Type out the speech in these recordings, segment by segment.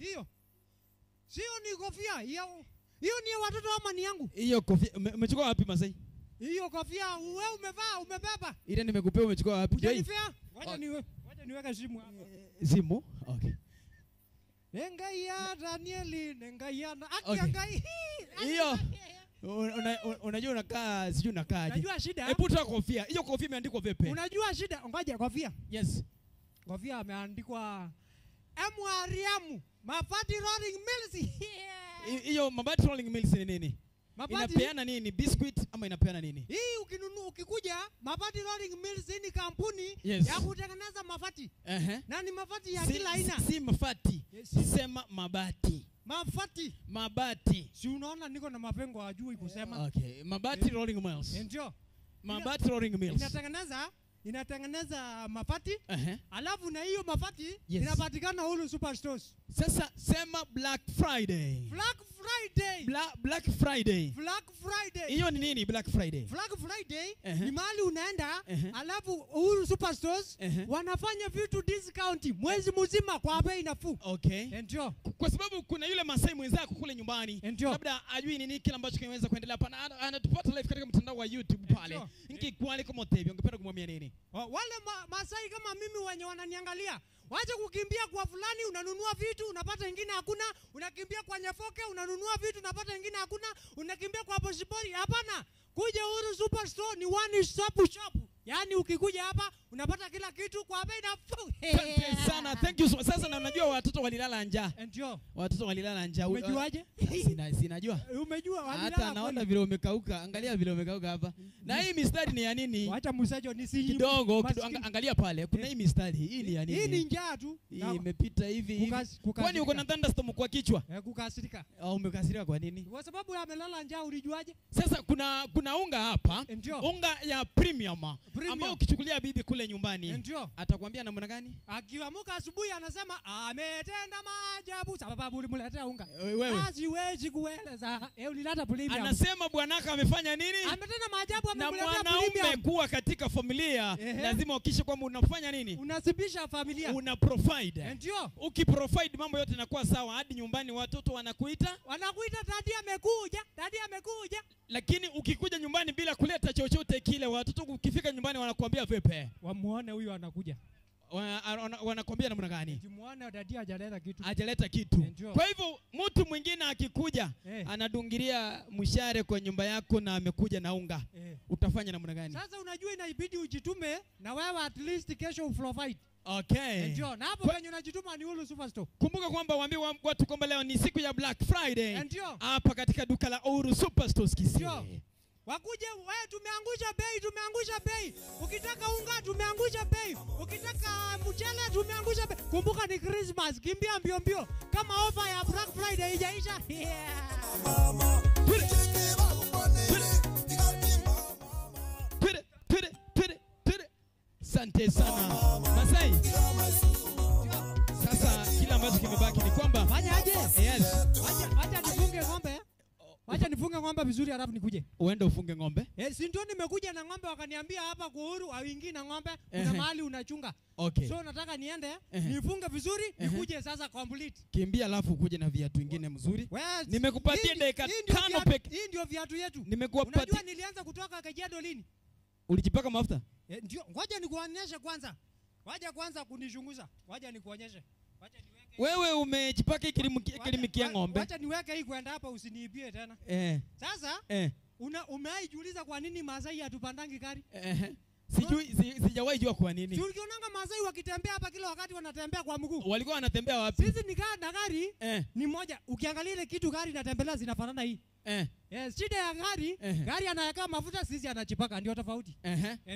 Hiyo. Sio ni kofia. Hiyo. Hiyo ni watoto ama ni yangu? Hiyo kofia umechukua wapi Masai? Hiyo kofia wewe umevaa, umebeba. Ile nimekupea umechukua wapi? Unanifea? Ngoja niweke simu hapa. Simu? Okay. Nengai ya Danieli, nengai ya akiangai. Hiyo unajua unakaa sijui unakaaje. Unajua shida? Hebu toa kofia. Hiyo kofia imeandikwa vipi? Unajua shida? Ngoja kofia. Yes. Kofia imeandikwa MRM, Mabati Rolling Mills. Hiyo Mabati Rolling Mills ni nini? Mabati inapeana nini? Biscuit ama inapeana nini? Hii ukinunua ukikuja Mabati Rolling Mills ni kampuni yes, ya kutengeneza mabati. Na ni mabati ya kila aina. Si mafati. Yes. Sema mabati. Mafati. Mabati. Si unaona niko na mapengo hajui kusema. Okay. Mabati Rolling Mills. Ndio. Mabati Rolling Mills. Inatengeneza mabati. Alafu na hiyo mabati yes, inapatikana Uhuru Superstores. Sasa sema Black Friday. Black Friday. Black Friday. Black Friday. Hiyo ni nini Black Friday? Black Friday ni mahali unaenda alafu Uhuru Superstores wanafanya vitu discount mwezi mzima kwa bei nafuu. Okay. Ndio. Kwa sababu kuna yule Masai mwenzako kule nyumbani labda ajui nini kile ambacho kinaweza kuendelea hapa, anatupata live katika mtandao wa YouTube pale. Nkikwali kama Tebi, ungependa kumwambia nini? Wale Masai kama mimi wenye wananiangalia, wacha kukimbia kwa fulani unanunua vitu unapata ingine hakuna, unakimbia kwa Nyafoke unanunua vitu unapata ingine hakuna, unakimbia kwa Bosibori. Hapana, kuja Uhuru Superstore ni one stop shop. Yaani ukikuja hapa unapata kila kitu kwa bei nafuu. Asante sana. Thank you so much. Sasa na unajua watoto walilala njaa. Ndio. Watoto walilala njaa. Umejuaje? Sinajua. Umejua walilala. Hata naona vile umekauka. Angalia vile umekauka hapa. Na hii mistari ni ya nini? Wacha msajo ni si kidogo. Angalia pale. Kuna hii mistari. Hii ni ya nini? Hii ni njaa tu. Hii imepita hivi. Kwani uko na thunderstorm kwa kichwa? Kukasirika. Au umekasirika kwa nini? Kwa sababu amelala njaa, ulijuaje? Sasa kuna unga hapa. Unga ya premium. Ambao ukichukulia bibi kule nyumbani atakwambia namna gani? Akiamka asubuhi anasema ametenda maajabu sababu ulimletea unga. Siwezi kueleza. Ulileta premium. Anasema bwanaka amefanya nini? Ametenda maajabu, amemletea premium. Na mwanaume kuwa katika familia lazima uhakikishe kwamba unafanya nini? Unasibisha familia. Una provide. Ndio. Ukiprovide mambo yote yanakuwa sawa, hadi nyumbani watoto wanakuita. Wanakuita dadi amekuja, dadi amekuja. Lakini ukikuja nyumbani bila kuleta chochote kile, watoto ukifika nyumbani wanakuambia vipi? Wamuone huyu anakuja. Wanakuambia namna gani? Muone dadi hajaleta kitu. Hajaleta kitu. Kwa hivyo mtu mwingine akikuja anadungiria mshare kwa nyumba yako na amekuja na unga. Utafanya namna gani? Sasa unajua inabidi ujitume na wewe at least kesho uprovide. Okay. Ndio, na hapo penye unajituma ni Uhuru Superstore. Kumbuka kwamba waambie watu kwamba leo ni siku ya Black Friday. Hapa katika duka la Uhuru Superstore Kisii. Ndio. Wakuje wewe, tumeangusha bei, tumeangusha bei. Ukitaka unga tumeangusha bei. Ukitaka mchele tumeangusha bei. Kumbuka ni Christmas, kimbia mbio mbio. Kama offer ya Black Friday haijaisha. Asante sana Masai. Sasa kila ambacho kimebaki ni kwamba fanya aje? Yes. Acha nifunge ng'ombe. Wacha nifunge ng'ombe vizuri alafu nikuje. Uende ufunge ng'ombe? Si ndio nimekuja na ng'ombe wakaniambia hapa kwa Uhuru hauingii na ng'ombe, kuna mahali unachunga. Okay. So nataka niende nifunge vizuri nikuje sasa complete. Kimbia alafu ukuje na viatu vingine mzuri. Nimekupatia dakika 5 peke. Hii ndio viatu yetu. Nimekupatia. Unajua nilianza kutoka Kajiado lini? Ulijipaka mafuta? Ndio, ngoja nikuonyeshe kwanza. Waja kwanza kunishunguza. Waja nikuonyeshe. Wacha niweke. Wewe umejipaka kilimikia ng'ombe. Wacha niweke hii kwenda hapa usiniibie tena. Sasa umeijiuliza kwa nini Masai hatupandangi gari? Sijui, sijawahi jua kwa nini. Si ulionanga Masai wakitembea hapa kila wakati wanatembea kwa mguu. Walikuwa wanatembea wapi? Sisi ni gari na gari ni moja. Ukiangalia ile kitu gari inatembelea zinafanana hii. Shida ya gari, gari anaweka mafuta, sisi anachipaka, ndio tofauti.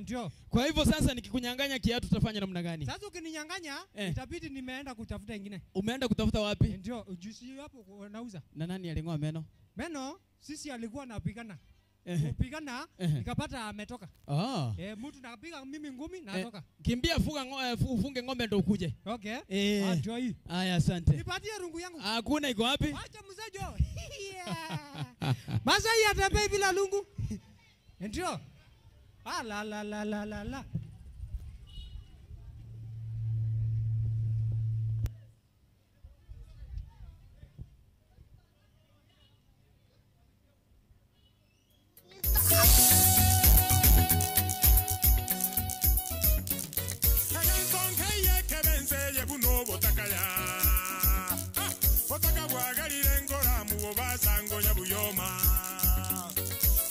Ndio. Kwa hivyo sasa nikikunyang'anya kiatu utafanya namna gani? Sasa ukininyang'anya itabidi nimeenda kutafuta ingine. Umeenda kutafuta wapi? Ndio, juisi hapo nauza. Na nani aling'oa meno? Meno sisi alikuwa anapigana. Kupigana nikapata ametoka. Mtu napiga mimi ngumi natoka. Kimbia fuga ufunge ng'ombe ndio ukuje. Okay. Ndio hii. Haya, asante. Nipatie rungu yangu. Hakuna, iko wapi? Acha mzejo. Masai atembei bila lungu. Ndio. Ah la la la la la la.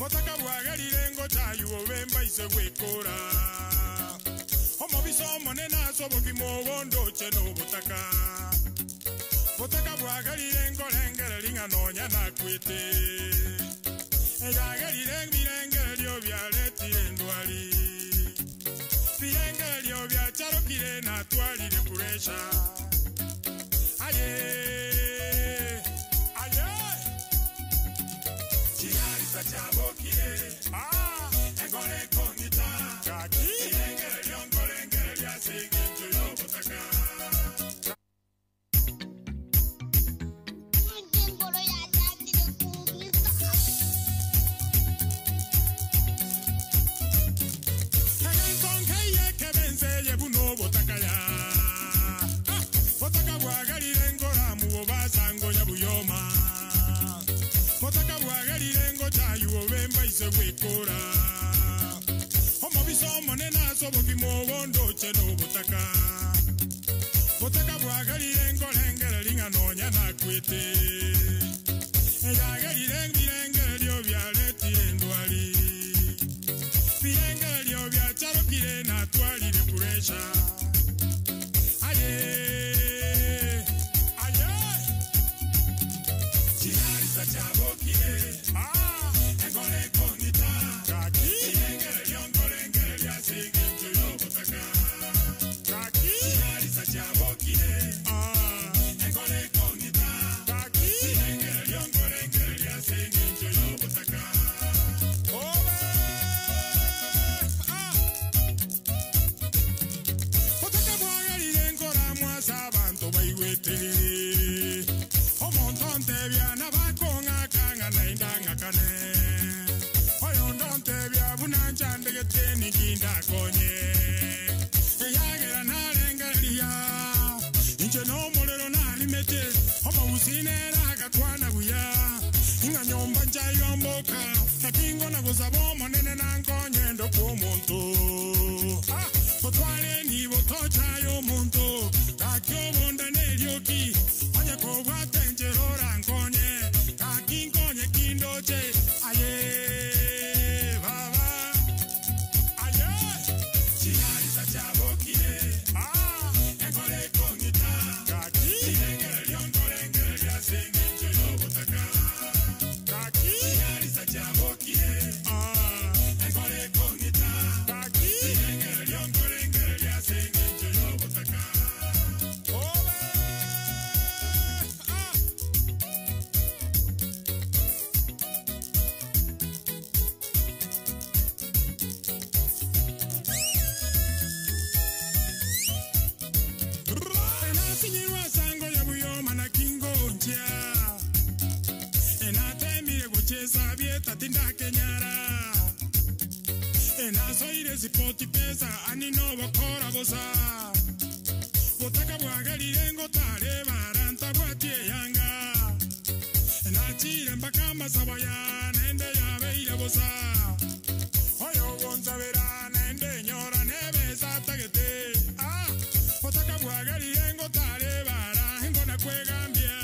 Botaka bwagerire ngochayu obemba ise gwekora. Omobiso omonene ase obogima obondoche n'obotaka. Botaka bwagerire ngorengereria ng'a nonya nakwete. Eyagerire ebirengererio biaretire endwari. Birengererio biacharokire natwarire puresha. Aye, aye. Chigarisa chabokire. Ah, engore kongita. Kaki. Birengererio ngorengereria ase eng'encho y'obotaka. Omobiso omonene ase obogima obondoche n'obotaka. Botaka bwagerire ngorengereria ng'a nonya nakwete. Eyagerire ebirengererio biaretire endwari. Birengererio biacharokire natwarire puresha. Aye, aye. Chigarisa chabokire. Ah, engore kongita. Kaki. Birengererio ngorengereria ase eng'encho y'obotaka. Kaki. Chigarisa chabokire. Ah, engore kongita. Kaki. Birengererio ngorengereria ase eng'encho y'obotaka. Obe! Ah! Botaka bwagerire nkora mwase abantu baigwete. Omonto ntebia nabakong'aka ng'a naende ng'akane. Oyondo ntebia buna nchandegete ninkindakonye. Eyagera narengereria inche n'omorero narimete. Omogusi nere agakwana buya. Ng'a nyomba nchayomboka. Ekingo nagosaba omonene nankonye ndo kw'omonto. Ah, botware nibo tochayo omonto. Gaki obonda nerioki. Onye kobwate enchera orankonye. Gaki nkonye kindoche. Aye, baba. Aye. Chigarisa chabokire. Ah, engore kongita. Gaki. Birengererio ngorengereria ase eng'encho y'obotaka. Gaki. Chigarisa chabokire. Ah, engore kongita. Gaki. Birengererio ngorengereria ase eng'encho y'obotaka. Obe! Ah! Enasinyirwa sango ya buyoma na kingonja. Enatemire gocheza bieta tindakenyara. Enasoire sipoti pesa anino bokora bosa. Botaka bwagerire ngotare baranta bwatie yanga. Enachire mpaka amasabo ya nende yabeire bosa. Oyo gonzabera nende nyora nebesa tagete. Ah, botaka bwagerire ngotare bara ngona kwegambia.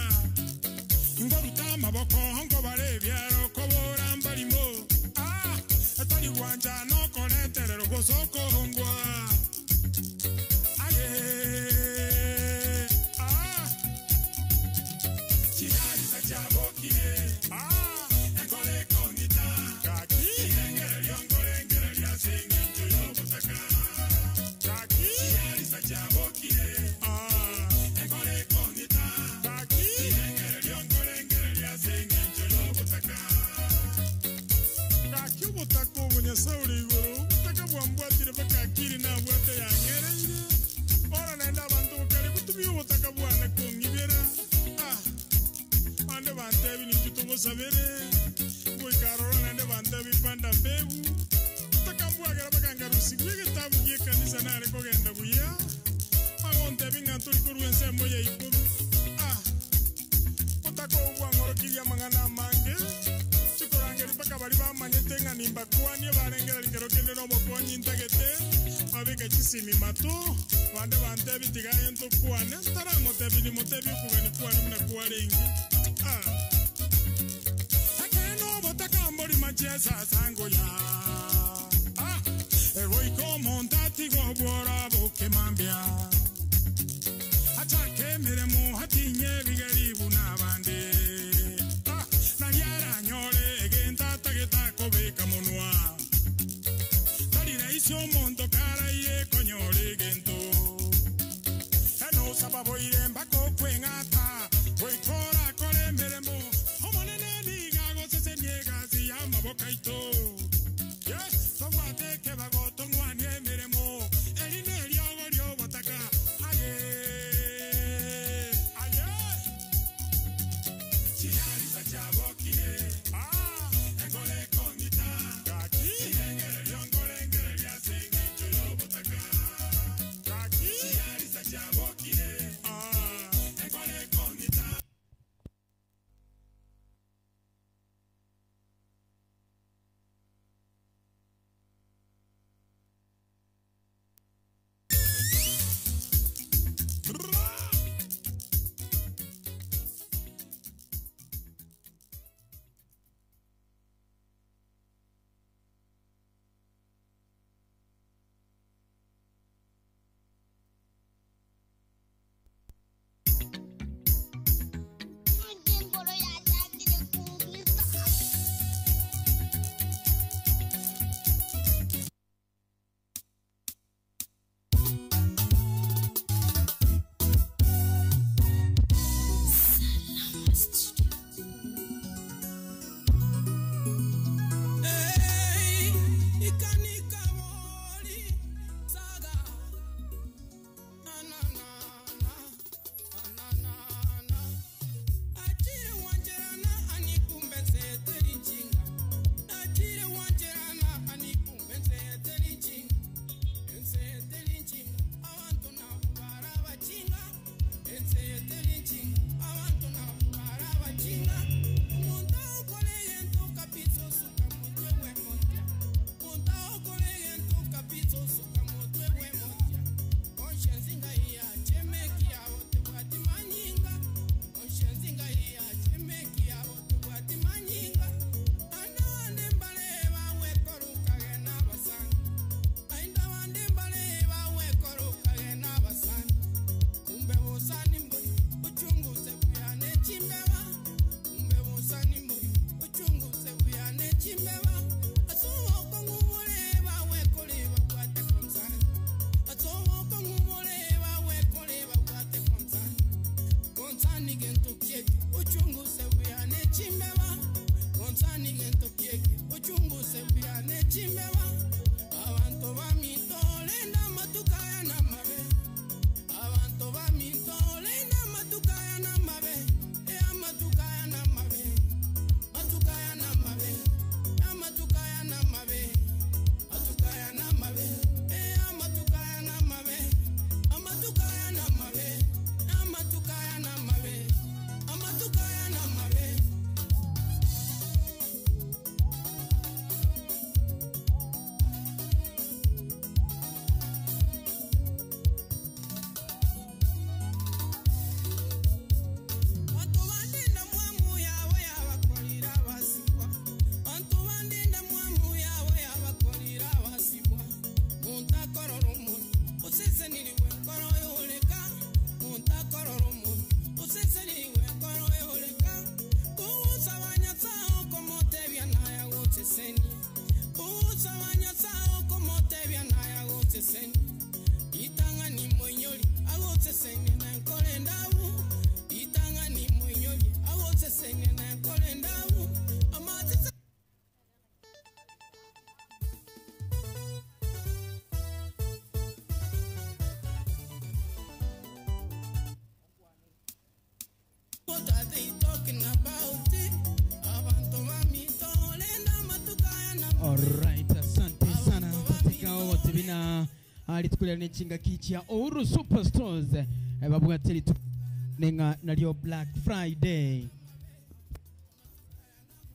Ngoruta amaboko ngobare ebyaro kobora mbarimo. Ah, etari gwanja nokoreterero gosokongwa. Aye, ah. Chigarisa chabokire. Ah, engore kongita. Kaki. Birengererio ngorengereria ase eng'encho y'obotaka. Kaki. Chigarisa chabokire. Ah, engore kongita. Kaki. Birengererio ngorengereria ase eng'encho y'obotaka. Kaki obotaka obo Nyasaye ore igoro. Obotaka bwambwatire mpaka akiri nabwate yang'ereire. Ora naende abanto bokare gotumia obotaka bwane kong'ibera. Ah, bande bantebi ninchu togosabere. Goikarora naende bantebi panda mbegu. Botaka mbwagera bakangarusigwa egetabu gie ekanisa nare kogenda buya. Bagontebi ng'a tori korwa ensemo ya ikomi. Ah, botaka obo bwang'orokirie amang'ana amange. Chikorangeri mpaka bari bamanyete ng'a nimbakwanie barengera rikero kende n'obokonyi ntagete. Babika chisimi mato. Bande bantebi tigaye ntokwane. Ntaramotebi nimotebi okogani kwane buna kwarenge. Ah. Akene obotaka mbori mache. Chesa sango ya ah egoiko montati gobora bokemambia achake miremo hatinye bigaribu nabande ah nariara nyore egenta tageta kobeka monwa tarira isio mondo kara ye konyore gento eno sababoire mbako kwengata goikora kore miremo omonene niga gosese niegazi ya mabokaito. Yes, tobwate kebago tongwanie miremo erine riogo riobotaka aye aye chiari sachabokire ah engole kongita kaki engere riongole engere riasingi chorobotaka kaki chiari sachabokire ah engole kongita. Alright, asante sana katika wote bina alitukulia nechinga kichia Uhuru Superstores babwateli nenga nalio Black Friday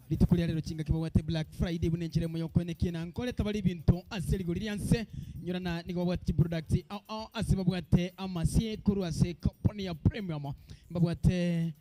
litukulia lero chinga kibawate Black Friday bunenchire moyo kweneke na nkole tabali bintu aseli golirianse nyorana nigobwate product au au asebabwate amasie kuru ase company ya premium babwate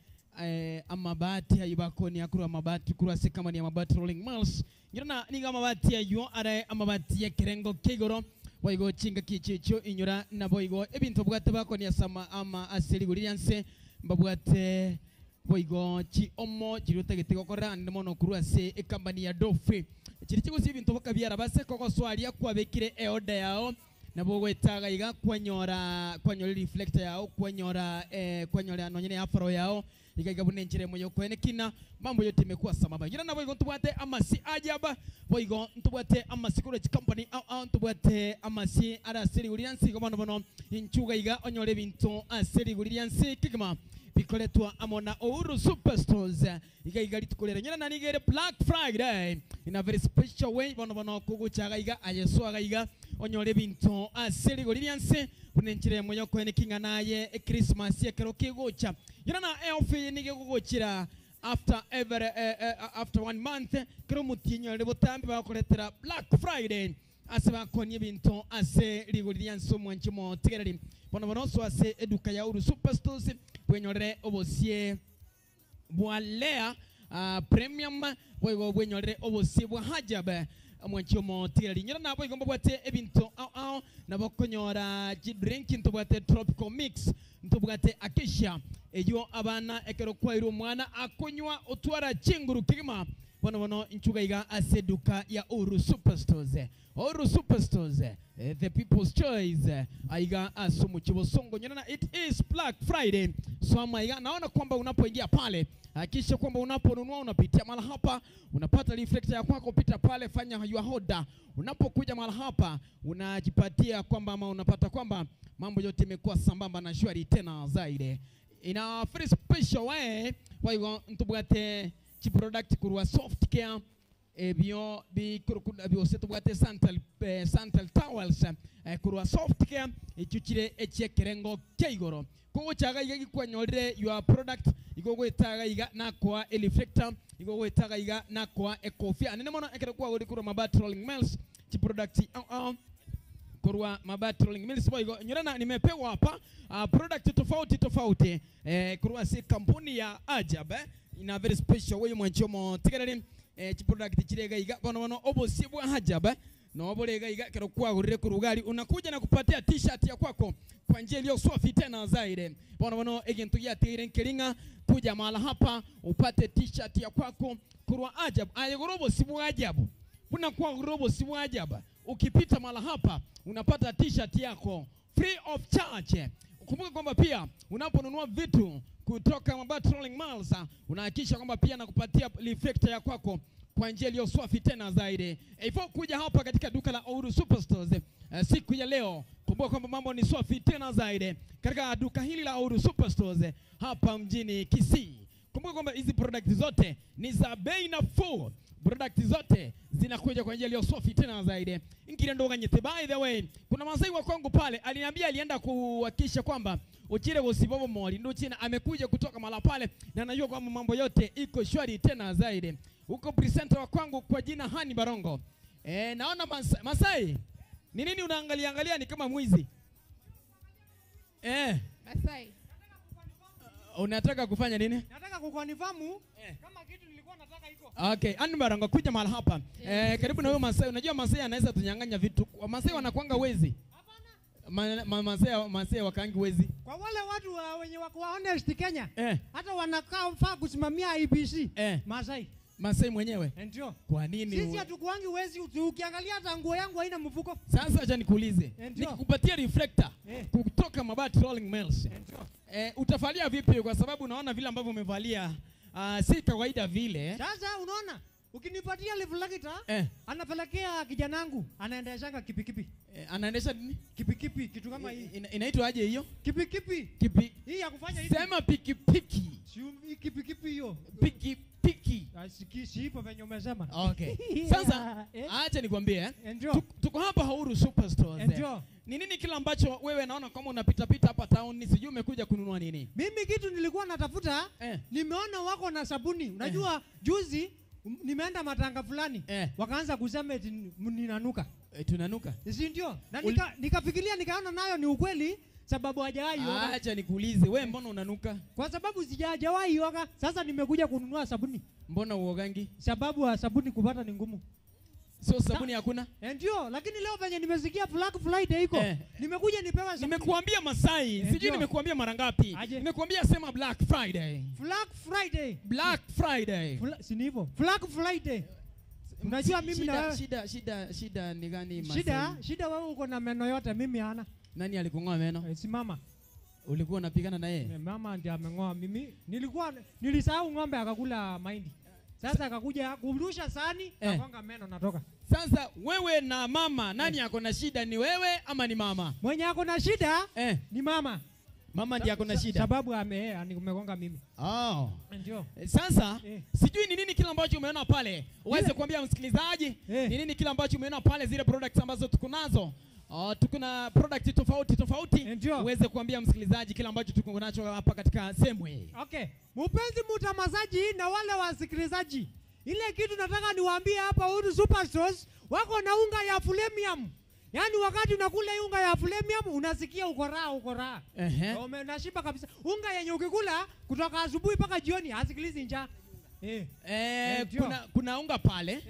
amabati ayibakoni akuru amabati kurase kama ni amabati rolling mills nyirana niga amabati ayo are amabati ya kirengo kigoro boigo chinga kichicho inyura na boigo ebintu bwate bakoni asama ama aseri gurianse mbabwate boigo chi omo jirutagete gokora ndimo kurase ekambani ya Dofi chiri chigusi ebintu bakabiara base koko swalia kwabekire eoda yao nabo gwetaga iga kwanyora reflector yao kwanyora kwanyora nonyene afro yao igaiga bunenchire moyo kwene kina mambo yote imekuwa sambamba ngira nabo igo ntubwate amasi ajaba boigo ntubwate amasi kuro company au ntubwate amasi arasiri guriansi gobono bono inchuga iga onyore bintu asiri guriansi kigma bikoletwa amona Uhuru Superstores igaiga litukolera nyina na nigere Black Friday in a very special way bono bono kuguchaga iga ayeswaga iga onyore bintu asiri guriansi bunenchire moyo kwene kinga naye Christmas ekero kigucha nyina na elfi nige kuguchira after every after 1 month kero mutinyo le botambi bakoletera Black Friday ase bakonie bintu ase riguriansi omwanchimo tigereri bono bono so ase eduka ya Uhuru Superstores bwenyorere obosie bwa Lea premium bwego bwenyorere obosie bwa Hajab mwanchimo tigereri nyira nabo igomba bwate ebintu au nabo konyora drink ntobwate tropical mix ntobwate acacia eyo abana ekero kwaira omwana akonywa otwara chinguru kigima bono bono inchuga iga ase duka ya Uhuru Superstores Uhuru Superstores the people's choice aiga asumu chibosongo nyana it is Black Friday so ama naona kwamba unapoingia pale hakikisha kwamba unaponunua unapitia mara hapa unapata reflector ya kwako pita pale fanya your order unapokuja mara hapa unajipatia kwamba ama unapata kwamba mambo yote imekuwa sambamba na shwari tena zaidi in a very special way kwa hiyo ntubwate chi product kurwa soft care ebyo bikurukunda byose tubwate santal towels kurwa soft care ichuchire echekerengo keigoro kuguchaga iga gikwanyorire your product igogwetaga iga nakwa reflector igogwetaga iga nakwa ekofia anene mono ekere kwa gori kurwa mabati rolling mills chi product kurwa mabati rolling mills boy nyorana nimepewa hapa product tofauti tofauti kurwa si kampuni ya Ajab in a very special way mwanchomo tigereri chi product chirega iga bono bono obosi bwa Hajab no borega iga kero kwagurire kurugari unakuja na kupatia t-shirt ya kwako kwa njia iliyo safi tena zaidi bono bono egintu yatire nkiringa kuja mahala hapa upate t-shirt ya kwako kurwa Ajab ayegorobo si bwa Ajab buna kwa robo si bwa Ajab ukipita mahala hapa unapata t-shirt yako free of charge. Kumbuka kwamba pia unaponunua vitu kutoka Mabati Rolling Mills unahakikisha kwamba pia nakupatia reflector ya kwako kwa njia iliyo safi tena zaidi. Hivyo kuja hapa katika duka la Uhuru Superstores siku ya leo, kumbuka kwamba mambo ni safi tena zaidi katika duka hili la Uhuru Superstores hapa mjini Kisii. Kumbuka kwamba hizi product zote ni za bei nafuu. Product zote zinakuja kwa njia iliyo safi tena zaidi. Ingine ndo ganyete. By the way, kuna Masai wa kwangu pale aliniambia alienda kuhakikisha kwamba uchire usibobo moli ndio china amekuja kutoka mala pale na anajua kwamba mambo yote iko shwari tena zaidi. Huko presenter wa kwangu kwa jina Hani Barongo. Naona Masai ni nini unaangalia angalia ni kama mwizi. Masai unataka kufanya nini? Nataka kukonifamu kama kitu nilikuwa nataka iko. Okay, Hani Barongo kuja mahali hapa. Karibu na wewe Masai. Unajua Masai anaweza tunyang'anya vitu. Masai wanakuanga wezi. Hapana. Masai wakaangi wezi. Kwa wale watu wenye wako honest Kenya, hata wanakaa faa kusimamia IBC. Masai. Masai mwenyewe. Ndio. Kwa nini? Sisi hatukuangi wezi. Ukiangalia hata nguo yangu haina mfuko. Sasa acha nikuulize. Nikikupatia reflector kutoka Mabati Rolling Mills. Utafalia vipi kwa sababu unaona vile ambavyo umevalia si kawaida vile. Sasa unaona ukinipatia reflector anapelekea kijanangu anaendesha kipikipi. Anaendesha nini? Kipikipi kitu kama hii. Inaitwa aje hiyo? Kipikipi. Hii ya kufanya hivi. Sema pikipiki. Si kipikipi hiyo. Pikipiki. Si ipo venye umesema. Okay. Sasa acha nikwambie tuko hapa Uhuru Superstores. Ni nini kile ambacho wewe naona kama unapita pita hapa town sijui umekuja kununua nini? Mimi kitu nilikuwa natafuta nimeona wako na sabuni. Unajua juzi nimeenda matanga fulani wakaanza kusema eti ninanuka. Tunanuka. Si ndio? Na nikafikiria nikaona nayo ni ukweli. Sababu hajawahi oga. Acha nikuulize, wewe mbona unanuka? Kwa sababu sijawahi oga. Sasa nimekuja kununua sabuni. Mbona uogangi? Sababu sabuni kupata ni ngumu. So sabuni hakuna? Ndio, lakini leo venye nimesikia Black Friday iko. Nimekuja nipewa sabuni. Nimekuambia Masai, sijui nimekuambia mara ngapi. Nimekuambia sema Black Friday. Black Friday. Black Friday. Si ni hivyo? Black Friday. Unajua mimi na shida ni gani Masai? Shida wewe uko na meno yote, mimi hana. Nani alikungoa meno? Si mama. Ulikuwa unapigana na yeye? Mama ndiye amengoa mimi. Nilisahau ng'ombe akakula mahindi. Sasa akakuja kurusha sahani, akagonga meno natoka. Sasa wewe na mama nani ako na shida, ni wewe ama ni mama? Mwenye ako na shida ni mama. Mama ndiye ako na shida. Sababu amegonga mimi. Oh. Ndio. Sasa sijui ni nini kile ambacho umeona pale. Uweze kuambia msikilizaji ni nini kile ambacho umeona pale, zile products ambazo tuko nazo. Tuko na product tofauti tofauti. Uweze kuambia msikilizaji kile ambacho tuko nacho hapa katika sehemu hii. Okay. Mpenzi mtazamaji na wale wasikilizaji, ile kitu nataka niwaambie hapa, Uhuru Superstores wako na unga ya Fulemium. Yaani wakati unakula unga ya Fulemium unasikia uko raha, uko raha. Unashiba kabisa. Unga yenye ukikula kutoka asubuhi mpaka jioni hasikilizi njaa. Kuna unga pale.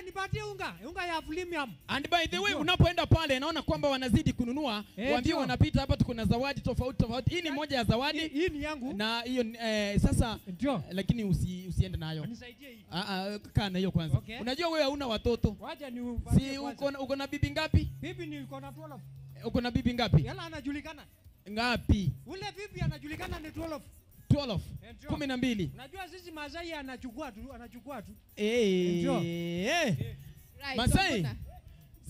Nipatie unga ya Fulemium. And by the way, unapoenda pale naona kwamba wanazidi kununua, waambie wanapita hapa, tuko na zawadi tofauti tofauti. Hii ni moja ya zawadi. Hii ni yangu. Na hiyo sasa ndio. Lakini usiende nayo. Nisaidie hii. Kaa na hiyo kwanza. Okay. Unajua wewe hauna watoto. Wacha ni si uko na bibi ngapi? Bibi ni uko na 12. Uko na bibi ngapi? Yala anajulikana. Ngapi? Ule bibi anajulikana ni 12. 12. 12. Unajua sisi Masai anachukua tu. Right, Masai.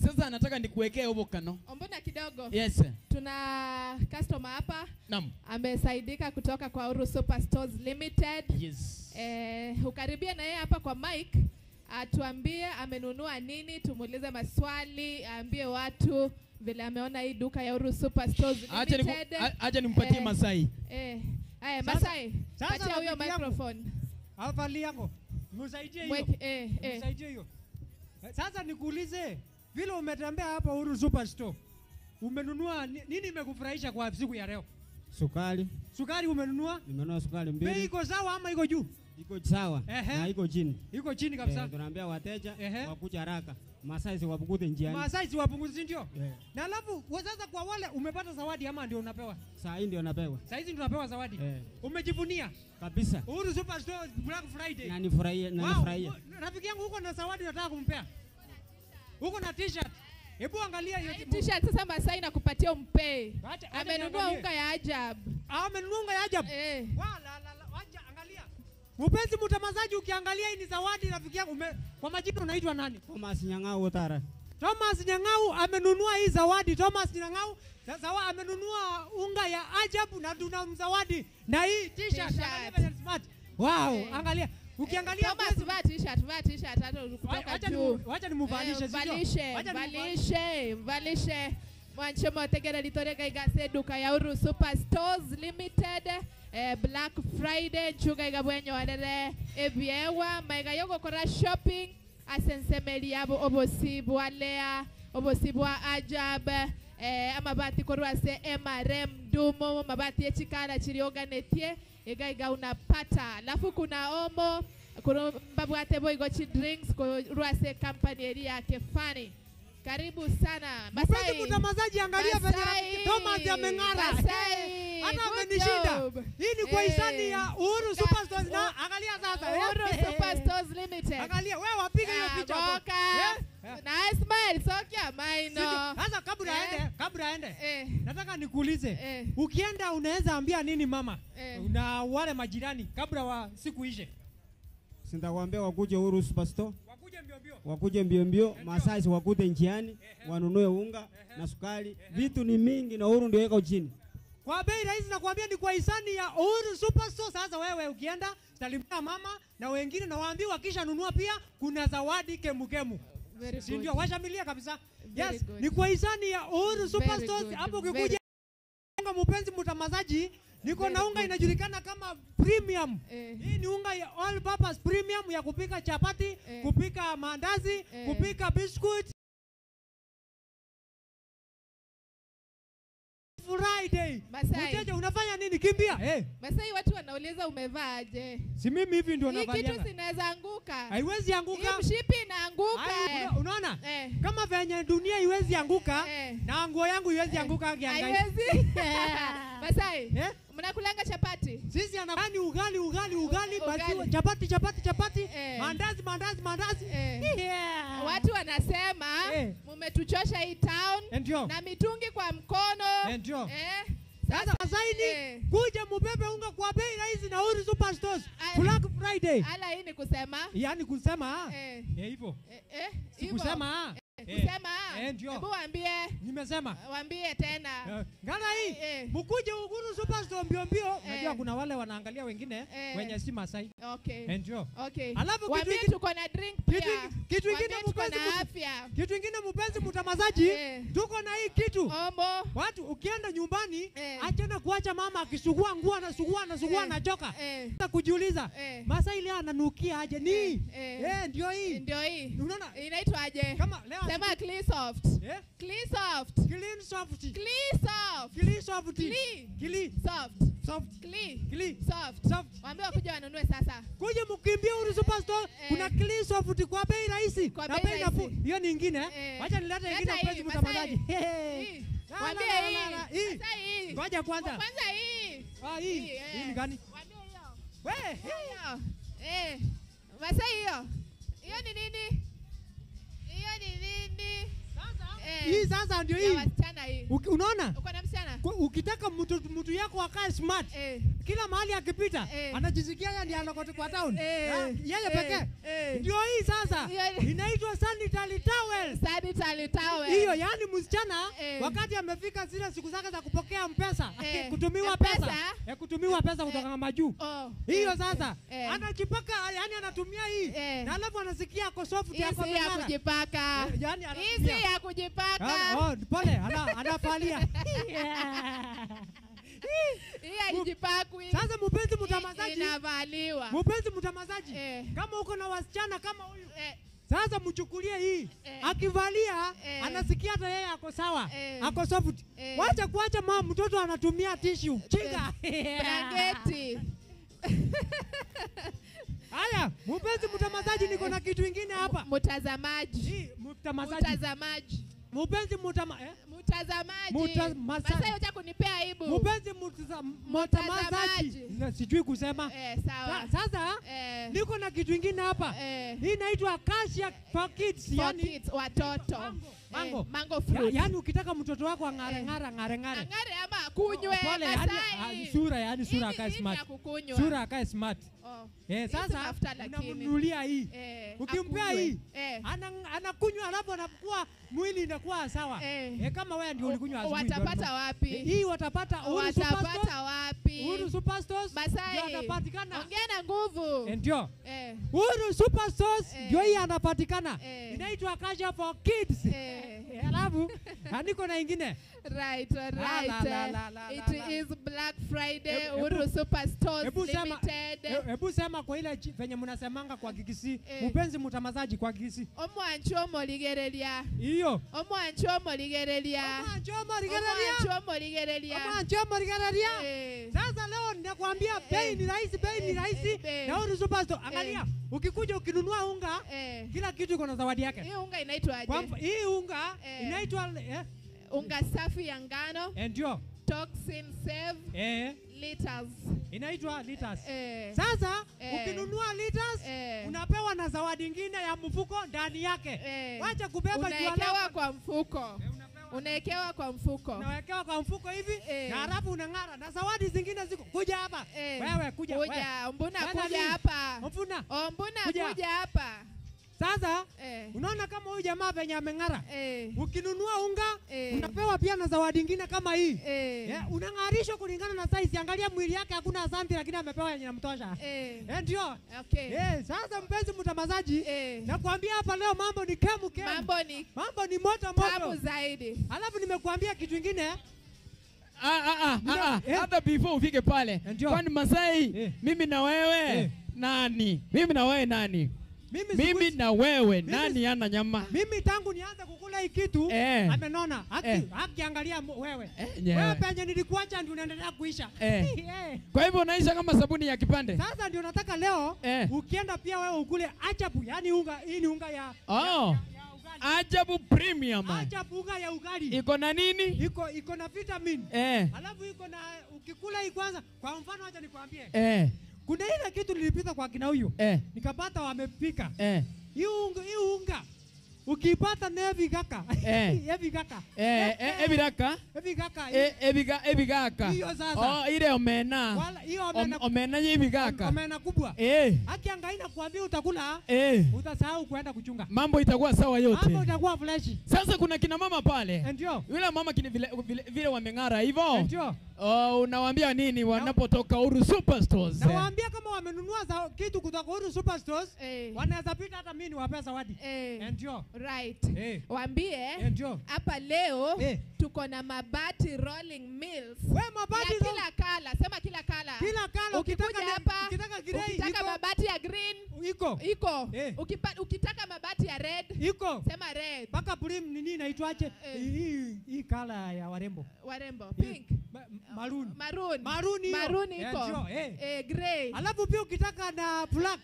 Sasa nataka nikuwekee obokano. Ombona kidogo. Yes. Tuna customer hapa. Naam. Amesaidika kutoka kwa Uhuru Superstores Limited. Yes. Ukaribia na yeye hapa kwa mic. Atuambie amenunua nini, tumuulize maswali, aambie watu vile ameona hii duka ya Uhuru Superstores Limited. Acha nimpatie Masai. Haya Masai, patia huyo microphone. Afali yako. Msaidie hiyo. Msaidie hiyo. Sasa nikuulize, vile umetembea hapa Uhuru Superstore, umenunua nini imekufurahisha kwa siku ya leo? Sukari. Sukari umenunua? Nimenunua sukari mbili. Bei iko sawa ama iko juu? Iko sawa na iko chini. Iko chini kabisa. Tunaambia wateja wakuja haraka. Masai siwapunguze njiani. Masai siwapunguze ndio? Na alafu sasa kwa wale umepata zawadi ama ndio unapewa? Saa hii ndio napewa. Saa hizi ndio unapewa zawadi. Umejivunia? Kabisa. Uhuru Superstore Black Friday. Na nifurahie, na nifurahie. Rafiki yangu uko na zawadi unataka kumpea? Uko na t-shirt. Hebu angalia hiyo t-shirt sasa Masai nakupatia umpe. Amenunua unga ya ajabu. Amenunua unga ya ajabu. Wala la wacha angalia. Mpenzi mtazamaji ukiangalia hii ni zawadi rafiki yangu. Kwa majina unaitwa nani? Thomas Nyang'au Otara. Thomas Nyang'au amenunua hii zawadi. Thomas Nyang'au sasa amenunua unga ya ajabu na tunamzawadi na hii t-shirt. Angalia smart. Wow, angalia. Ukiangalia Thomas vaa t-shirt hata kutoka juu. Wacha nimvalishe sio? Valishe. Mwanche motegera litorega igase duka ya Uhuru Superstores Limited. Black Friday nchuga igabwenyo arere ebiewa maiga yogokora shopping asensemeli yabo obosi bwalea obosi bwa ajab amabati korwase MRM dumo mabati echikara chirioganetie iga unapata alafu kuna omo mbabwate boigo chi drinks korwase company eri ya Kefani. Karibu sana Masai. Mtazamaji angalia venye Thomas ameng'ara. Hata amenishinda. Hii ni kwa hisani ya Uhuru Superstores na angalia sasa. Uhuru Superstores Limited. Angalia wewe wapiga hiyo picha hapo. Na smile sokia maino. Sasa kabla aende. Nataka nikuulize. Ukienda unaweza ambia nini mama? Na wale majirani kabla wa siku ishe. Sitakwambia wakuje Uhuru Superstore. Wakuje mbio mbio, Masai wakute njiani, wanunue unga na sukari. Vitu ni mingi na Uhuru ndio iko chini. Kwa bei rahisi nakwambia ni kwa hisani ya Uhuru Superstore. Sasa wewe ukienda salimia mama na wengine na waambie wakisha nunua pia kuna zawadi kemukemu. Si ndio washamilia kabisa. Yes, ni kwa hisani ya Uhuru Superstore. Hapo ukikuja unga mpenzi mtazamaji, niko na unga inajulikana kama premium. Hii ni unga ya all purpose premium ya kupika chapati, kupika maandazi, kupika biscuit. Friday. Masai. Mteja unafanya nini? Kimbia. Masai, watu wanauliza umevaa aje? Si mimi hivi ndio Hii navalia. kitu sinaweza anguka. Haiwezi anguka. Hii mshipi inaanguka. Unaona? Kama venye dunia iwezi anguka na nguo yangu iwezi anguka angiangalia. Haiwezi. Masai. Mnakulanga chapati? Sisi anafanya ugali ugali ugali, maziwa, chapati chapati chapati, mandazi mandazi mandazi. Yeah. Watu wanasema mumetuchosha hii town na mitungi kwa mkono. Ndio. Sasa Masaini, kuja mubebe unga kwa bei rahisi na Uhuru Superstores. Black Friday. Ala, hii ni kusema. Yaani kusema. Hivyo. Si kusema. Kusema. Ndio. Hebu waambie. Nimesema. Waambie tena. Ngala hii. Mkuje Uhuru Superstore mbio mbio. Unajua kuna wale wanaangalia wengine wenye si Masai. Okay. Ndio. Okay. Alafu waambie tuko na drink pia. Kitu kingine mpenzi, afya. Kitu kingine mpenzi mtamazaji, tuko na hii kitu. Ombo. Watu ukienda nyumbani, achana kuacha mama akisugua nguo anasugua anasugua anachoka. Sasa kujiuliza, Masai leo ananukia aje ni? Ndio hii. Ndio hii. Unaona? Inaitwa aje? Kama leo sema Clean Soft. Clean Soft. Clean Soft. Clean Soft. Clean Soft. Clean Soft. Soft. Clean Soft. Soft. Waambie wakuja wanunue sasa. Kuja mkimbie Uhuru Superstore, kuna Clean Soft kwa bei rahisi na bei nafuu. Hiyo ni nyingine. Wacha nilete nyingine mpenzi mtazamaji. Waambie hii. Sasa hii. Ngoja kwanza. Kwanza hii. Ah, hii. Hii ni gani? Waambie hiyo. We. Masai hiyo. Hiyo ni nini? Hiyo ni nini? Sasa hii sasa ndio hii. Ya wasichana hii. Unaona? Uko na msichana? Ukitaka mtu yako akae smart. Kila mahali akipita anajisikia yeye ndiye anakoti kwa town. Yeye pekee. Ndio hii sasa. Inaitwa sanitary towel. Sanitary towel. Hiyo yani msichana wakati amefika zile siku zake za kupokea mpesa, kutumiwa pesa. Kutumiwa pesa kutoka majuu. Hiyo sasa anajipaka, yani anatumia hii. Na alafu anasikia ako soft yako ya kujipaka. Yani hizi ya kujipaka. Oh, pole, anafalia. Hii haijipakwi. Sasa mpenzi mtamazaji, inavaliwa. Mpenzi mtamazaji, kama uko na wasichana kama huyu, sasa mchukulie hii. Akivalia anasikia hata yeye ako sawa, ako soft. Wacha kuacha mama mtoto anatumia tissue. Chinga. Blanketi. Haya, mpenzi mtamazaji, niko na kitu kingine hapa. Mtazamaji. Mtamazaji. Mtazamaji. Mpenzi mtazamaji. Masai hoja kunipea aibu. Mpenzi mtazamaji. Sijui kusema. Sawa. Sasa niko na kitu kingine hapa. Hii inaitwa Cassia for kids, yani kids, watoto. Mango. Mango fruit. Yani ukitaka mtoto wako angare ngara ngare ngare. Angare ama kunywe Masai. Sura yani sura akae smart. Sura akae smart. Sasa unamnunulia hii. Ukimpea hii anakunywa alafu anakuwa mwili inakuwa sawa. Kama wewe ndio ulikunywa asubuhi. Watapata wapi? Hii watapata Uhuru Superstores. Watapata wapi? Uhuru Superstores. Masai. Ndio anapatikana. Ongea na nguvu. Ndio. Uhuru Superstores ndio hii anapatikana. Inaitwa Cassia for kids. Alafu niko na ingine. Right, right. It is Black Friday, Uhuru Superstores Limited. Hebu sema kwa ile venye mnasemanga kwa Kikisii. Mpenzi mtamazaji kwa Kikisii. Omwancho omoligereria. Hiyo. Omwancho omoligereria. Omwancho omoligereria. Omwancho omoligereria. Omwancho omoligereria. Sasa leo ninakwambia bei ni rahisi, bei ni rahisi. Na Uhuru Superstore, angalia, ukikuja ukinunua unga, kila kitu iko na zawadi yake. Hii unga inaitwa aje? Hii unga inaitwa unga safi ya ngano. Ndio. Toxin save. Liters. Inaitwa liters. Sasa ukinunua liters unapewa na zawadi nyingine ya mfuko ndani yake. Wacha kubeba jua lako. Unawekewa kwa mfuko. Unawekewa kwa mfuko. Unawekewa kwa mfuko hivi na halafu unang'ara na zawadi zingine ziko. Kuja hapa. Wewe kuja. Kuja, mbona kuja hapa? Mbona? Mbona kuja hapa? Sasa unaona kama huyu jamaa venye ameng'ara. Ukinunua unga unapewa pia na zawadi nyingine kama hii. Unang'arishwa kulingana na size. Angalia mwili yake hakuna asante lakini amepewa yenye inamtosha. Ndio. Okay. Sasa mpenzi mtazamaji, nakwambia hapa leo mambo ni kemu kemu. Mambo ni moto moto. Tamu zaidi. Alafu nimekuambia kitu kingine. Hata before ufike pale. Kwani Masai, mimi na wewe nani? Mimi na wewe nani? Mimi na wewe nani ana nyama? Mimi tangu nianze kukula hii kitu amenona. Akiangalia wewe. Wewe penye nilikuacha ndio unaendelea kuisha. Kwa hivyo unaisha kama sabuni ya kipande. Sasa ndio nataka leo ukienda pia wewe ukule ajabu, yani unga hii ni unga ya Ajabu Premium. Ajabu unga ya ugali. Iko na nini? Iko na vitamin. Alafu iko na ukikula hii kwanza, kwa mfano acha nikwambie. Kuna ile kitu nilipita kwa kina huyu. Nikapata wamepika. Hii unga ukipata nevi kaka. Evi kaka. Eviraka. Evi kaka. Ebigaka. Hiyo sasa. Oh, ile omena. Wala hiyo omena. Omena yebigaka. Omena kubwa. Akiangalia kuambia utakula, utasahau kuenda kuchunga. Mambo itakuwa sawa yote. Mambo itakuwa fresh. Sasa kuna kina mama pale. Ndio. Yule mama kini vile wameng'ara hivyo. Ndio. Unawaambia nini wanapotoka Uhuru Superstores? Nawaambia kama wamenunua kitu kutoka Uhuru Superstores, wanaweza pita hata mimi niwape zawadi. Ndio. Right. Waambie hapa leo tuko na Mabati Rolling Mills. We Mabati ya kila kala, sema kila kala. Kila kala ukitaka hapa, ukitaka grey, ukitaka mabati ya green iko. Iko. Ukitaka mabati ya red iko. Sema red. Paka prim nini inaitwaje? Hii kala ya warembo. Warembo, pink. Maroon. Maroon. Maroon hiyo. Maroon iko. Grey. Alafu pia ukitaka na black.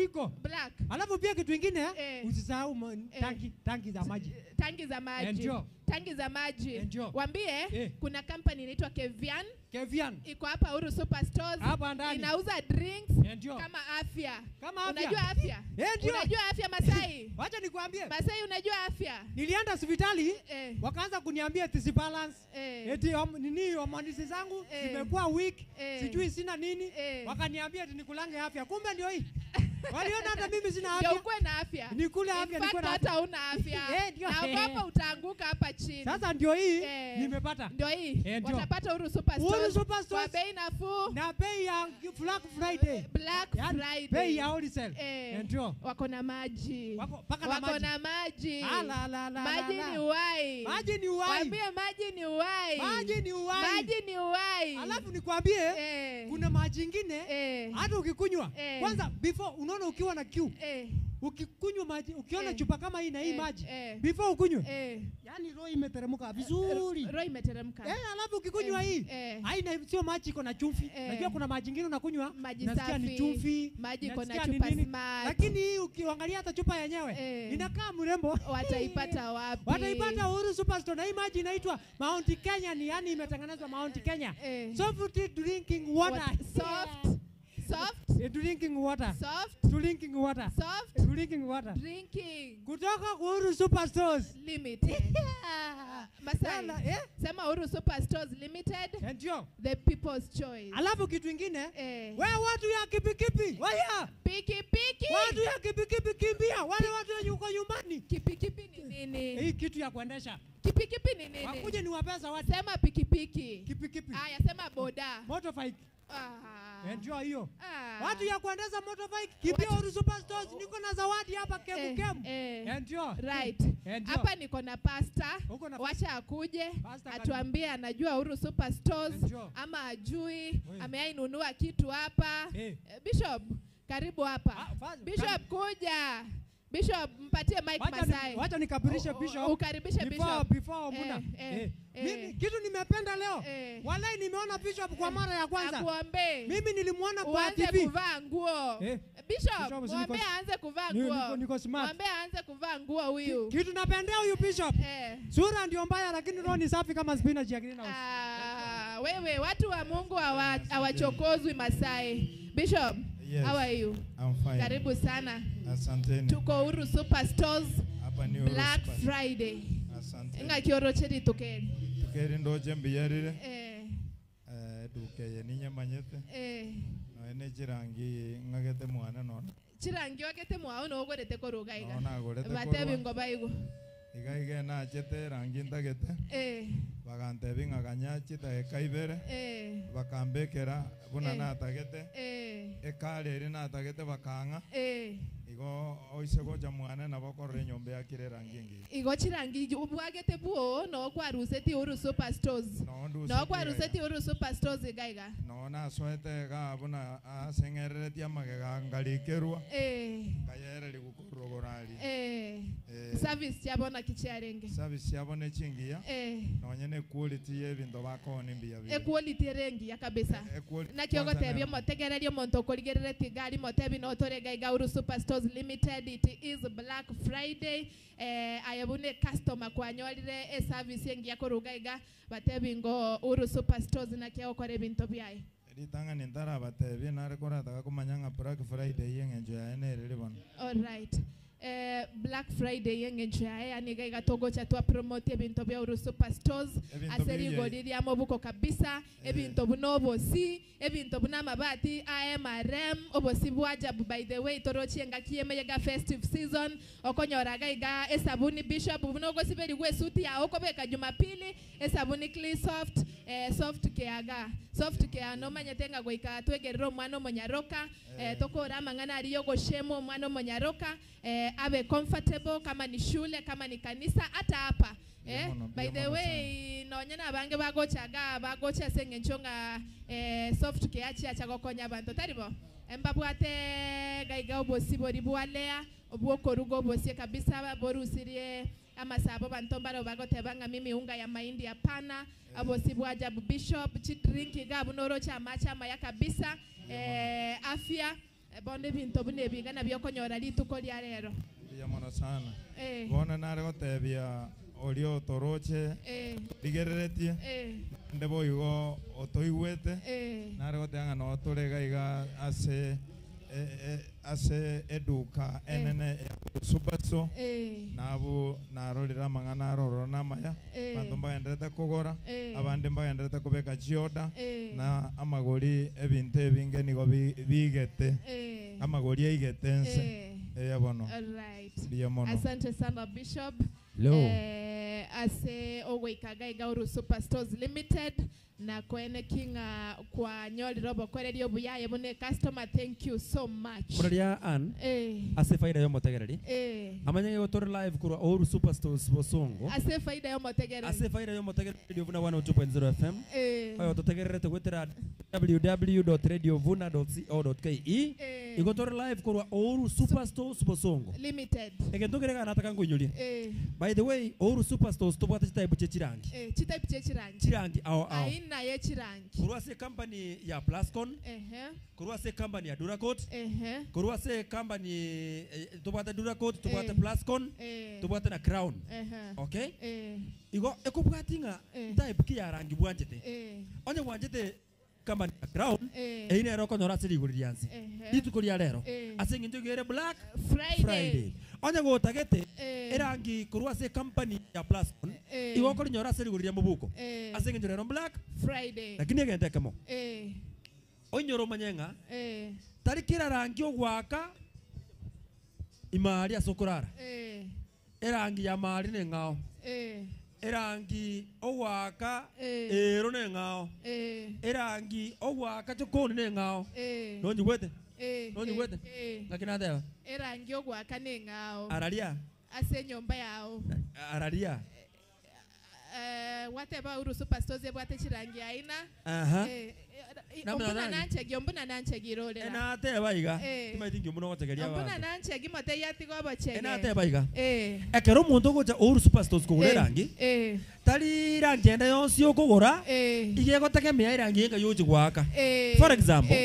Iko. Black. Alafu pia kitu kingine usisahau tanki za maji. Tanki za maji. Tanki za maji. Waambie kuna company inaitwa Kevian. Kevian. Iko hapa Uhuru Superstores. Hapa ndani. Inauza drinks kama afya. Kama afya. Unajua afya? Unajua afya Masai? Wacha nikwambie. Masai unajua afya? Nilienda hospitali wakaanza kuniambia eti balance. Eti nini hormones zangu zimekuwa weak, sijui sina nini. Wakaniambia eti nikulange afya. Kumbe ndio hii. Waliona hata mimi sina afya. Ndio ukue na afya. Nikule afya, nikue na afya. Hata una afya. Na ukopa utaanguka hapa chini. Sasa ndio hii nimepata. Ndio hii. Watapata Uhuru Superstores. Kwa bei nafuu. Na bei ya Black Friday. Black Friday. Bei ya wholesale. Ndio. Wako na maji. Wako na maji. Maji ni uhai. Maji ni uhai. Waambie maji ni uhai. Maji ni uhai. Maji ni uhai. Alafu nikwambie kuna maji nyingine hata ukikunywa kwanza before unaona ukiwa na kiu ukikunywa maji ukiona chupa kama hii na hii maji before ukunywe yani roho imeteremka vizuri. Roho imeteremka. Alafu ukikunywa hii haina sio maji iko na chumvi. Najua kuna maji nyingine unakunywa nasikia ni chumvi, maji iko na chupa smart. Lakini hii ukiangalia hata chupa yenyewe inakaa mrembo. Wataipata wapi? Wataipata Uhuru Superstore. Na hii maji inaitwa Mount Kenya, ni yani imetengenezwa Mount Kenya. Soft drinking water. Soft. Soft drinking water. Soft drinking water. Soft drinking water. Drinking. Kutoka Uhuru Superstores Limited. Masai. Sema Uhuru Superstores Limited. Ndio. The people's choice. Alafu kitu kingine, wewe watu ya kipikipi, waya. Pikipiki. Watu ya kipikipi kimbia, wale watu wenye uko nyumbani. Kipikipi ni nini? Hii kitu ya kuendesha. Kipikipi ni nini? Wakuje ni wapesa watu. Sema pikipiki. Kipikipi. Aya, sema boda. Motorbike. Enjoy hiyo. Watu ya kuendesha motorbike kimbia Uhuru Superstores, niko na zawadi hapa kemu kemu. Enjoy. Right. Hapa niko na pastor. Wacha akuje atuambie anajua Uhuru Superstores ama ajui, ameainunua kitu hapa. Bishop, karibu hapa. Bishop kuja. Bishop mpatie mic Masai. Wacha nikabirishe Bishop. Ukaribishe Bishop. Before Muna. Mimi kitu nimependa leo. Walai nimeona Bishop kwa mara ya kwanza. Akuombe. Mimi nilimuona kwa TV. Uanze kuvaa nguo. Bishop, mwambie aanze kuvaa nguo. Niko smart. Mwambie aanze kuvaa nguo huyu. Kitu napendea huyu Bishop. Sura ndio mbaya lakini roho ni safi kama spinach ya greenhouse. Wewe watu wa Mungu hawachokozwi Masai. Bishop, yes. How are you? I'm fine. Karibu sana. Asanteni. Tuko Uhuru Superstores. Hapa ni Uhuru Black Super. Friday. Asante. Nga kiorocheri tukeri. Tukeri ndoje mbiyarire. Dukeye ninye manyete. No ene chirangi ngagete mwana nona. Chirangi wagete mwana no ogorete koruga iga. No nagorete koruga. Batebi ngoba igo. Iga iga na chete rangi ndagete. Bagantebi ngaganya chidageka ibere. Bakambekera buna natagete. Ekare eri natagete bakanga. Igo oise gocha mwana nabo korora enyomba yakire erangi engiya. Igo chirangi obwagete buo no kwaruseti Uhuru Superstores. No kwaruseti Uhuru Superstores igaiga. No nasoete iga buna aseng'ereretie amagega ngarikerwa. Ngayereri gukorogorari. Service chiabo naki chiarenge. Service chiabo ne chingiya. Nonye ne quality y'ebinto bakona mbuya bire. Equality erengiya kabisa. Naki ogotebia omotegereria omonto okorigerereti egari motebi notorega iga Uhuru Superstores Limited. It is Black Friday. Ayabune customer kwanyorire e service engiya koruga iga batebi ngo Uhuru Superstores naki ogokora ebinto biaye. Ritang'ani ntarabatebie nare korataka komanya ng'a Black Friday eng'encho yaye nereri bono. Alright. Black Friday eng'encho yaye yani iga igatogocha twa promote ebinto bya Uhuru Superstores ase rigori ria mobuko kabisa ebinto buno obosi ebinto buna amabati AMRM obosi bwa ajabu. By the way torochi engaki emeyega festive season okonyoraga iga esabuni Bishop buno ogosiberi gwe suti yao okobeka Jumapili esabuni clean soft soft keaga soft kea nomanyete nga goika twegerera omwana omonyaroka tokora amang'ana ariyo goshema omwana omonyaroka abe comfortable kama ni shule kama ni kanisa hata hapa. By the way nonya nabange bagochaga bagocha seng'encho nga soft care chiacha gokonya abanto taribo embabwate gaiga obosi bori bwalea obwokoruga obosie kabisa borusirie amasabo banto mbaro bagoteba nga mimi unga ya mahindi hapana abosi bwa ajabu Bishop chidrink gabu norocha amacha amaya kabisa afya bonde binto bune bingana byokonyora rituko lya rero. Mbuya mono sana. Bono nare gotebia orio toroche rigereretie nde boigo otoigwete nare goteba ng'a no torega iga ase ase eduka enene Superstore nabo narorera amang'ana aroro namaya banto mbagenderete kogora abande mbagenderete kobeka chioda na amagori ebinto ebinge nigo bigete amagori aigete ense bono. Alright. Mbuya mono. Asante sana Bishop. Ase ogoikaga iga Uhuru Superstores Limited na kwene kinga kwa nyoli robo kwererio buyaye bune customer thank you so much. Muraria Ann ase faida yo motegereri amanye gotor live kurwa Uhuru Superstores Bosongo ase faida yo motegereri ase faida yo motegereri Radio Vuna 102.0 FM oyo totegererete gwetera www.radiovuna.co.ke igotor live kurwa Uhuru Superstores Bosongo Limited egento kerega nataka ngunyurie. By the way Uhuru Superstores tobwate chitype che chirangi chitype che chirangi chirangi ao ao aina ye chirangi kurwa se company ya Plascon kurwa se company ya Duracoat kurwa se company tobwate Duracoat tobwate Plascon tobwate na Crown. Okay igo ekobwati nga type ki ya rangi bwanjete onye bwanjete company ya Crown eine ero konyora ase rigori rianse rituko ria rero ase eng'encho gere Black Friday onye gotagete erangi kurwa ase company ya Plascon igo okorinyora ase rigori ria mobuko ase eng'encho rero Black Friday lakini egente kemo onyoro manyeng'a tari kira rangi ogwaka imari ase okorara erangi ya mari neng'ao erangi ogwaka ero neng'ao erangi ogwaka chokoni neng'ao nonjigwete nonjigwete ngaki nateba erangi ogwaka neng'ao araria ase enyomba yao araria wateba Uhuru Superstores ebwate chirangi aina ombuna nanchegi ombuna nanchegi irorera enateba iga timaiti ngi ombuna ogotegeria abanto ombuna nanchegi mote yatiga obochege enateba iga ekero omonto ogocha Uhuru Superstores kogora erangi tari rangi ende yonsi okogora iga egotegemea erangi enga yochi gwaka. For example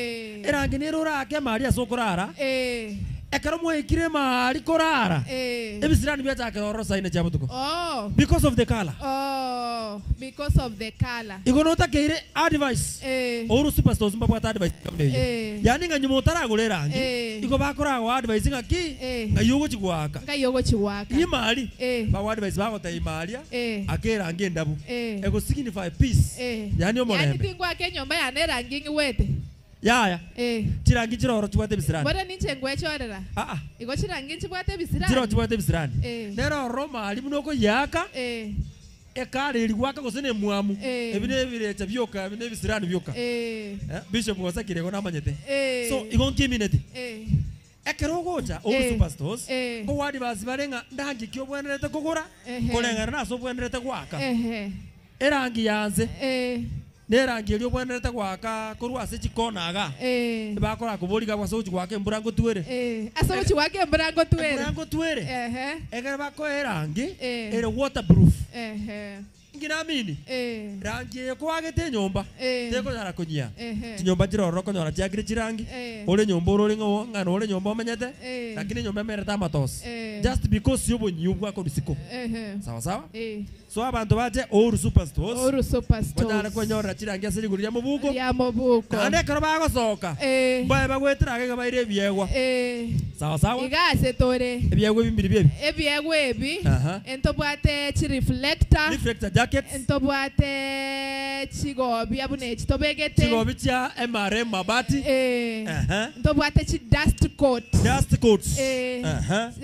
erangi nere orake amari ase okorara ekero mwekire mari korara ebisirani biachakera oro saine chia botuko because of the color. Because of the color igo notakeire advice Uhuru Superstores mbabwate advice kamneyo yani ng'a nyuma otaragora erangi igo bakoragwa advice ng'aki ng'a yogochi gwaka ng'a yogochi gwaka imari bago advice bagoteba imaria ake erangi endabu ego signify peace yani omorembe yani tingwaka enyomba yane erangi ng'iwete yaya chirangi chiroro chibwate ebisirani bora ninche ngwechorera igo chirangi nchibwate ebisirani chiro chibwate ebisirani nero roma ari muno okoyaka ekare rigwaka gose ne mwamu ebi nebirecha byoka ebi nebisirani byoka Bishop wasakire go namanyete so igo nkiminete Ekero gocha Uhuru Superstores ko wadi bazibarenga ndangi kyo bwenerete kugura kurengana naso bwenerete gwaka erangi yanze nerangi eri obwenerete gwaka korwa ase chikonaga bakora kuboriga bwaso gwaka emburango twere ase gochi gwaka emburango twere emburango twere egere bako erangi ere waterproof nginamini rangi ekwagete nyomba tekonyara kunyia chinyomba chiroro konyora chiakire chirangi ore nyomba orore ng'ana ore nyomba omenyete lakini nyomba emerete amatos just because yobonyiu bwako risiko sawa sawa so abantu baje Uhuru Superstores Uhuru Superstores banyara kwenyora chirangi ase riguru rya mubuko naende ekero bagosoka mbae bagweterage iga baire ebiegwa sawa sawa iga ase tore ebiegwa ebimbiri biebi ebiegwa ebi entobwate chireflector reflector jackets ntobwate chigobi abune chitobegete chigobi chia MRM mabati ntobwate chi dust coat dust coats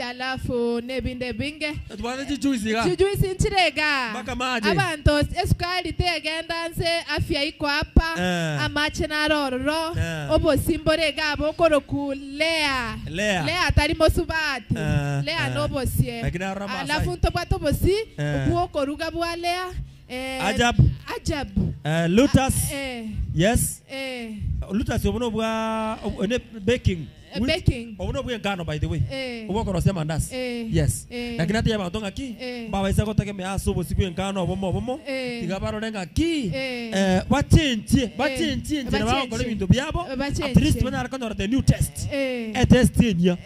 alafu nebinde binge tubwate chijuice iga chijuice nchirega mpaka maji abantu esukari tegenda nse afya iko hapa amache narororo obosimborega abokorokulea lea tarimo subati lea nobosie alafu ntobwate obosi bwokoruga bwa lea Ajab. Ajab. Lotus. Yes. Lotus obuno bwa baking. Baking. Obuno bwa ngano by the way. Obo korosia mandazi. Yes. Lakini ati abantu ngaki babaisa gotegemea ase obosi bwa ngano obomo obomo tiga barore ngaki bachenchie bachenchie nchira bagokora ebinto biabo at least banyara konyora the new test. E test enya.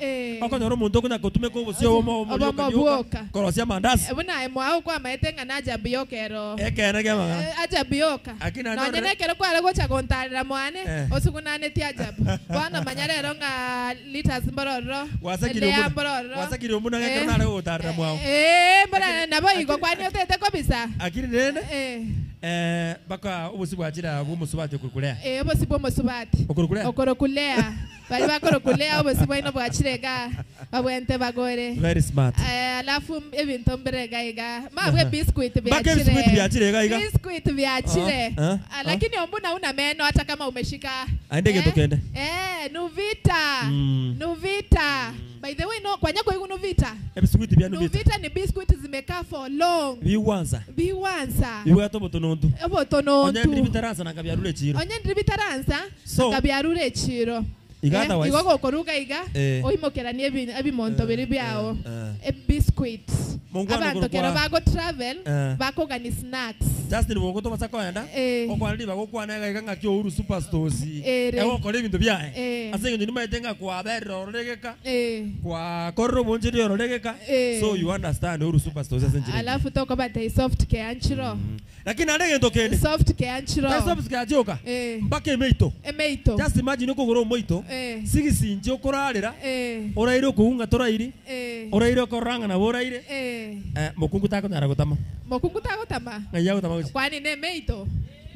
Okonyora omonto okonya gotumeka obosi obomo obomo bwoka korosia mandazi. Buna mwao kwa maete ngana Ajab yokero. Ekene kema. Ajab yoka. Nonye nekero kware gocha gontarera mwane osugunane ti Ajab. Bwana manyarero nga liters mbororo wasakiri omuna ngekero nare gotarera mwao mbora nabo igo kwani otete kobisa akiri nene baka obosi bwachira bwomusubati okurukulea obosi bwomusubati okorokulea bali bakorokulea obosi bwaino bwachirega babwente bagore very smart alafu ebinto mbirega iga mabwe biscuit byachire biscuit byachire iga biscuit byachire lakini ombuna una meno hata kama umeshika aende getokende Nuvita Nuvita by the way no kwanyako igu Nuvita biscuit bya Nuvita Nuvita ni biscuit zimekaa for long biwanza biwato botonontu obotonontu onye ndibitaransa nakabyarure chiro onye ndibitaransa nakabyarure chiro igo gokoruga iga oimokeranie ebimonto biri byao biscuit abantu kero bago travel bakogani snacks Justin bongo to basako enda okwaniri bagokwana iga ngaki Uhuru Superstores egokora ebinto byaye ase eng'encho nimaete ng'a kwaberera ororegeka kwa korora oboncheri ororegeka so you understand Uhuru Superstores ase enchera alafu tokobate soft care anchiro lakini ande gento kende soft care anchiro soft care joka mpaka emeito just imagine okogora omoito sigisinje okorarera oraire okuunga torairi oraire okoranga nabo oraire mokungu takonyara gotama mokungu tagotama ng'aya gotama kwani ne meito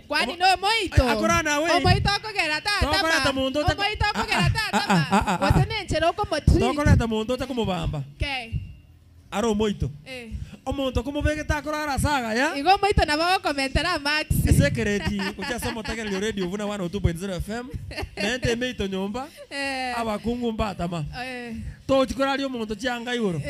kwani no moito akorana we omoito okogera tatama omoito okogera tatama gose nenchera okomotreat tokoreta monto otakomobamba okay ari omoito omonto okomobegete akorara saga ya igo omoito nabo okomentera max esekereti gochia omotegererio radio buna 102.0 FM nente emeito nyomba abakungu mbatama tochikoraria omonto chianga igoro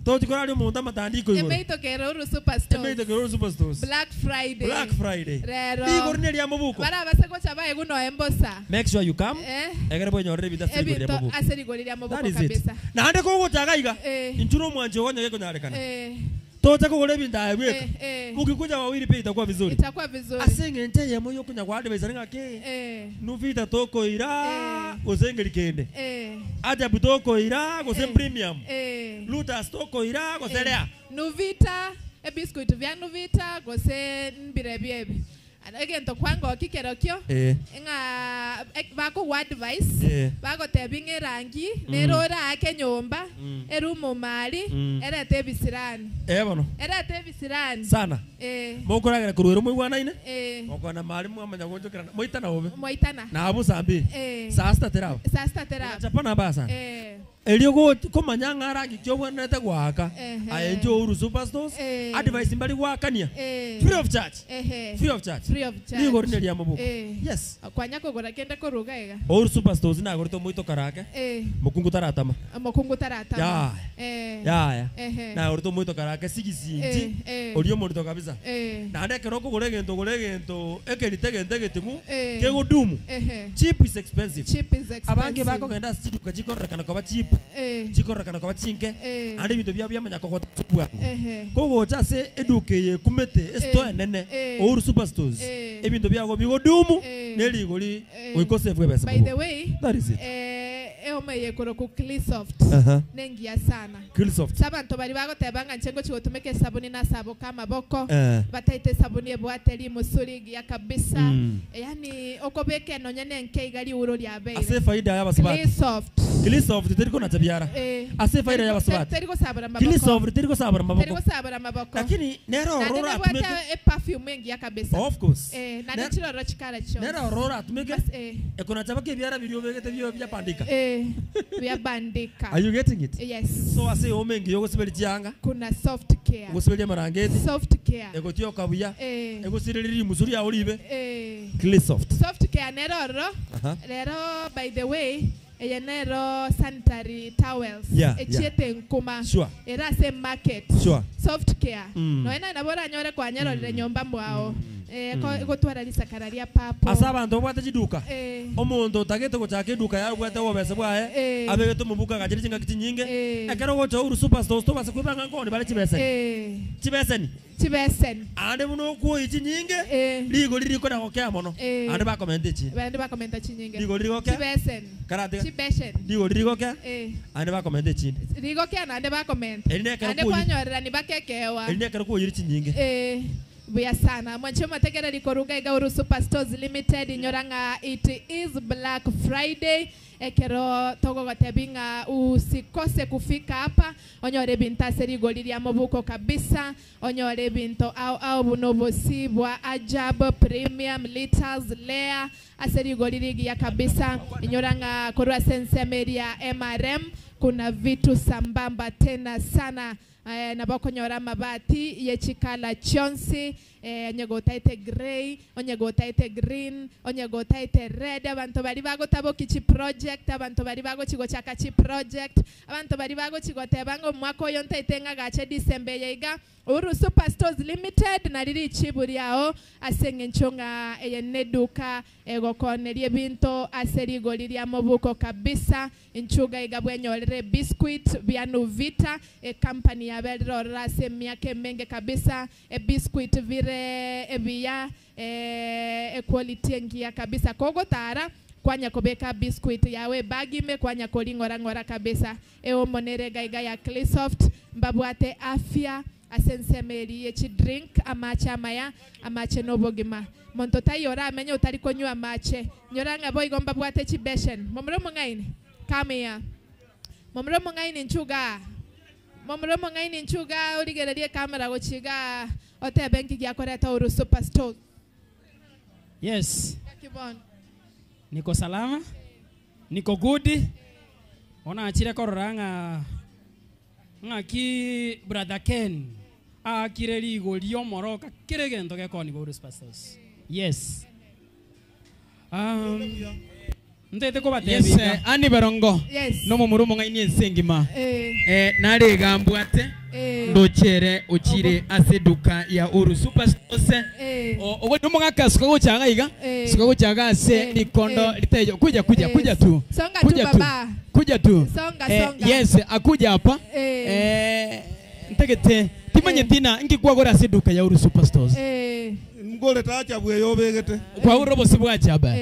tochikoraria omonto amatandiko igoro emeito kero Uhuru Superstores emeito kero Uhuru Superstores Black Friday Black Friday rero igoro ne ria mubuko bara base gocha bae guno embosa make sure you come egere bwenyorere ebinto ase rigori ria mubuko ase rigori ria mubuko kabisa naende kogochaga iga inchuro omwanchi ogonyage konyarekana tocha kugora ebinto aye bweka ukikuja wawili pia itakuwa vizuri itakuwa vizuri asenge nche yemo yokunya kwa advice ngaki Nuvita tokoira gose kende Ajabu tokoira gose premium Lotus tokoira gose lea Nuvita ebiscuit bya Nuvita gose mbire byebi egento kwango kikerokio nga bako advice bagotebinga erangi nerora ake nyomba erumo mali erete ebisirani bono erete ebisirani sana mokoragera kurwero moigwanaine okona mali mwamanya gonjokerana moitana obe moitana na abu saa mbili saa sita teraba saa sita teraba chapana basa Elio komanya ng'arangi kyobwanete gwaka ayenjo Uhuru Superstores advice mbali gwakania free of charge. Free of charge. Free of charge. Nigo rine ria mabuku. Yes. Kwanya kugura kende kuruga iga. Uhuru Superstores nagorete muito karake. Mukungu taratama. Mukungu taratama. Ya. Nagorete muito karake sigisinji. Orio morito kabisa. Na ndekero kugura egento gura egento ekerite egento egetimu kegodumu. Cheap is expensive. Cheap is expensive. Abange bakogenda chiduka chikorekana koba cheap. Chikorekana koba chinke. Andi bintu bya byamanya kogota bwangu. Kogocha se eduke ye kumete store nene Uhuru Superstores. Ebintu byago bigodumu neligoli oikosefwe besa. By the way, that is it. Eomeye koroku Clisoft. Nengia sana. Clisoft. Sabantu bari bagotebanga nchengo chigotumeke sabuni na sabo kama boko. Bataite sabuni ebwate limusuri ya kabisa. Yani okobeke nonye nenke igali uro lya bei. Ase faida ya basibati. Clisoft. Clisoft teriko na tabiara. Ase faida ya basibati. Teriko sabara maboko. Clisoft teriko sabara maboko. Teriko sabara maboko. Lakini nero aurora atumeke e perfume mengi ya kabisa. Of course. Na nechiro ro chikara cho. Nero aurora atumeke. Ekona tabake biara bilio begete bio bya pandika. Bya bandika. Are you getting it? Yes. So ase omengi yogosibeli chianga. Kuna soft care. Gosibeli marangeti. Soft care. Egotio kabuya. Egosiriri musuri ya olibe. Clisoft. Soft care nero ro. Lero by the way eyenero sanitary towels. Echiete nkuma. Sure. Era se market. Sure. Soft care. No ena nabora nyore kwa nyerorire nyomba mwao. Gotwara lisakararia papo. Asa abantu bwate chiduka. Omuntu otagete gochaka eduka ya bwate obese bwaye. Abegete mubuka gachiri chingaki chinyinge. Ekero gocha Uhuru Superstores tobase kwibanga ngoni bale chibeseni. Chibeseni. Chibeseni. Ande muno kuoyi chinyinge. Ligo liriko na gokea mono. Ande bakomenta chi. Ande bakomenta chinyinge. Ligo liriko kea. Chibeseni. Karate. Chibeseni. Ligo liriko kea. Ande bakomenta chi. Ligo kea na ande bakomenta. Ande kwanyorera ni bakekewa. Ende ekero kuoyi chinyinge. Buya sana. Mwancho matekera likoruga iga Uhuru Superstores Limited inyoranga it is Black Friday. Ekero togo gotebinga usikose kufika hapa onyore binta serigoli lya mabuko kabisa onyore binto au au bunobosi bwa ajab premium liters layer aserigoli ligi ya kabisa inyoranga korwa sensemeria MRM kuna vitu sambamba tena sana. Nabokonyora mabati yechikala chonsi onyegotaite grey onyegotaite green onyegotaite red abantu bari bagotaboki chi project abantu bari bagochigochaka chi project abantu bari bagochigotebanga omwaka oyo ntaite ng'agache December yeiga Uhuru Superstores Limited nariri chiburi yao aseng'encho ng'a eye neduka egokonerie binto aserigori ria mobuko kabisa inchuga igabwenyorere biscuit bya Nuvita e company ya berero ase miaka menge kabisa e biscuit vire ebiya e quality ngia kabisa kogotara kwanya kobeka biscuit yawe bagime kwanya kolingora ngora kabisa e omonere gaiga ya Clisoft mbabwate afya asensemeri yechi drink amache amaya amache nobogima monto tayora amenye utari konywa amache nyoranga boy gomba bwate chibeshen momro mungaini kamia momro mungaini nchuga momro mungaini nchuga urigererie kamera gochiga ote benki gyakoreta Uhuru Superstores. Yes. Niko salama. Niko good. Ona achire kororanga ngaki brother Ken akire ligo liomoroka kiregento gekoni Uhuru Superstores. Yes. Ndete ko batebi. Yes, ani barongo. Yes. No mumurumo ngaini ensengima. Nare gambwate. Ndochere ochire ase duka ya Uhuru Superstores. Ogo numugaka siko gochanga iga. Siko gochanga ase likondo litejo kuja kuja kuja tu. Songa tu baba. Kuja tu. Songa songa. Yes, akuja hapa. Ntegete timanye tina ngikwagora ase duka ya Uhuru Superstores. Mgole tacha bwe yobegete. Kwa urobo sibwacha ba.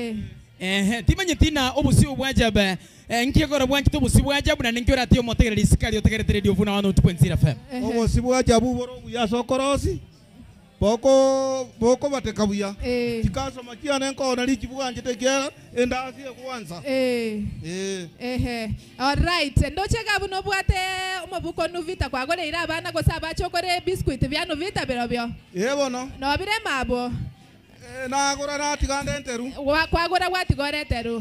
Timanye tina obusi obwaja nkiegora bwanki obusi bwaja buna ninkora ati omotegere lisikali otegere radio vuna 102.0 FM. Obusi bwaja buboro buya sokorosi. Boko boko bateka buya. Tikaso makia nenko na lichi bwanje tekera endasi kwanza. All right. Ndochega buno bwate omobuko Nuvita kwagore ira abana gose abachokore biscuit bya Nuvita berobyo. Bono. No birema abo. Nagora natiganda enteru. Kwagora watigora enteru.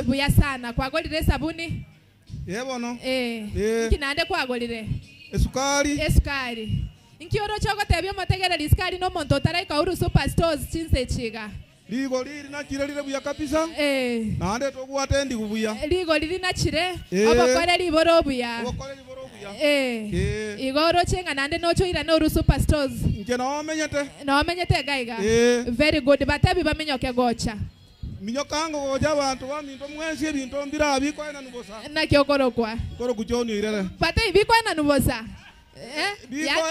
Buya sana. Kwagorire sabuni. Yebono. Kinande kwagorire. Esukari. Esukari. Inkioro chogotebia motegereri sukari no monto taraika Uhuru Super Stores chinse chiga. Ligo liri nachire lire buya kabisa. Naande togwate ndi kubuya. Ligo liri nachire. Obokore liboro buya. Obokore liboro buya. Igoro chenga nande nocho ira no Uhuru Super Stores. Nje na wamenyete. Na wamenyete gaiga. Very good. Batebi bamenyoke gocha. Minyokango goja abantu baminto mwensi ebinto mbira bikoena nubosa. Nakyokorokwa. Koro kujoni irere. Batebi bikoena nubosa.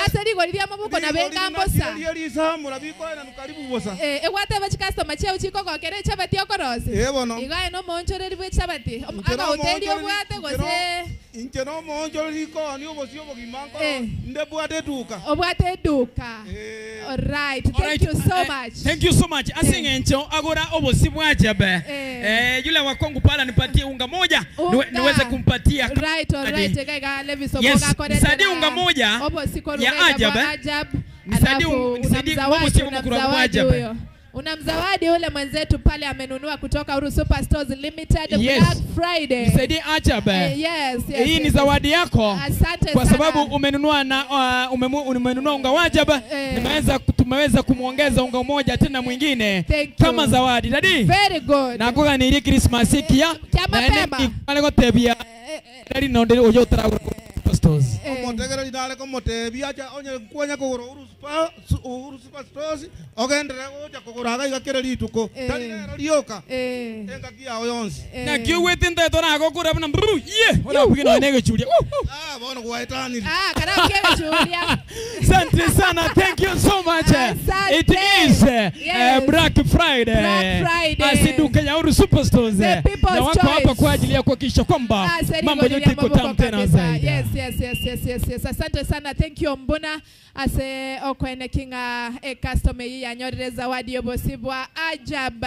Ase ligo liri amabuko na benga mbosa. Liri samura bikoena nukaribu bosa. Egwate bachi customer cheo chiko kokere chabati okorose. Bono. Igae no monchoreri bwe chabati. Aga hoteli obwate gose. Inche no monchoreri ko ni obosio bogima ko nde bwate duka. Obwate duka. All right. Thank you so much. Thank you so much. Asingencho agora obosi bwajabe. Yule wa kwangu pala nipatie unga moja niweze kumpatia. Right, all right. Gaiga Levis oboga kore. Nisaidie unga moja ya Ajab. Nisaidie unga. Unamzawadi ule mwenzetu pale amenunua kutoka Uhuru Super Stores Limited. Black Friday. Nisaidie Ajab. Yes. Hii ni zawadi yako. Asante kwa sana. Sababu umenunua na umenunua unga wa Ajab. Tumeweza kumuongeza unga mmoja tena mwingine kama zawadi. Dadi. Very good. Na kuga ni Christmas ikia. Mapema. Na ngotebia. Dadi nonde ojo tarago Stores. Omotegera linale komotebia cha onye kwanya kugura Uhuru Super Stores ogendere gocha kugura ga igakere rituko tari rero rioka enga kiao yonsi na kiwete ndeto nago kura buna mbru ye ora bugina nege chulia bono gwaetani kana kege chulia. Asante sana, thank you so much. It is Black Friday. Asiduka ya Uhuru Super Stores na wako hapa kwa ajili ya kuhakikisha kwamba mambo yote iko tamu tena zaidi. Yes. Asante sana. Thank you Mbuna. Ase okwene kinga customer yi yanyorere zawadi yobosibwa Ajab.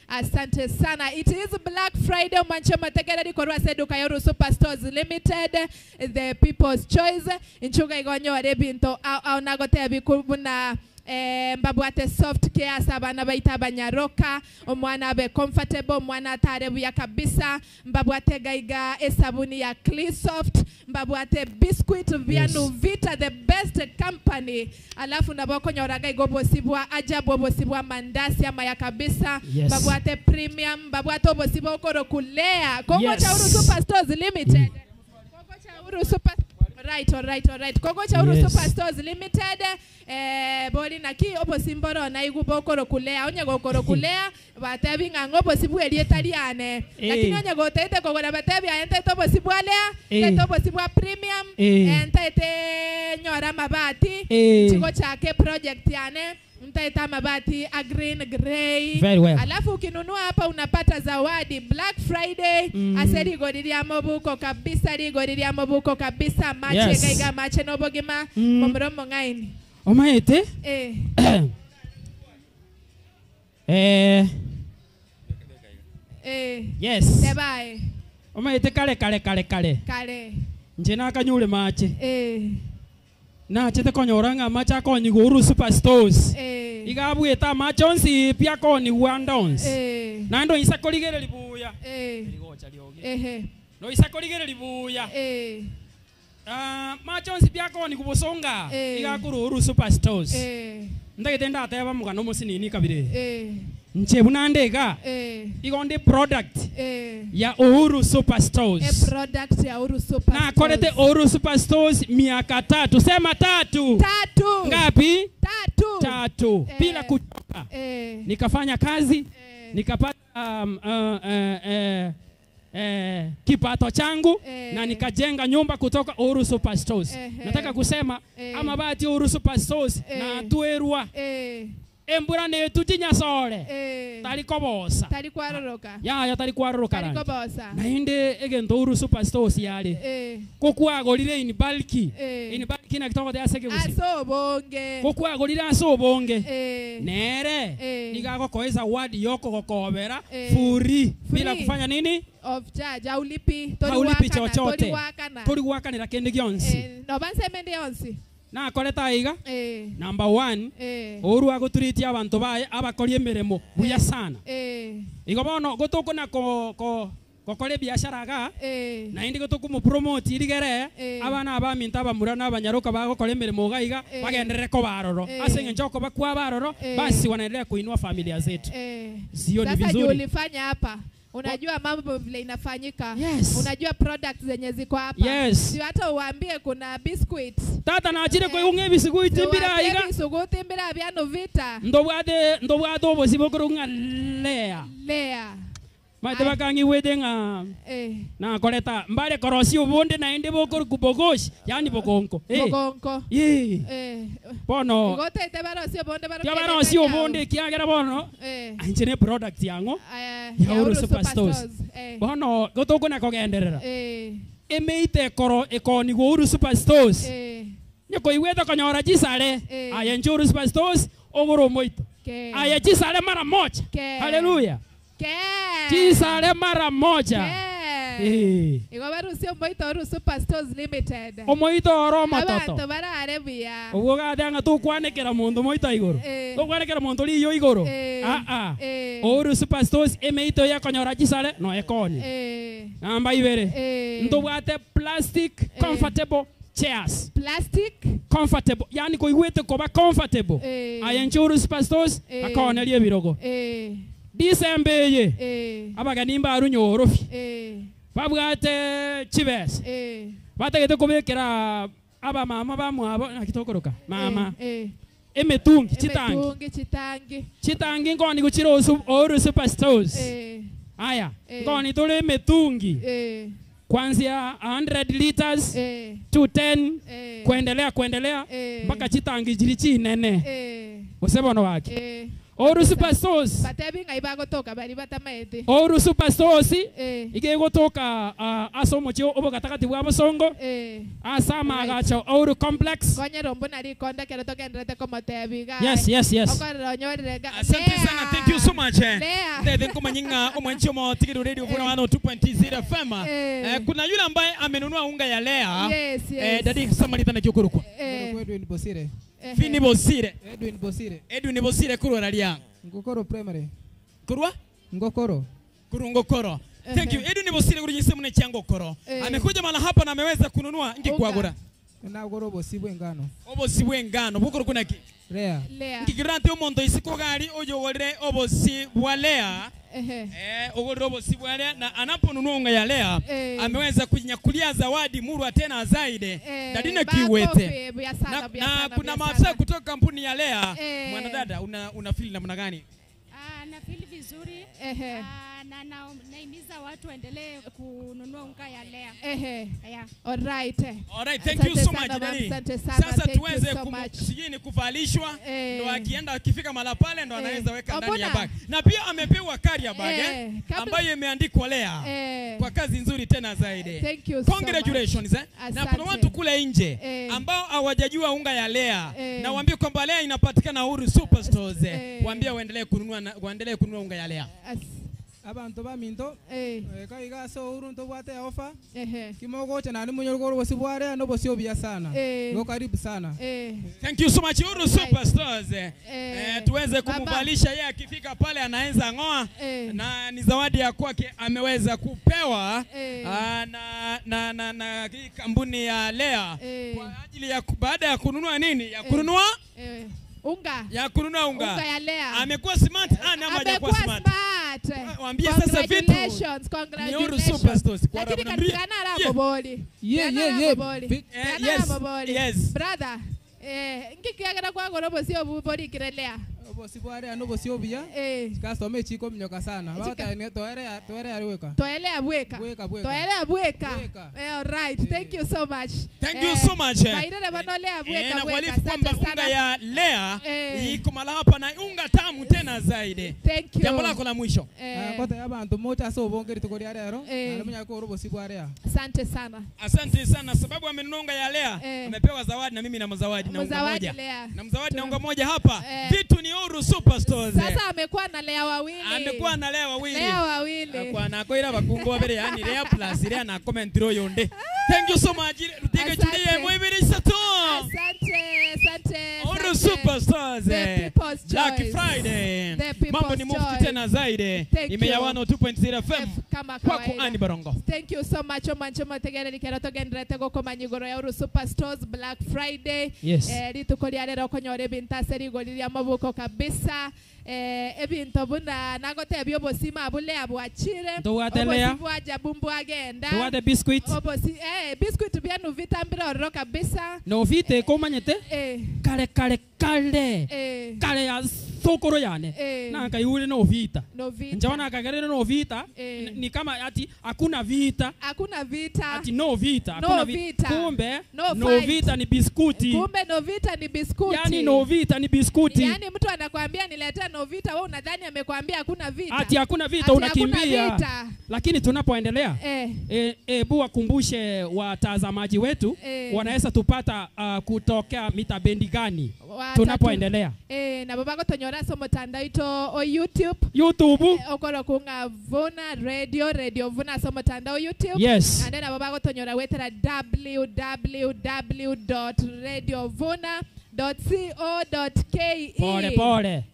Asante sana. It is Black Friday. Mwanche mategereri korwa seduka ya Uhuru Super Stores Limited, the people's choice. Inchuga igonyore binto au nagotebi kubuna mbabwate soft care sabana baita banyaroka omwana abe comfortable mwana atarebuya kabisa mbabwate gaiga esabuni ya Clean Soft mbabwate biscuit vya Nuvita the best company alafu naboko nyoraga igobosibwa Ajabu obosibwa mandasi ama ya kabisa. Mbabwate premium mbabwate obosibwa okoro kulea Kongo cha Uhuru Super Stores Limited. Kongo cha Uhuru Super Right, all right. Kongo cha Uhuru Super Stores Limited. Boli naki obosimboro na igubokoro kulea onye gokoro kulea batebi ng'ango bosibwe elietariane lakini onye gotete kogora batebi aente to bosibwa lea tete bosibwa premium entete nyora mabati chiko chake project yane mtaita mabati a green grey. Very well. Alafu ukinunua hapa unapata zawadi Black Friday. Aseri goriria mobuko kabisa rigoriria mobuko kabisa mache gaiga mache nobogima momromo ngaini omaete yes tebae omaete kale kale nje nakanyule mache na chete konyoranga macha konyi Uhuru Super Stores igabweta macha onsi pia koni wandons na ndo isakoligereri buya ligocha lioge no isakoligereri buya macha onsi pia koni kubosonga igakuru Uhuru Super Stores ndagitenda ateba mugano musinini kabire nche bunandega igonde product ya Uhuru Super Stores. Product ya Uhuru Super Stores. Na korete Uhuru Super Stores miaka 3. Sema 3. 3. Ngapi? 3. 3. Bila kuchoka. Nikafanya kazi, nikapata kipato changu na nikajenga nyumba kutoka Uhuru Super Stores. Nataka kusema ama bati Uhuru Super Stores na tuerwa. Embura ne tujinyasore tari kobosa tari kwaroroka ya tari kwaroroka tari kobosa na inde egento Uhuru Super Stores yale kokwagorire in bulk in bulk na kitoko ya seke gusi asobonge kokwagorire asobonge nere nigagokoeza wadi yoko gokobera furi bila kufanya nini of charge aulipi chochote tori wakanira kende gyonsi no bansemende yonsi na koleta iga number 1 Uhuru aguturitie abantu baye abakori emirimo buya sana igo bono gotoko na ko Gokore biashara ga na indi gotokumu promote irigere abana abaminta abamura n'abanyaruka bagokora emirimo gaiga bagenderere ko baroro ase ngenjoko bakwa baroro basi wanaendelea kuinua familia zetu. Sio ni vizuri. Sasa ulifanya hapa unajua mambo vile inafanyika. Yes. Unajua products zenye ziko hapa. Yes. Si hata uambie kuna biscuit. Tata na ajire ko unge biscuit mbira iga. Biscuit mbira byano vita. Ndobwate obosi bokorunga lea. Lea. Maite bakangi wedenga na koleta mbale korosi ubunde na ende bokor kubogoshi yani bogonko. Bogonko. Bono. Ngote ite barosi obonde baro. Ya barosi obonde kiagera bono. Anjene product yango. Ya Uhuru Superstores. Bono gotoko na kogenderera. Emeite koro ekoni go Uhuru Superstores. Nyoko iweta konyora jisare. Aye Uhuru Superstores ogoro moito. Aye jisare mara moja. Hallelujah. Chisare mara moja. Igo barusi omoito Uhuru Superstores Limited. Omoito oro matoto. Abantu barare buya. Ogo gatanga tukwanekera mundu moito igoro. Tukwanekera mundu riyo igoro. Uhuru Superstores emeito yakonyora chisare no ekoni. Namba ibere. Ntobwate plastic comfortable chairs. Plastic comfortable. Yani koigwete koba comfortable. Aye Uhuru Superstores akonerie ebirogo. Disembe ye abagani mbarunyorofi babwate chibes bategete kubekera aba mama bamwabo nakitokoroka mama emetungi chitangi chitangi ngoni guchiro Uhuru Superstores aya ngoni tole emetungi kuanzia 100 liters to 10 kuendelea mpaka chitangi jiri chinene osebono wake Uhuru Superstores. Batebi ngai bagotoka bari batamaete. Uhuru Superstores ige gotoka asomo chio obogatakati bwa bosongo. Asama agacha Uhuru Complex. Konyero mbona rikonda kero tokenderete komotebi ga. Yes yes yes. Okorero nyorire. Asante sana, thank you so much. Ndethe nkomanyinga omwanchi omo Tigiru Radio kuna 102.0 FM. Kuna yule ambaye amenunua unga ya Lea. Yes yes. Dadi samalita na kyokorukwa. Edwin Bosire. Fini Bosire. Edwin Bosire. Edwin Bosire kurwa ria. Ngokoro primary. Kurwa? Ngokoro. Kurungokoro. Thank you. Edwin Bosire kurujise mune cha Ngokoro. Amekuja mala hapa na ameweza kununua ngi kwagura. Na goro bosibwe ngano. Obosibwe ngano bukoro kuna ki? Lea. Lea. Ngikirante omonto isiko gari oyogorere obosi bwa Lea. Ogorere obosi bwa Lea na anaponunua unga ya Lea ameweza kujinyakulia zawadi murwa tena zaidi. Dadine kiwete. Na kuna maafisa kutoka kampuni ya Lea. Mwanadada una feel namna gani? Na feel vizuri. Na naimiza watu waendelee kununua unga ya Lea. Yeah. All right. All right, thank you so much Dani. Sasa tuweze sijui ni kuvalishwa ndo akienda akifika mala pale ndo anaweza weka ndani ya bag. Na pia amepewa carrier bag ambayo imeandikwa Lea. Kwa kazi nzuri tena zaidi. Thank you so Congratulations much. Na kuna watu kule nje ambao hawajajua unga ya Lea. Na waambie kwamba Lea inapatikana Uhuru Superstores. Waambie waendelee kununua waendelee kununua unga ya Lea. Abantu baminto kaiga so Uhuru ntobwate ofa kimogocha na nimunyorogoro bosibwa Lea no bosio bia sana no karibu sana. Thank you so much Uhuru Superstores. Tuweze kumvalisha yeye akifika pale anaanza ngoa na ni zawadi ya kwake ameweza kupewa na kampuni ya Lea kwa ajili ya baada ya kununua nini? Ya kununua unga. Ya kununua unga. Unga ya Lea. Amekuwa smart ama hajakuwa smart? Waambie sasa vitu. Congratulations, congratulations. Lakini katika na boboli. Yeah. Yes. Brother, ngikiagera kwa goro bosio boboli kirelea. Obosi bwa Lea no bosio bia. Chikasome chiko mnyoka sana. Bata ni toere ariweka. Toele abweka. Toele abweka. All right, thank you so much. Thank you so much. Bairere bano Lea abweka. Na kualifu kwamba unga ya Lea iko mala hapa na unga tamu tena zaidi. Thank you. Jambo lako la mwisho. Kota abantu mocha so bongeri tuko ria lero. Na munya ko obosi bwa Lea. Asante sana. Asante sana sababu amenunua unga ya Lea. Amepewa zawadi na mimi na mzawadi na unga moja. Na mzawadi na unga moja hapa. Vitu ni Uhuru Superstores. Sasa amekuwa na Lea wawili. Amekuwa na Lea wawili. Lea wawili. Kwa na koira bakungo babere yani Lea plus Lea na comment ro yonde. Thank you so much. Rutege chulie mwibiri sato. Asante, asante. Uhuru Superstores. The people Black Friday. Mambo ni mufti tena zaidi. Imeya 102.0 FM. Kwako Andy Barongo. Thank you so much omwancho motegereri kero togenderete gokomanya igoro ya Uhuru Superstores Black Friday. Yes. Rituko ria rero okonyora ebinto ase rigori ria mabuko kabisa. Ebinto buna nagotebia obosima bule abwachire. Obosi bwaja bumbu agenda. Towate biscuit. Obosi biscuit bia Novita mbira ororo kabisa. Novita ekomanyete? Kare kare kare. Kare ya sokoro yane. Na kaiure Novita. Njaona kagerere Novita ni kama ati hakuna vita. Hakuna vita. Ati no vita, hakuna vita. Kumbe Novita ni biskuti. Kumbe Novita ni biskuti. Yani Novita ni biskuti. Yani mtu anakuambia niletea Novita, wewe unadhani amekwambia hakuna vita. Ati hakuna vita, unakimbia. Vita. Lakini tunapoendelea ebu wakumbushe watazamaji wetu wanaweza tupata kutokea mita bendi gani tunapoendelea. Na babako tonyora so mutandao ito o YouTube. YouTube. Okoro kunga Vuna Radio, Radio Vuna so mutandao YouTube. Yes. And then babako tonyora wetera www.radiovuna.co.ke. Pole pole.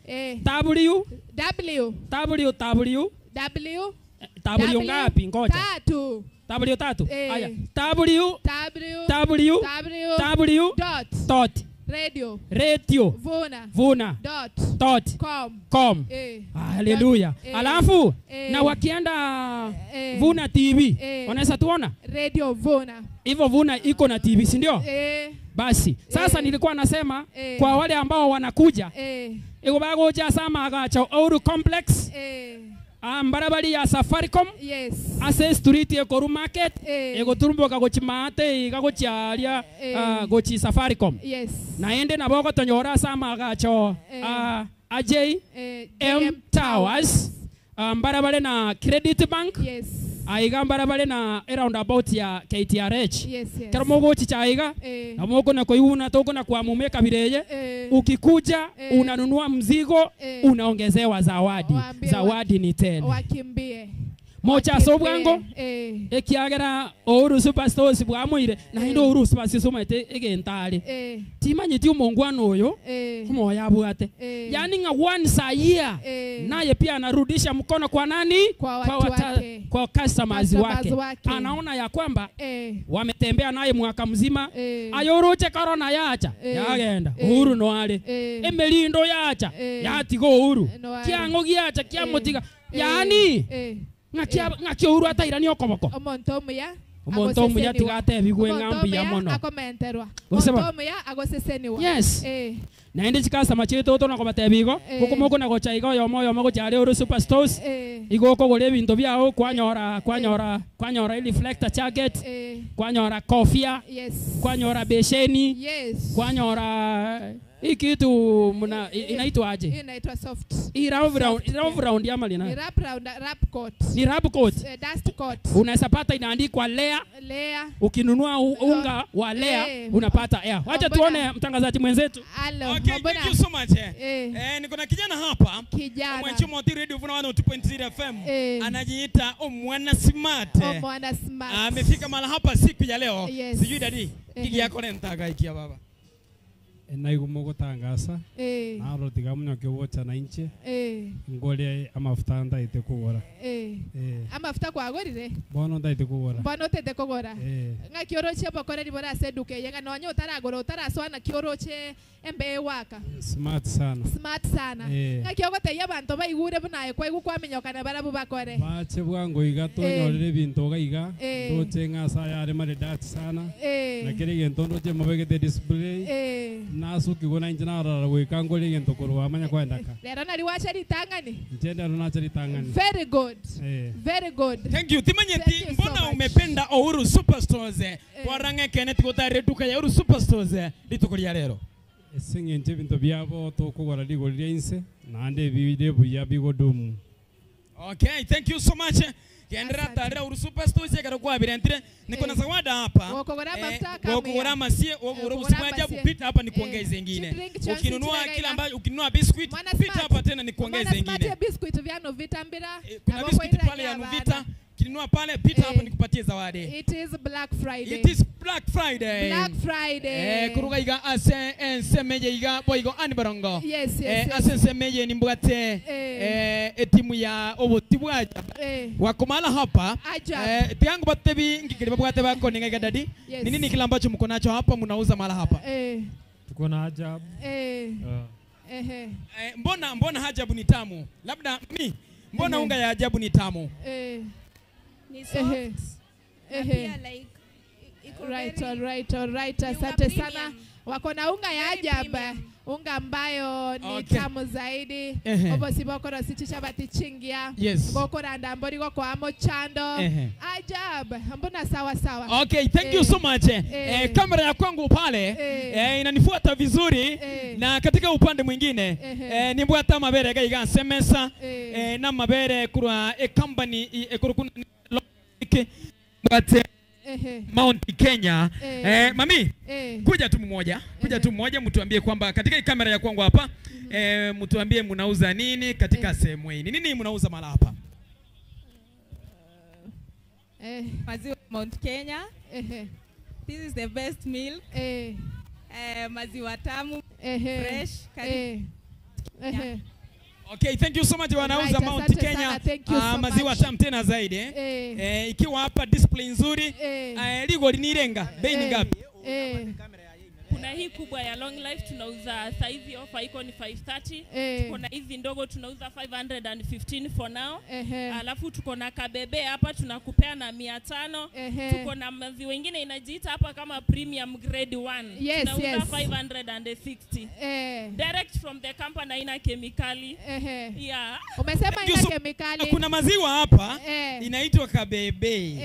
W W W W W W ngapi? Ngoja. Tatu. W tatu. Haya. W W W W W dot Radio Radio Vuna Vuna dot com com. Haleluya. Alafu na wakienda Vuna TV wanaweza tuona Radio Vuna. Hivyo Vuna iko na TV, si ndio? Basi sasa nilikuwa nasema kwa wale ambao wanakuja iko bagoja sama agacha Uhuru Complex mbarabari ya Safaricom. Yes. Ase street ekoru market egoturumboka gochimate igagochiaria gochi Safaricom. Yes. Naende nabo gotonyora sama agacho AJ M Towers mbarabare na Credit Bank. Yes. Aiga mbarabare na roundabout ya KTRH. Yes, yes. Kero mogochi chaiga na moko na koiuna toko na kwa mumeka bireye. Ukikuja unanunua mzigo unaongezewa zawadi. Zawadi ni tele. Wakimbie. Mocha sobwango ekiagera Uhuru Superstores bwamuire na indo Uhuru Superstores somete egentare. Timanyiti umongwana uyo kumoya bwate. Yani nga once a year naye pia anarudisha mkono kwa nani? Kwa customers wake. Anaona ya kwamba wametembea naye mwaka mzima. Ayoroche corona yacha yagenda Uhuru no ale. Emelindo yacha yatigo Uhuru. Kiango giacha kiamotiga. Yani ng'aki Uhuru atairani okoboko. Omonto omuya. Omonto omuya tigate bigwe ngambi ya mono. Akomenterwa. Omonto omuya agoseseniwa. Yes. Naende chikasama chetu tona kobatebigo. Gokomoko na gocha igo yomo yomo gochare Uhuru Superstores. Igo kogora ebinto byao kwanyora kwanyora kwanyora reflector jacket. Kwanyora kofia. Yes. Kwanyora besheni. Yes. Kwanyora hii kitu mna inaitwa aje? Inaitwa soft. Hii round round round ya mali na. Ni wrap round, wrap coat. Ni wrap coat. Dust coat. Unaweza pata inaandikwa Lea. Lea. Ukinunua unga wa Lea unapata air. Wacha tuone mtangazaji mwenzetu. Hello. Okay, thank you so much. Niko na kijana hapa. Kijana. Mwanchumo Radio Vuna 102.0 FM. Anajiita Omwana Smart. Omwana Smart. Amefika mahali hapa siku ya leo. Yes. Sijui dadi. Gigi yako ne mtaka ikia baba. Naigumo gotangasa naro tigamunyo kyobocha na inche ngore amafuta ndaite kugora amafuta kwagorire bono ndaite kugora bono tete kugora ng'a kioroche bokoreri bora aseduke yenga nonye utaragora utaraswana kioroche embe waka smart sana smart sana ng'a kyogoteya abantu baigure bunaye kwaigu kwamenyokana barabu bakore bache bwango iga tonyorere binto gaiga ndoche ng'asa yare maridati sana na kere gento ndoche mabegete display nasuki gona injina rara wika ngoli gento korwa manya kwendaka lero nali wacha litangani njenda ro nacha litangani. Very good. Very good. Thank you. Timanyeti mbona so umependa Uhuru Superstores kwarange Kenneth gotare duka ya Uhuru Superstores litukuria lero singenje bintu byabo tokugora ligorira inse nande bibide buya bigodumu. Okay, thank you so much. Kendra tare Uhuru Superstores yakaro kwa birentire niko na zawada hapa. Wokogora mafuta kama wokogora masie wokogora usimaja kupita hapa ni kuongeza nyingine. Ukinunua kila ambacho ukinunua biscuit pita hapa tena ni kuongeza nyingine. Mwana Smart biscuit vya Novita mbira. Kuna biscuit pale ya Novita. Ukinunua pale pita hapa nikupatie zawadi. It is Black Friday. It is Black Friday. Black Friday. Kuruga iga ase ensemeje iga boigo anibarongo. Yes, yes. Ase ensemeje nimbwate etimu ya obotibwaja. Wakomala hapa. Tiangu batebi ngikiri babwate bako ninga dadi. Yes. Ni nini kile ambacho mko nacho hapa mnauza mala hapa? Tuko na ajabu. Mbona ajabu ni tamu? Labda mi mbona unga ya ajabu ni tamu? Ni soft. Pia like iko right, all right. Asante sana. Wako na unga ya ajabu, unga ambayo ni tamu zaidi. Obo siboko rosichisha batichingia. Yes. Goko randa mbori goko amo chando. Ajabu, mbona sawa sawa. Okay, thank you so much. Kamera ya kwangu pale inanifuata vizuri na katika upande mwingine nimbwata mabere gaiga semesa na mabere kurwa company ekurukuna Mount Kenya. Mami, kuja tu mmoja. Kuja tu mmoja mtuambie kwamba katika kamera ya kwangu hapa mtuambie mnauza nini katika sehemu hii. Nini mnauza mara hapa? Maziwa Mount Kenya. This is the best milk. Maziwa tamu, fresh. Okay, thank you so much wanauza Mount Kenya. Maziwa tamu tena zaidi. Ikiwa hapa display nzuri. Ligo linirenga. Bei ni ngapi? Kuna hii kubwa ya long life tunauza saizi offer iko ni 530. Tuko na hizi ndogo tunauza 515 for now. Alafu tuko na kabebe hapa tunakupea na 500. Tuko na maziwa wengine inajiita hapa kama premium grade 1. Yes, tunauza 560. Direct from the company, haina kemikali. Yeah. Umesema ina kemikali. Kuna maziwa hapa inaitwa kabebe.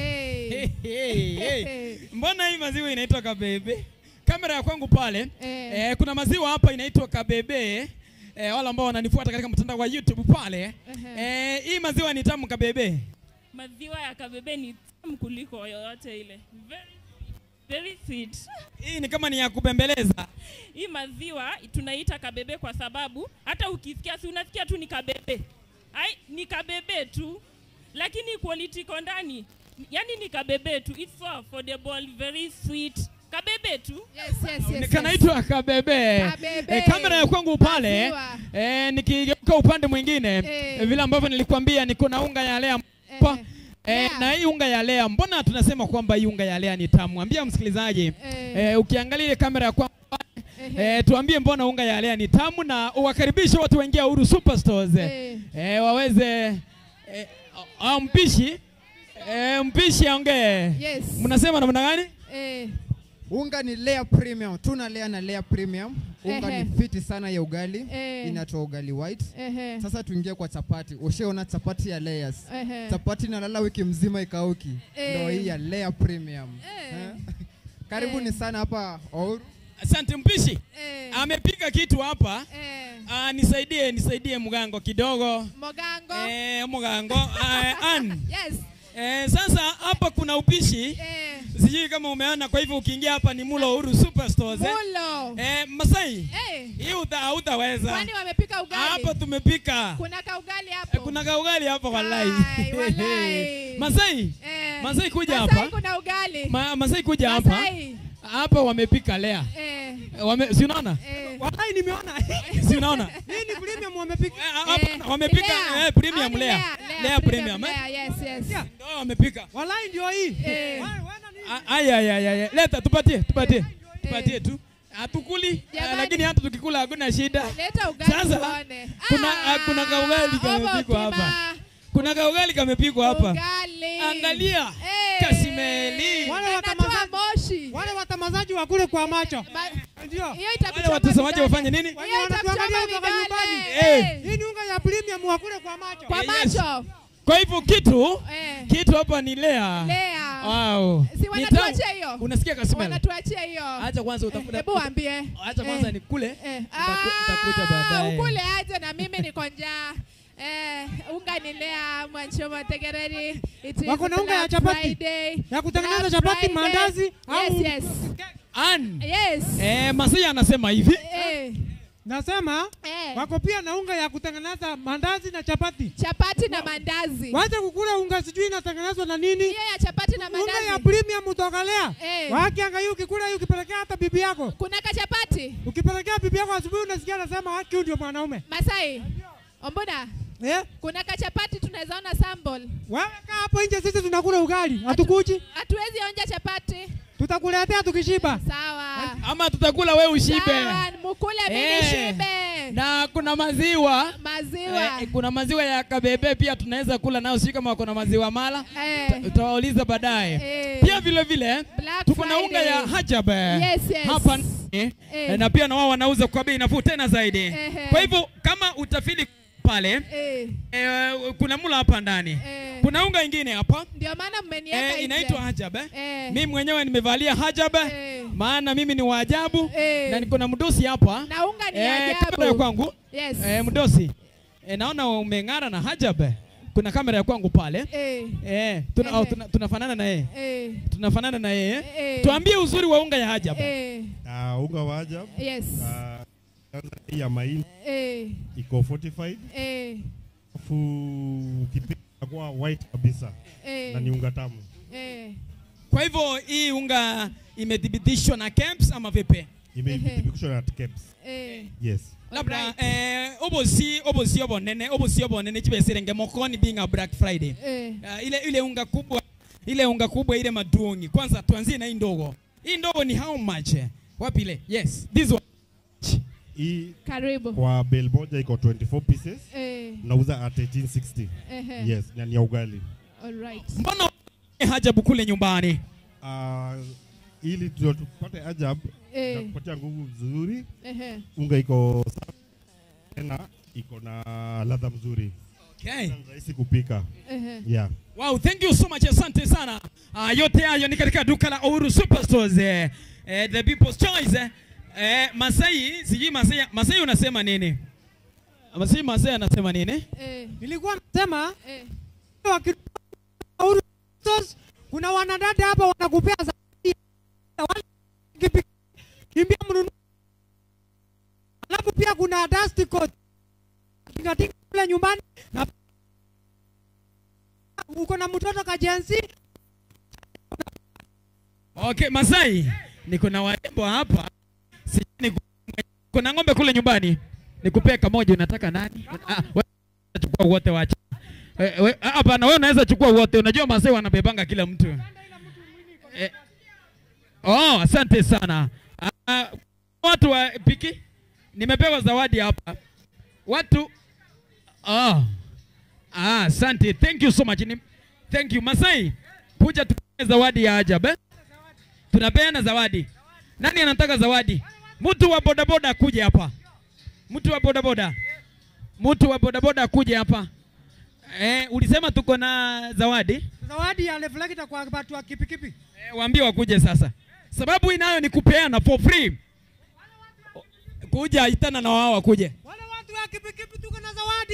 Mbona hii maziwa inaitwa kabebe? Kamera ya kwangu pale kuna maziwa hapa inaitwa kabebe. Wale ambao wananifuata katika mtandao wa YouTube pale. Hii maziwa ni tamu kabebe. Maziwa ya kabebe ni tamu kuliko yoyote ile. Very, very sweet. Hii ni kama ni ya kubembeleza. Hii maziwa tunaita kabebe kwa sababu hata ukisikia si unasikia tu ni kabebe. Ai, ni kabebe tu. Lakini quality iko ndani. Yaani ni kabebe tu. It's so affordable, very sweet. Kabebe tu. Yes. Kanaitwa kabebe. Kamera ya kwangu pale. Nikigeuka upande mwingine vile ambavyo nilikwambia niko na unga ya Lea hapa. Na hii unga ya Lea, mbona tunasema kwamba hii unga ya Lea ni tamu? Ambia msikilizaji. Ukiangalia ile kamera ya kwangu pale, tuambie mbona unga ya Lea ni tamu na uwakaribishe watu waingie Uhuru Superstores. Waweze mpishi mpishi aongee. Yes. Mnasema namna gani? Unga ni Lea Premium. Tuna Lea na Lea Premium. Unga ni fiti sana ya ugali. Inatoa ugali white. Sasa tuingie kwa chapati. Ushaona chapati ya layers. Chapati inalala wiki mzima ikauki. Ndio hii ya Lea Premium. Karibuni sana hapa Uhuru. Asante mpishi. Amepika kitu hapa. Nisaidie mgango kidogo. Mgango. Mgango. Ann. Yes. Sasa hapa kuna upishi. Sijui kama umeona, kwa hivyo ukiingia hapa ni mulo Uhuru Superstores. Mulo. Masai. Hii hutaweza. Kwani wamepika ugali? Hapa tumepika. Kuna kaugali hapo. Kuna kaugali hapo wallahi. Wallahi. Masai. Masai kuja hapa. Masai kuna ugali. Masai kuja hapa. Hapa wamepika Lea. Si unaona? Wallahi nimeona. Si unaona? Hii ni premium wamepika. Hapa wamepika premium Lea. Lea premium. Yes, yes. Ndio wamepika. Wallahi ndio hii. Aya. Leta tupatie. Tupatie tu. Hatukuli lakini hata tukikula hakuna shida. Leta ugali tuone. Kuna kaugali kamepikwa hapa. Kuna kaugali kamepikwa hapa. Angalia. Kasimeli. Wale watamazaji wa kule kwa macho. Ndio. Wale watazamaji wafanye nini? Hiyo itatuangalia kutoka nyumbani. Hii ni unga ya premium wa kule kwa macho. Kwa macho. Kwa hivyo kitu hapa ni Lea. Lea. Wow. Si wanatuachia hiyo. Unasikia Kasimela? Wanatuachia hiyo. Acha kwanza utafuna. Hebu waambie. Acha kwanza nikule. Nitakuja baadaye. Ukule aje na mimi niko njaa. Unga ni Lea Mwanchoma Tegereri. Wako na unga ya chapati. Ya kutengeneza chapati, mandazi au yes. Ann. Yes. Masai anasema hivi. Nasema wako pia na unga ya kutengeneza mandazi na chapati. Chapati na mandazi. Wacha kukula unga sijui inatengenezwa na nini. Hiyo ya chapati na mandazi. Unga ya premium utokalea. Wakiangalia ukikula hiyo ukipelekea hata bibi yako. Kuna kachapati? Ukipelekea bibi yako asubuhi unasikia anasema haki ndio mwanaume. Masai. Ombona? Kuna kachapati tunaweza ona sample. Wewe kaa hapo nje, sisi tunakula ugali. Hatukuji. Hatuwezi onja chapati. Tutakuletea tukishiba. Sawa. Ama tutakula wewe ushibe. Sawa, mukule mimi shibe. Na kuna maziwa. Maziwa. Kuna maziwa ya kabebe pia tunaweza kula nao, sio kama wako na maziwa mala. Tutawauliza baadaye. Pia vile vile tuko na unga ya Hajab. Yes, yes. Hapa na pia na wao wanauza kwa bei nafuu tena zaidi. Kwa hivyo kama utafili pale kuna mula hapa ndani. Kuna unga ingine hapa. Ndio maana mmeniweka inaitwa Hajab. Mimi mwenyewe nimevalia Hajab maana mimi ni waajabu na niko na mdosi hapa. Na unga ni ajabu. Kamera ya kwangu. Yes. Mdosi. Naona umeng'ara na Hajab. Kuna kamera ya kwangu pale. Tunafanana na yeye. Tunafanana na yeye. Tuambie uzuri wa unga ya Hajab. Unga wa Hajab. Yes. Ya mahindi iko fortified. Alafu ukipika kwa white kabisa. Na ni unga tamu. Kwa hivyo hii unga imethibitishwa na KEMS ama vipi? Imethibitishwa na KEMS. Yes. Labda obosi obonene obosi obonene chibesirenge mokoni being a Black Friday. Ile unga kubwa, ile unga kubwa ile madungi. Kwanza tuanzie na hii ndogo. Hii ndogo ni how much? Wapi ile? Yes, this one. Hii karibu. Kwa bale moja iko 24 pieces. Nauza at 1860. Yes, na ni ugali. All right. Mbona Hajab kule nyumbani? Ili tupate Hajab na kupatia nguvu nzuri. Unga iko safi tena iko na ladha mzuri. Okay. Rahisi kupika. Yeah. Wow, thank you so much. Asante sana. Yote hayo ni katika duka la Uhuru Superstores. The People's Choice. Masai, sijui Masai unasema nini? Masai anasema nini? Nilikuwa nasema Uhuru Superstores kuna wanadada hapa wanakupea zawadi. Kimbia mnunue. Alafu pia kuna dust coat. Tingatinga kule nyumbani na uko na mtoto kajenzi. Okay, Masai, niko na warembo hapa. Sijui kuna ng'ombe kule nyumbani. Nikupee kamoja, unataka nani? Wewe chukua wote waache. Hapana, wewe unaweza chukua wote. Unajua Masai wanabebanga kila mtu. Oh, asante sana. Watu wa piki, nimepewa zawadi hapa. Watu asante. Thank you so much. Thank you Masai. Kuja tupeane zawadi ya ajabu. Tunapeana zawadi. Nani anataka zawadi? Mtu wa bodaboda kuja hapa. Mtu wa bodaboda. Mtu wa bodaboda kuja hapa. Ulisema tuko na zawadi? Zawadi ya reflector kwa watu wa kipikipi. Waambie wakuje sasa. Sababu inayo ni kupeana for free. Kuja itana na wao wakuje. Wale watu wa kipikipi tuko na zawadi.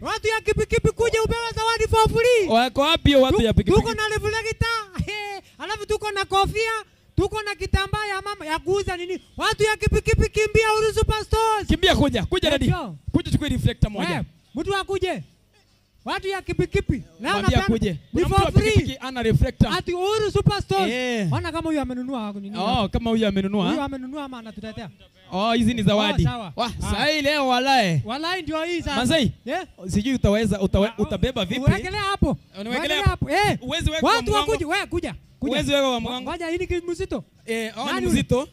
Watu ya kipikipi kuja upewe zawadi for free. Wako wapi watu ya pikipiki? Tuko na reflector. Alafu tuko na kofia. Tuko na kitambaa ya mama ya kuuza nini? Watu ya kipikipi kimbia Uhuru Superstores. Kimbia kuja. Kuja dadi. Kuja chukue reflector moja. Mtu akuje. Watu ya kipikipi. Leo napenda. Ni for free. Ana reflector. Ati Uhuru Superstores. Ona kama huyu amenunua nini? Oh, kama huyu amenunua. Huyu amenunua ama anatutetea? Oh, hizi ni zawadi. Wah, sahi leo walai. Walai ndio hii sasa. Masai. Sijui utaweza utabeba vipi? Uwekelea hapo. Unawekelea hapo. Uwezi weka. Watu wakuje, wewe kuja. Uwezi weka kwa mgongo. Ngoja hii ni mzito. Oh, ni mzito.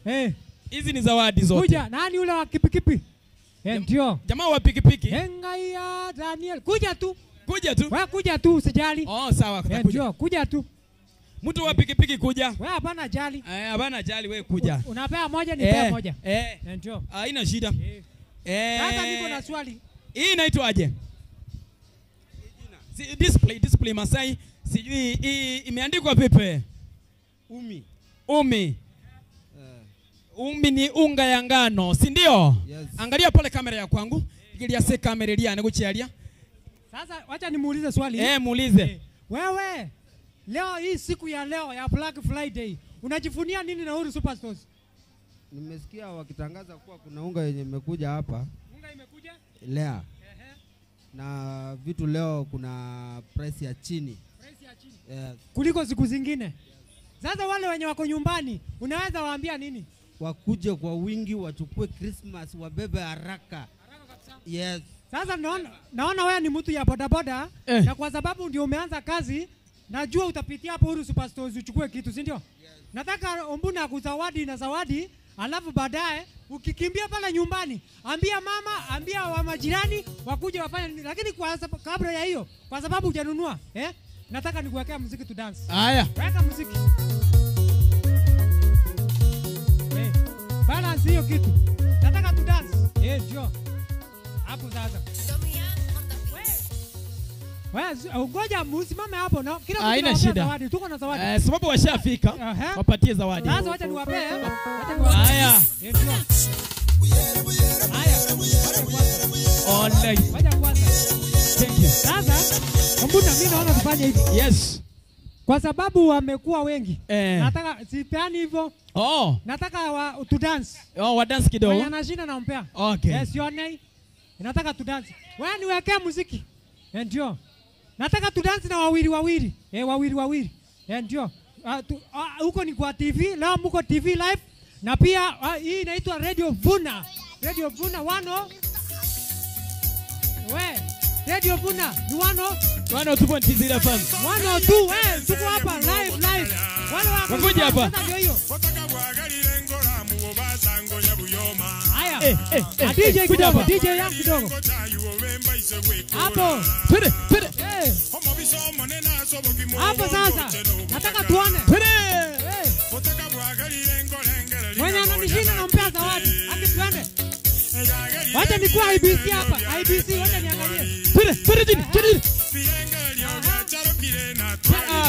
Hizi ni zawadi zote. Kuja, nani yule wa kipikipi? Ndio. Jamaa wa pikipiki. Engai Daniel, kuja tu. Kuja tu. Wewe kuja tu usijali. Oh, sawa. Ndio, kuja tu. Mtu wa pikipiki kuja. Wewe hapana jali. Hapana jali wewe kuja. Unapea moja nipea moja. Ndio. Haina shida. Sasa niko na swali. Hii inaitwaje? Display Masai. Sijui hii imeandikwa vipi? Umi. Umi. Umi ni unga ya ngano, si ndio? Yes. Angalia pale kamera ya kwangu. Ikilia se kamera ilia nikuchialia. Sasa wacha nimuulize swali. Muulize. Wewe leo hii siku ya leo ya Black Friday unajivunia nini na Uhuru Superstores? Nimesikia wakitangaza kuwa kuna unga yenye imekuja hapa. Unga imekuja? Lea. Na vitu leo kuna price ya chini. Price ya chini. Yes. Kuliko siku zingine. Sasa wale wenye wako nyumbani unaweza waambia nini? Wakuje kwa wingi, wachukue Christmas, wabebe haraka. Haraka kabisa. Yes. Sasa naona wewe ni mtu ya bodaboda na kwa sababu ndio umeanza kazi, najua utapitia hapo Uhuru Superstores uchukue kitu, si ndio? Yes. Nataka Ombuna akuzawadi na zawadi, alafu baadaye ukikimbia pale nyumbani, ambia mama, ambia wa majirani wakuje wafanye nini. Lakini kwa kabla ya hiyo, kwa sababu hujanunua, nataka nikuwekea muziki tu dance. Haya. Weka muziki. Balance hiyo kitu. Nataka tu dance. Ndio. Hapo sasa. Wewe ngoja msimame hapo na kila mtu haina shida. Zawadi, tuko na zawadi. Sababu washafika, wapatie zawadi. Sasa wacha niwapee. Haya. Haya. Online. Wacha kwanza. Thank you. Sasa mbona mimi naona tufanye hivi? Yes. Kwa sababu wamekuwa wengi. Nataka sipeani hivyo. Oh. Nataka tu dance. Oh, wa dance kidogo. Mwenye anashinda nampea. Okay. Yes, your name. Nataka tu dance. Wewe niwekee muziki. Ndio. Nataka tu dance na wawili wawili. Wawili wawili. Ndio. Huko ni kwa TV, leo mko TV live na pia hii inaitwa Radio Vuna. Radio Vuna 1. We, Radio Vuna ni 102.0 FM. 102, tuko hapa live live. Wale wako kuja hapa. Ndio hiyo. Haya. DJ kidogo, DJ yangu kidogo. Hapo. Twende, twende. Hapo sasa. Nataka tuone. Twende. Mwenye ananishinda nampea zawadi. Aki tuende. Wacha nikuwa IBC hapa. IBC wacha niangalie. Twende, twende chini, twende.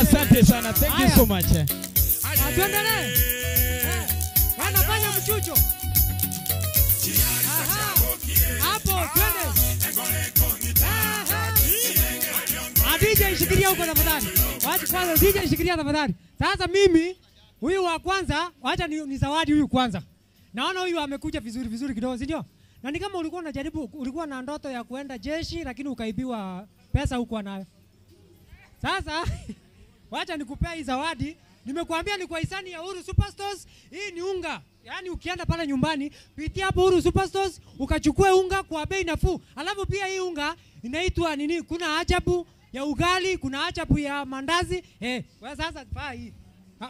Asante sana. Thank you so much. Tuendelee. Wanafanya mchucho. Hapo twende. DJ shikilia huko tafadhali. Wacha kwanza DJ shikilia tafadhali. Sasa mimi huyu wa kwanza, wacha ni zawadi huyu kwanza. Naona huyu amekuja vizuri vizuri kidogo, si ndio? Na ni kama ulikuwa unajaribu, ulikuwa na ndoto ya kuenda jeshi lakini ukaibiwa pesa huko nayo. Sasa wacha nikupea hii zawadi. Nimekuambia ni kwa hisani ya Uhuru Superstores. Hii ni unga. Yaani ukienda pale nyumbani, pitia hapo Uhuru Superstores ukachukue unga kwa bei nafuu. Alafu pia hii unga inaitwa nini? Kuna ajabu ya ugali, kuna ajabu ya mandazi. Wewe sasa faa hii.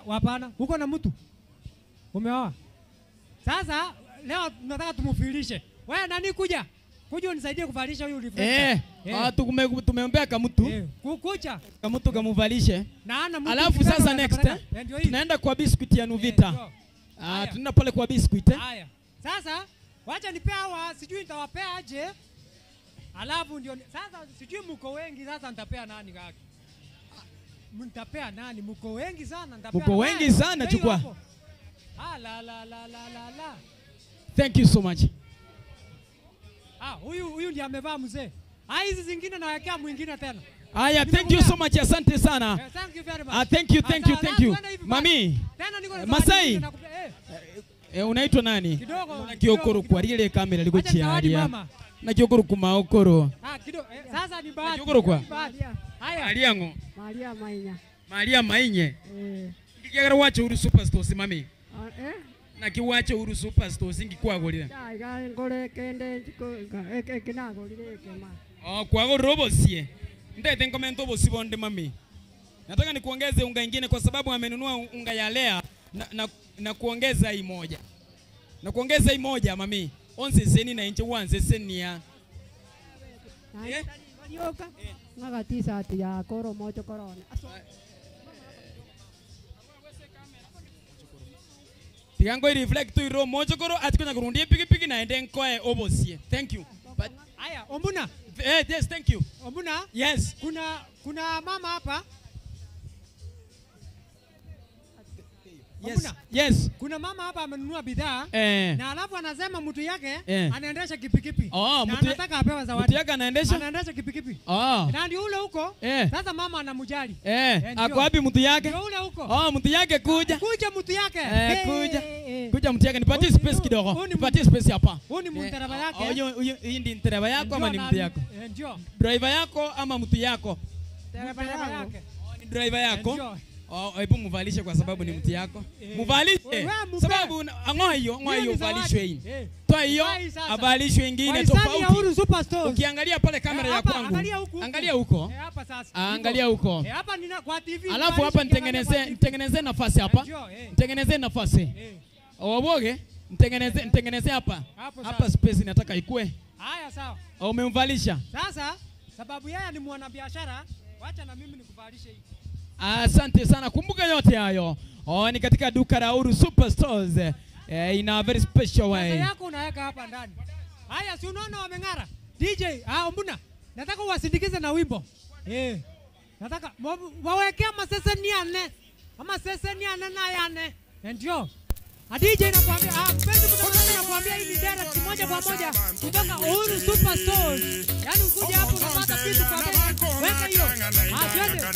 Hapana, uko na mtu. Umeoa. Sasa leo tunataka tumufilishe. Wewe nani kuja? Kuja unisaidie kuvalisha huyu reflector. Tumeombea kamutu. Kukucha. Kamutu kamuvalishe. Na ana mtu. Alafu sasa next tunaenda kwa biscuit ya Nuvita. Tunaenda pale kwa biscuit. Haya. Sasa wacha nipea hawa, sijui nitawapea aje. Alafu ndio sasa sijui mko wengi, sasa nitapea nani kaka? Mtapea nani? Mko wengi sana, nitapea. Mko wengi sana, chukua. La la la la la la. Thank you so much. Huyu ndiye amevaa mzee. Hizi zingine nawekea mwingine tena. Haya, thank you so much, asante sana. Thank you very much. Thank you, thank you, thank you. Mami. Masai. Unaitwa nani? Kidogo. Kiokoro kwa ile kamera liko chiaria. Na kiokoro kumaokoro. Kidogo. Sasa ni bahati. Kiokoro kwa. Haya. Aliango. Maria Mainya. Maria Mainye. Ngikiagara wacho Uhuru Superstores mami. Na kiwacho Uhuru Superstores ngikwagorira. Iga ngore kende kinagorire kema. Kwagorira obosie. Ndete nkomento obosi bonde mami. Nataka nikuongeze unga ingine kwa sababu amenunua unga ya Lea na kuongeza hii moja. Na kuongeza hii moja mami. Onze seni na inche wanze seni ya. Ngagatisa ati ya koro mocho korona. Tigango reflect iro mocho koro atikonya kurundie pikipiki na ende nkoe obosie. Thank you. But haya, Ombuna. Yes, thank you. Ombuna? Yes. Kuna mama hapa. Yes. Yes. Kuna mama hapa amenunua bidhaa na alafu anasema mtu yake anaendesha kipikipi. Na anataka apewe zawadi. Mtu yake anaendesha? Anaendesha kipikipi. Na ndio ule huko. Sasa mama anamjali. Ako wapi mtu yake? Ndio ule huko. Mtu yake kuja. Kuja mtu yake. Kuja. Kuja mtu yake, nipatie space kidogo. Nipatie space hapa. Huyu ni mtereva yake. Huyu hii ndi mtereva yako ama ni mtu yako? Ndio. Driver yako ama mtu yako? Dereva yake. Ni driver yako? Hebu mvalishe kwa sababu ni mti yako. Mvalishe. Sababu ngoa hiyo uvalishwe hii. Toa hiyo avalishwe ingine tofauti. Ukiangalia pale kamera ya kwangu. Angalia huko. Hapa sasa. Angalia huko. Hapa nina kwa TV. Alafu hapa nitengeneze nafasi hapa. Nitengeneze nafasi. Oboge, nitengeneze hapa. Hapa space nataka ikue. Haya sawa. Umemvalisha. Sasa sababu yeye ni mwanabiashara, wacha na mimi nikuvalishe hii. Asante sana. Kumbuka yote hayo ni katika duka la Uhuru Superstores in a very special way. Pesa yako unaweka hapa ndani. Haya, si unaona wameng'ara. DJ, mbona? Nataka uwasindikize na wimbo. Nataka wawekea maseseni ane. Ama seseni ane na yane. Ndio. DJ nakwambia, mpenzi mtazamaji nakwambia hii ni direct moja kwa moja kutoka Uhuru Superstores. Yaani ukuje hapo unapata kitu kwa bei. Weka hiyo. Twende.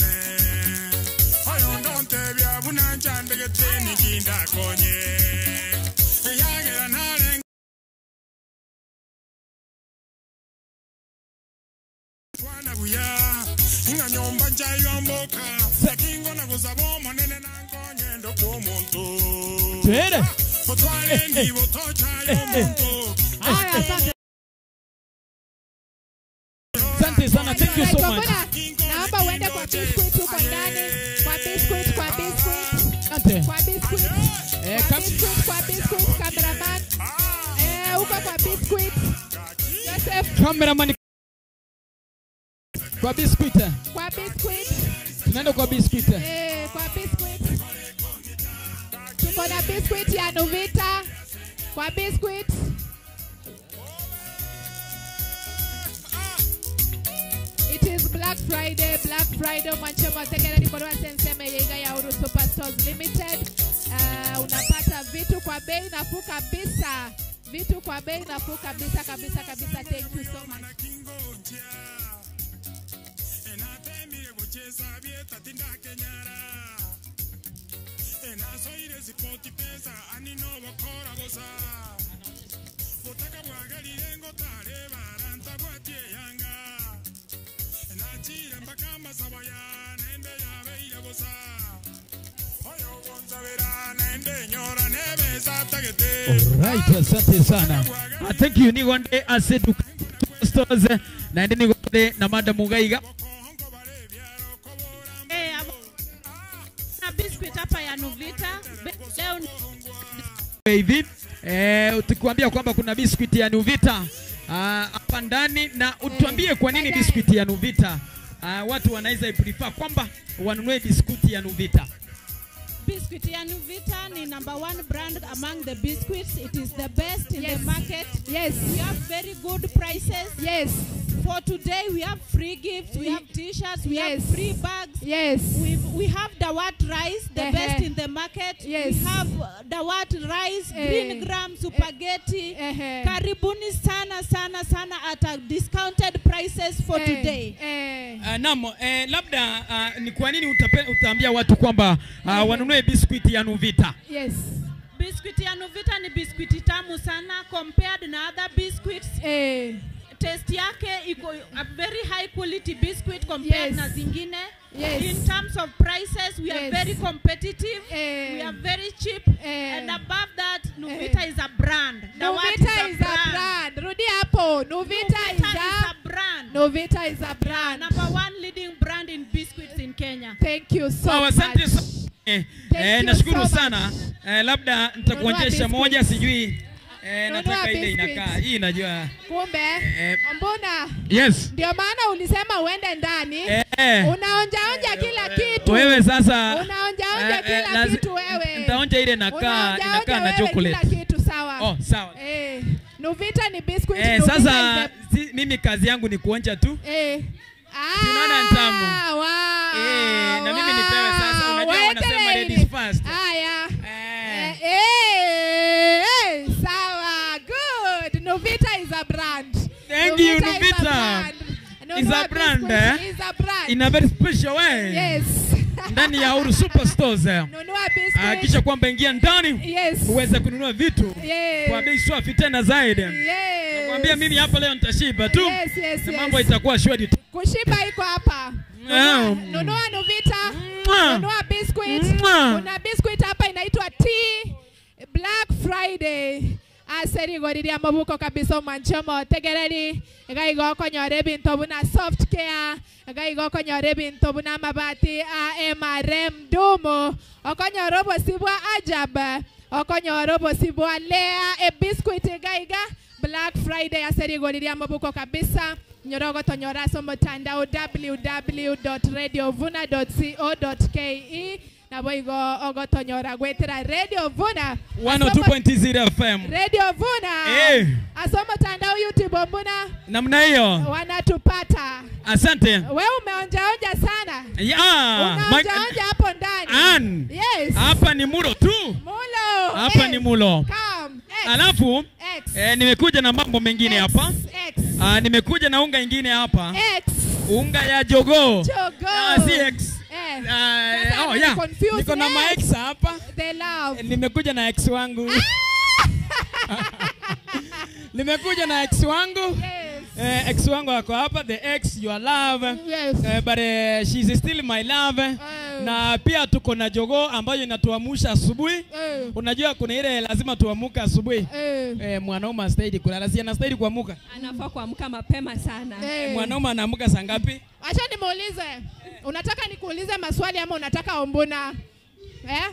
Asante sana, thank you so much. Naomba uende kwa biscuit huko ndani. Kwa biscuit, kwa biscuit. Asante. Kwa biscuit. Kwa biscuit, kwa biscuit, cameraman. Huko kwa biscuit. Joseph. Cameraman. Kwa biscuit. Kwa biscuit. Tunaenda kwa biscuit. Kwa biscuit. Tuko na biscuit ya Nuvita. Kwa biscuit. It is Black Friday, Black Friday. Mwanchemo tekeleni kwa senseme yeiga ya Uhuru Superstores Limited. Unapata vitu kwa bei nafuu kabisa. Vitu kwa bei nafuu kabisa kabisa kabisa. Thank you so much. Alright, asante sana. Thank you. Ni wande ase stores na ndini gonde na madam Mugaiga. Na biscuit hapa ya Nuvita. Leo hivi tukikwambia kwamba kuna biscuit ya Nuvita hapa ndani, na utuambie kwa nini biscuit ya Nuvita watu wanaweza prefer kwamba wanunue biscuit ya Nuvita. Biscuit ya Nuvita ni number 1 brand among the biscuits. It is the best in the market. Yes. We have very good prices. Yes. For today we have free gifts, we have t-shirts, we have free bags. Yes. We have Dawat rice, the best in the market. Yes. We have Dawat rice, green gram, spaghetti. Karibuni sana sana sana at a discounted prices for today. Naam, labda ni kwa nini utaambia watu kwamba wanunue biscuit ya Nuvita? Yes. Biscuit ya Nuvita ni biscuit tamu sana compared na other biscuits. Taste yake iko a very high quality biscuit compared na zingine. Yes. In terms of prices we are very competitive. We are very cheap. And above that, Nuvita is a brand. Nuvita is a brand. Rudi hapo. Nuvita is a brand. Nuvita is a brand. Number 1 leading brand in biscuits in Kenya. Thank you so much. Nashukuru sana. Labda nitakuonyesha moja, sijui nataka ile inakaa. Hii najua. Kumbe mbona? Yes. Ndio maana ulisema uende ndani. Unaonja onja kila kitu. Wewe sasa unaonja onja kila kitu wewe. Nitaonja ile inakaa na chocolate. Kila kitu sawa. Oh, sawa. Nuvita ni biscuit. Sasa mimi kazi yangu ni kuonja tu. Unaona ntamu. Wow. Na mimi nipewe sasa, unajua wanasema ladies first. Haya. you, Nuvita. Is a brand, eh? Is a brand. In a very special way. Yes. Ndani ya Uhuru Superstores. Nunua biscuit. Hakikisha kwamba ingia ndani. Yes. Uweze kununua vitu. Yes. Kwa bei safi tena zaidi. Yes. Nakwambia mimi hapa leo nitashiba tu. Yes, yes, yes. Mambo itakuwa shwari. Kushiba iko hapa. Nunua Nuvita. Nunua biscuit. Kuna biscuit hapa inaitwa Tea Black Friday. Aseri goriria mabuko kabisa manchomo tegereri gaigo konyore binto buna soft care gaigo konyore binto buna mabati AMRM dumo okonyoro bosibwa ajab okonyoro bosibwa lea e biscuit gaiga Black Friday aseri goriria mabuko kabisa nyorogo tonyora so mtandao www.radiovuna.co.ke na boigo ogotonyora gwetera Radio Vuna 102.0 FM Radio Vuna. Eh. Asoma mtandao YouTube mbona namna hiyo wanatupata. Asante. Wewe umeonja onja sana. Yeah. Unaonja hapo ndani. An. Yes. Hapa ni mulo tu. Mulo. Hapa ni mulo. Come. X. Alafu X. Nimekuja na mambo mengine hapa. X. Nimekuja na unga ingine hapa. X. Unga ya jogoo. Jogoo. Si X. Oh yeah. Niko na ma ex hapa. The love. Nimekuja na ex wangu. Nimekuja na ex wangu. Yes. Ex wangu ako hapa, the ex your love. Yes. But she's still my love. Na pia tuko na jogoo ambayo inatuamsha asubuhi. Unajua kuna ile lazima tuamuka asubuhi. Mwanaume astahili kulala, si anastahili kuamuka. Anafaa kuamka mapema sana. Mwanaume anaamuka saa ngapi? Acha nimuulize. Unataka nikuulize maswali ama unataka Ombuna? Eh?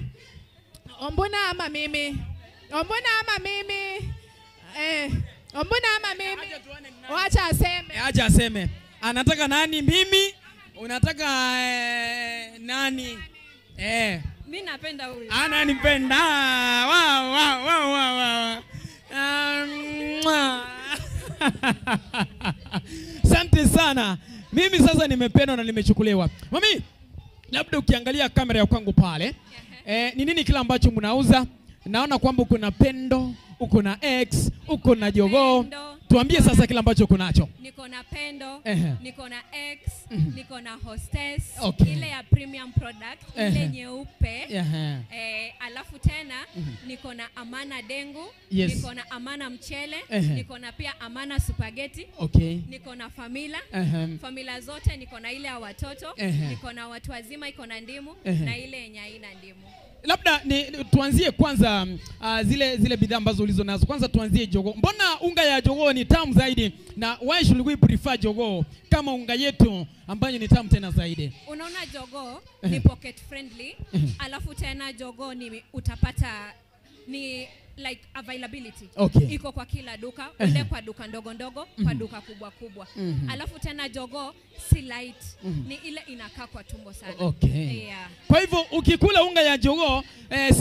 Ombuna ama mimi? Ombuna ama mimi? Ombuna ama mimi? Wacha aseme. Acha aseme. Anataka nani mimi? Unataka nani? Mimi napenda huyu. Ananipenda. Wow, wow, wow, wow, wow. Asante sana. Mimi sasa nimependwa na nimechukuliwa. Mami, labda ukiangalia kamera ya kwangu pale, ni nini kila ambacho mnauza? Naona kwamba uko na Pendo, uko na X, uko na jogoo. Tuambie sasa kila ambacho uko nacho. Niko na Pendo, niko na X, niko na Hostess, okay. Ile ya premium product, ile nyeupe. Alafu tena niko na Amana dengu, yes. Niko na Amana mchele, niko na pia Amana spaghetti. Okay. Niko na Famila. Famila zote niko na ile ya watoto, niko na watu wazima iko na ndimu na ile yenye haina ndimu. Labda ni tuanzie kwanza zile bidhaa ambazo ulizo nazo. Kwanza tuanzie jogoo. Mbona unga ya jogoo ni tamu zaidi na why should we prefer jogoo kama unga yetu ambayo ni tamu tena zaidi? Unaona jogoo ni pocket friendly, alafu tena jogoo ni utapata ni like availability. Okay. Iko kwa kila duka, ule kwa duka ndogo ndogo, kwa duka kubwa kubwa. Alafu tena jogoo si light, ni ile inakaa kwa tumbo sana. Okay. Yeah. Kwa hivyo ukikula unga ya jogoo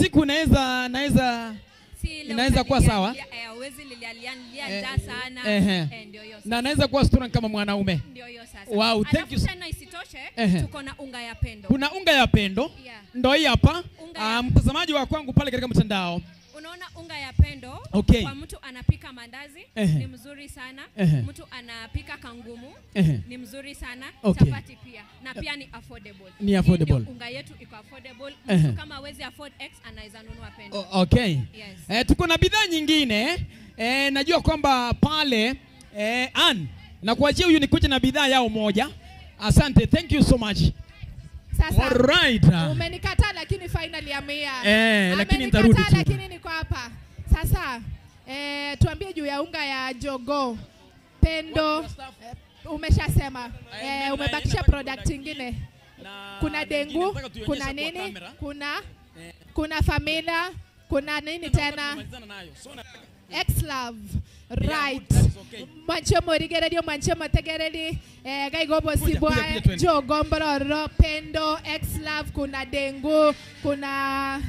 siku inaweza si inaweza kuwa sawa. Huwezi lilialia sana. Ndio hiyo. Na naweza kuwa strong kama mwanaume. Ndio hiyo sasa. Wow, thank you. Tena isitoshe tuko na unga ya Pendo. Kuna unga ya Pendo. Yeah. Ndio hii hapa. Mtazamaji wa kwangu pale katika mtandao. Unaona unga ya Pendo, okay. Kwa mtu anapika mandazi ni mzuri sana. Mtu anapika kangumu ni mzuri sana. Okay. Chapati pia na pia ni affordable. Ni affordable. Unga yetu iko affordable. Mtu kama hawezi afford X anaweza nunua Pendo. Okay. Yes. Tuko na bidhaa nyingine. Najua kwamba pale Ann na kuachia huyu nikuje na bidhaa yao moja. Asante, thank you so much. Sasa, alright. Umenikataa lakini finally I'm here. Lakini nitarudi tu. Lakini niko hapa. Sasa tuambie juu ya unga ya jogoo Pendo. Umeshasema. Umebakisha product nyingine. Kuna dengu, kuna nini? Kuna Famila, kuna nini tena? X love. Right. Mwancho morigererio, mwancho mategereri, gaigobo sibwa jogoo mbororo Pendo, X love, kuna dengu, kuna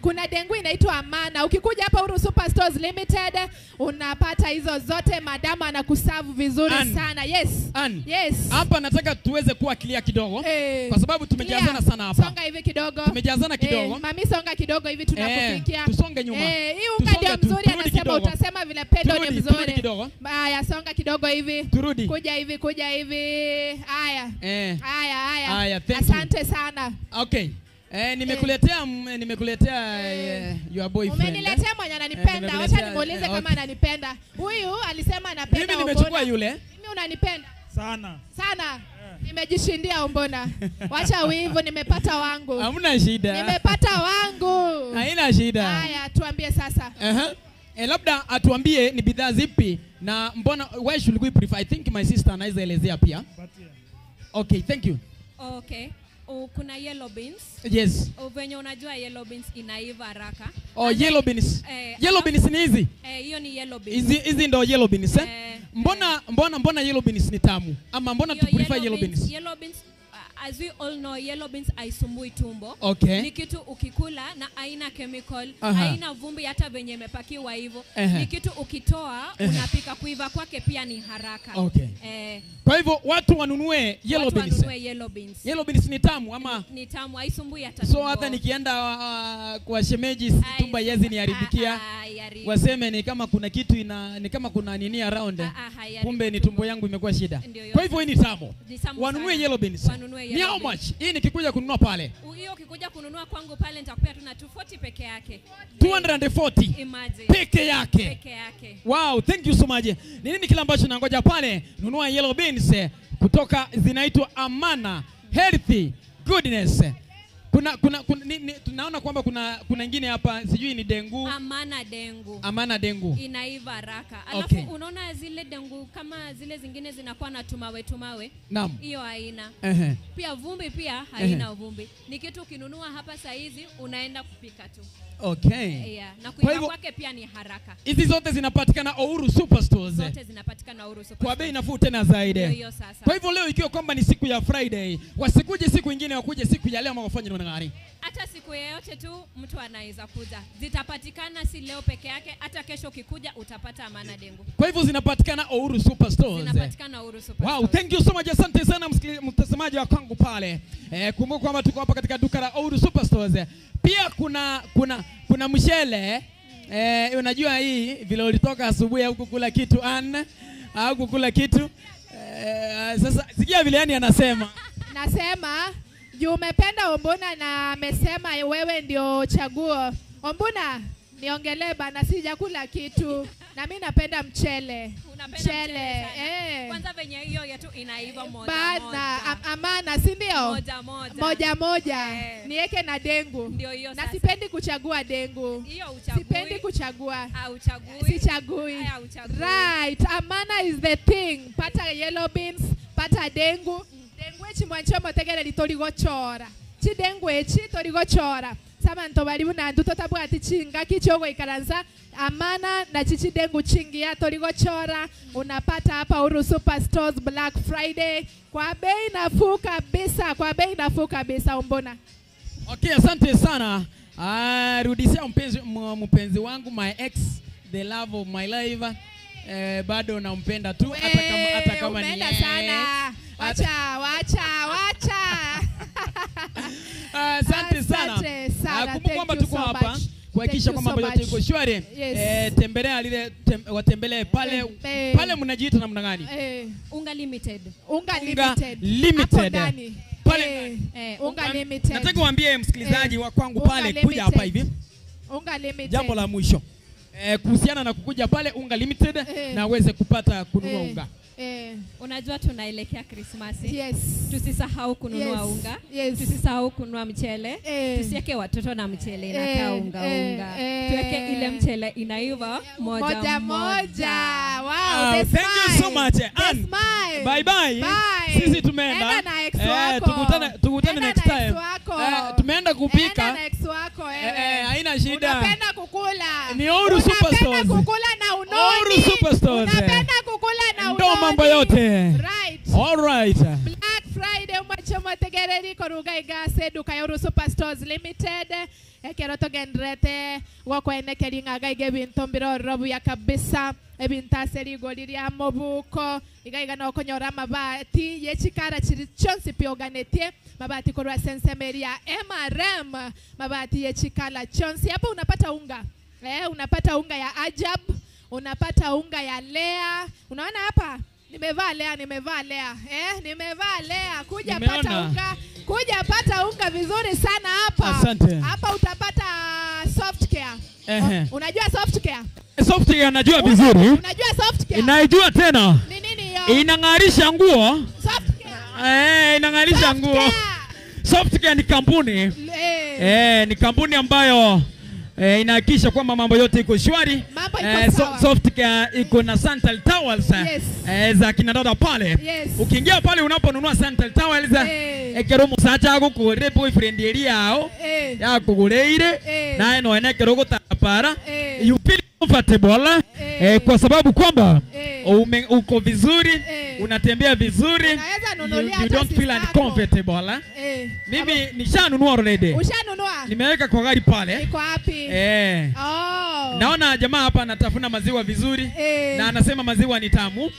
Kuna dengu inaitwa Amana. Ukikuja hapa Uhuru Superstores Limited unapata hizo zote, madama anakuserve vizuri sana. Yes. Ann. Yes. Hapa nataka tuweze kuwa clear kidogo kwa sababu tumejazana sana hapa. Songa hivi kidogo. Tumejazana kidogo. Mami songa kidogo hivi tunakufikia. Tusonge nyuma. Hii unga ndio mzuri, anasema utasema vile pendo ni mzuri. Haya, songa kidogo hivi. Turudi. Kuja hivi, kuja hivi. Haya. Haya, haya. Asante sana. Okay. Nimekuletea your boyfriend. Umeniletea mwenye ananipenda. Wacha nimuulize kama ananipenda. Huyu alisema anapenda. Mimi nimechukua yule. Mimi unanipenda? Sana. Sana. Nimejishindia Ombona. Wacha wivu, nimepata wangu. Hamna shida. Nimepata wangu. Haina shida. Haya, tuambie sasa. Labda atuambie ni bidhaa zipi na mbona, why should we prefer? I think my sister anaweza elezea pia. Okay, thank you. Okay. Kuna yellow beans. Yes. Venye unajua yellow beans inaiva haraka. Oh, yellow beans. Yellow beans ni hizi? Hiyo ni yellow beans. Hizi ndo yellow beans eh? Mbona yellow beans ni tamu? Ama mbona tu prefer yellow beans? Yellow beans, as we all know, yellow beans haisumbui tumbo. Okay. Ni kitu ukikula na haina chemical, haina vumbi hata venye imepakiwa hivyo. Ni kitu ukitoa unapika, kuiva kwake pia ni haraka. Okay. Kwa hivyo watu wanunue yellow beans. Wanunue yellow beans. Yellow beans ni tamu ama? Ni tamu, haisumbui hata tumbo. So hata nikienda kwa shemeji tumbo yezi niharibikia. Waseme ni kama kuna kitu ni kama kuna nini around. Kumbe ni tumbo yangu imekuwa shida. Kwa hivyo hii ni tamu. Wanunue yellow beans. Ni how much? Hii nikikuja kununua pale. Hiyo ukikuja kununua kwangu pale nitakupea tu na 240 peke yake. 240. Imagine. Peke yake. Peke yake. Wow, thank you so much. Ni nini kile ambacho nangoja pale? Nunua yellow beans kutoka zinaitwa Amana Healthy Goodness. Kuna tunaona kwamba kuna nyingine hapa sijui ni dengu. Amana dengu. Amana dengu. Inaiva haraka. Alafu unaona zile dengu kama zile zingine zinakuwa na tumawe. Hiyo haina. Pia vumbi pia haina vumbi. Ni kitu ukinunua hapa saa hizi unaenda kupika tu. Okay. Yeah. Na kuiva kwake pia ni haraka. Hizi zote zinapatikana Uhuru Superstores. Zote zinapatikana Uhuru Superstores. Kwa bei nafuu tena zaidi. Hiyo sasa. Kwa hivyo leo ikiwa kwamba ni siku ya Friday, wasikuje siku nyingine, wakuje siku ya leo ama wafanye namna gani? Hata siku yoyote tu mtu anaweza kuja. Zitapatikana si leo peke yake, hata kesho ukikuja utapata Amana dengu. Kwa hivyo zinapatikana Uhuru Superstores. Zinapatikana Uhuru Superstores. Wow, thank you so much. Asante sana mtazamaji wa kwangu pale. Kumbuka kwamba tuko hapa katika duka la Uhuru Superstores. Pia kuna mchele. Unajua hii vile ulitoka asubuhi au kukula kitu au kukula kitu. Sasa sikia vile yani anasema. Nasema juu umependa Ombuna na amesema wewe ndio chaguo. Ombuna, niongelee bana, sijakula kitu. Na mimi napenda mchele. Mchele. Kwanza venye hiyo yetu inaiva moja bana, moja. Amana, si ndio? Moja moja. Moja moja. Niweke na dengu. Ndio hiyo sasa. Na sipendi kuchagua dengu. Hiyo uchagui. Sipendi kuchagua. Uchagui. Sichagui. Uchagui. Right. Amana is the thing. Pata yellow beans, pata dengu. Dengu echi mwanchomo tegere litorigochora. Chi dengu echi torigochora. Samanto baribu na nduto tabwati chinga kichogo ikaranza Amana na chichi dengu chingi ya torigochora. Unapata hapa Uhuru Superstores Black Friday kwa bei nafuu kabisa, kwa bei nafuu kabisa Ombona. Okay, asante sana. Rudishia mpenzi wangu, my ex, the love of my life. Bado nampenda tu hata kama ni sana. Wacha wacha wacha. Asante sana. Kumbuka kwamba tuko hapa kuhakikisha kwamba mambo yote iko shwari. Tembelea lile watembelee pale pale mnajiita namna gani? Unga Limited. Unga Limited. Limited. Pale Unga Limited. Nataka uambie msikilizaji wa kwangu pale kuja hapa hivi. Unga Limited. Jambo la mwisho. Kuhusiana na kukuja pale Unga Limited na uweze kupata kununua unga. Unajua tunaelekea Krismasi. Yes. Tusisahau kununua unga. Yes. Tusisahau kununua mchele. Tusiweke watoto na mchele inakaa unga unga. Tuweke ile mchele inaiva moja moja. Wow, thank you so much. Ann. Bye bye. Bye. Sisi tumeenda. Tukutane next time. Tumeenda kupika. Enda na ex wako wewe. Haina shida. Unapenda kukula. Ni Uhuru Superstores. Unapenda kukula na unoni. Uhuru Superstores. Unapenda kukula na unoni. Ndo mambo yote. Right. All right. Black Friday mwachomo tegereri koruga igase duka ya Uhuru Superstores Limited. Ekero togendrete gokwenekeri ng'aga ige bintu mbirororo buya kabisa ebintase rigori ria mobuko igaiga nokonyora mabati yechikara chiri chonsi pioganetie mabati korwa sensemeria MRM mabati yechikala chonsi. Hapa unapata unga unapata unga ya Ajab, unapata unga ya Lea. Unaona hapa nimevaa Lea, nimevaa Lea. Nimevaa Lea. Kuja pata unga. Kuja pata unga vizuri sana hapa. Asante. Hapa utapata soft care. Unajua soft care? Soft care najua vizuri. Unajua soft care? Inaijua tena. Ni nini hiyo? Inang'arisha nguo. Soft care. Inang'arisha nguo. Soft care ni kampuni. Ni kampuni ambayo inahakikisha kwamba mambo yote iko shwari. Soft care iko na Santal Towels. Yes. Za kina dada pale. Yes. Ukiingia pale unaponunua Santal Towels ekero musacha agukure boyfriend eri yao yakugureire naye no enekero gutapara you feel comfortable kwa sababu kwamba uko vizuri, unatembea vizuri, you don't feel uncomfortable. Mimi nishanunua already. Ushanunua? Nimeweka kwa gari pale. Iko wapi? Oh. Naona jamaa hapa anatafuna maziwa vizuri na anasema maziwa ni tamu.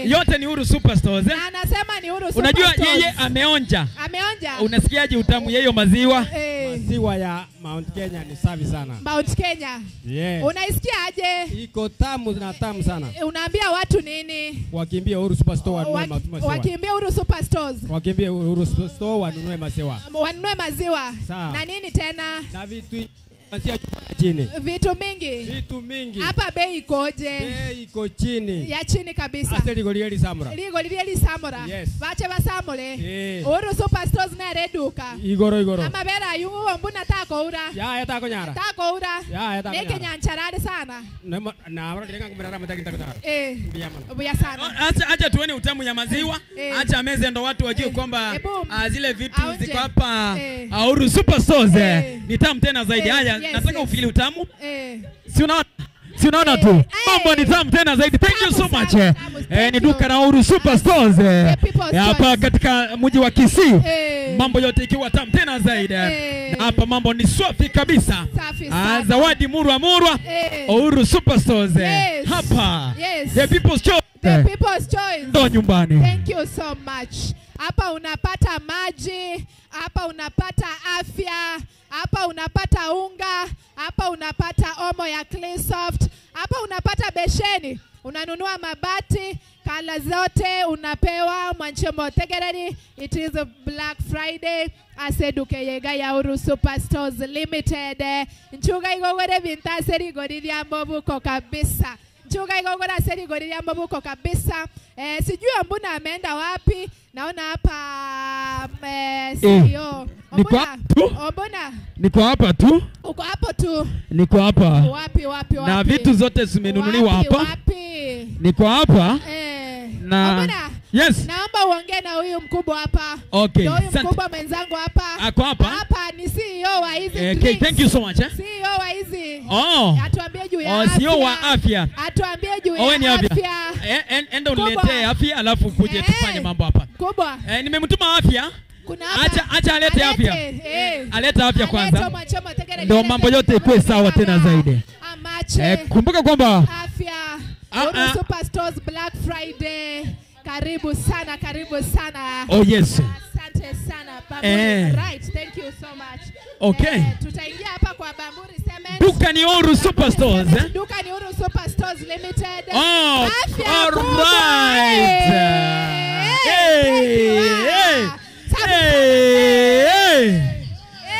Yote ni Uhuru Superstores. Na anasema ni Uhuru Superstores. Unajua yeye ameonja. Ameonja. Unasikiaje utamu yeyo maziwa? Maziwa ya Mount Kenya ni safi sana. Mount Kenya. Yes. Unaisikia aje? Iko tamu na tamu sana. Unaambia watu nini? Wakimbie Uhuru Superstore wanunue maziwa. Wakimbie Uhuru Superstores. Wakimbie Uhuru Superstore wanunue maziwa. Wanunue maziwa. Na nini tena? Na vitu kuanzia chini. Vitu mingi. Vitu mingi. Hapa bei ikoje? Bei iko chini. Ya chini kabisa. Ase ligoli eli samura. Ligoli eli samura. Yes. Bache basamule. Uhuru Superstores na reduka. Igoro igoro. Amabera yungu mbuna tako ura. Ya tako nyara. Tako ura. Ya tako nyara. Neke nyancharare sana. Na amara direnga kumerara mtaki tako nyara. Buya sana. Acha tuone utamu ya maziwa. Acha meze ndo watu wajue kwamba zile vitu ziko hapa Uhuru Superstores ni tamu tena zaidi. Haya, nataka ufili utamu. Si unaona tu. Mambo ni tamu tena zaidi. Thank you so much. Ni duka la Uhuru Superstores hapa katika mji wa Kisii. Mambo yote ikiwa tamu tena zaidi. Na hapa mambo ni safi kabisa. Zawadi murwa murwa. Uhuru Superstores hapa. The People's Choice. The People's Choice. Ndo nyumbani. Thank you so much. Hapa unapata maji, hapa unapata afya, hapa unapata unga, hapa unapata omo ya Clean Soft, hapa unapata besheni, unanunua mabati, kala zote unapewa mwanchemo tegereri. It is a Black Friday. Aseduke yega ya Uhuru Superstores Limited. Nchuga igogore vintaseri goriria mobuko kabisa. Nchuga igogora seri goriria mobuko kabisa. Sijui mbona ameenda wapi. Naona hapa CEO. Mbona? Niko hapa tu. Uko hapo tu. Niko hapa. Wapi wapi wapi? Na vitu zote zimenunuliwa hapa. Wapi? Niko hapa. Na Mbona? Yes. Naomba uongee na huyu mkubwa hapa. Okay. Huyu mkubwa mwenzangu hapa. Ako hapa. Hapa ni CEO wa hizi. Okay, thank you so much. CEO wa hizi. Oh. Atuambie juu ya afya. CEO wa afya. Atuambie juu ya afya. Enda uniletee afya alafu kuje tufanye mambo hapa. Kubwa. Nimemtuma afya. Acha alete afya. Alete afya kwanza. Ndio mambo yote ikuwe sawa tena zaidi. Kumbuka kwamba afya. Uhuru Superstores Black Friday. Karibu sana, karibu sana. Oh yes. Asante sana Bamburi. Right, thank you so much. Okay. Tutaingia hapa kwa Bamburi Cement. Duka ni Uhuru Superstores. Duka ni Uhuru Superstores Limited. Oh, afya all right. Hey. Hey.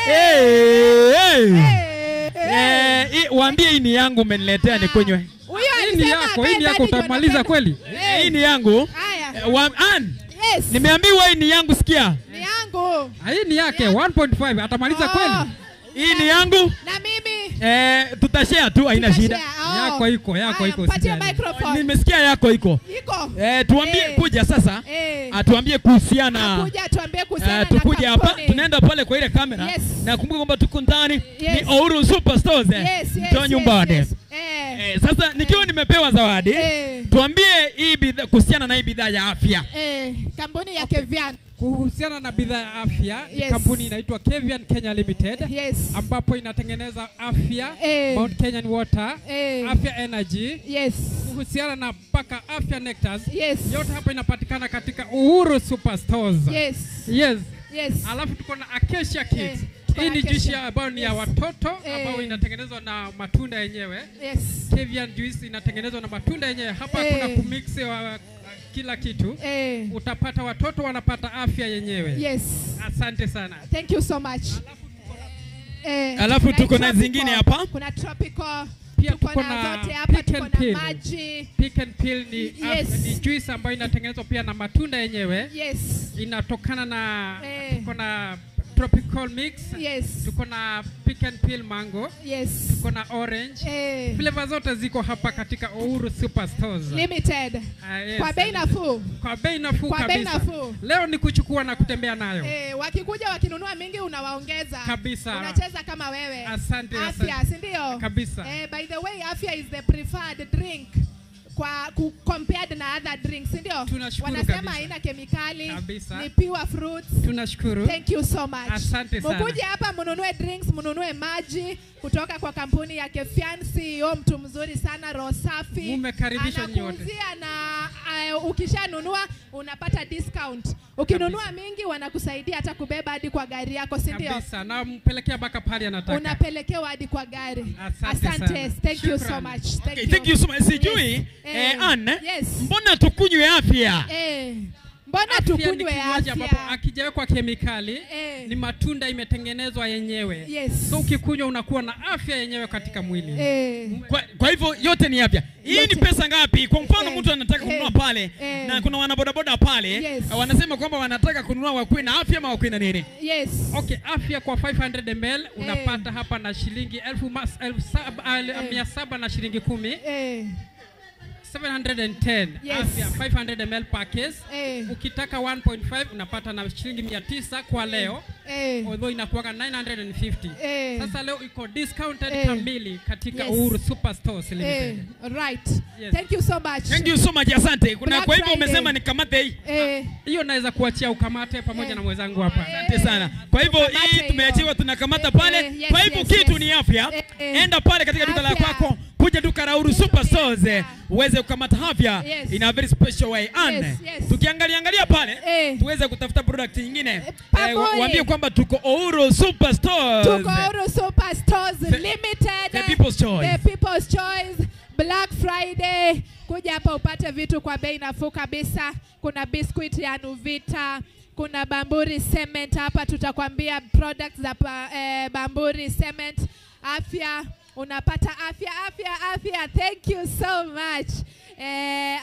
Hey. Hey. Waambie hii ni yangu umeniletea nikunywe. Hii ni yako, hii ni yako utamaliza kweli? Hii ni yangu. Ann. Yes. Nimeambiwa hii ni yangu, sikia. Ni yangu. Hii ni yake 1.5 atamaliza kweli? Hii ni yangu. Na mimi. Tutashare tu haina shida. Yako iko, yako iko. Patia microphone. Nimesikia yako iko. Iko. Tuambie kuja sasa. Atuambie kuhusiana. Kuja tuambie kuhusiana. Tukuje hapa, tunaenda pale kwa ile kamera. Yes. Na kumbuka kwamba tuko ndani Yes. ni Uhuru Superstores. Yes, yes. Ndio nyumbani. Yes. Sasa nikiwa nimepewa zawadi, tuambie hii bidhaa kuhusiana na hii bidhaa ya afya. Kampuni ya Kevian. Kuhusiana na bidhaa ya afya, kampuni inaitwa Kevian Kenya Limited, ambapo inatengeneza afya, Mount Kenyan Water, Afya Energy. Kuhusiana na mpaka Afya Nectars. Yote hapa inapatikana katika Uhuru Superstores. Alafu tuko na Acacia Kids. Hii ni juice ambayo ni ya watoto ambayo inatengenezwa na matunda yenyewe. Kevian juice inatengenezwa na matunda yenyewe. Hapa kuna kumix kila kitu. Utapata watoto wanapata afya yenyewe. Asante sana. Thank you so much. Alafu tuko na zingine hapa. Kuna tropical. Pia tuko na zote hapa, tuko na maji. Pick and peel ni juice ambayo inatengenezwa pia na matunda yenyewe. Inatokana na tuko na tropical mix. Tuko na pick and peel mango. Tuko na orange. Flavor zote ziko hapa katika Uhuru Superstores Limited. Kwa bei nafuu. Kwa bei nafuu kabisa. Leo ni kuchukua na kutembea nayo. Wakikuja wakinunua mingi unawaongeza. Kabisa. Unacheza kama wewe. Asante. Afya, si ndio? Kabisa. By the way, afya is the preferred drink kwa compared na other drinks, ndio? Wanasema haina kemikali, ni pure fruits. Tunashukuru. Thank you so much. Asante sana. Mkuje hapa mnunue drinks, mnunue maji kutoka kwa kampuni ya Kevian. CEO mtu mzuri sana, roho safi. Mumekaribishwa nyote. Anakuuzia na ukishanunua unapata discount. Ukinunua mingi wanakusaidia hata kubeba hadi kwa gari yako, si ndio? Kabisa, na mpelekea mpaka pale anataka. Unapelekewa hadi kwa gari. Asante. Thank you so much. Thank you so much. Sijui Anne, mbona tukunywe afya? Mbona tukunywe afya? Ambapo akijawekwa kemikali, ni matunda imetengenezwa yenyewe. So ukikunywa unakuwa na afya yenyewe katika mwili. Kwa hivyo yote ni afya. Hii ni pesa ngapi? Kwa mfano mtu anataka kununua pale na kuna wanabodaboda pale wanasema kwamba wanataka kununua wakuwe na afya ama wakuwe na nini? Okay, afya kwa 500 ml unapata hapa na shilingi 700 na shilingi 10. 710 afya 500 ml per case. Ukitaka 1.5 unapata na shilingi 900 kwa leo. Although inakuwa 950. Sasa leo iko discounted kamili katika Uhuru Superstores Limited. Right. Thank you so much. Thank you so much, asante. Kuna kwa hivyo umesema nikamate hii. Hiyo naweza kuachia ukamate pamoja na mwenzangu hapa. Asante sana. Kwa hivyo hii tumeachiwa tunakamata pale. Kwa hivyo kitu ni afya. Enda pale katika duka la kwako. Kuja duka la Uhuru Superstores uweze kukamata afya in a very special way. And tukiangalia angalia pale tuweze kutafuta product nyingine. Waambie kwamba tuko Uhuru Superstores. Tuko Uhuru Superstores Limited. The People's Choice. The People's Choice. Black Friday. Kuja hapa upate vitu kwa bei nafuu kabisa. Kuna biscuit ya Nuvita, kuna Bamburi Cement hapa, tutakwambia products za Bamburi Cement. Afya, unapata afya, afya, afya. Thank you so much.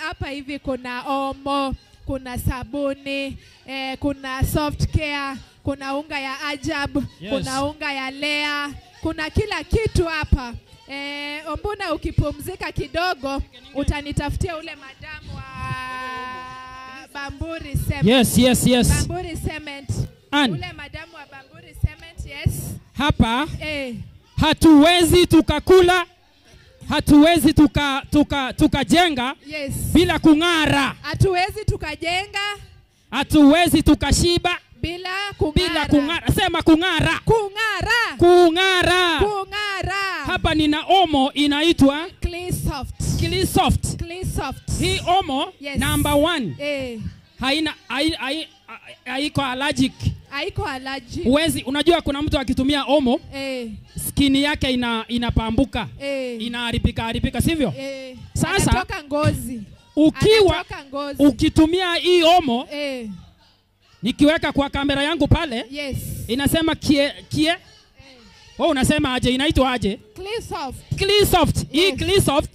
Hapa hivi kuna Omo, kuna sabuni, kuna soft care, kuna unga ya Ajabu, kuna unga ya Lea, kuna kila kitu hapa. Ombuna ukipumzika kidogo utanitafutia ule madamu wa Bamburi Cement. Yes. Bamburi Cement. Ule madamu wa Bamburi Cement, yes. Hapa hatuwezi tukakula, hatuwezi tukajenga bila kung'ara. Hatuwezi tukajenga, hatuwezi tukashiba bila kung'ara. Bila kung'ara. Sema kung'ara. Kung'ara. Kung'ara. Kung'ara. Hapa nina Omo inaitwa Clean Soft. Clean Soft. Clean Soft. Hii Omo number 1. Haina haiko allergic. Haiko allergic. Uwezi, unajua kuna mtu akitumia Omo skin yake inapambuka. Inaharibika haribika, sivyo? Sasa anatoka ngozi. Ukiwa ukitumia hii Omo nikiweka kwa kamera yangu pale, inasema kie. Wewe unasema aje? Inaitwa aje? Clean Soft. Clean Soft. Hii Clean Soft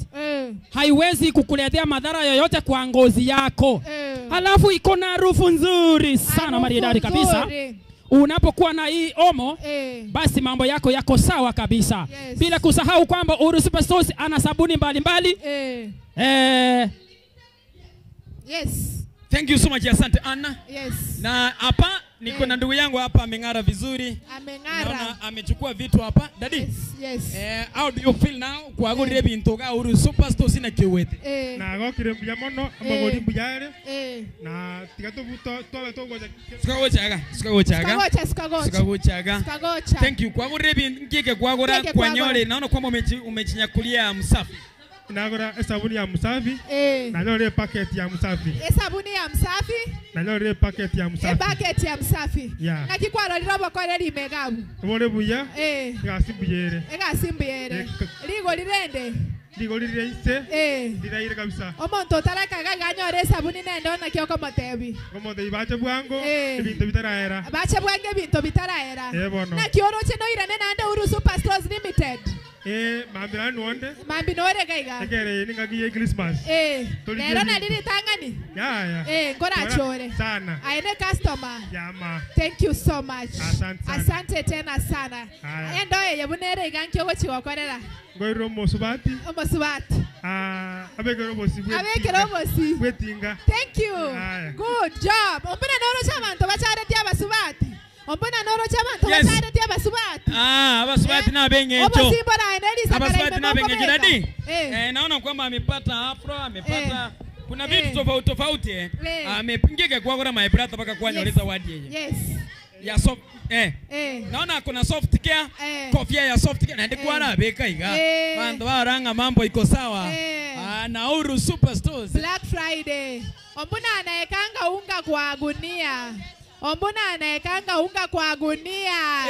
haiwezi kukuletea madhara yoyote kwa ngozi yako. Halafu iko na harufu nzuri sana, maridadi kabisa. Unapokuwa na hii Omo basi mambo yako yako sawa kabisa. Bila kusahau kwamba Uhuru Superstores ana sabuni mbalimbali. Yes. Thank you so much, asante Anna. Yes. Na hapa Niko na ndugu yangu hapa ameng'ara vizuri. Ameng'ara. Naona amechukua vitu hapa. Daddy. Yes, yes. How do you feel now? Kwagurire bintu ga Uhuru Superstore sina kiwete. Na gokire mbuya mono amagori mbuya ere. Na tiga tubuto twabe tugoja. Sikagochaga. Sikagochaga. Thank you. Kwagurire bintu ngike kwagura kwanyore. Naona kwamba umechinyakulia msafi. Nagora esabuni ya msafi. Na nyore packet ya msafi. Esabuni ya msafi. Na nyore packet ya msafi. Packet ya msafi. Na kikwarorira bokore rimegabu. Bore buya. Egasimbuyere. Egasimbuyere. Ligo lirende. Ligo lirende ise. Liraire kabisa. Omonto taraka ganyore esabuni nende ona kyoko motebi. Ngomotebi bache bwango ebintu bitaraera. Bache bwango ebintu bitaraera. Na kioroche no irane nande Uhuru Superstores Limited. Mambira nuonde. Mambi nuore gaiga. Ekere ni ngaki ye Christmas. Lero na lili tangani. Ya. Ngora chore. Sana. Aene customer. Yama. Thank you so much. Asante sana. Asante tena sana. Endo ye bunere iganki ogochi wakorera. Ngoiro mosubati. Omosubati. Abekero bosi bwe. Abekero bosi. Bwetinga. Thank you. Good job. Ombona noro chabantu bachareti abasubati. Ombona noro chabantu bachareti abasubati. Abasubati na bengecho. Abasubati na bengecho dadi. Naona kwamba amepata afro, amepata kuna vitu tofauti tofauti. Amepingika kwa my brother paka kwa nyoleza wadi yeye. Yes. Ya soft Naona kuna soft care, kofia ya soft care na ndikuwa na beka iga. Bantu baranga mambo iko sawa. Na Uhuru Superstores. Black Friday. Ombona anaekanga unga kwa gunia. Ombona anaekanga unga kwa gunia.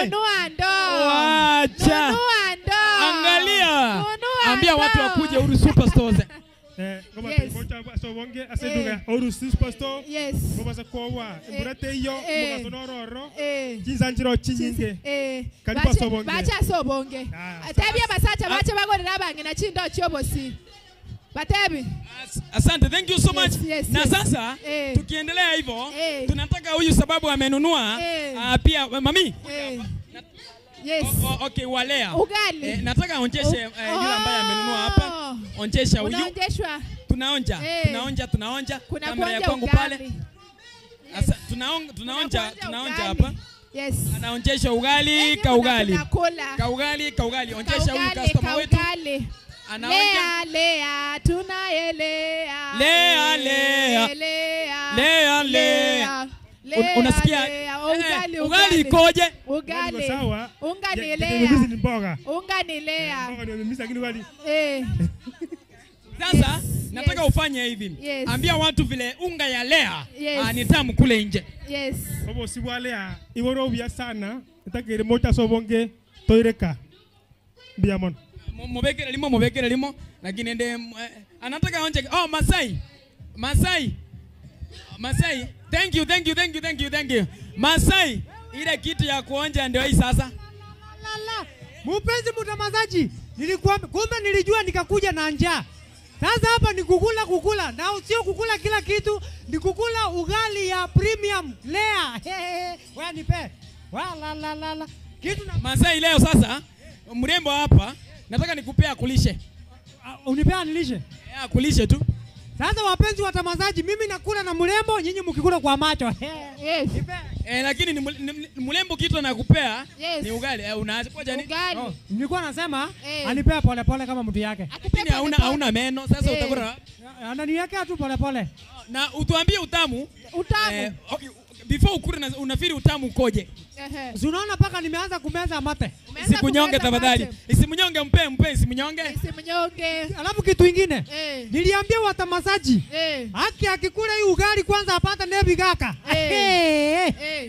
Nunua ndoo. Wacha. Nunua ndoo. Angalia. Ambia watu wakuje Uhuru Superstores. Ngoma mocha sobonge aseduga Uhuru Superstore. Yes. Ngoma kowa mburate iyo mugasonororo. Chinzanjiro chinyinge. Karibu sobonge. Bacha sobonge. Atabia basacha bacha bagorera abangina chindo chiobosi. Batebi. Asante, thank you so much. Yes, na yes. Sasa tukiendelea hivyo tunataka huyu sababu amenunua pia mami. Yes. Okay, walea. Ugali. Nataka onjeshe yule ambaye amenunua hapa. Onjesha huyu. Unaonjeshwa. Tunaonja. Tunaonja. Kuna kamera ya kwangu pale. Asa, tunaonja hapa. Yes. Anaonjesha ugali, kaugali. Kaugali. Onjesha huyu customer wetu. Anaonja. Lea, tunaelea. Lea. Unasikia ugali ikoje? Ugali sawa. Unga ni lea. Ni mboga. Unga ni lea. Mboga ndio mimi lakini ugali. Sasa nataka ufanye hivi. Ambia watu vile unga ya lea ni tamu kule nje. Yes. Obo si bwa lea iboro bia sana. Nataka mocha sobonge toireka. Bia mon. Mubekere limo lakini ende anataka onje. Oh, Masai. Thank you. Masai, ile kitu ya kuonja ndio hii sasa. La. Mpenzi mtazamaji, nilikuwa kumbe nilijua nikakuja na njaa. Sasa hapa ni kukula na sio kukula kila kitu, ni kukula ugali ya premium lea. Wewe nipe. Wa la la la. Kitu na Masai leo sasa mrembo hapa nataka nikupea kulishe. Unipea nilishe? Kulishe tu. Sasa wapenzi watazamaji, mimi nakula na mrembo, nyinyi mkikula kwa macho. Yes. Lakini ni mrembo kitu anakupea ni ugali. Unaacha kwa jani? Ugali. Oh, nilikuwa nasema anipea pole pole kama mtu yake. Lakini hauna meno. Sasa utakula. Ananiwekea tu pole pole. Na utuambie utamu. Utamu. Okay, before ukule unafiri utamu ukoje? Si unaona paka nimeanza kumeza mate. Isikunyonge tafadhali. Isimnyonge, mpe isimnyonge. Isimnyonge. Alafu kitu kingine. Niliambia watamasaji. Haki akikula hii ugali kwanza apata nebi gaka.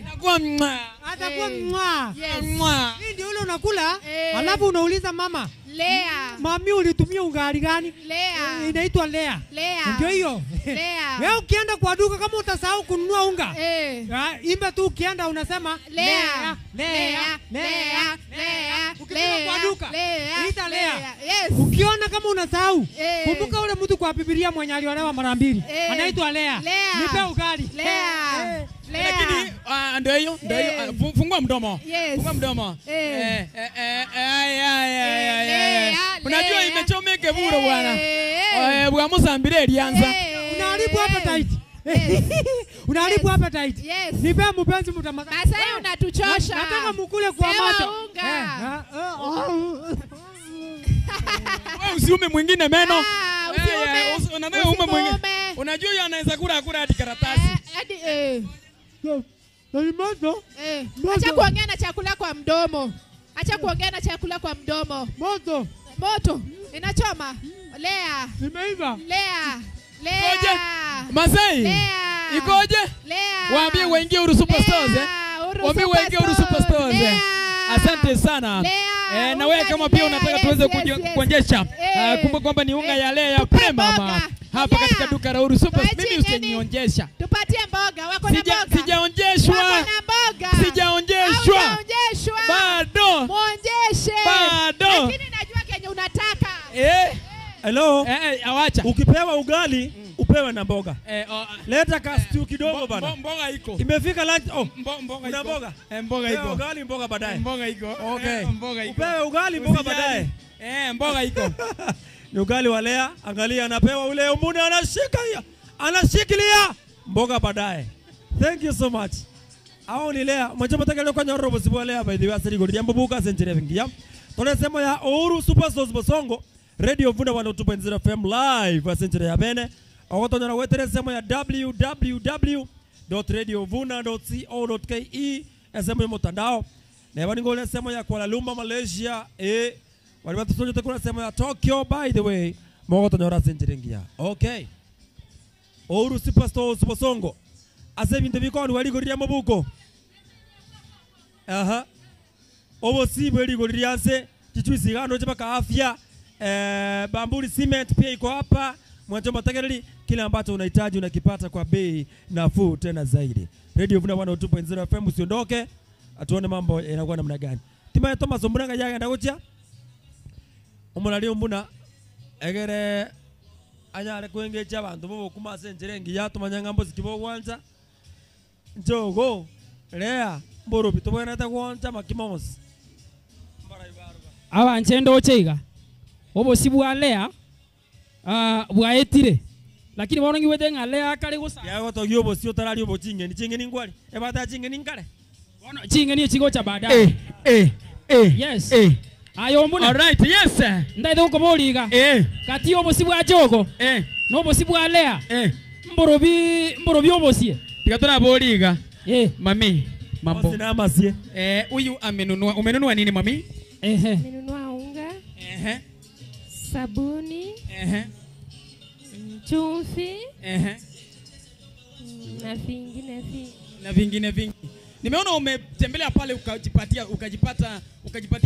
Atakuwa mwa. Atakuwa mwa. Mwa. Hii ndio ile unakula, alafu unauliza mama. Lea. Mami ulitumia ugali gani? Lea. Inaitwa lea. Lea. Ndio hiyo. Lea. Wewe ukienda kwa duka kama utasahau kununua unga. Imba tu ukienda unasema lea. Lea. Lea. Lea. Ukifika kwa duka ita lea. Yes. Ukiona kama unasahau, kumbuka ule mtu kwa Biblia mwenye aliolewa mara mbili. Anaitwa Lea. Nipe ugali. Lea. Lakini ndio hiyo, ndio hiyo. Fungua mdomo. Fungua mdomo. Unajua imechomeke bure bwana. Bwa musambire ilianza. Unaharibu appetite. Unaharibu appetite. Yes. Nipe mpenzi mtamaka. Masai unatuchosha. Nataka mukule kwa macho. Unga. Wewe usiume mwingine meno. Usiume. Ume mwingine. Unajua yeye anaweza kula hadi karatasi. Hadi Acha kuongea na chakula kwa mdomo. Acha kuongea na chakula kwa mdomo. Moto. Moto. Inachoma. Lea. Imeiva. Lea. Lea. Ikoje? Masai. Lea. Ikoje? Lea. Waambie waingie Uhuru Superstores eh. Waambie waingie Uhuru Superstores. Asante sana. Na wewe kama pia unataka tuweze kuonjesha, kumbuka kwamba ni unga ya Lea ya Premium hapa katika duka la Uhuru Super. Mimi usinionjesha. Tupatie mboga, wako na mboga. Sijaonjeshwa. Wako na mboga. Sijaonjeshwa. Bado. Muonjeshe. Bado. Lakini najua kenye unataka. Hello. Awacha. Ukipewa ugali upewe na mboga. Leta ka stew kidogo bana. Mboga iko. Imefika lunch. Oh, mboga iko. Mboga. Mboga iko. Ugali mboga baadaye. Mboga iko. Okay. Mboga iko. Upewe ugali mboga baadaye. Mboga iko. Ni ugali wa Lea, angalia anapewa ule umune anashika hiyo. Anashikilia mboga baadaye. Thank you so much. Hao ni Lea. Mwacho mtakalo kwa nyoro bosi Lea by the way asiri gori jambo buka senjere vingi. Tunasema ya Uhuru Superstores Bosongo. Radio Vuna 102.0 FM live asenjere ya bene. Awatonyana wetere semo ya www.radiovuna.co.ke semo ya mtandao. Na bani ngole semo ya Kuala Lumpur Malaysia wali watu sote kuna semo ya Tokyo by the way. Mwatonyana senjere ngia. Okay. Uhuru Superstores Bosongo. Ase bintu biko wali goria mabuko. Aha. Obosi bweli goria ase chichuisi gano chipaka afya. Bamburi cement pia iko hapa. Mwanzo mtagereli kile ambacho unahitaji unakipata kwa bei nafuu tena zaidi. Radio Vuna 102.0 FM usiondoke. Atuone mambo yanakuwa namna gani. Timaye Thomas Ombuna kajaga ndagocha. Omona leo mbuna egere anyare kuengecha abantu bo kuma senjerengi yatumanya ngambo zikibo kwanza. Njogo Lea mboro bitobona ta kwanza makimos. Abanje ndocheiga. Obosi bwa Lea bwaetire lakini bono ngiwete nga Lea kali gusa yago to gyobo si otarari obo chingeni chingeni ngwali ebata chingeni ngale bono chingeni chigocha baadaye yes ayo mbuna all right yes ndaithe gukoboriga kati obosi bwa jogo no obosi bwa Lea mborobi obosie tigatona boriga mami mambo sina masie huyu amenunua umenunua nini mami? Amenunua unga, sabuni, chumvi, na vingine vingi. Na vingine vingi. Nimeona umetembelea pale ukajipatia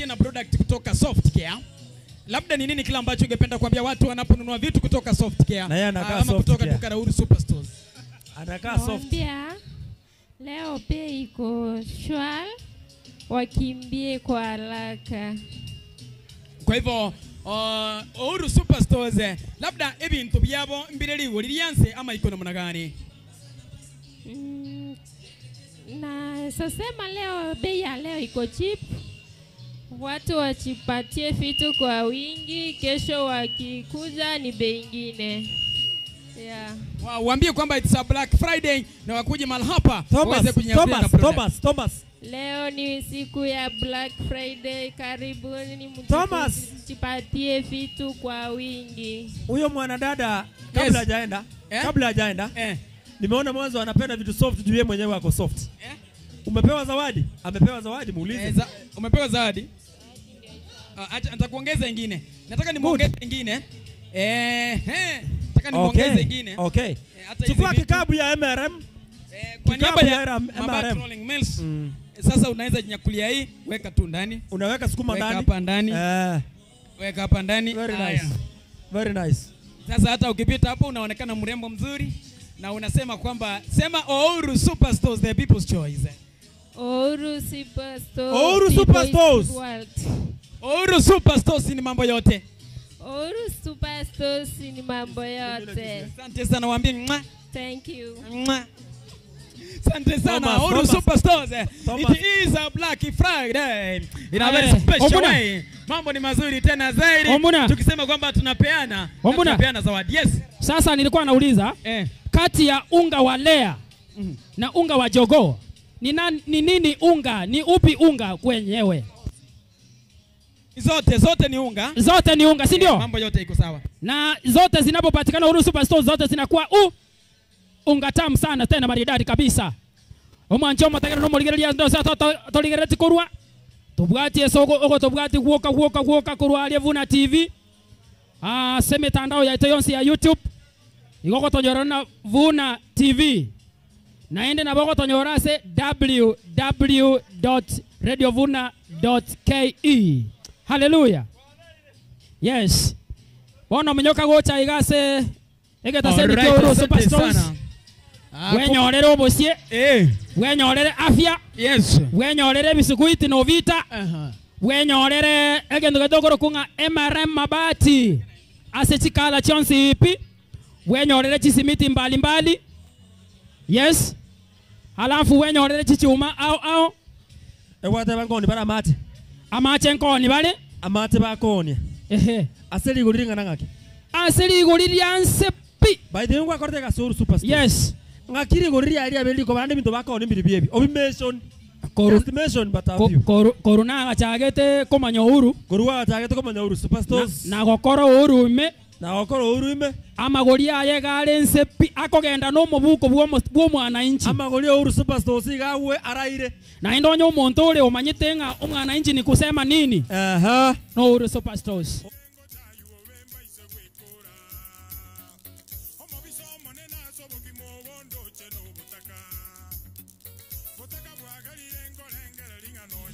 na product kutoka Soft Care. Labda ni nini kile ambacho ungependa kuambia watu wanaponunua vitu kutoka Soft Care ama kutoka duka la Uhuru Superstores? Anakaa soft. Leo bei iko shwari, wakimbie kwa haraka. Kwa hivyo Uhuru Superstores labda ebintu byabo mbireri lirianse ama iko namna gani? Na sasema leo bei ya leo iko cheap. Watu wachipatie vitu kwa wingi, kesho wakikuja ni bei nyingine. Yeah. Wow, waambie kwamba it's a Black Friday na wakuje mahali hapa waweze kunyakulia na product. Thomas. Leo ni siku ya Black Friday, karibuni mjipatie vitu kwa wingi. Huyo mwanadada kabla hajaenda, kabla hajaenda, nimeona mwanzo anapenda vitu soft juu yeye mwenyewe ako soft. Umepewa zawadi? Amepewa zawadi, muulize. Umepewa zawadi? Acha nitakuongeza nyingine. Nataka nimuongeze nyingine. Nataka nimuongeze nyingine. Okay. Chukua kikapu ya MRM. Kwa niaba ya MRM Rolling Mills. Sasa unaweza jinyakulia hii, weka tu ndani. Unaweka sukuma ndani. Weka hapa ndani. Weka hapa ndani. Very nice. Very nice. Sasa hata ukipita hapo unaonekana mrembo mzuri na unasema kwamba sema Uhuru Superstores, the people's choice. Uhuru Superstores. Uhuru Superstores. Uhuru Superstores ni mambo yote. Uhuru Superstores ni mambo yote. Asante sana, waambie mwa. Thank you. Mwa. Asante sana Uhuru Superstores. It is a Black Friday in a very special way. Mambo ni mazuri tena zaidi. Tukisema kwamba tunapeana zawadi. Yes. Sasa nilikuwa nauliza kati ya unga wa Lea Na unga wa jogoo. Ni nini unga? Ni upi unga kwenyewe? Zote ni unga. Zote ni unga, si ndio? Mambo yote iko sawa. Na zote zinapopatikana Uhuru Superstore zote zinakuwa unga tamu sana tena maridadi kabisa. Omwancho motegera no morigereria ndo sa torigereti korwa. Tubwati soko oko tubwati guoka korwa aria Vuna TV. Se mitandao ya yonse ya YouTube. Igoko tonyora na Vuna TV. Naende na boko tonyora se www.radiovuna.ke. Hallelujah. Yes. Bono minyoka gocha igase egeta sendi Uhuru Superstores. Wenyorere obosie. Wenyorere afya. Yes. Wenyorere bisukuiti no vita. Wenyorere egendo gedogoro kunga MRM mabati. Ase chikala chonsi ipi. Wenyorere chisimiti mbalimbali. Yes. Halafu wenyorere chichuma au. Ewate bangoni bara amate. Amache nkoni bale? Amate bakoni. Ehe. Aseli igori ngana ngaki. Aseli igori ryanse pi. By the way ngwa korte Uhuru Superstore. Yes. Ngakiri igori ria ria beli ko bande bintu bakoni mbiri biebi. Obi mention. Estimation but have you. Koruna gachagete komanya Uhuru. Korua gachagete komanya Uhuru Superstores. Na gokoro Uhuru ime. Na gokoro Uhuru ime. Amagori aye gare nse pi akogenda no mubuko bwo mwananchi. Amagori Uhuru Superstores igawe araire. Na indonyo omonto ore omanyete nga omwananchi ni kusema nini? Aha. No Uhuru Superstores.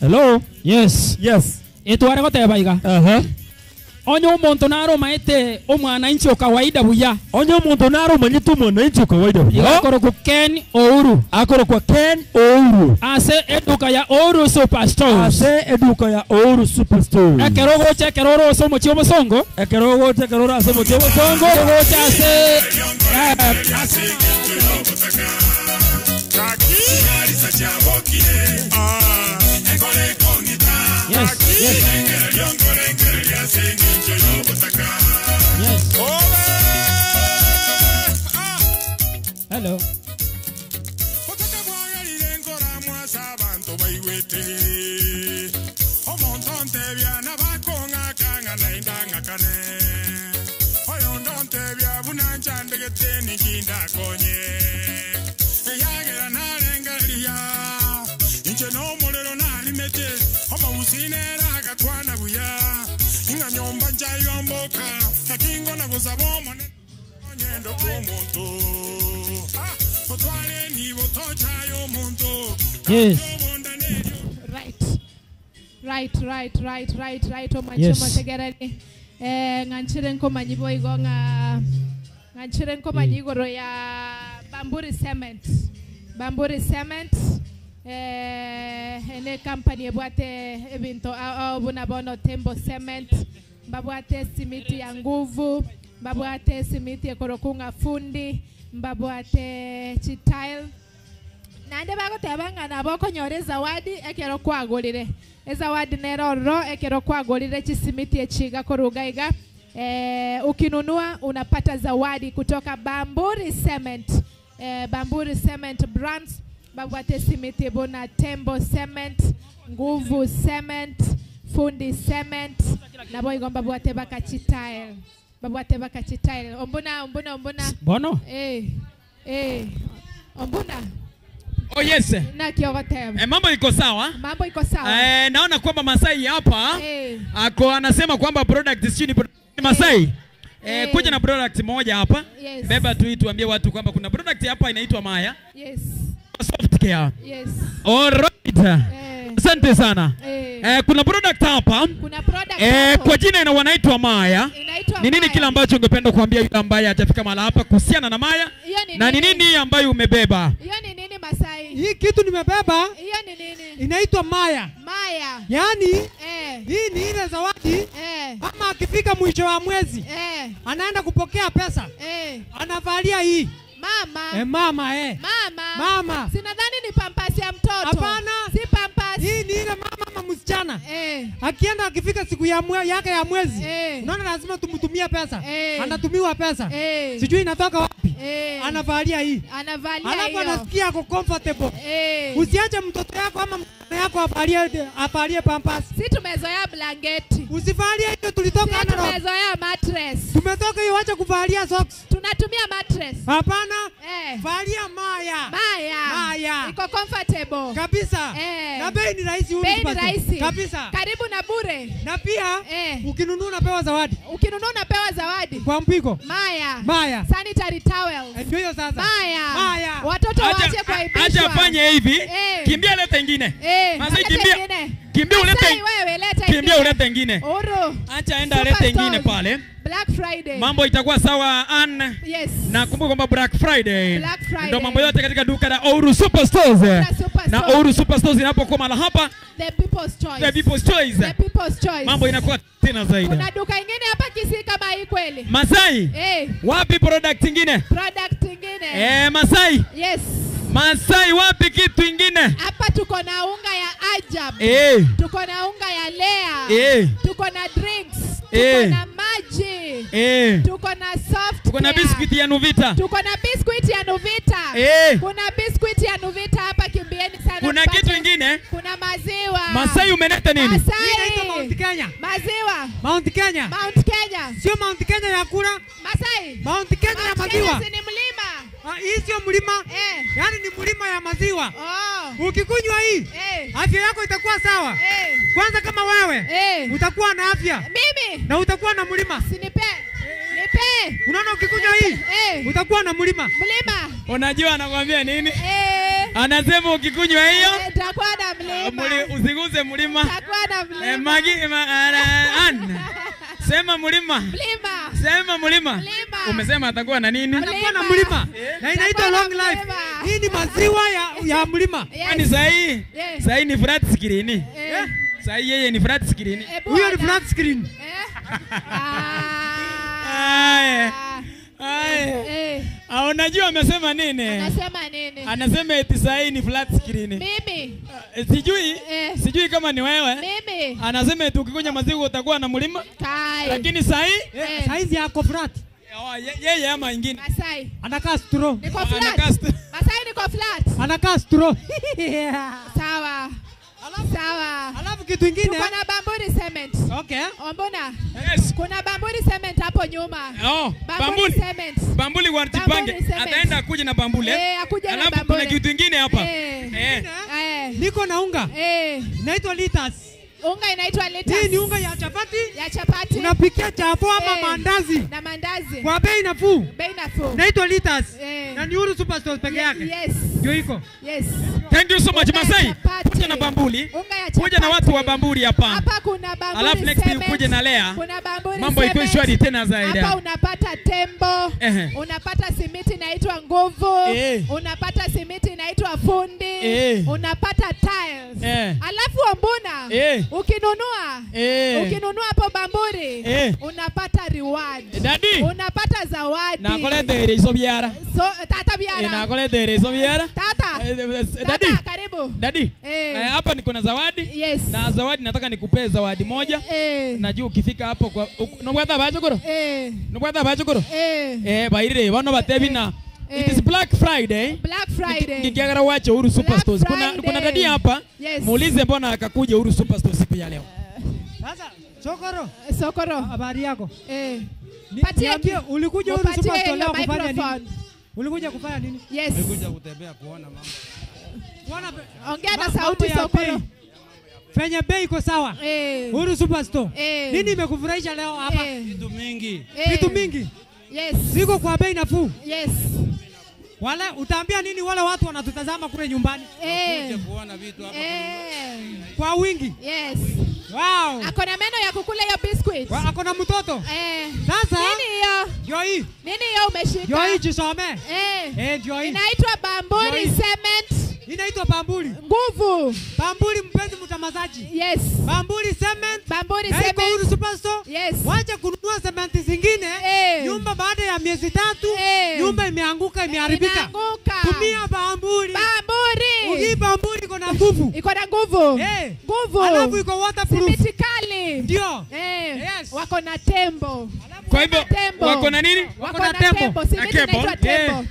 Hello? Yes. Yes. Etware goteba iga. Onyo omonto naro maete omwananchi o kawaida buya. Onyo omonto naro manyete omwananchi o kawaida buya. Akoro Ken Ouru. Akoro kwa Ken Ouru. Ase eduka ya Uhuru Superstores. Ase eduka ya Uhuru Superstores. Ekero gocha ekero ro somo chio mosongo. Ekero gocha ekero ro somo chio mosongo. Gocha ase Yes, yes. Yes. Hello. Yes. Right. Right. Yes. Nganchire nkomanyi boigo nga nganchire nkomanyi igoro ya Bamburi Cement. Bamburi Cement ene company ebwate ebinto buna bono Tembo Cement, babwate simiti ya nguvu, babwate simiti ekorokunga fundi, babwate chitile. Nande bagoteba nabo konyore zawadi ekero kwagorire. Ezawadi neroro ekero kwagorire chisimiti echiga koruga iga. Ukinunua unapata zawadi kutoka Bamburi Cement. Bamburi Cement brands, babwate simiti bona Tembo Cement, Nguvu Cement, Fundi Cement, nabo igomba babwate bakachitile. Babwate bakachitile. Ombuna. Bono? Ombuna. Oh yes. Na kiogoteba. Mambo iko sawa? Mambo iko sawa. Naona kwamba Masai hapa ako anasema kwamba product sio ni Masai. Kuja na product moja hapa. Yes. Beba tu tuambie watu kwamba kuna product hapa inaitwa Maya. Yes. Soft care. Yes. All right. Asante sana. Kuna product hapa. Kuna product hapo. Kwa jina wanaitwa Maya. Ni nini kile ambacho ungependa kuambia yule ambaye hajafika mahali hapa kuhusiana na Maya? Na ni nini ambayo umebeba? Hiyo ni nini Masai? Hii kitu nimebeba. Hiyo ni nini? Inaitwa Maya. Maya. Yaani hii ni ile zawadi. Ama akifika mwisho wa mwezi anaenda kupokea pesa. Anavalia hii. Mama. Mama. Mama. Mama. Sinadhani ni pampasi ya mtoto. Hapana. Si pampasi. Hii ni ile mama ama msichana. Akienda akifika siku ya yake ya mwezi. Unaona lazima tumtumie pesa. Anatumiwa pesa. Sijui inatoka wapi. Anavalia hii. Anavalia alafu anasikia ako comfortable. Usiache mtoto yako ama mtoto yako avalie pampers. Si tumezoea blanketi. Usivalie hiyo, tulitoka na tumezoea mattress. Tumetoka hiyo, acha kuvalia socks. Tunatumia mattress. Hapana. Valia maya. Maya. Iko comfortable. Kabisa. Na bei ni rahisi huyu. Bei ni rahisi. Kabisa. Karibu na bure. Na pia ukinunua unapewa zawadi. Ukinunua unapewa zawadi. Kwa mpigo. Maya. Sanitary towels. Ndio hiyo sasa. Maya. Watoto waache kuaibishwa. Acha fanye hivi. Kimbia leta ingine. Masai kimbia. Kimbia ulete. Wewe leta. Kimbia ulete ingine. Uru. Acha enda leta ingine pale. Black Friday. Mambo itakuwa sawa Ann. Yes. Na kumbuka kwamba Black Friday. Black Friday. Ndio mambo yote katika duka la Ouru Super Stores. Na Ouru Super Stores inapokuwa mahali hapa, The People's Choice. The People's Choice. The People's Choice. Mambo inakuwa tena zaidi. Kuna duka ingine hapa Kisii kama hii kweli. Masai. Wapi product ingine? Product ingine. Masai. Yes. Masai wapi kitu ingine? Hapa tuko na unga ya Ajab. Tuko na unga ya Lea. Tuko na drinks. Tuko na maji. Tuko na soft. Tuko na biscuit ya Nuvita. Tuko na biscuit ya Nuvita. Kuna biscuit ya Nuvita hapa, kimbieni sana. Kuna kitu ingine? Kuna maziwa. Masai umeleta nini? Masai. Inaitwa Mount Kenya. Maziwa. Mount Kenya. Mount Kenya. Sio Mount Kenya ya kula. Masai. Mount Kenya ya maziwa. Ni mlima. Hii sio mlima. Yaani ni mlima ya maziwa. Ukikunywa hii, afya yako itakuwa sawa. Kwanza kama wewe utakuwa na afya. Mimi na utakuwa na mlima. Sinipe. Nipe. Unaona ukikunywa hii utakuwa na mlima. Mlima. Unajua anakuambia nini? Anasema ukikunywa hiyo utakuwa na mlima. Usiguze mlima. Utakuwa na mlima. Magi Ann. Sema mlima. Mlima. Sema mlima. Mlima. Umesema atakuwa na nini? Atakuwa na mlima. Na inaitwa long life. Hii ni maziwa ya mlima. Kwani sahi? Sahi ni flat screen. Sahi yeye ni flat screen. Huyo ni flat screen. Unajua amesema nini? Anasema nini? Anasema eti sahi ni flat screen. Mimi. Sijui kama ni wewe. Mimi. Anasema eti ukikunywa maziwa utakuwa na mlima. Kai. Lakini sahi saizi yako flat. Yeye ama ingine. Masai. Anakaa straw. Niko flat. Masai niko flat. Anakaa straw. Sawa. Sawa. Alafu kitu kingine. Tuko na Bamburi Cement. Okay. Ombona. Yes. Kuna Bamburi Cement hapo nyuma. Oh, Bamburi Cement. Bamburi wajipange. Ataenda kuja na Bamburi. Akuja na Alafu Bamburi. kuna kitu kingine hapa. Niko na unga. Inaitwa liters. Unga inaitwa liters. Hii ni unga ya chapati. Ya chapati. Unapikia chapo ama mandazi. Na mandazi. Kwa bei nafuu. Bei nafuu. Inaitwa liters. Na ni Uhuru Superstores peke yake. Yes. Ndio iko. Yes. Thank you so much Masai. Kuja na Bamburi. Kuja na watu wa Bamburi hapa. Hapa kuna Bamburi. Alafu next week kuje na Lea. Kuna Bamburi. Mambo iko shwari tena zaidi. Hapa unapata tembo. Unapata simiti inaitwa nguvu. Unapata simiti inaitwa fundi. Unapata tiles. Alafu Ombuna. Ukinunua. Ukinunua hapo Bamburi, unapata reward. Daddy. Unapata zawadi. Nakolete iso biara. So tata biara. Nakolete iso biara. Tata. Daddy. Tata, karibu. Daddy. Hapa niko na zawadi. Yes. Na zawadi nataka nikupee zawadi moja. Najua ukifika hapo kwa nobwata bachokoro. Nobwata bachokoro. Bairire bano batebina. It is Black Friday. Black Friday. Nikiagara wache Uhuru Superstores. Kuna dadi hapa. Yes. Muulize mbona akakuja Uhuru Superstores siku ya leo. Sasa Sokoro. Sokoro. Habari yako? Patie, ulikuja Uhuru Superstores leo kufanya nini? Ulikuja kufanya nini? Yes. Nilikuja kutembea kuona mambo. Kuona ongea na sauti Sokoro. Fanya bei iko sawa. Uhuru Superstore. Nini imekufurahisha leo hapa? Vitu mingi. Vitu mingi. Yes. Ziko kwa bei nafuu. Yes. Wala utaambia nini wale watu wanatutazama kule nyumbani? Wakuje kuona vitu hapa kwa wingi. Yes. Wow. Ako na meno ya kukula hiyo biscuit. Ako na mtoto. Sasa nini hiyo? Ndio hii. Nini hiyo umeshika? Ndio hii jisome. Ndio hii. Inaitwa Bamburi Cement. Inaitwa Bamburi. Nguvu. Bamburi mpenzi mtamazaji. Yes. Bamburi Cement. Bamburi Cement. Uhuru Superstore. Yes. Wacha kununua cement zingine. Nyumba baada ya miezi 3 nyumba imeanguka imeharibika. Inaanguka. Tumia Bamburi. Bamburi. Hii Bamburi iko na nguvu. Iko na nguvu. Nguvu. Alafu iko waterproof. Simiti kali. Ndio. Yes. Wako na tembo. Kwa hivyo wako na nini? Wako na tembo. Simiti inaitwa tembo.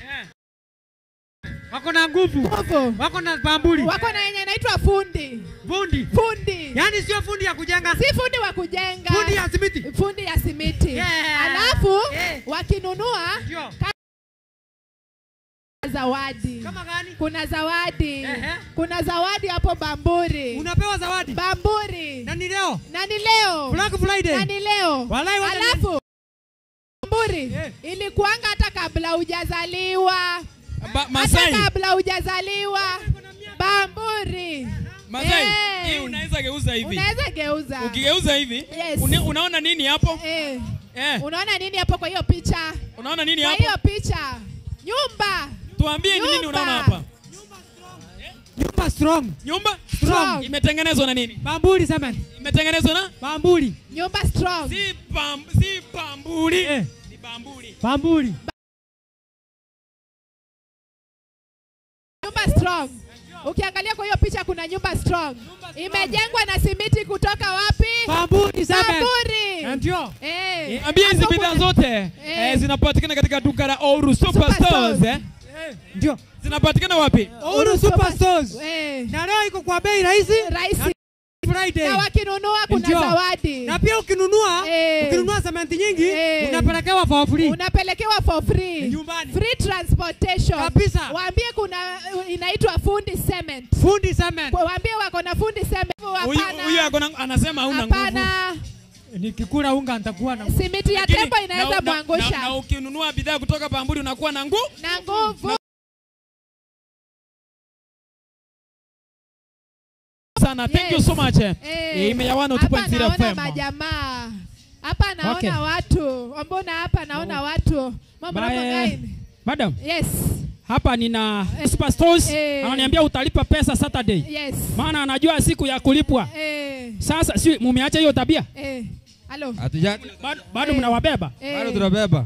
Wako na nguvu. Wako na bamburi. Wako na yenye inaitwa fundi. Fundi. Fundi. Yaani sio fundi ya kujenga. Si fundi wa kujenga. Fundi ya simiti. Fundi ya simiti. Alafu wakinunua zawadi. Kama gani? Kuna zawadi. Kuna zawadi hapo Bamburi. Unapewa zawadi? Bamburi. Na ni leo? Na ni leo. Black Friday. Na ni leo. Walai alafu Bamburi ilikuanga hata kabla hujazaliwa. Masai. Hata kabla hujazaliwa. Bamburi. Masai, hii unaweza geuza hivi. Unaweza geuza. Ukigeuza hivi, unaona nini hapo? Unaona nini hapo kwa hiyo picha? Unaona nini hapo? Kwa hiyo picha. Nyumba. Tuambie ni nini unaona hapa? Nyumba strong. Nyumba strong. Imetengenezwa na nini? Bamburi cement. Imetengenezwa na bamburi. Nyumba strong. Si bamburi. Ni bamburi. Bamburi. Nyumba strong. Ukiangalia kwa hiyo picha kuna nyumba strong. Imejengwa na simiti kutoka wapi? Bamburi cement. Bamburi. Ndio. Ambia hizi bidhaa zote zinapatikana katika duka la Ouru Super Stores. Ndio. Zinapatikana wapi? Ouru Super Stores. Na leo iko kwa bei rahisi. Rahisi. Friday. Na wakinunua kuna zawadi. Na pia ukinunua, ukinunua sementi nyingi, unapelekewa for free. Unapelekewa for free. Nyumbani. Free transportation. Kabisa. Waambie kuna inaitwa fundi cement. Fundi cement. Waambie wako na fundi cement. Hapana. Huyu ako anasema huna nguvu. Hapana. Nikikula unga nitakuwa na nguvu. Simiti ya tembo inaweza kuangusha. Na ukinunua bidhaa kutoka Bamburi unakuwa na nguvu. Na nguvu. Sana. Thank you so much. Imeya 102.0 FM. Hapa naona majamaa. Hapa naona watu. Mbona hapa naona watu. Mambo gani? Madam. Yes. Hapa nina Super Stores. Ananiambia utalipa pesa Saturday. Yes. Maana anajua siku ya kulipwa. Sasa si mumeacha hiyo tabia? Halo. Bado mnawabeba? Bado tunabeba.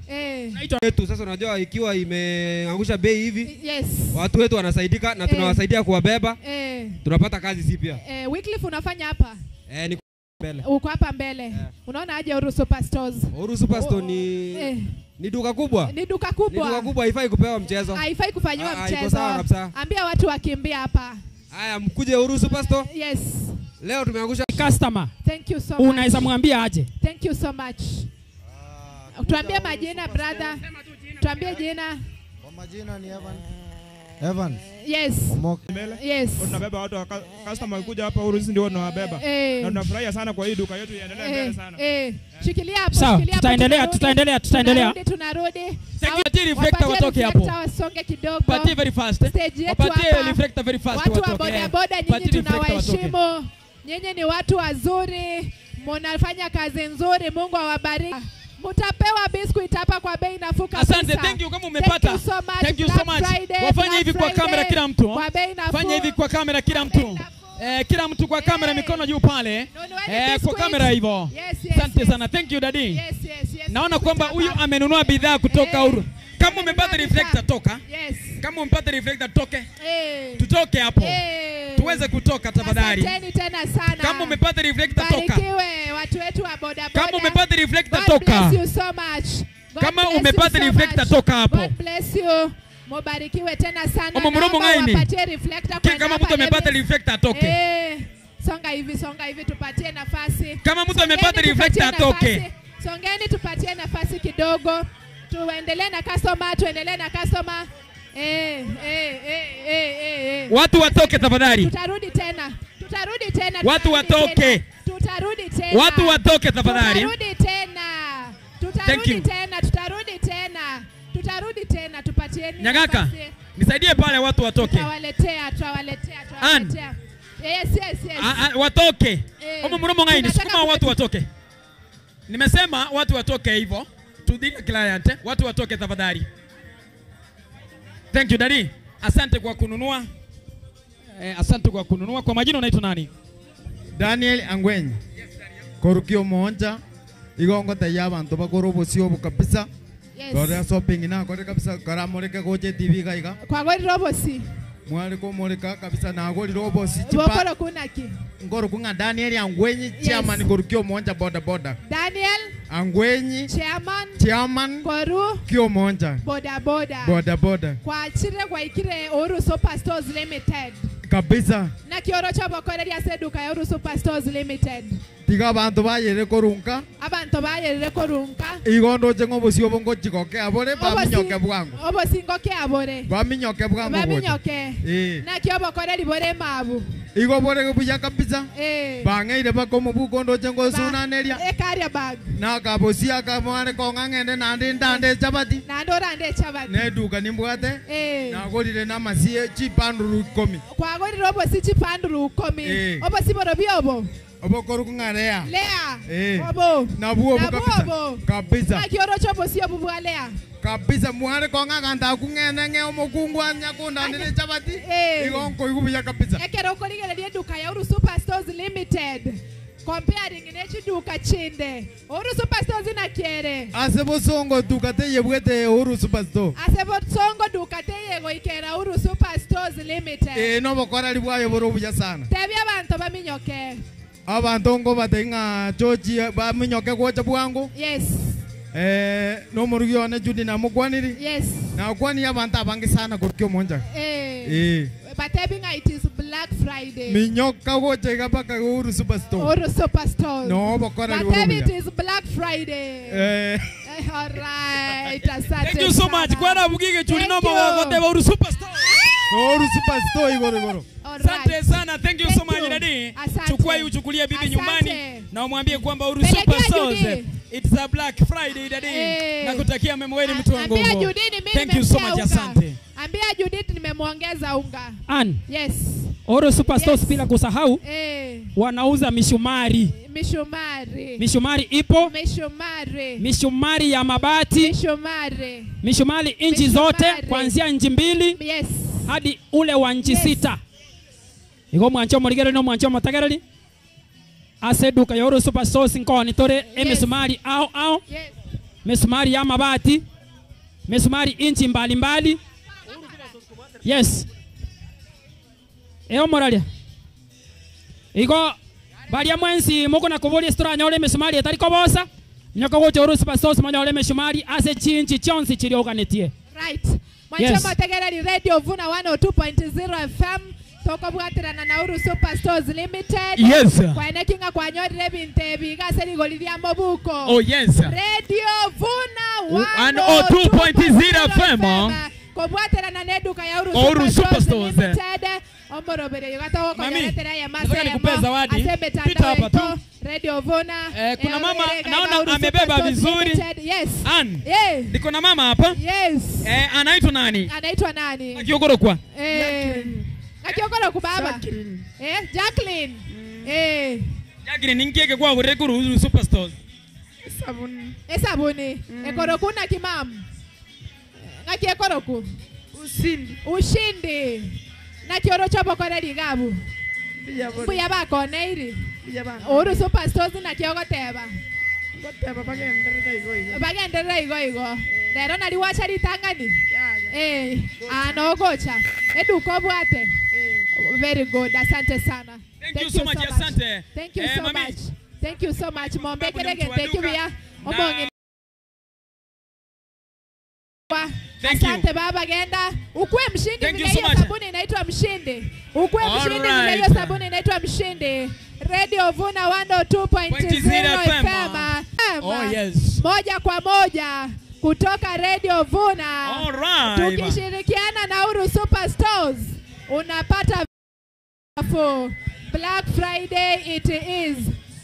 Naitwa wetu sasa, unajua ikiwa imeangusha bei hivi. Yes. Watu wetu wanasaidika na tunawasaidia kuwabeba. Tunapata kazi si pia. Wycliffe unafanya hapa? Ni mbele. Uko hapa mbele. Unaona aje Ouru Super Stores? Ouru Super Store ni duka kubwa. Ni duka kubwa. Ni duka kubwa, haifai kupewa mchezo. Haifai kufanywa mchezo. Iko sawa kabisa. Ambia watu wakimbia hapa. Haya, mkuje Ouru Super Store. Yes. Leo tumeangusha customer. Thank you so much. Unaweza mwambia aje? Thank you so much. Tuambie majina brother. Tuambie jina. Kwa majina ni Evans. Yes. Yes. Tunabeba watu wa customer kuja hapa Ouru, sisi ndio tunawabeba. Na tunafurahia sana kwa hii duka yetu iendelee mbele sana. Shikilia hapo, shikilia hapo. Sawa, tutaendelea. Tunarudi. Patie reflector watoke hapo. Wasonge kidogo. Patie very fast. Patie reflector very fast watu wa boda boda, nyinyi tunawaheshimu. Nyinyi ni watu wazuri, mnafanya kazi nzuri, Mungu awabariki. Mtapewa biscuit hapa kwa bei nafuu kabisa. Asante, thank you kama umepata. Thank you so much. Wafanye hivi kwa kamera kila mtu. Kwa bei nafuu. Fanya hivi kwa kamera kila mtu. Kila mtu kwa kamera, mikono juu pale. Kwa kamera hivyo. Asante sana. Thank you daddy. Yes, yes, yes. Naona kwamba huyu amenunua bidhaa kutoka Ouru. Kama umepata reflector toka. Yes. Kama umepata reflector toke. Tutoke hapo. Tuweze kutoka tafadhali. Asanteni tena sana. Kama umepata reflector toka. Barikiwe watu wetu wa boda boda. Kama umepata reflector toka. God bless you so much. Kama umepata reflector toka hapo. God bless you. Mubarikiwe tena sana. Omumurumu ngaini. Wapatie reflector kwa kama mtu amepata reflector atoke. Songa hivi tupatie nafasi. Kama mtu amepata reflector atoke. Songeni tupatie nafasi kidogo. Tuendelee na customer, tuendelee na customer. Watu watoke tafadhali. Tutarudi tena. Tutarudi tena. Watu watoke. Tutarudi tena. Watu watoke tafadhali. Tutarudi tena. Tutarudi tena, tutarudi tena. Tutarudi tena, tupatieni. Nyagaka, nisaidie pale watu watoke. Tutawaletea, tutawaletea, tutawaletea. Yes, yes, yes. Watoke. Omo ngaini, sukuma watu watoke. Nimesema watu watoke hivyo. To the client, watu watoke tafadhali. Thank you daddy. Asante kwa kununua. Asante kwa kununua. Kwa majina unaitwa nani? Daniel Angwenyi. Yes, Daniel. Korukio Moonja. Igongo tayaba ntoba korobo sio kabisa. Yes. Dore shopping na kore kabisa karamoreke goche TV gaiga. Kwa gori robosi. Mwari ko moreka kabisa na gori robosi chipa. Bokoro kuna ki. Ngoro kunga Daniel Angwenyi, yes. Chairman Korukio Moonja boda boda. Daniel Angwenyi. Chairman. Chairman. Koru. Kiomonja. Boda boda. Boda boda. Kwa chire kwa ikire Uhuru Super Stores Limited. Kabisa. Na kioro cha bokoreria ase eduka ya Uhuru Super Stores Limited. Tiga abantu bayere korunka. Abantu bayere korunka. Igondo chengo bosio bongo chigoke abore baminyoke bwangu. Obosingo ke abore. Baminyoke bwangu. Baminyoke. Na kio bokoreri bore mabu. Igo bore buya kabisa. Bangeire bakomo bukondo chengo sunaneria. Ekaria bag. Na kabosia kamware kong'ang'ende nandi ndande chapati. Nando rande chapati. Ne duka nimbwate. Na gorire na masie chipanduru 10. Kwa gorire obosi chipanduru 10. Obosi borobi obo. Obokoru kung'area. Lea. Obo. Nabuo kabisa. Kabisa. Na kioro chobosi obo bwa lea. Kabisa mware konga kanta kung'ene ng'e omokungu nyakunda ndire chapati. Igo nkoigubuya kabisa. Ekero okorigereria eduka ya Uhuru Super Stores Limited. Comparing nechiduka chinde. Uhuru Super Stores na kiere. Ase bosongo duka te yebwete Uhuru Super Store. Ase bosongo duka te yegoikera Uhuru Super Stores Limited. No bokora libwayo boro buya sana. Tebia abantu baminyoke. Abantu ngo batenga chochi baminyoke gocha bwangu. Yes. No murugi one Judy na mukwaniri. Yes. Na kwani abantu abangi sana kurikyo monja. Batebinga it is Black Friday. Minyoka gocha igapaka Uhuru Super Store. Uhuru Super Store. No bokora libwayo. It is Black Friday. All right. Asante. Thank you so much. Kwara bugige chuli no bogote Uhuru Super Store. Uhuru Super Store igoro igoro. Asante sana. Thank you so much daddy. Chukua hii uchukulie bibi nyumbani na umwambie kwamba Uhuru Super Stores it's a Black Friday daddy. Nakutakia mema wewe mtu wangu. Ambia Judith mimi. Thank you so much asante. Ambia Judith nimemwongeza unga. Ann. Yes. Uhuru Super Stores bila kusahau wanauza mishumari. Mishumari. Mishumari ipo. Mishumari. Mishumari ya mabati. Mishumari. Mishumari inchi zote kuanzia inchi 2. Yes. Hadi ule wa inchi 6. Igo mwancho morigero no mwancho matagereri. Ase duka ya Uhuru Super Stores nkoni tore emisumari ao ao. Yes. Misumari ya mabati. Misumari inchi mbalimbali. Yes. Eo moralia. Igo baria mwensi muko na kuburia stora nyore misumari etari kobosa. Nyoko gocho Uhuru Super Stores manyore misumari ase chinchi chonsi chirioganetie. Right. Mwancho matagereri Radio Vuna 102.0 FM. Toko bwatirana na Uhuru Super Stores Limited. Yes. Kwa enekinga kwa nyorire binte biga serigoliria mobuko. Oh yes. Radio Vuna 102.0 FM. Kobwatirana na eduka ya Uhuru Super Stores Limited. Omorobere yogata wako nyoretera ya masa. Nikupe zawadi. Pita hapa tu. Radio Vuna. Kuna mama naona amebeba vizuri. Yes. Ann. Niko na mama hapa. Yes. Anaitwa nani? Anaitwa nani? Akiogoro kwa. Akiogoro ku baba. Jacqueline. Jacqueline ningieke kwa kurekuru Uhuru Super Stores. Sabuni. Esabuni. Ekoroku na kimam. Ngaki ekoroku. Ushindi. Ushindi. Na kioro chobokore ligabu. Mbuya bakoneiri. Uhuru Super Stores na kiogoteba. Goteba bagenderera igo igo. Bagenderera igo igo. Lero nali wacha litangani. Ano gocha. Eduka obwate. Very good. Asante sana. Thank you so much. Asante. Thank you so much. Thank you so much. Mombe kerege thank you ya. Omonge. Asante baba genda. Ukue mshindi vile hiyo sabuni inaitwa mshindi. Ukue mshindi vile hiyo sabuni inaitwa mshindi. Radio Vuna 102.0 FM. Oh yes. Moja kwa moja kutoka Radio Vuna. All right. Tukishirikiana na Uhuru Super Stores unapata for Black Friday it is.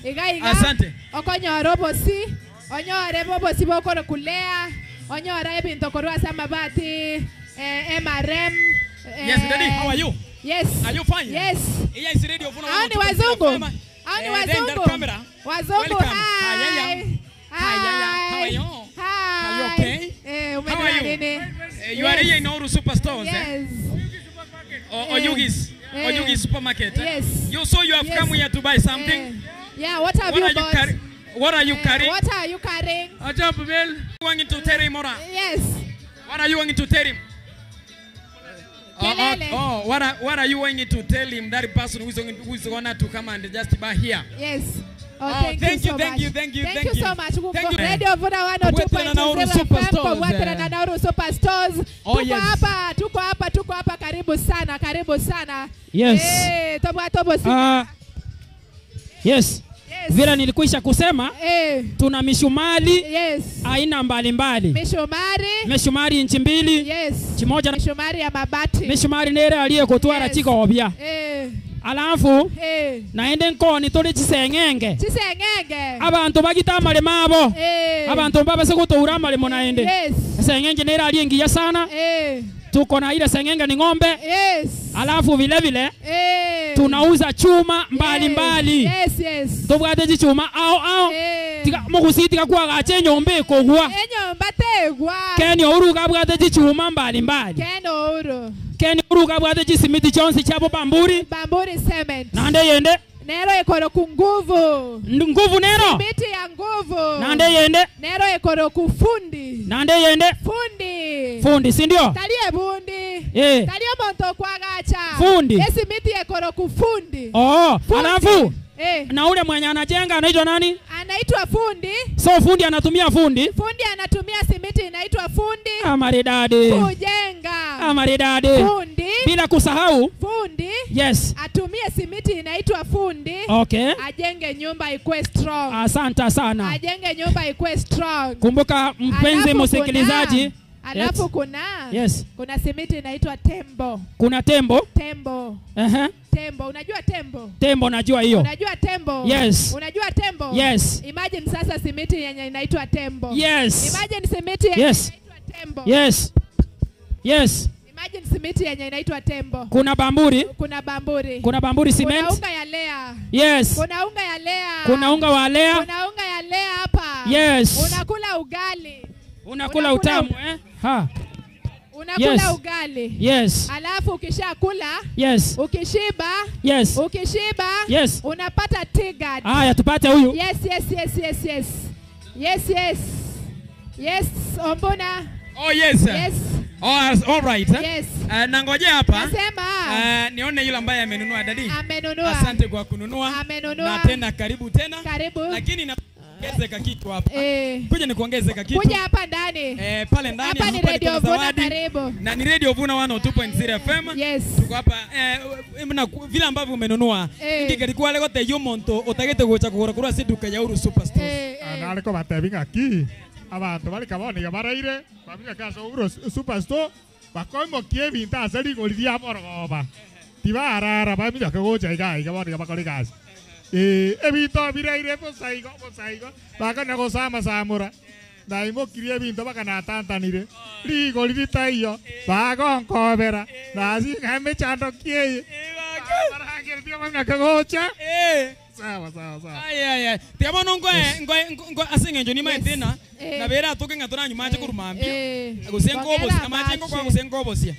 Iga iga. Asante. Okonyora obosi, onyore bobosi bokoro kulea, onyora ebinto korwa samabati, MRM. Yes, daddy, how are you? Yes. Are you fine? Yes. Here is Radio Vuna. Hao ni wazungu. Hao ni wazungu. Wazungu. Hi. Hi. How are you? Hi. Are you okay? How are you? You are here in Uhuru Super Stores, yes. Or Oyugis Supermarket. Yes. You so you have come here to buy something? Yeah, what have you bought? What are you carrying? What are you carrying? Going to tell him, Mora. Yes. What are you going to tell him? What are you going to tell him, that person who is going to come and just buy here? Yes. Oh, thank you, thank you, thank you, thank you so much. Thank you. Radio Vuna 102.0 FM, Kobwatana na Nauru Super Stores. Tuko hapa, tuko hapa, tuko hapa, karibu sana, karibu sana. Yes. Tobo sika. Yes. Yes. Vile nilikwisha kusema tuna mishumari yes, aina mbalimbali. Mishumari inchi 2. Yes. Chimoja mishumari ya mabati. Mishumari nere aliye kotwara yes, chikobya. Alafu naende nkoni tuli chisengenge. Chisengenge. Abantu bagita amalemo abo. Abantu mbabase kutoura amalemo naende. Yes. Sengenge nere aliye ngiya sana. Tuko na ile sengenge ni ng'ombe. Yes. Alafu vile vile tunauza chuma mbali mbali. Yes, yes. Tobwate chichuma ao ao. Tika mugusitika kwa gache nyombe kogwa. Enyomba tegwa. Ken Ouru kabwate chichuma mbali mbali. Ken Ouru. Ken Ouru kabwate chisimiti chonsi chabo bamburi. Bamburi cement. Nande yende. Nero ekoro ku nguvu. Nguvu nero. Simiti ya nguvu. Nande yende. Nero ekoro ku fundi. Nande yende. Fundi. Fundi, si ndio? Talie bundi. Talie monto kwa gacha. Fundi. Esimiti ekoro ku fundi. Oh, fundi. Alafu na ule mwenye anajenga anaitwa nani? Anaitwa fundi. So fundi anatumia fundi. Fundi anatumia simiti inaitwa fundi. Amaridadi. Kujenga. Amaridadi. Fundi. Bila kusahau fundi. Yes. Atumie simiti inaitwa fundi. Okay. Ajenge nyumba ikuwe strong. Asante sana. Ajenge nyumba ikuwe strong. Kumbuka mpenzi msikilizaji. Alafu yes, kuna yes, kuna simiti inaitwa tembo. Kuna tembo? Tembo. Tembo. Unajua tembo? Tembo najua hiyo. Unajua tembo? Yes. Unajua tembo? Yes. Imagine sasa simiti yenye inaitwa tembo. Yes. Imagine simiti yenye yes, inaitwa tembo. Yes. Yes. Imagine simiti yenye inaitwa tembo. Kuna bamburi. Kuna bamburi. Kuna bamburi cement. Kuna unga ya lea. Yes. Kuna unga ya lea. Kuna unga wa lea. Kuna unga ya lea hapa. Yes. Unakula ugali. Unakula utamu Ha. Unakula yes, ugali. Yes. Alafu ukishakula, yes, ukishiba, yes, ukishiba, yes, unapata tigard. Haya tupate huyu. Yes, yes, yes, yes, yes. Yes, yes. Yes, Ombuna. Oh yes. Yes. Oh, all right. Yes. Nangojea hapa. Nasema. Nione yule ambaye amenunua dadi. Amenunua. Asante kwa kununua. Amenunua. Na tena karibu tena. Karibu. Lakini na ongeze kitu hapa. Kuja nikuongeze kitu. Kuja hapa ndani. Pale ndani hapa ni Radio Vuna, karibu. Na ni Radio Vuna 102.0 FM. Yes. Tuko hapa mna vile ambavyo umenunua. Ingikalikuwa lego te yumonto utagete gocha kugura kura siduka ya Uru Super Stores. Analeko batebinga ki. Abantu bali kabone ya baraire, babinga kaso Uru Super Store. Bakoimokie binta asali golidia boroba. Tibarara babinga gocha iga iga bone bakore gas. Ebinto biraire bosaigo bosaigo bakana gosama samura naimokirie ebinto bakanatantanire rigori ritaiyo bagonkobera nasinga emechando kieye barageretie bamnakagocha sawa sawa sawa. Ay ay ay tiabono ngoe aseng'encho nimaetena nabera atoke ng'a toranyuma ache korumambia gose nkobosia amache ngokwa gose nkobosia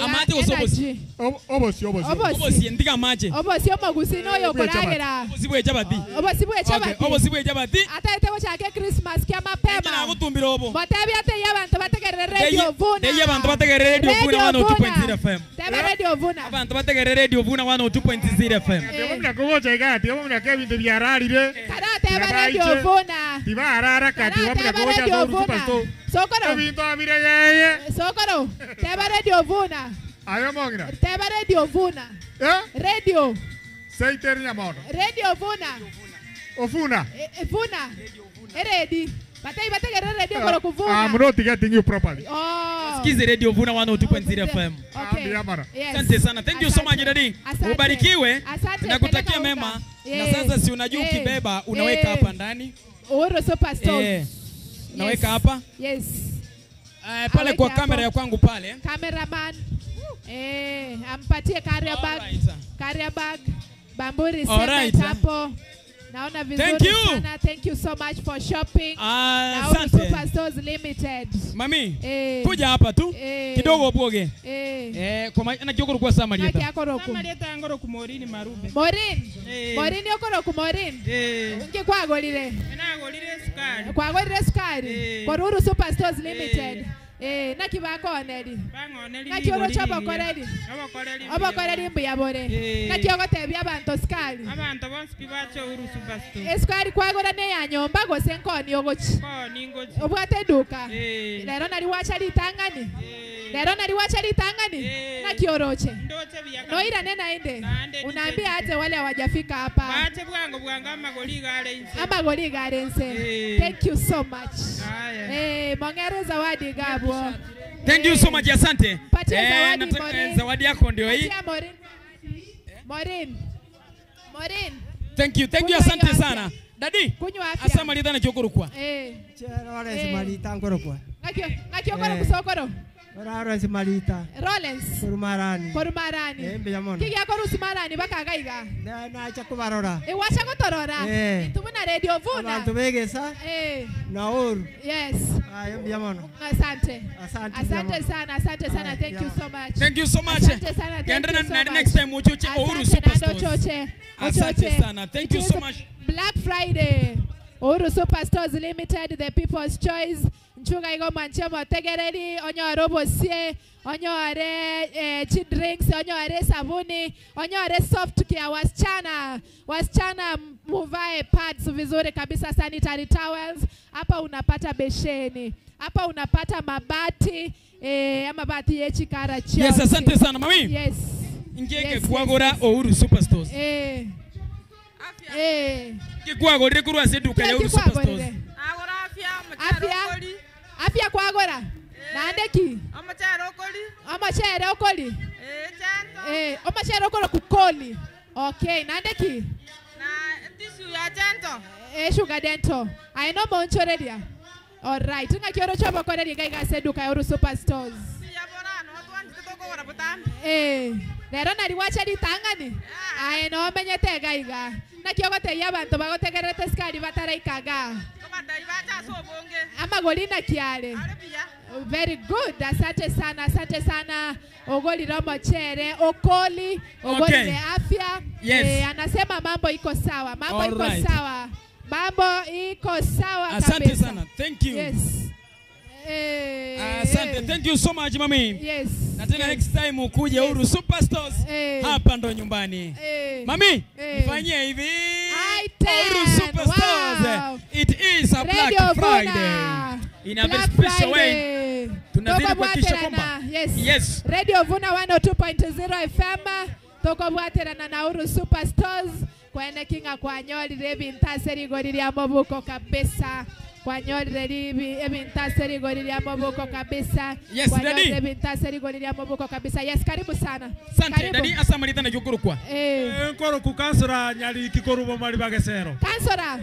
amache gosobosia obosi obosi obosi ndiga amache obosi omogusi noyo kuragera obosi bwe chabati obosi bwe chabati obosi bwe chabati ataete gochake Christmas kia mapema na gutumbira obo motebi ate yabantu bategerere Radio Vuna teye abantu bategerere Radio Vuna 102.0 FM tebe Radio Vuna abantu bategerere Radio Vuna 102.0 FM tebe kugocha iga tebe mna ke bintu byararire karate Radio Vuna tibarara kati mna kugocha Super Store Sokoro bintu abire yeye Sokoro tebe Radio Vuna ayo mogira tebe Radio Vuna Radio seiter nyamono Radio Vuna Ofuna Vuna eredi batai bategerere radio koro kuvuna I'm not getting you properly. Oh. Sikize Radio Vuna 102.0 FM. Okay. Yes. Asante sana. Thank you so much daddy. Ubarikiwe. Asante. Nakutakia mema. Na sasa si unajua ukibeba unaweka hapa ndani. Uhuru Super Stores. Naweka hapa. Yes. Pale kwa kamera ya kwangu pale. Cameraman. Ampatie carrier bag. Carrier bag. Bamburi cement hapo. Naona vizuri sana. Thank you so much for shopping. Asante. Super Stores Limited. Mami, kuja hapa tu. Kidogo oboge. Kwa maana kiokoro kwa Samarieta. Samarieta ngoro ku Morini Marube. Morin. Morini okoro ku Morin. Ngi kwagolire. Nagolire sukari. Kwagolire sukari. Kwa Uhuru Super Stores Limited. Naki bakoneri. Naki orocho obokoreri. Obokoreri mbuya bore. Naki ogotebia abanto sukari. Abanto bonsi pi bache Uhuru Superstore. Esukari kwagora ne ya nyomba gose nkoni ogochi. Nkoni ngochi. Obwate eduka. Lero nari wacha ritangani. Lero nari wacha ritangani. Naki oroche. Ndoche biya. Noirane naende. Unaambia aje wale hawajafika hapa. Bache bwango bwango amagori gare inse. Amagori gare inse. Thank you so much. Mongere zawadi gabo. Thank you so much, asante. Patia zawadi Maureen. Zawadi yako ndio hii. Patia Maureen. Maureen. Thank you, asante sana. Dadi. Kunywa afya. Asa malita na chokorukwa. Lawrence malita ngorokwa. Ngakio ngoro kusokoro. Lawrence malita. Lawrence. Korumarani. Korumarani. Mbeya mono. Kigia korumarani bakagaiga. Na na kubarora. Wacha gotorora. Tumuna radio vuna. Abantu begesa. Na oru. Yes. Ayo mbeya mono. Asante. Asante. Asante sana. Thank you so much. Thank you so much. Asante sana. Thank you so much. Next time uchoche Uhuru Superstores. Asante sana. Thank you so much. Black Friday. Uhuru Superstores Limited, the people's choice. Nchuga igo manchemo tegereri onyore obosie onyore chi drinks onyore sabuni onyore soft care wasichana. Wasichana muvae pads vizuri kabisa, sanitary towels. Hapa unapata besheni, hapa unapata mabati amabati yechikara chio. Yes, asante sana mami. Yes. Ngeke kuagora Uhuru Superstores. Kikwagorire kurwa seduka ya Uhuru Superstores. Agora afya mchero. Afya kwagora. Naande ki? Amachere okoli. Amachere okoli. Chento. Amachere okolo kukoli. Okay, naande ki? Na tissue ya chento. Sugar dento. I know monchoreria. All right. Ngaki orocho obokoreri gaiga seduka ya Uhuru Superstores. Ya bora no twanjite tokogora butambi. Lero nari wacha ritangani. Aye no menyete gaiga. Naki ogoteia abanto bagotegerete sukari bataraikaga. Amagoli na kiale. Very good. Asante sana, asante sana. Ogoli mochere, okoli, ogoli afya. Yes. Anasema mambo iko sawa. Mambo All iko right. sawa. Mambo iko sawa kabisa. Asante sana. Thank you. Yes. Asante. Thank you so much mami. Yes. Na tena next time ukuje Uhuru Superstores. Hapa ndo nyumbani. Mami, nifanyie hivi. Uhuru Superstores. Wow. It is a Black Radio Friday. In a very special way. Tunazidi kuhakikisha kwamba. Yes. Yes. Radio Vuna 102.0 FM. Tokobwaterana na Uhuru Superstores. Kwene kinga kwanyolire ebintase rigori lya mabuko kabisa. Kwanyolire ebintase rigori lya mabuko kabisa. Yes, daddy. Ebintase rigori lya mabuko kabisa. Yes, karibu sana. Asante daddy, asamalita na jukurukwa. Nkoro kukansora nyali kikorubo mali bagesero. Kansora.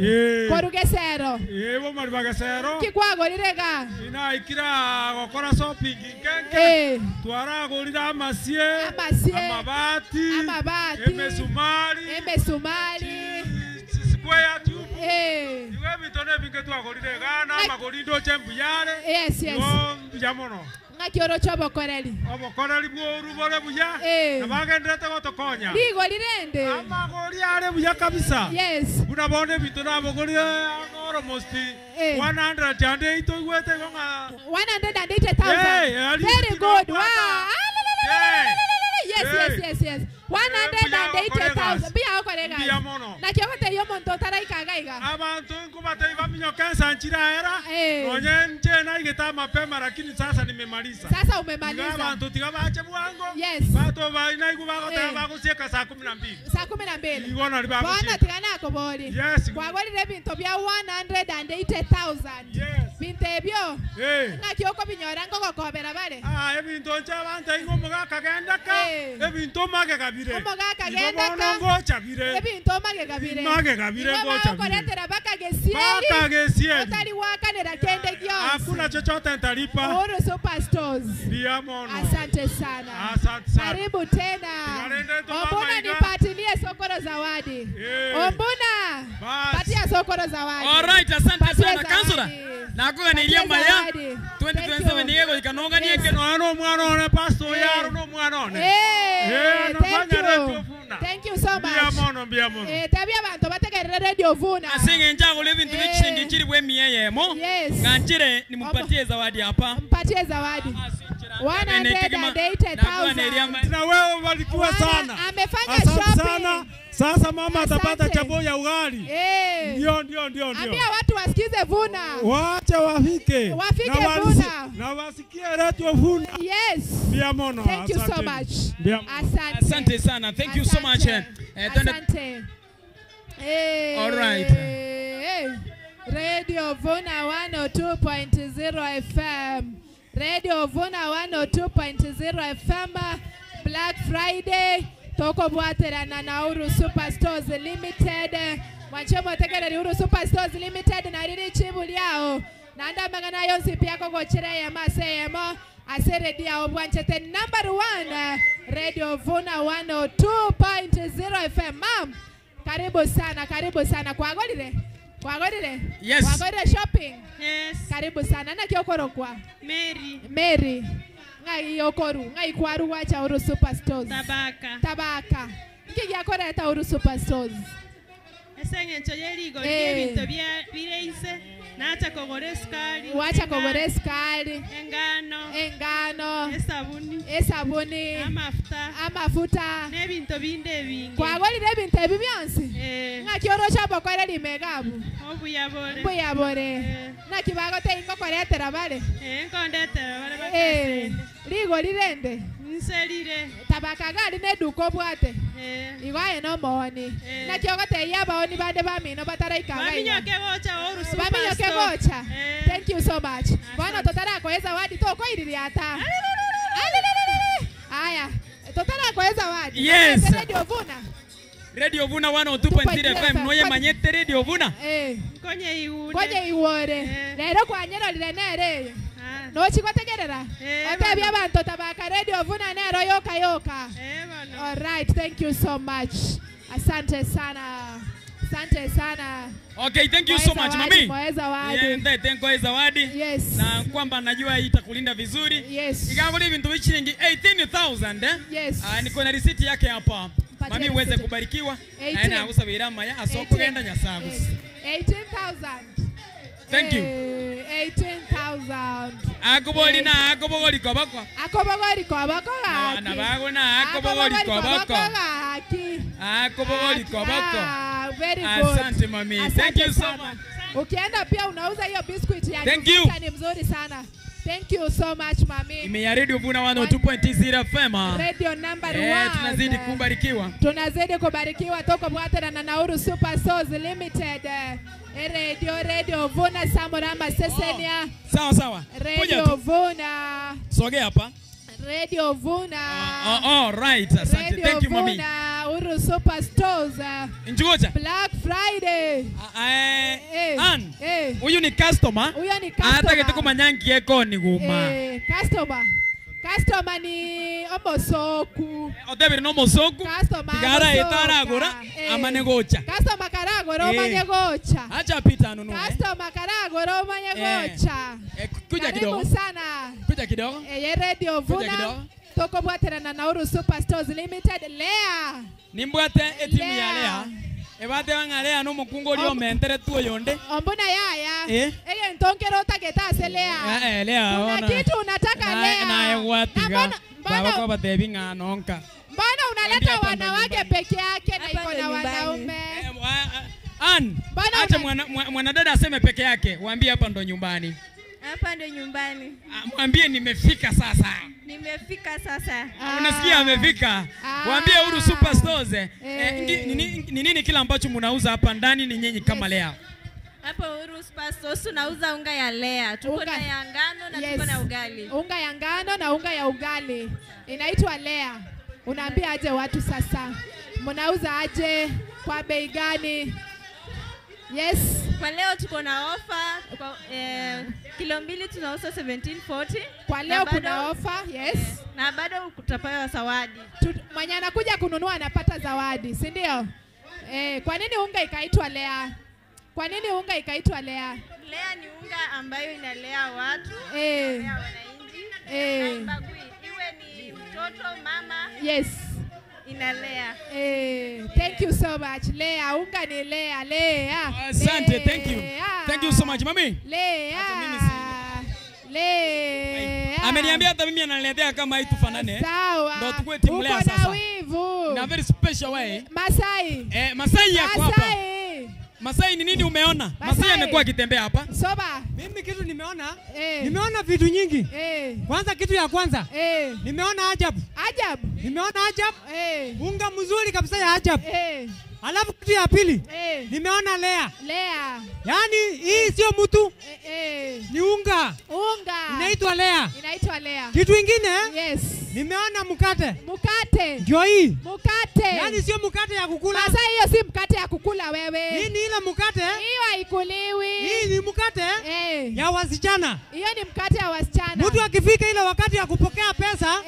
Korugesero. Bo mali bagesero. Kikwagorire Ina ikira gokora shopping nkenke. Twaragorira amasie. Amabati. Emesumari. Square tube. Iwe bitone binge twagorire gana amagori ndoche mbuyare. Yes, yes. Mbuya mono. Ngaki orocho obokoreri. Obokoreri bworu bore buya. Na bagenderete gotokonya. Rigori rende. Amagori are buya kabisa. Yes. Buna bonde bitone abogori almost 108 igwete gonga 108,000. Very good. Wow. Yes, yes, yes, yes. 180,000. Bia okorega. Na kiogote yo monto taraikaga iga. Abantu nkubate ibaminyoka nsanchira era. Nonye nje na igeta mapema lakini sasa nimemaliza. Sasa umemaliza. Abantu tiga bache bwango. Yes. Bato ba inaigu bagota bagusieka saa 12. Saa 12. Igona libagusieka. Bona tigana akobori. Yes. Kwagorire bintu bya 180,000. Yes. Bintu ebyo. Ngakioko binyora ngogokobera bare. Ebintu nche abantu ingo mugaka gendaka. Ebintu mage kabire. Omogaka gendaka. Ngocha bire. Ebintu mage kabire. Mage kabire ngocha bire. Bakoretera bakagesieri. Bakagesieri. Otari wakanera kende gyonse. Hakuna chochote nitalipa. Uhuru Superstores. Ndia mono. Asante sana. Asante sana. Karibu tena. Ombuna nipatilie sokoro zawadi. Ombuna. Patia sokoro zawadi. All right, asante sana kansura. Nakuga ni ilia maya 2027 niego ikanonga nieke no no mwana one pastor yaro no mwana one. Thank you. Thank you so much. Mbia mono mbia mono. Tabia bantu bategerere Motegerere Radio Vuna. Asinge njago levi ntubikingi kiri bwe miyeyemo. Yes. Nganjire nimupatie zawadi hapa. Mpatie zawadi. 180,000. Na wewe ubarikiwe sana. Amefanya shopping. Sana. Sasa mama atapata chapo ya ugali. Ndio ndio. Ambia watu wasikize Vuna. Waache wafike. Wafike Vuna. Na wasikie Radio Vuna. Yes. Mbia mono. Thank you so much. Asante. Asante sana. Thank you so much. Asante. All right. Radio Vuna 102.0 FM. Radio Vuna 102.0 FM. Black Friday. Toko bwaterana na Uru Super Stores Limited. Mwanchemo tegereri Uru Super Stores Limited na riri chibu liao. Nanda magana yonsi pia koko chire ya ase redia obwanchete number 1 Radio Vuna 102.0 FM. Mam, karibu sana, karibu sana. Kwa golire? Kwa golire? Yes. Kwa golire shopping? Yes. Karibu sana. Na kiokoro kwa? Mary. Mary. Ngai yokoru, ngai kwaru wacha Uru Super Stores. Tabaka. Tabaka. Nki gyakoreta Uru Super Stores. Esenge nchoyerigo ebintu bya bireise nacha kogora esukari. Wacha kogora esukari. Engano. Engano. Esabuni. Esabuni. Amafuta. Amafuta. N'ebintu binde bingi. Kwagolire ebintu ebi byonsi. Ngaki orosha bokore limegabu. Obuyabore. Obuyabore. Naki bagote ingokoretera bale. Nkondetera bale bakasende. Ligo lirende. Nserire. Tabaka gali neduko bwate. Igwaye no mooni. Naki ogote yabaoni bande bamino bataraika. Baminyoke gocha Uru Super Store. Baminyoke gocha. Thank you so much. Bwana totara kwa zawadi toko iliriata. Aya, totara kwa zawadi. Yes. Radio Vuna. Radio Vuna 102.0 FM noye manyete Radio Vuna. Konye iwure. Konye iwure. Lero kwanyero lire nere. No chikotegerera. Otebia abantu Tabaka Radio Vuna nero yoka yoka. All right, thank you so much. Asante sana. Asante sana. Okay, thank you so much mami. Zawadi. Thank zawadi. Yes. Na kwamba najua itakulinda vizuri. Yes. Igawa bintu bichiringi 18,000 Yes. Niko na receipt yake hapa. Mami uweze kubarikiwa. Na usabira maya asokugenda nyasagu. 18,000. Thank you. 18,000. Akobori na akobogori koboko. Akobogori koboko gaki. Na bago na akobogori koboko. Akobogori koboko. Very good. Asante mami. Asante. Thank you so much. Ukienda pia unauza hiyo biscuit ya Thank you. Ni mzuri sana. Thank you so much mami. Ime Radio Vuna 102.0 FM. Radio number 1. Tunazidi kubarikiwa. Tunazidi kubarikiwa toko bwatana na Uru Super Stores Limited. Radio Vuna Samorama Sesenia. Sawa sawa. Radio Vuna. Sogea hapa. Radio Vuna. All right. Asante. Radio Thank you mami. Vuna, Uru Super Stores. Njugoja. Black Friday. Ann. Huyu ni customer. Huyu ni customer. Hata kitoko manyangi eko ni guma. Customer. Customer ni omosoku. Odebiri no mosoku. Customer. Tigara etaragora amane gocha. Customer karagora omanye gocha. Acha pita nunue. Customer karagora omanye gocha. Kuja kidogo. Karibu sana. Kuja kidogo. Radio Vuna. Toko bwaterana na Uru Super Stores Limited. Lea. Nimbwate etimu ya Lea. Ebate wanga no mukungo lio mentere tuo yonde. Ombona yaya. Ege ntonkero taketa ase Lea. Lea. Kuna kitu unataka Lea. Na egwatiga. Baba kwa batebi nganonka. Mbona unaleta wanawake peke yake na iko na wanaume? Ann, acha mwanadada aseme peke yake. Waambie hapa ndo nyumbani. Hapa ndo nyumbani. Mwambie nimefika sasa. Nimefika sasa. Unasikia amefika. Waambie Uru Super Stores. Ni nini kila ambacho mnauza hapa ndani ni nyinyi kama Lea? Hapo Uru Super Stores tunauza unga ya Lea. Tuko na ya ngano na tuko na ugali. Unga ya ngano na unga ya ugali. Inaitwa Lea. Unaambia aje watu sasa? Mnauza aje? Kwa bei gani? Yes. Kwa leo tuko na offer kwa, kilo mbili tunauza 1740. Kwa leo kuna offer, yes. Na bado utapewa zawadi. Mwenye anakuja kununua anapata zawadi, si ndio? Kwa nini unga ikaitwa Lea? Kwa nini unga ikaitwa Lea? Lea ni unga ambayo inalea watu, inalea wananchi. Haibagui, iwe ni mtoto, mama. Yes. Inalea. Thank you so much. Lea, unga ni Lea, Lea. Asante, thank you. Thank you so much, mami. Lea. Lea. Ameniambia hata mimi ananiletea kama hii tufanane. Sawa. Ndio tukue timu Lea sasa. Wivu. In a very special way. Masai. Masai yako hapa. Masai ni nini umeona? Masai amekuwa akitembea hapa. Soba. Mimi kitu nimeona, nimeona vitu nyingi. Kwanza kitu ya kwanza, nimeona ajabu. Ajabu. Nimeona ajabu. Unga mzuri kabisa ya ajabu. Alafu kitu ya pili, nimeona Lea. Lea. Yaani hii sio mtu. Ni unga. Unga. Inaitwa Lea. Inaitwa Lea. Kitu kingine? Yes. Nimeona mkate. Mkate. Ndio hii. Mkate. Yaani sio mkate ya kukula. Sasa hiyo si mkate ya kukula wewe. Hii ni ile mkate. Hiyo haikuliwi. Hii ni mkate ya wasichana. Hiyo ni mkate ya wasichana. Mtu akifika ile wakati ya kupokea pesa,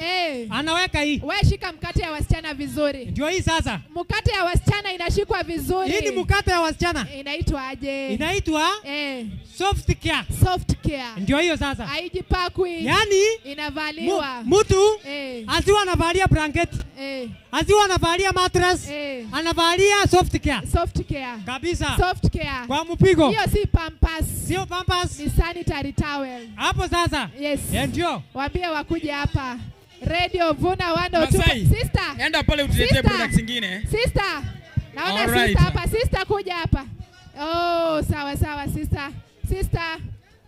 anaweka hii. Wewe shika mkate ya wasichana vizuri. Ndio hii sasa. Mkate ya wasichana inashikwa vizuri. Hii ni mkate ya wasichana. Inaitwa aje? Inaitwa soft care. Soft care. Ndio hiyo sasa. Haijipakwi. Yaani inavaliwa. Mtu asiwa anavalia blanketi. Asiwa anavalia mattress. Anavalia soft care. Soft care. Kabisa. Soft care. Kwa mpigo. Hiyo si pampers. Sio pampers. Ni sanitary towel. Hapo sasa. Yes. Ndio. Waambie wakuje hapa. Radio Vuna 102. Sister. Enda pale utuletee products zingine. Sister. Naona sister hapa. Sister kuja hapa. Oh, sawa sawa sister. Sister.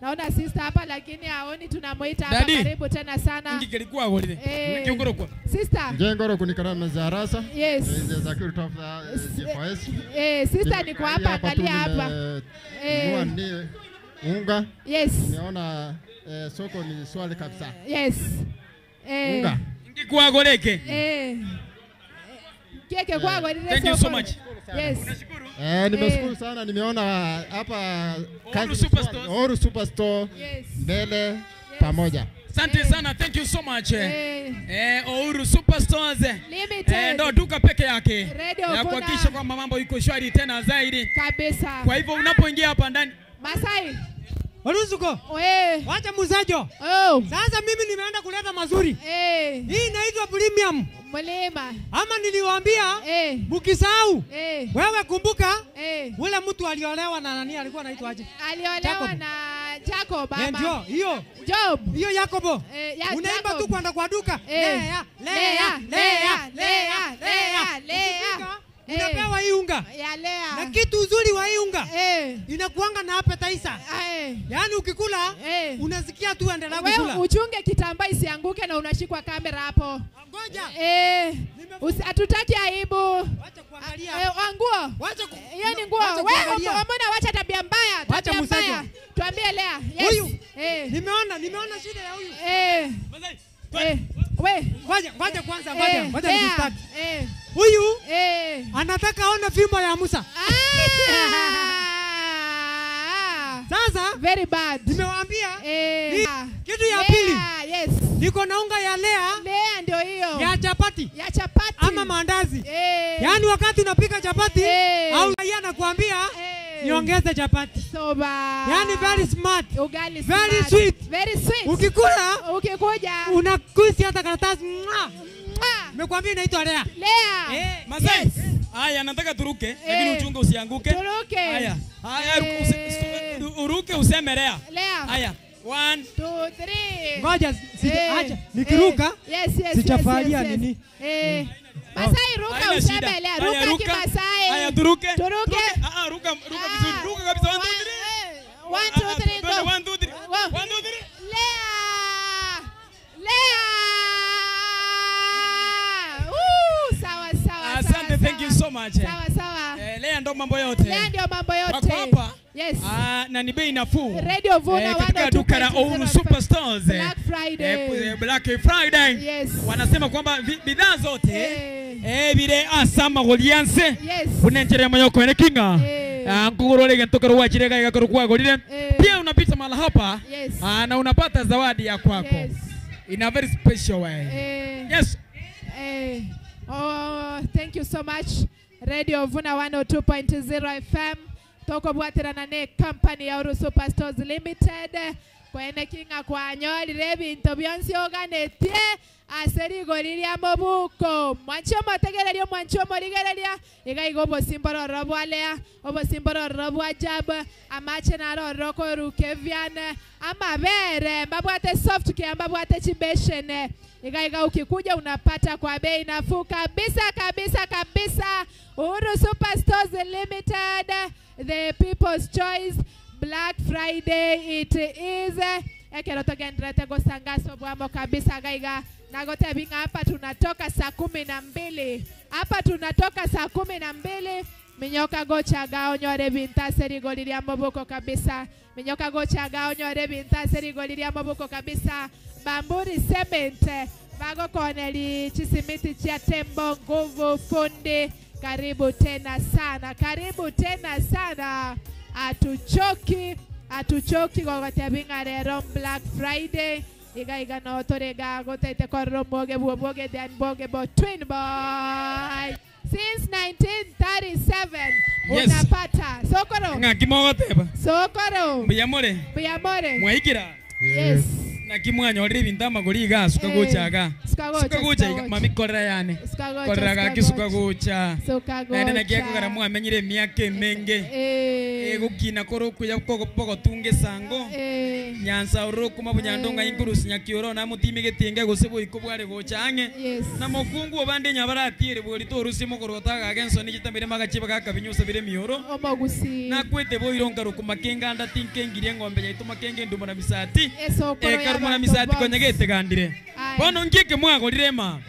Naona sister hapa lakini haoni, tunamuita hapa. Karibu tena sana. Ngikilikuwa golide. Ngikingoro kwa. Sister. Ngengoro kunikana mzarasa. Yes. Za kutoka GFS. Sister niko hapa, angalia hapa. Ni unga. Yes. Niona soko ni swali kabisa. Yes. Unga. Ngikuwa goleke. Keke kwa goleke. Thank you so much. Yes. Nimeshukuru sana, nimeona hapa Oru Superstore. Yes. Mbele pamoja. Asante sana, thank you so much. Oru Superstores Limited. Ndo duka peke yake ya kuhakikisha kwamba mambo iko shwari tena zaidi. Kabisa. Kwa hivyo unapoingia hapa ndani Masai Oruzuko. Wacha muzajo. Sasa mimi nimeenda kuleta mazuri. Hii inaitwa premium. Mlima. Ama niliwaambia mkisahau. Wewe kumbuka ule mtu aliolewa na nani alikuwa anaitwa aje? Aliolewa na Jacob ama. Ndio, hiyo. Job. Hiyo Yakobo. Unaimba tu kwenda kwa duka. Lea, lea, lea, lea, lea, lea. Unapewa hii unga. Ya Lea. Na kitu uzuri wa hii unga inakuanga na appetizer. Yaani ukikula unasikia tu endelea kukula. Wewe uchunge kitambaa isianguke na unashikwa kamera hapo. Ngoja. Hatutaki aibu. Wacha kuangalia. Nguo. Wacha hiyo ni nguo. Wewe mbona wacha tabia mbaya? Wacha mbaya. Tuambie Lea. Yes. Huyu. Nimeona shida ya huyu. We, ngoja kwanza, ngoja nikustart. Huyu anataka aone fimbo ya Musa. Sasa very bad. Nimewaambia kitu ya pili. Yes. Niko na unga ya Lea. Lea ndio hiyo. Ya chapati. Ya chapati. Ama maandazi. Yaani wakati unapika chapati au yeye anakuambia niongeze chapati. Soba. Yaani very smart. Ugali smart. Very sweet. Very sweet. Ukikula ukikuja unakusi hata karatasi. Nimekuambia inaitwa Lea. Lea. Masai. Yes. Haya nataka turuke lakini uchunge usianguke. Turuke. Haya. Haya uruke useme Lea. Lea. Haya. 1 2 3. Ngoja acha nikiruka. Yes. Sichafalia nini? Masai ruka useme Lea. Ruka kimasai. Haya turuke. Turuke. Ruka vizuri. Ruka kabisa 1 2 3. 1 2 3 go. 1 2 3. 1 2 3. Lea. Lea. Sawa sawa. Asante, thank you so much. Sawa sawa. Lea ndo mambo yote. Lea ndio mambo yote. Wako hapa. Yes. Na ni bei nafuu. Radio Vuna katika duka la Oru Superstores. Black Friday. Black Friday. Yes. Wanasema kwamba bidhaa zote bile asama golianse. Yes. Unenjere moyo ene kinga. Ngugurore gentokero wachire ga kwa golire. Pia unapita mahali hapa. Yes. Na unapata zawadi ya kwako. Yes. In a very special way. Yes. Oh, thank you so much. Radio Vuna 102.0 FM. Toko bwatirana ne company ya Oru Superstores Limited. Kwene kinga kwanyorire ebinto bionsi oganetie ase rigori ria mobuko. Mwanchi omotegereria, mwanchi omorigereria, iga igo obosimbororo bwa Lea, obosimbororo bwa Jab, amache naroro koruke vyane, amabere, mbabwate soft care, mbabwate chibeshene. Iga iga ukikuja unapata kwa bei nafuu kabisa kabisa kabisa. Uhuru Superstores Limited, the people's choice. Black Friday it is. Ekero togenderete gosangaso bwamo kabisa gaiga. Nagote binga hapa tunatoka saa 12. Hapa tunatoka saa 12. Minyoka gocha gao nyore binta rigoli ria mobuko kabisa. Minyoka gocha gao nyore binta rigoli ria mobuko kabisa. Bamburi cement bago koneli chisimiti chia tembo nguvu fundi. Karibu tena sana. Karibu tena sana. Atuchoki, atuchoki gogote binga rero Black Friday. Iga iga no torega gotete korro mboge buoge dan boge bo twin boy. Since 1937 yes. Unapata sokoro. Ngaki mogoteba. Sokoro. Biyamore. Biyamore. Mwaikira. Yes. Nakimwanyorire ebinto amagori iga suka gochaga. Suka gocha mami korera yane. Korera gaki suka gocha. Naende nakiakogera mwamenyire emiaka emenge. Egokina koro kuya kogotunga esango. Nyansa orokuma bunyandonga inkurusi nyakioro namutimigete inge gose boiko bware gocha ang'e. Na mokungu obande nyabaratiere bori torusi mogorota gage ensoni chitamire magachiba gakabinyusa bire mioro. Omogusi. Nakwete boiro nkarokuma kenganda tinkengirie eng'ombe yaito makenge ndumo na misati. Ekaruma na misati konyegete gandire. Bono ngieke mwagorire ma.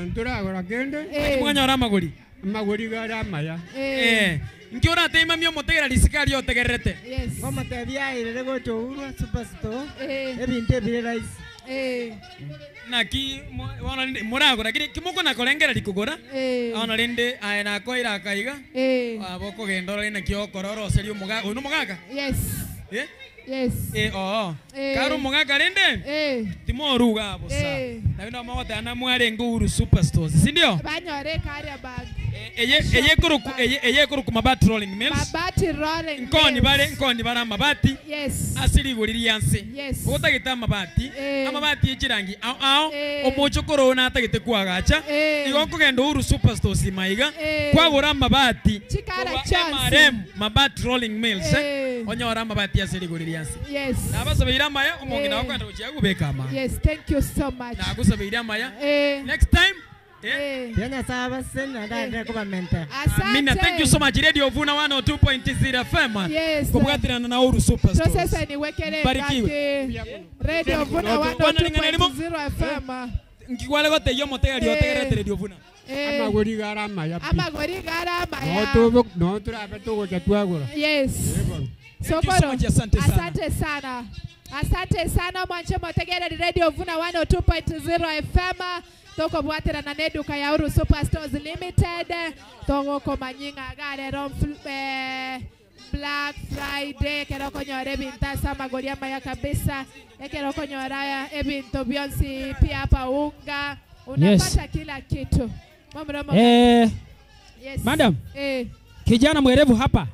Nturagora kende. Mwanyora amagori. Amagori gara amaya. Nki orateima mio motegera risikari otegererete. Yes. Ngomotebia irere gocha Uhuru Superstore. Ebinto ebire rahisi. Naki bono muragora kiri kimoko nakorengera rikogora. Ono rinde aye nakoira akaiga. Abokogenda ore naki okora oroseri omoga ono mogaka. Yes. Yes. Oo. Karo mogaka rende? Timoruga bosa. Nabino mogotana mwarenge Uhuru Superstores, si ndio? Banyore carrier bag. Eye koruku mabati rolling mills. Mabati rolling mills. Nkoni bare nkoni bara mabati. Yes. Asiri gori yanse. Yes. Otagete mabati. Amabati echirangi ao ao. Omochokoro na atagete kuagacha. Igo kogenda Uhuru Superstores maiga. Kwagora mabati. Chikara chance. MRM mabati rolling mills. Onyora mabati asiri gori yanse. Yes. Nabasabeira maya omongina wakwenda gochia gubeka ma. Yes, thank you so much. Nagusabeira maya. Next time. Tena sawa sena ndande kubamenta. Amina, thank you so much. Radio Vuna 102.0 FM. Yes. Kubwatirana na Uhuru Superstores. Sasa niwekele kati. Radio Vuna 102.0 FM. Nkiwale gote yo motegeri otegerete Radio Vuna. Amagori gara maya. Amagori gara maya. No no turabe tugocha twagura. Yes. Sokoro. Asante sana. Asante sana. Asante sana mwanche motegere Radio Vuna 102.0 FM. Toko bwatera na neduka ya Uhuru Superstores Limited. Toko komanyinga gare rom Black Friday keroko nyore binta sama goria maya kabisa. Keroko nyora ebinto bionsi pia hapa unga. Unapata kila kitu. Mamromo. Yes. Madam. Kijana mwerevu hapa.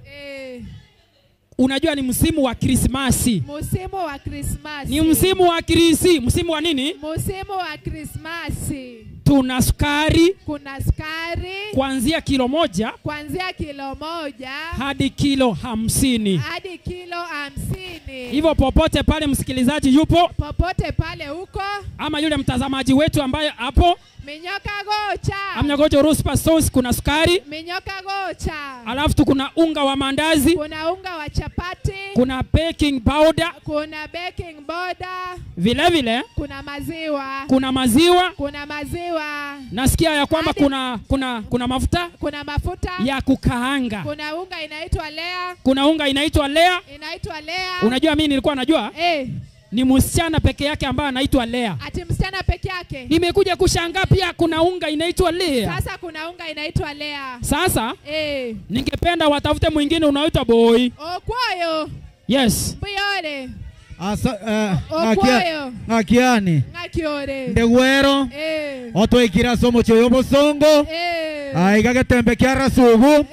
Unajua ni msimu wa Krismasi. Msimu wa Krismasi. Ni msimu wa Krisi. Msimu wa nini? Msimu wa Krismasi. Tuna sukari. Kuna sukari. Kuanzia kilo 1. Kuanzia kilo 1. Hadi kilo 50. Hadi kilo 50. Hivyo popote pale msikilizaji yupo. Popote pale huko. Ama yule mtazamaji wetu ambaye hapo. Minyoka gocha. Amnyagojo Uhuru Superstores kuna sukari. Minyoka gocha. Alafu kuna unga wa mandazi. Kuna unga wa chapati. Kuna baking powder. Kuna baking powder. Vile vile kuna maziwa. Kuna maziwa. Kuna maziwa. Nasikia ya kwamba kuna mafuta. Kuna mafuta ya kukaanga. Kuna unga inaitwa Lea. Kuna unga inaitwa Lea. Inaitwa Lea. Unajua mimi nilikuwa najua? Ni msichana peke yake ambaye anaitwa Lea. Ati msichana peke yake? Nimekuja kushangaa pia kuna unga inaitwa Lea. Sasa kuna unga inaitwa Lea. Sasa ningependa watafute mwingine unaoitwa Boy. Okwoyo. Yes. Mbuyore. Asa Okwoyo. Ngakiani. Ngakiore. Ndegwero. Otwekira somo choyo bosongo. Aiga getembe kia rasugu.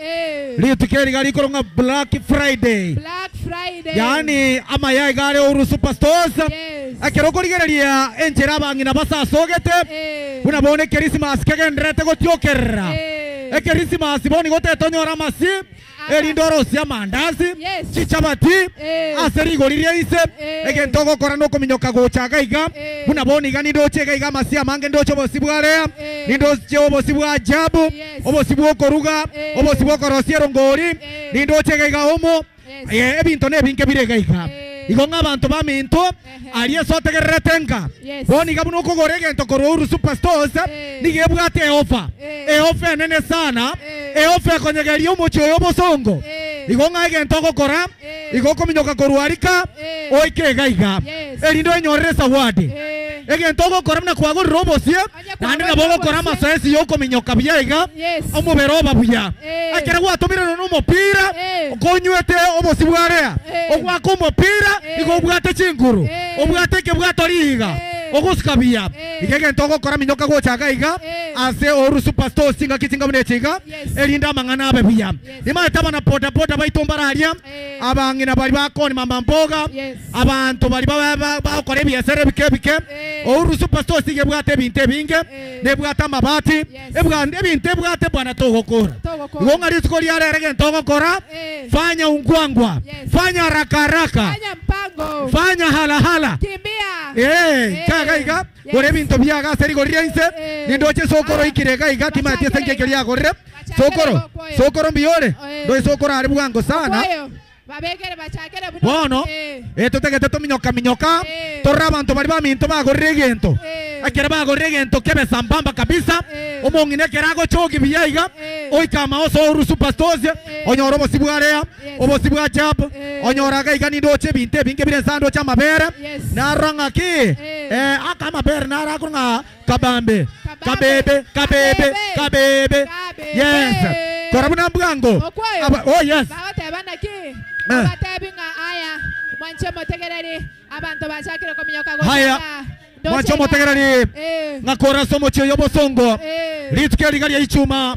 Rituko riga rikorwo Black Friday. Black Friday. Yani amayai gare Uhuru Superstores. Yes. Ekero korigereria enchera abang'ina basasogete. Buna bone Christmas kegenderete gotiokerera. Christmas boni gotetonyora amasi. Erindoro cia mandazi. Chichabati. Ase rigori ria ise. Egento gokora no kominyoka gochaga iga. Buna boni iga nindoche iga amasi amange ndoche obosi bwarea. Nindoche obosi bwa ajabu. Obosi bwokoruga. Obosi bwokorosia erongori. Nindoche iga omo. Ebinto nebinge birega iga. Igo ng'abanto baminto aria sotegererete nka. Boni iga buna okogora egento korwa Uhuru Superstores nigo ebwate eofa. Eofa enene sana. Eofa ekonyegeria omochie oyo obosongo. Igo ng'a egento ogokora igo okominyoka korwa arika oike iga iga. Erinde onyorere zawadi. Egento ogokora buna kwagorire obosie naende nabo ogokora amasoesi yokominyoka buya iga omobere oba buya. Ekero gwatomire nonya omopira okonywete obosi bwarea ogwaka omopira igo obwate chinguru obwate ekebwato riiga ogosuka buya. Iga egento ogokora minyoka gochaga iga ase Uhuru Superstores chingaki chinga buna echiga erinde amang'ana abe buya. Nimaete abana boda boda baito mbararia abang'ina bari bakoni mama mboga abantu bari bakora ebiasara ebike ebike. Uhuru Superstores iga ebwate ebinto ebinge nebwate amabati ebinto ebwate bwana togokora. Igo ng'a rituko riarere egento ogokora fanya ungwangwa, fanya haraka haraka, fanya mpango, fanya halahala, kimbia. Kaga iga gore ebinto biaga ase rigori ria inse nindoche sokoro ikire iga iga timatie ase nkeke riagorire sokoro sokoro mbiyore ndoi sokoro ari bwango sana. Babegere bachakere bono totegete tominyoka minyoka torra abanto bari baminto bagorire egento ekero bagorire egento kebe sambamba kabisa omong'ina ekero agochoki buya iga oika oso Uhuru Superstores onyora obosi bwarea obosi bwa chap onyora iga nindoche ebinto ebinge bire nsa ndoche amabere narora ng'aki aka amabere nara akoro ng'a kabambe kabebe kabebe kabebe. Yes, kora buna mbwango. Oh yes. Batebi ng'a aya mwanche motegereri abantu bachakire kominyoka gocha. Haya mwanche motegereri ngakora somo chio yobosongo rituko riga ria ichuma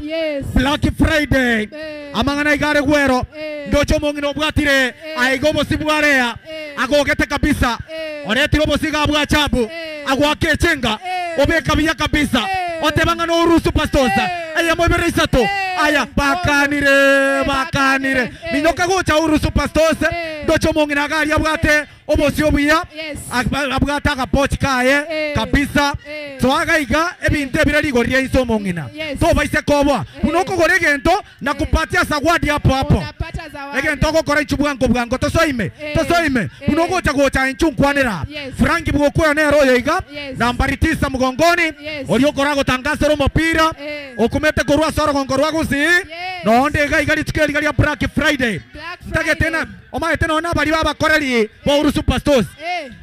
Black Friday amang'ana igare gwero ndocho omong'ina obwatire aiga obosi bwarea agogete kabisa oretire obosi iga bwa chabu agwaka echenga obeka buya kabisa otebang'a na Uhuru Superstores aya mwebere isato aya bakanire bakanire minyoka gocha Uhuru Superstores ndocho omong'ina agari abwate obosi obuya abwate akapochi kaye kabisa twaga iga ebinto ebire rigori ria inse omong'ina tobaise koboa buna okogora egento nakupatia zawadi hapo hapo egento ogokora inchu bwango bwango tosoime tosoime buna ogocha gocha inchu nkwanera Franki bwokoyo nero oyo iga nambari 9 mgongoni oriokora gotangasera omopira okumete korwa ase orogongo rwa gusii nonde iga iga rituko eriga ria Black Friday ntagete omaete nona bari babakoreri ba Uhuru Superstores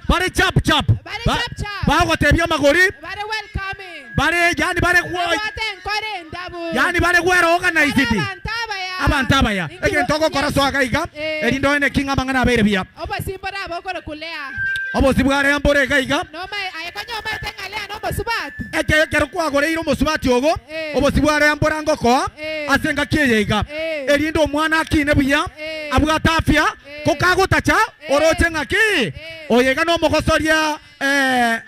bare chap chap bagotebia amagori bare welcoming bare yani bare yani bare gwero organized abantu abaya egento ogokora soaga iga erinde oene king amang'ana abeire buya obosi mbora abokoro kulea obosi bware mbore iga iga noma ayekonya omaete ng'alea nomosubati ekero kwagoreire omosubati ogo obosi bware mbora ngokoa ase engaki eye iga erinde omwana akine buya abwate afya kokagotacha oroche ng'aki oyo iga nomogosoria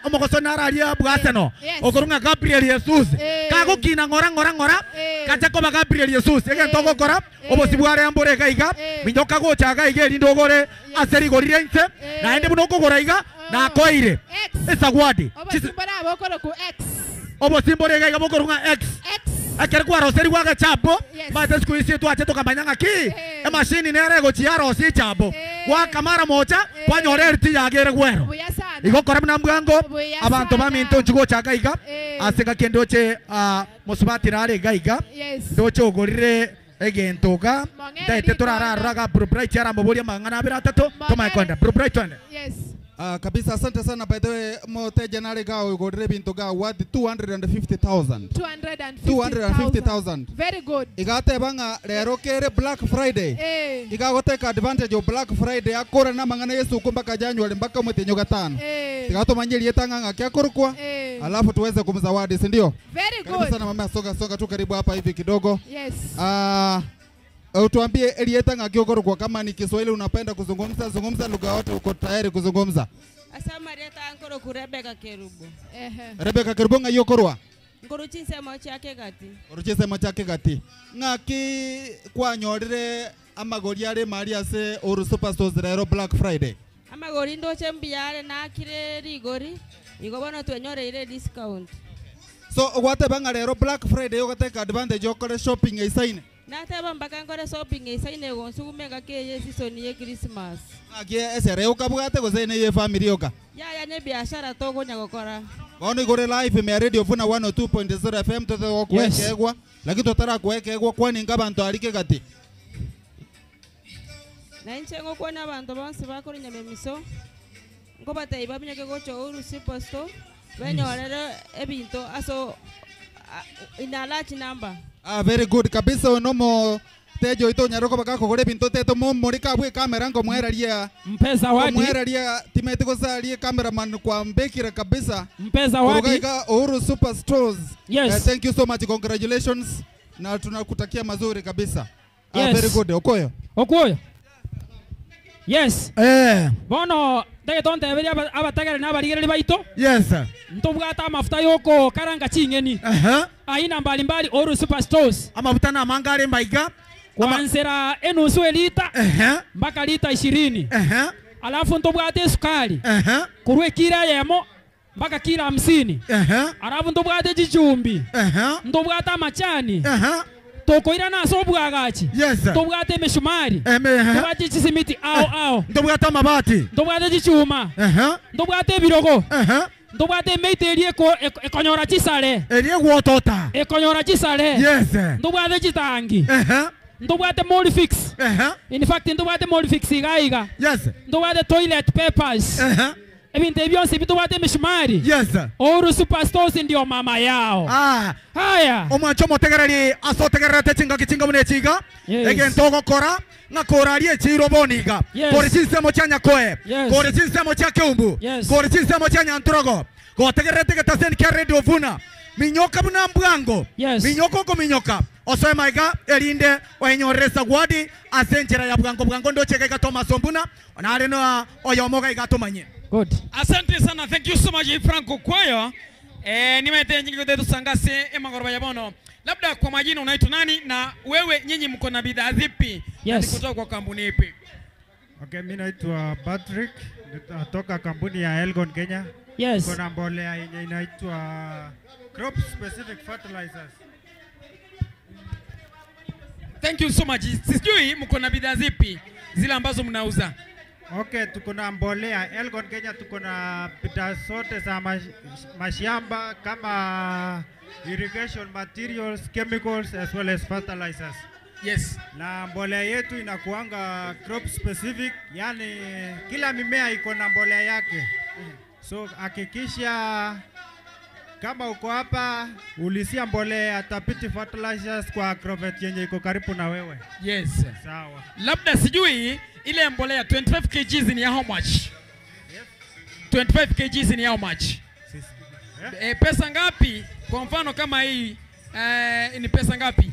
omogoso nararia bwaseno okorung'a Gabriel Jesus kagokina ng'ora ng'ora ng'ora kacha koba Gabriel Jesus egento ogokora obosi bware mbore iga iga minyoka gochaga iga erinde ogore ase rigori ria inse naende buna okogora iga nakoire esawadi obosi mbore iga iga bokorung'a X ekero kwaroseri gwa gachapo mate siku ici twache tukamanya ng'aki emashini nere egochia rosia echabo gwakamara mocha kwanyora eriti yagere gwero igo kora buna mbwango abanto baminto nchi gochaka iga ase ngaki ndoche mosubati nare iga iga ndoche ogorire egento iga ndaete torararaga Bright aramoboria amang'ana abere atato tomae kwenda Bright twende. Kabisa asante sana. By the way, moteja nare gao ugorire bintu ga worth 250,000. 250,000. Very good. Igate banga lero kere Black Friday. Igago take advantage of Black Friday akora na mangana Yesu mpaka January mpaka mwetenyo gatano. Tigato manyeli yetanga ngakia alafu tuweze kumzawadi, si ndio? Very good. Karibu sana mama, soga soga tu karibu hapa hivi kidogo. Yes. Utuambie elieta ng'aki kwa kama ni Kiswahili unapenda kuzungumza, zungumza lugha yote uko tayari kuzungumza. Asama rieta ankoro ku Rebecca Kerubo. Rebecca Kerubo ng'ayo korwa? Ngoro chinsemo chiake gati. Ngoro chinsemo chiake gati. Ng'aki kwanyorire amagori are mari ase Uhuru Superstores rero Black Friday. Amagori ndoche mbiyare nakire rigori igo bono twenyoreire discount. So ogwateba ng'a rero Black Friday ogateka advantage okore shopping eisaine. Nateba mpaka nkore shopping eisaine gonsugume ng'aki eye season ye Christmas. Ng'aki esere okabwate gose ne ye family oka. Ya ne biashara togonya gokora. Bono igore live me radio Vuna 102.0 FM tote gokwekegwa lakini totara kwekegwa kwani ngabantu arike gati. Na inche ngokwana abantu bonse bakora nyamemiso ngobatei bamenyeke gocho Uhuru Superstore benyorere ebinto aso in a large number. Ah, very good kabisa onomo tejo ito nyaroko bakakogore binto teto momorika bwe kamera ngomweraria mpeza wadi ngomweraria timete gosarie cameraman kwa mbekira kabisa mpeza wadi Uhuru Superstores. Yes. Thank you so much, congratulations na tunakutakia mazuri kabisa. Yes. Very good. Okoyo. Okoyo. Yes. Bono tegetonte beria abatagere n'abarigereri baito. Yes. Ntobwata amafuta yoko karanga chingeni. Aina mbalimbali Uhuru Superstores. Amafuta na mangare mbaiga. Kuanzira enusu elita mpaka lita 20. Alafu ntobwate sukari. Kurwe kila yemo mpaka kila 50. Alafu ntobwate chichumbi. Ntobwata amachani. Tokoira na sobwagachi. Yes. Tobwate mishumari. Tobwate chisimiti ao ao. Tobwate mabati. Tobwate chichuma. Tobwate birogo. Tobwate meite erie ekonyora chisare. Erie gwotota. Ekonyora chisare. Yes. Tobwate chitangi. Tobwate Molifix. In fact tobwate Molifix igaiga. Yes. Tobwate toilet papers. Ebintu byonse bitobwate mishumari. Yes. Uhuru Superstores ndio mama yao. Ah. Haya. Omwancho motegereri asotegererete chingaki chinga mune chiga. Egento gokora ngakorarie chiro boniga. Kore chinsemo cha Nyakoe. Kore chinsemo cha Keumbu. Kore chinsemo cha Nyanturogo. Gotegererete getasen kia Radio Vuna. Minyoka buna mbwango. Minyoko ko minyoka. Osoe maiga erinde oenyoresa gwadi asenchera ya bwango bwango ndocheka igatoma sombuna onare no oyomoga igatomanye. Good. Asante sana. Thank you so much Franco Kwayo. Nimete nyingi kwetu sangase emagoroba ya bono. Labda kwa majina unaitwa nani na wewe nyinyi mko na bidhaa zipi? Yes. Kutoka kwa kampuni ipi? Okay, mimi naitwa Patrick, natoka kampuni ya Elgon Kenya. Yes. Kuna mbolea yenye inaitwa crop specific fertilizers. Thank you so much. Sijui mko na bidhaa zipi zile ambazo mnauza? Okay, tuko na mbolea Elgon Kenya, tuko na bidhaa zote za mashamba kama irrigation materials, chemicals as well as fertilizers. Yes. Na mbolea yetu inakuanga crop specific, yani kila mimea iko na mbolea yake. So hakikisha kama uko hapa ulisia mbolea Tapiti fertilizers kwa agrovet yenye iko karibu na wewe. Yes. Sawa. Labda sijui ile mbolea 25 kg ni how much? Yes. 25 kg ni how much? Yeah. Pesa ngapi? Kwa mfano kama hii ni pesa ngapi?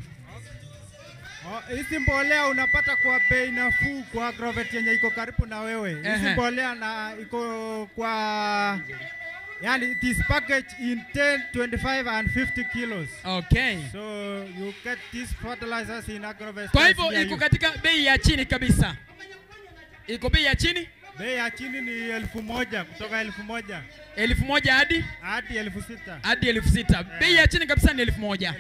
Hizi mbolea unapata kwa bei nafuu kwa agrovet yenye iko karibu na wewe. Hizi mbolea na iko kwa yani it is packaged in 10, 25 and 50 kilos. Okay. So you get these fertilizers in agrovet. Kwa hivyo iko katika bei ya chini kabisa. Iko bei ya chini? Bei ya chini ni 1000, kutoka 1000. 1000 hadi? Hadi 6000. Hadi 6000. Bei ya chini kabisa ni 1000.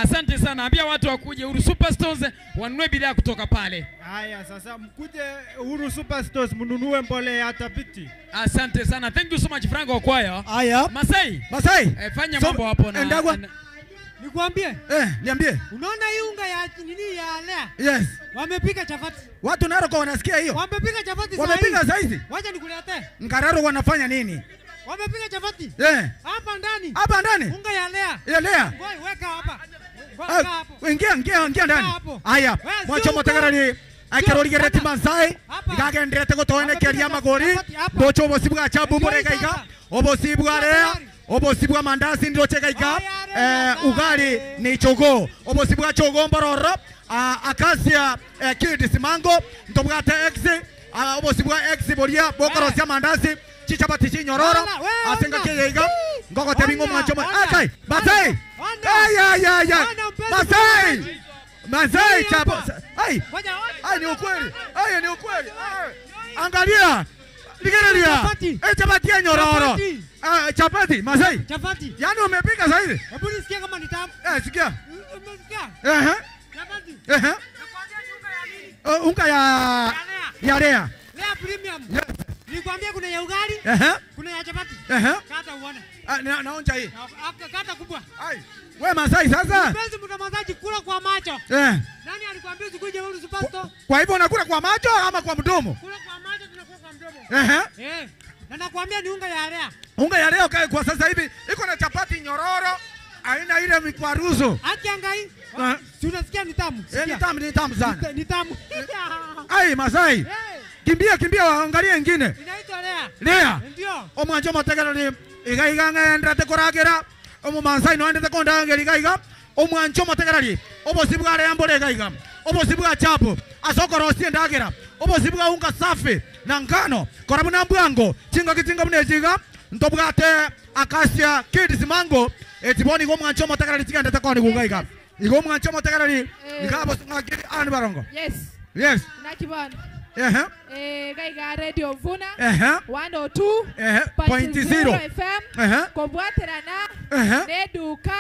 Asante sana. Ambia watu wakuje Uhuru Superstores wanunue bidhaa kutoka pale. Haya, sasa mkuje Uhuru Superstores mnunue mbolea ya Tapiti. Asante sana. Thank you so much Franco Okwaya. Haya. Masai. Masai. Fanya mambo hapo na Ndagwa. Nikwambie? Niambie. Unaona hii unga ya nini ya Lea? Yes. Wamepika chapati. Watu Narok wanasikia hiyo. Wamepika chapati sasa. Wamepika saa hizi. Wacha nikuletee. Nkararo wanafanya nini? Wamepika chapati. Hapa ndani. Hapa ndani. Unga ya Lea. Ya Lea. Ngoi weka hapa. Ingia ndani. Haya. Mwacho motegereri akerorigereti Masai igagenderete gotoenekeria magori bocho obosi bwa chabu murega iga obosi bwa Lea obosi bwa mandasi ndio chega iga ugali ni chogo obosi bwa chogo mbororo Acacia Kids Mango ntobwate X obosi bwa X boria bokorosia mandazi chichabati chinyororo asenga kiyeiga ngogote bingo mwancho akai Masai ay ay ay Masai Masai chapo ai ai ni ukweli ai ni ukweli angalia ligerelia chapati ya nyororo chapati Masai chapati yani umepika sasa hivi hebu nisikie kama ni tamu sikia umesikia chapati unga ya Lea Lea premium. Yes. Nikwambia kuna ya ugali, kuna ya chapati. Kata uone. Naonja hii. Kata kubwa. Ai. Wewe Masai sasa? Mpenzi mtazamaji kula kwa macho. Nani alikwambia usikuje wewe Superstore? Kwa hivyo unakula kwa macho ama kwa mdomo? Kula kwa macho tunakula kwa mdomo. Na nakwambia ni unga ya Lea. Unga ya Lea kwa sasa hivi iko na chapati nyororo. Aina ile mikwaruzo. Akiangai. Si unasikia ni tamu? Ni tamu, ni tamu sana. Ni tamu. Ai Masai. Kimbia kimbia waangalie wengine. Inaitwa Lea. Lea. Ndio. Omwancho motegero ni iga iga ng'endete koragera. Omo Masai no endete kondangera iga iga. Omwancho motegero ni obosi bwa Lea mbore iga iga. Obosi bwa chapo. Asokorosie ndagera. Obosi bwa unga safi na ngano. Korabu na mbwango. Chinga kitinga mune jiga. Ntobwate Acacia Kids Mango. Etiboni go mwancho motegero ni tigende koni gugaiga. Igo mwancho motegero ni igabo ngakiri ani barongo. Yes. Yes. Nakibona. Gaiga Radio Mvuna 102.0 FM kobwaterana neduka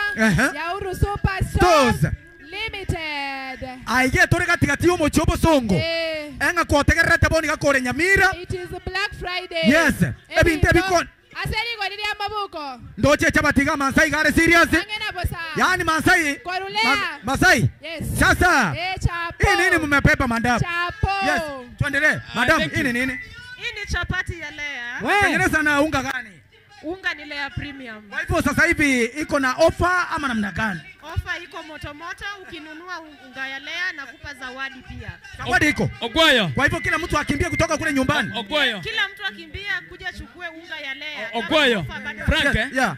ya Uhuru Super Stores Limited. Aige tore katikati yo mochobo songo. Enga kotegerete boni gakore Nyamira. It is Black Friday. Yes. Ebinte bikon. Aseri goriria mabuko. Ndoche chabatiga Masai gare serious. Yaani Masai. Masai. Yes. Sasa. Chapo. Hii nini mmepepa madam? Chapo. Yes. Tuendelee. Madam, hii ni nini? Hii ni chapati ya Lea. Tengeneza na unga gani? Unga ni Lea Premium. Kwa hivyo sasa hivi iko na ofa ama namna gani? Ofa iko moto moto, ukinunua unga ya Lea nakupa zawadi pia. Zawadi iko? Ogwayo. Kwa hivyo kila mtu akimbie kutoka kule nyumbani. Ogwayo. Kila mtu akimbia kuja chukue unga ya Lea. Ogwayo. Frank, yeah.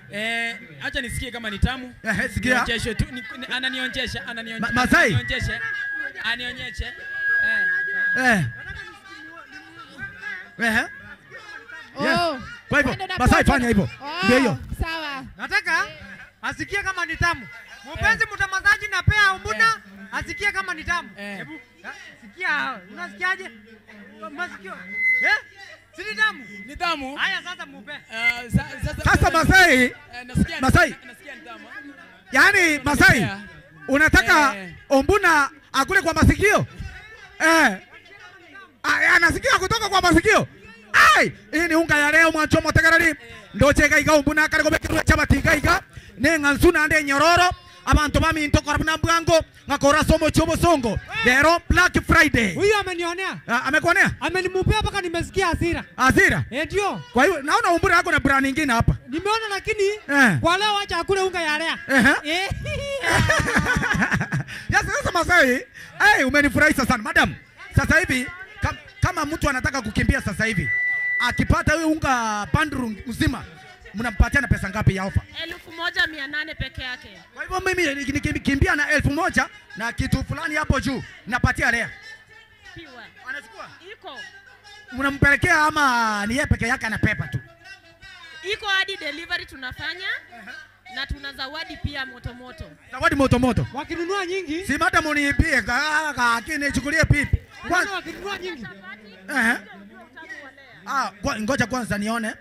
Acha nisikie kama ni tamu. Sikia. Nionyeshe tu, ananionyesha, ananionyesha. Masai. Anionyeshe. Anionyeshe. Yes. Kwa hivyo Masai fanya hivyo. Ndio hiyo. Sawa. Nataka asikie kama ni tamu. Mpenzi mtazamaji napea umbuna asikie kama ni tamu. Hebu sikia, unasikiaje? Masikio. Si ni tamu? Ni tamu. Haya sasa mupe. Sasa Masai. Masai. Nasikia ni tamu. Yaani Masai unataka ombuna akule kwa masikio? Anasikia kutoka kwa masikio. Ai, hii ni unga ya leo mwancho motegarari. Ndoche gaiga umbuna kare gobekerwa chapati gaiga. Nenga nsuna ande nyororo. Abantu bami intokora na mbwango ngakora somo chobo songo. Lero Black Friday. Huyu amenionea. Amekuonea? Amenimupea mpaka nimesikia hasira. Hasira? Ndio. Kwa hiyo naona umbura yako na brand nyingine hapa. Nimeona lakini kwa leo acha akule unga ya Lea. Yes, sasa Masai, umenifurahisha sana madam. Sasa hivi kama mtu anataka kukimbia sasa hivi akipata huyo unga bandru mzima mnampatia na pesa ngapi ya ofa? 1800 peke yake. Kwa hivyo mimi nikikimbia na 1000 na kitu fulani hapo juu napatia Lea. Piwa. Anachukua? Iko. Mnampelekea ama ni yeye peke yake anapepa tu? Iko hadi delivery tunafanya. Na tuna zawadi pia moto moto. Zawadi moto moto. Wakinunua nyingi. Si madam uniipie kaka, nichukulie pipi. Kwanza wakinunua nyingi. Ngoja kwanza nione.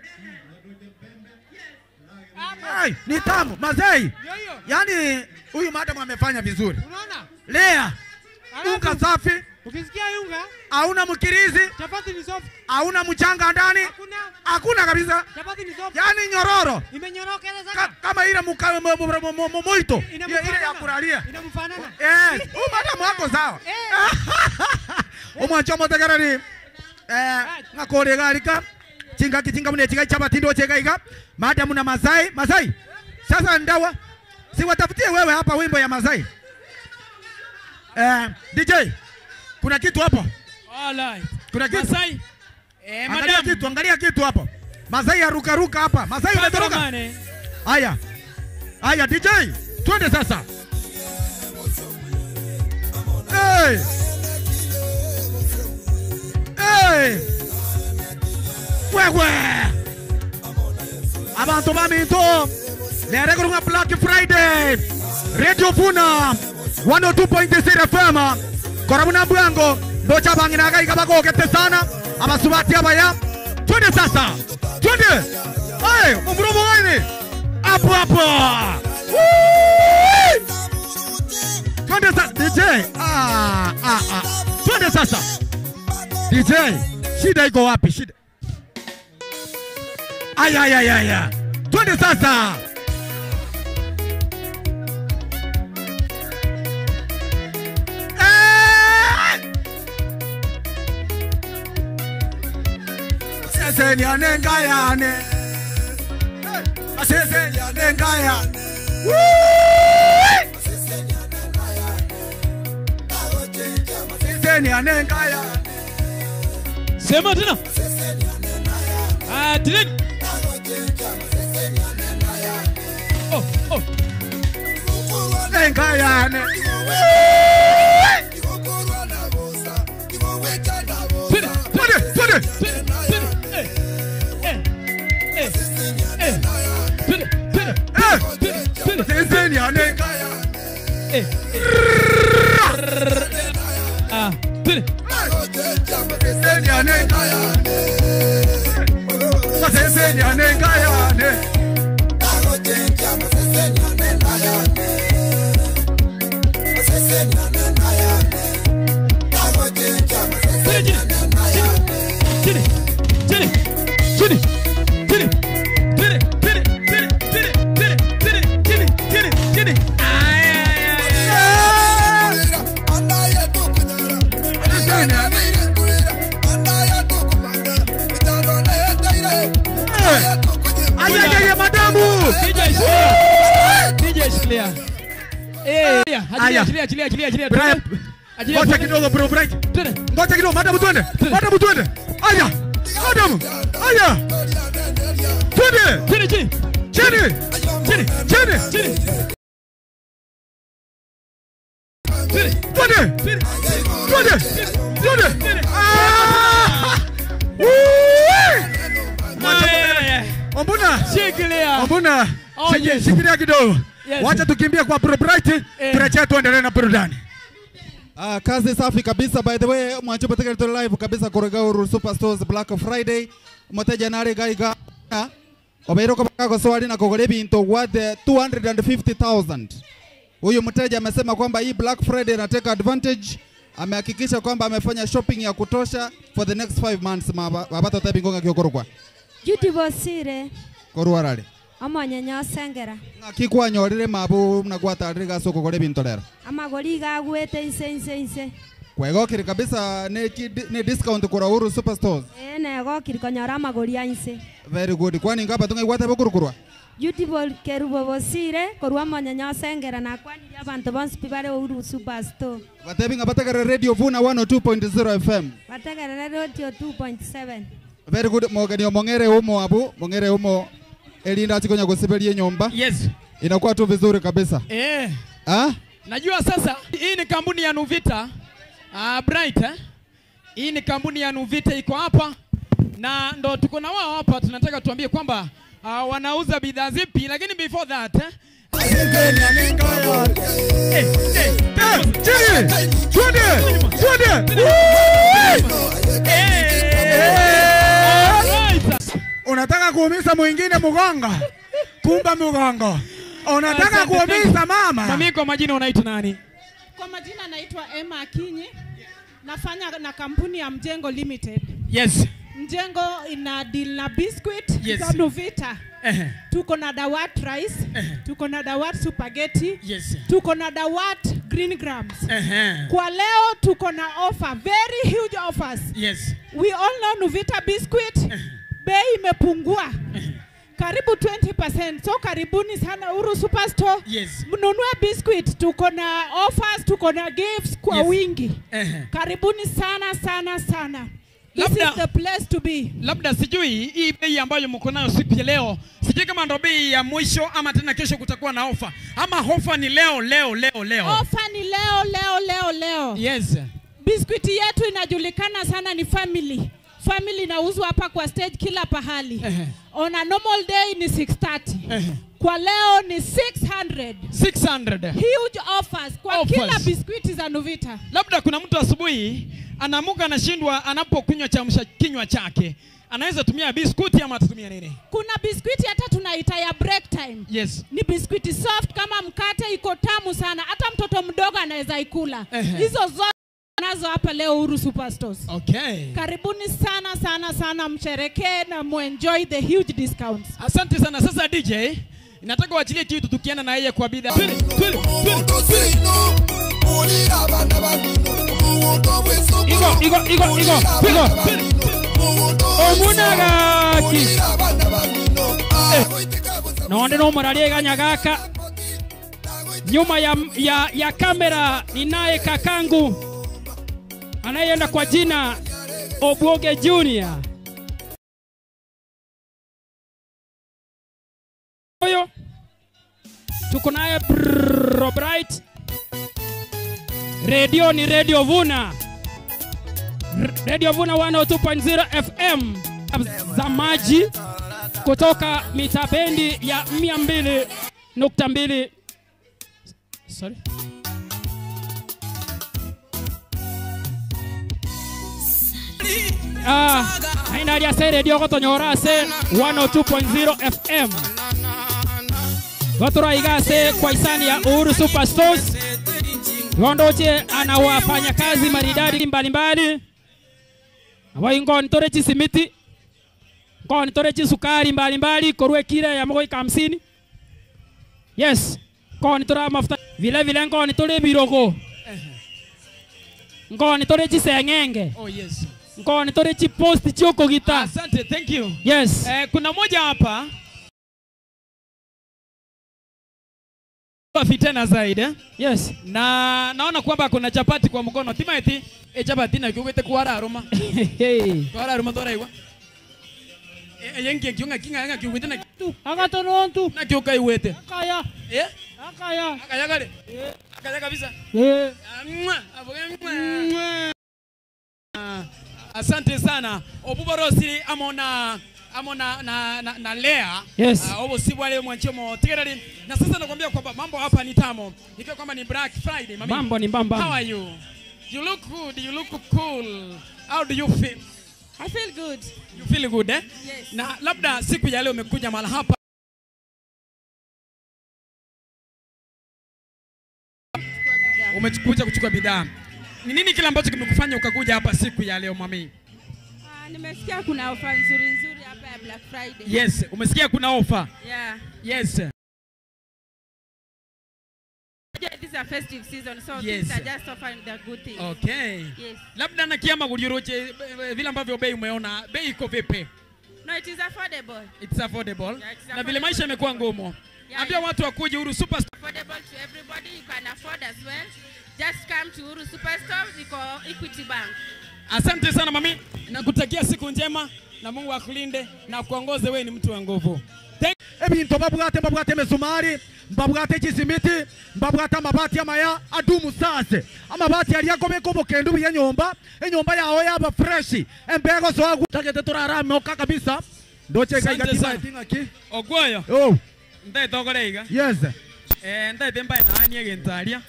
Ai, ni tamu Masai. Yaani huyu madam amefanya vizuri. Unaona? Lea. Unga safi. Ukisikia unga hauna mkirizi. Chapati ni soft. Hauna mchanga ndani. Hakuna. Hakuna kabisa. Chapati ni soft. Yaani nyororo. Imenyoroka ile sasa. Kama ile moito. Ile ya kulalia. Inamfanana. Yes. Huyu madam wako sawa. Omwancho motegarari. Ngakore garika. Chinga kichinga mune chinga chapati ndio chenga iga. Madam na Masai, Masai. Sasa ndawa. Si watafutie wewe hapa wimbo ya Masai. DJ. Kuna kitu hapo? Alright. Kuna kitu. Masai. Angalia kitu, angalia kitu hapo. Masai aruka ruka hapa. Masai umetoroka. Haya. Haya DJ, twende sasa. Hey! Hey! Wewe! Abantu baminto lero kurunga Black Friday. Radio Vuna 102.0 FM. Korabuna bwango ndocha banginaga ikabagogete sana abasubati abaya. Twende sasa. Twende. Hey, umrumo wani. Hapo hapo. Twende sasa DJ. Twende sasa. DJ, shida iko wapi? Shida. Aya aya aya. Twende sasa. Sesenianengayane. Sesenianengayane. Sesenianengayane. Sema tena. Ah, tena. Oh, oh. Nengayane. Twende, twende, twende. Achilia. Ngoja kidogo bro, break. Ngoja kidogo, madam twende. Madam twende. Aya. Madam. Aya. Twende. Chini. Chini. Chini. Chini. Chini. Twende. Twende. Twende. Ah! Ombuna. Shikilia. Ombuna. Shikilia kidogo. Wacha tukimbie kwa Pro Bright, turejee tuendelee na burudani. Kazi safi kabisa. By the way, mwancho patikana to live kabisa kutoka Uhuru Superstores Black Friday. Mteja nare gaiga obeiro kwa swali na kogole binto worth 250,000. Huyu mteja amesema kwamba hii Black Friday anateka advantage. Amehakikisha kwamba amefanya shopping ya kutosha for the next 5 months. Mabato tabingonga kiokorokwa. Judy Bosire. Koruarare. Amanyanya sengera. Ngakikwanyorire mabu mnagwatarire soko kore binto lero. Amagori gagwete inse inse inse. Kwegokire kabisa ne discount kura Uhuru Superstores. Negokire konyora amagori ya inse. Very good. Kwani ngapa tungaiwate bokurukurwa? Judy Kerubo Bosire korwa amanyanya sengera na kwaniria abantu bonsi bare Uhuru Superstore. Batebinga bategere Radio Vuna 102.0 FM. Bategere Radio 2.7. Very good. Mogani mongere umo abu, mongere umo Elinda achikonya kusibelie nyumba. Yes. Inakuwa tu vizuri kabisa. Eh. Ah? Najua sasa hii ni kampuni ya Nuvita. Bright eh? Hii ni kampuni ya Nuvita iko hapa na ndo tuko na wao hapa, tunataka tuambie kwamba wanauza bidhaa zipi, lakini before that Unataka kuumiza mwingine mgongo. Kumba mgongo. Unataka kuumiza mama. Mami, kwa majina unaitwa nani? Kwa majina naitwa Emma Akinyi. Nafanya na kampuni ya Mjengo Limited. Yes. Mjengo ina deal na biscuit, yes. Nuvita. Tuko na Dawat rice, tuko na Dawat spaghetti, yes. Tuko na Dawat green grams. Kwa leo tuko na offer, very huge offers. Yes. We all know Nuvita biscuit. Bei imepungua karibu 20%. So karibuni sana Uhuru Superstore. Yes. Mnunue biscuit, tuko na offers, tuko na gifts kwa yes. wingi. Karibuni sana sana sana. This is the place to be. Labda sijui hii bei ambayo mko nayo siku ya leo, sijui kama ndo bei ya mwisho ama tena kesho kutakuwa na ofa. Ama ofa ni leo leo leo leo. Ofa ni leo leo leo leo. Yes. Biskuti yetu inajulikana sana ni family. Family inauzwa hapa kwa stage kila pahali. On a normal day ni 630. Kwa leo ni 600. 600. Huge offers kwa offers. Kila biskuti za Nuvita. Labda kuna mtu asubuhi anamuka anashindwa anapokunywa chamsha kinywa chake. Anaweza tumia biskuti ama atatumia nini? Kuna biskuti hata tunaita ya break time. Yes. Ni biskuti soft kama mkate, iko tamu sana. Hata mtoto mdogo anaweza ikula. Hizo zote nazo hapa leo Uhuru Superstores. Okay. Karibuni sana sana sana, msherekee na muenjoy the huge discounts. Asante sana. Sasa DJ, nataka uachilie kitu tukienda na yeye kwa bidhaa. Igo igo igo igo igo. Omunagaki. Nonde no moralie ganyagaka. Nyuma ya kamera ninaye kakangu anayeenda kwa jina Obwoge Junior. Huyo tuko naye Bright. Radio ni Radio Vuna. Radio Vuna 102.0 FM za maji kutoka mita bendi ya 200.2. Sorry. Aina ya se radio gotonyora se 102.0 FM. Gotora igase kwa hisani ya Uhuru Superstores. Gondoche anawafanya kazi maridadi mbalimbali. Abaingo ntore chisimiti. Ngo ntore chisukari mbalimbali korwe kira ya mogoika 50. Yes. Ngo ntora mafuta vile vile ngo ntore birogo. Ngo ntore chisengenge. Oh yes. Ngo nitore chi post chioko gita. Asante, thank you. Yes. Kuna moja hapa. Tena zaidi. Yes. Na naona kwamba kuna chapati kwa mkono. Timaiti chapati na kiwete kuara aroma. Kuara aroma tora iwa. Yengi kiunga kinga yanga kiwete na tu. Akatono tu. Na kioka iwete. Akaya. Eh? Akaya. Akaya kale. Akaya kabisa. Eh. Asante sana. Obuborosi amona na Lea. Yes. Obo si wale mwanchomo tigerali. Na sasa nakwambia kwamba mambo hapa ni tamo. Ikiwa kwamba ni Black Friday, mami. Mambo ni mbamba. How are you? You look good, you look cool. How do you feel? I feel good. You feel good, eh? Yes. Na labda siku ya leo umekuja mahali hapa. Umekuja kuchukua bidhaa. Ni nini kile ambacho kimekufanya ukakuja hapa siku ya leo mami? Nimesikia kuna ofa nzuri nzuri hapa ya Black Friday. Yes, umesikia kuna ofa? Yeah. Yes. This is a festive season, so yes, things are just offering the good things. Okay. Yes. Labda na kiama kuliroche vile ambavyo bei umeona, bei iko vipi? No, it is affordable. It's affordable. Yeah, it's affordable. Na vile maisha imekuwa ngumu. Yeah, ambia watu wakuje Uhuru Superstore. Affordable to everybody, you can afford as well. Just come to Uhuru Superstore, iko Equity Bank. Asante sana mami, nakutakia siku njema na Mungu akulinde na kuongoze, wewe ni mtu wa nguvu. Ebintu babwate mesumari, babwate chisimiti, babwate amabati amaya adumu sase. Amabati aliyakobeko bokendu ya nyomba, enyomba yao yaba fresh. Embego so agutagete turarame oka kabisa. Ndoche kaigatima tinga ki. Ogwoyo. Oh. Ndai tokoreiga. Yes. Ndai temba nani egentaria.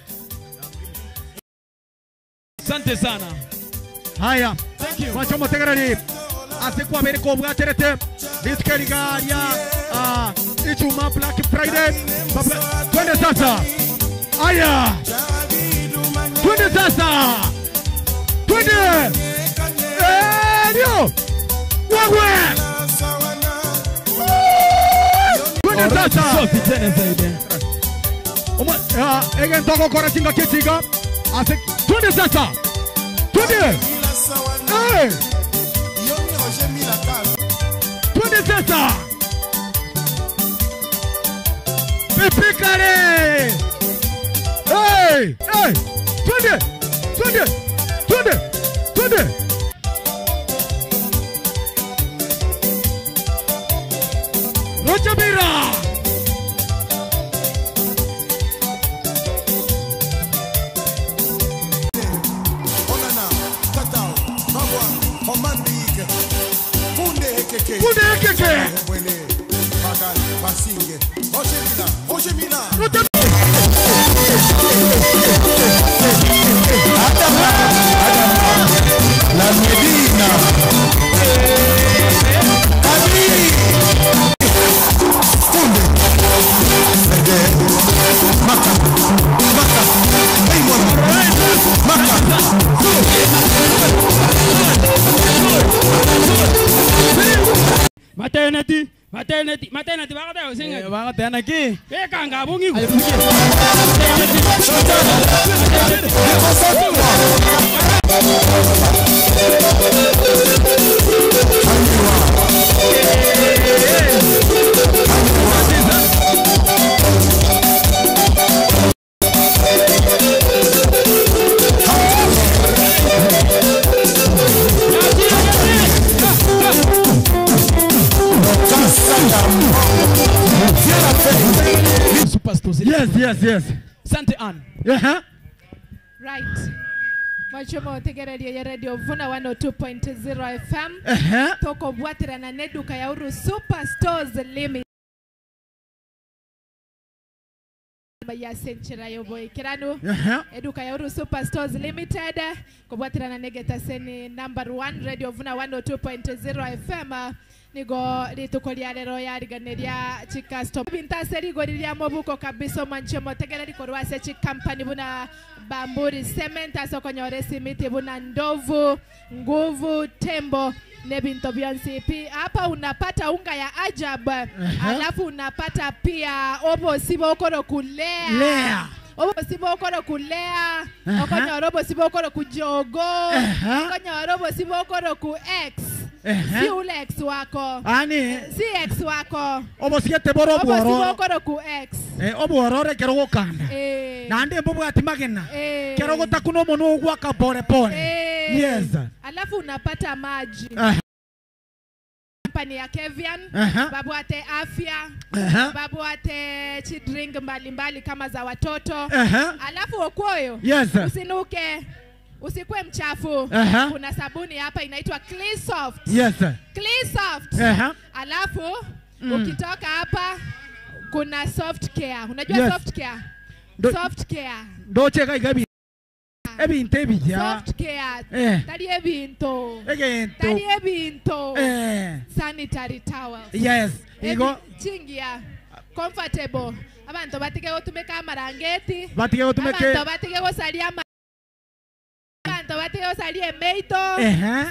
Asante sana. Haya. Wachomo tegereri. Asekwa bereko bwaterete. Biskeriga ya Ijumaa Black Friday. Twende sasa. Haya. Twende sasa. Twende. Ndio. Wewe. Twende sasa. Sofi tena zaidi. Oma egen toko kora tinga kitiga. Ase twende sasa. Twende. Eh. Twende sasa. Pipikare. Hey, hey. Twende. Twende. Twende. Twende. Rochamira. Kunde Ekeke. La Medina. Kunde. Maka. Maka. Maka. Maternity, maternity, maternity, bakata usinga. Bakata na ki. Beka ngabungi. Yes, yes, yes. Sante Ann. Yeah. Right. Mwachomo tegereria ya Radio Vuna 102.0 FM. Toko bwatirana neduka ya Uru Super Stores Limited. Ya senchera yoboy kiranu. Eduka ya Uru Super Stores Limited. Kobwatirana negeta seni number 1 Radio Vuna 102.0 FM. Nigo rituko lya lero yariganeria chikasto bintase rigori lya mobuko kabisa manchemo tegera rikorwase chikampani buna Bamburi Cement asokonyore simiti buna Ndovu Nguvu Tembo nebinto byansi hapa unapata unga ya Ajab. Alafu unapata pia obo sibo okoro kulea. Lea. Obo sibo okoro kulea. Okonyore obo sibo okoro kujogo. Okonyore obo sibo okoro ku X. Si ule ex wako. Ani. Si ex wako. Obo siete boro boro. Obo sibo okoro ku X. Obo orore kero gokanda. Na ndi mbobo atimagena. Kero gotakuno mono gwaka pole pole. Yes. Alafu unapata maji. Kampani ya Kevian, babu ate afya, babu ate chi drink mbalimbali kama za watoto. Alafu okoyo. Yes. Usinuke. Usikue mchafu. Kuna sabuni hapa inaitwa Cleansoft. Yes. Cleansoft. Alafu ukitoka hapa kuna soft care. Unajua yes. Soft care. Soft care. Ndoche kai gabi. Ebinto ebija. Soft care. Tali ebinto. Egento. Tali ebinto. Sanitary towels. Yes. Igo chingia. Comfortable. Abantu batige gotumeka amarangeti. Batige gotumeke. Abantu batige gosalia abantu osalie meito.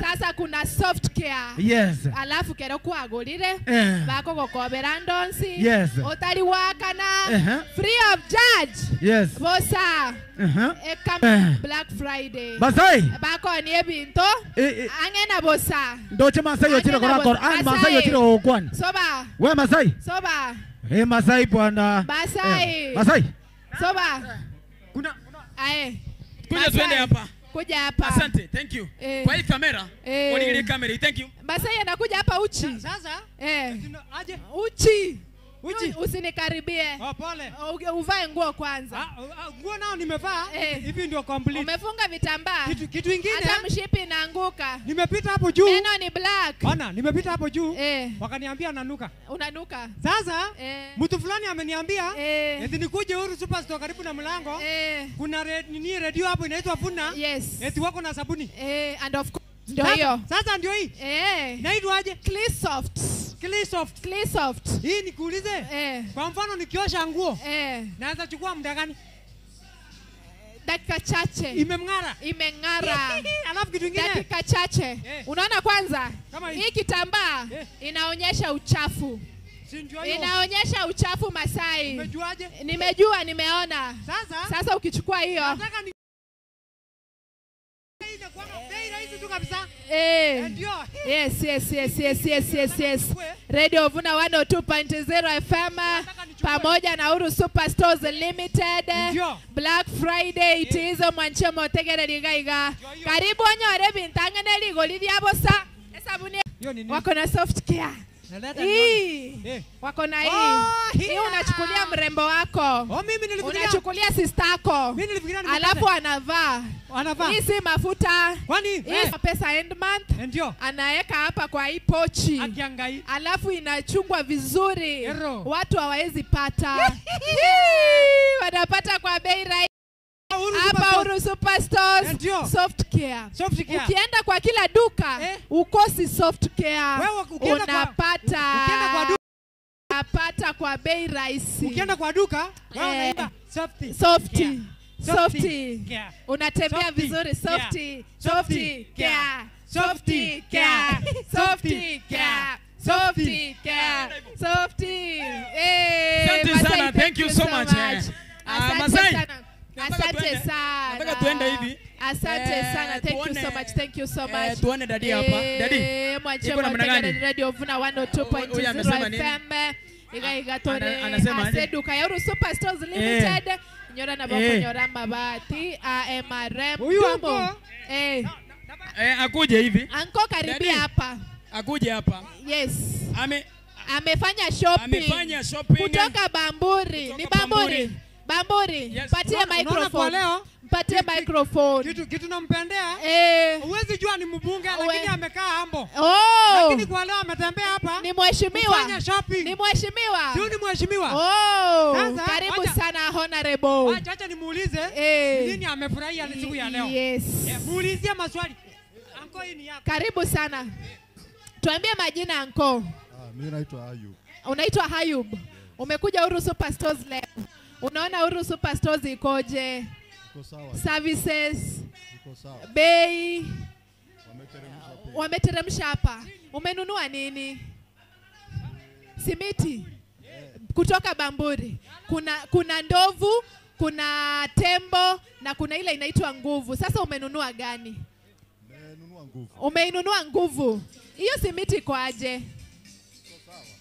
Sasa kuna soft care. Yes. Alafu kero kwagurire bako gokobera ndonsi. Yes. Otari wakana. Free of charge. Yes. Bosa. Black Friday. Masai. Bako ni ebinto. Angena bosa. Ndoche Masai yochiro korakor. An Masai yochiro okwan. Soba. We Masai. Soba. Eh Masai bwana. Masai. Masai. Soba. Kuna ae. Kuja tuende hapa. Kuja hapa. Asante, thank you. Kwa hii kamera, uliangalia kamera. Thank you. Masai anakuja hapa uchi. Sasa? Aje? Uchi. Uchi. Usinikaribie. Oh, pole. Uvae nguo kwanza. Nguo nao nimevaa. Hivi ndio complete. Umefunga vitambaa. Kitu kingine. Hata mshipi inaanguka. Nimepita hapo juu. Neno ni black. Bana, nimepita hapo juu. Wakaniambia nanuka. Unanuka. Sasa mtu fulani ameniambia eti nikuje Uhuru Superstore karibu na mlango. Kuna nini radio hapo inaitwa Vuna. Yes. Eti wako na sabuni. And of course ndio hiyo. Sasa ndio hii. Inaitwa aje? Cleansoft. Cleansoft. Cleansoft. Hii nikuulize? Kwa mfano nikiosha nguo, naweza chukua muda gani? Dakika chache. Imemng'ara. Imeng'ara. Alafu kitu kingine. Dakika chache. Unaona kwanza? Hii kitambaa inaonyesha uchafu. Inaonyesha uchafu Masai. Umejuaje? Nimejua, nimeona. Sasa ukichukua hiyo. Nataka ni Yes, yes, yes, yes, yes, yes, yes. Radio Vuna 102.0 FM pamoja na Uhuru Super Stores Limited. Black Friday itizo mwanchemo tegere ligaiga. Karibu onyore bintangene ligoli lya bosa. Esabuni wako na soft care. Hii. Wako na hii. Hii unachukulia mrembo wako. Oh, mimi nilifikiria. Unachukulia sister yako. Mimi nilifikiria ni alafu anavaa. Anavaa. Hii si mafuta. Kwani? Hii pesa end month. Ndio. Anaweka hapa kwa hii pochi. Akiangai. Alafu inachungwa vizuri. Watu hawawezi pata. Wanapata kwa bei rahisi. Hapa Uhuru Superstores, soft care. Soft care. Ukienda kwa kila duka ukosi soft care. Wewe unapata. Ukienda kwa duka unapata kwa bei rahisi. Ukienda kwa duka wewe unaimba softy. Softy. Softy. Unatembea vizuri softy. Softy care. Softy care. Softy care. Softy care. Softy. Asante sana. Thank you so much. Asante sana. Asante sana. Nataka tuende hivi. Asante sana. Thank you so much. Thank you so much. Tuone dadi hapa. Dadi. Iko namna gani? Radio Vuna 102.0 FM. Iga tore. Aseduka ya Uhuru Superstores Limited. Nyora na bako nyora mabati AMRM. Huyu anko. Akuje hivi. Anko karibia hapa. Akuje hapa. Yes. Amefanya shopping. Amefanya shopping. Kutoka Bamburi. Ni Bamburi. Bamburi, yes. Patie microphone. Mpatie microphone. Kitu nampendea. Huwezi jua ni mbunge lakini amekaa hambo. Oh. Lakini kwa leo ametembea hapa. Ni mheshimiwa. Kufanya shopping. Ni mheshimiwa. Sio ni mheshimiwa. Oh. Sasa, karibu sana honorable. Acha nimuulize nini amefurahia ni siku ya leo. Yes. Muulizie maswali. Anko, hii ni yako. Karibu sana. Tuambie majina anko. Mimi naitwa Ayub. Unaitwa Ayub. Umekuja Uhuru Superstores leo. Unaona Uhuru Superstores ikoje? Iko sawa. Services. Iko sawa. Bei. Wameteremsha bei. Hapa. Umenunua nini? Simiti. Kutoka Bamburi. Kuna ndovu, kuna tembo na kuna ile inaitwa nguvu. Sasa umenunua gani? Nimenunua nguvu. Umeinunua nguvu. Hiyo simiti iko aje?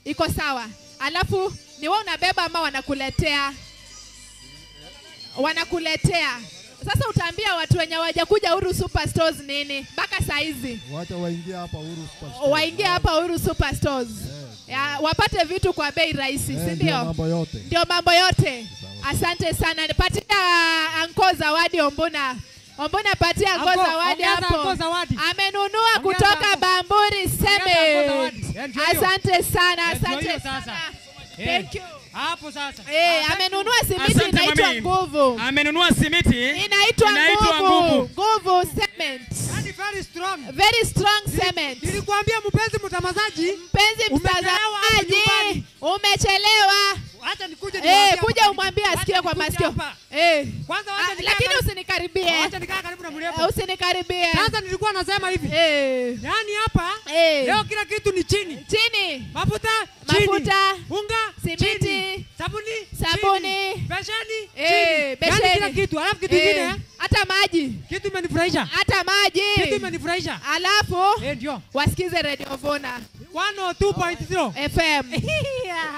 Iko sawa. Alafu ni wewe unabeba ama wanakuletea? Wanakuletea. Sasa utaambia watu wenye hawajakuja Uhuru Superstores nini mpaka saa hizi? Wacha waingie hapa Uhuru Superstores. Waingie hapa Uhuru Superstores. Ya, wapate vitu kwa bei rahisi, si ndio? Mambo yote. Ndio mambo yote. Asante sana. Nipatia anko zawadi Ombuna. Ombuna, patia anko zawadi hapo. Amenunua kutoka Bamburi Cement. Asante sana, asante sana. Thank you. Hapo sasa. Amenunua simiti inaitwa nguvu. Amenunua simiti inaitwa nguvu. Nguvu cement. Yani very strong. Very strong cement. Nilikwambia mpenzi mtazamaji, mpenzi mtazamaji, umechelewa. Acha nikuje niwaambie. Kuja umwambie asikie kwa masikio. Kwanza wacha nikae. Lakini usinikaribie. Wacha nikae karibu na mrembo. Usinikaribie. Sasa nilikuwa nasema hivi. Yaani hapa leo kila kitu ni chini. Chini. Mafuta chini. Mafuta, unga, simiti, chini. Sabuni, sabuni, besheni, chini. Besheni. Yaani kila kitu. Alafu kitu kingine hata maji. Kitu imenifurahisha. Hata maji. Kitu imenifurahisha. Alafu ndio. Wasikize Radio Vuna 102.0 FM.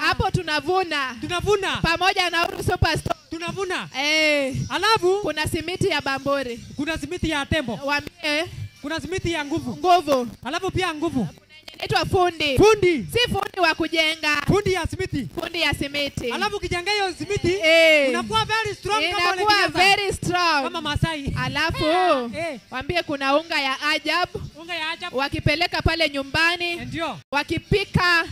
Hapo tunavuna. Tunavuna. Pamoja na Uhuru Superstore. Tunavuna. Alafu kuna simiti ya Bamburi. Kuna simiti ya tembo. Waambie. Kuna simiti ya nguvu. Nguvu. Alafu pia nguvu. Inaitwa fundi. Fundi. Si fundi wa kujenga. Fundi ya simiti. Fundi ya simiti. Alafu ukijenga hiyo simiti unakuwa very strong kama wale inakuwa very strong. Kama Masai. Alafu waambie kuna unga ya ajabu. Unga ya ajabu. Wakipeleka pale nyumbani. Ndio. Wakipika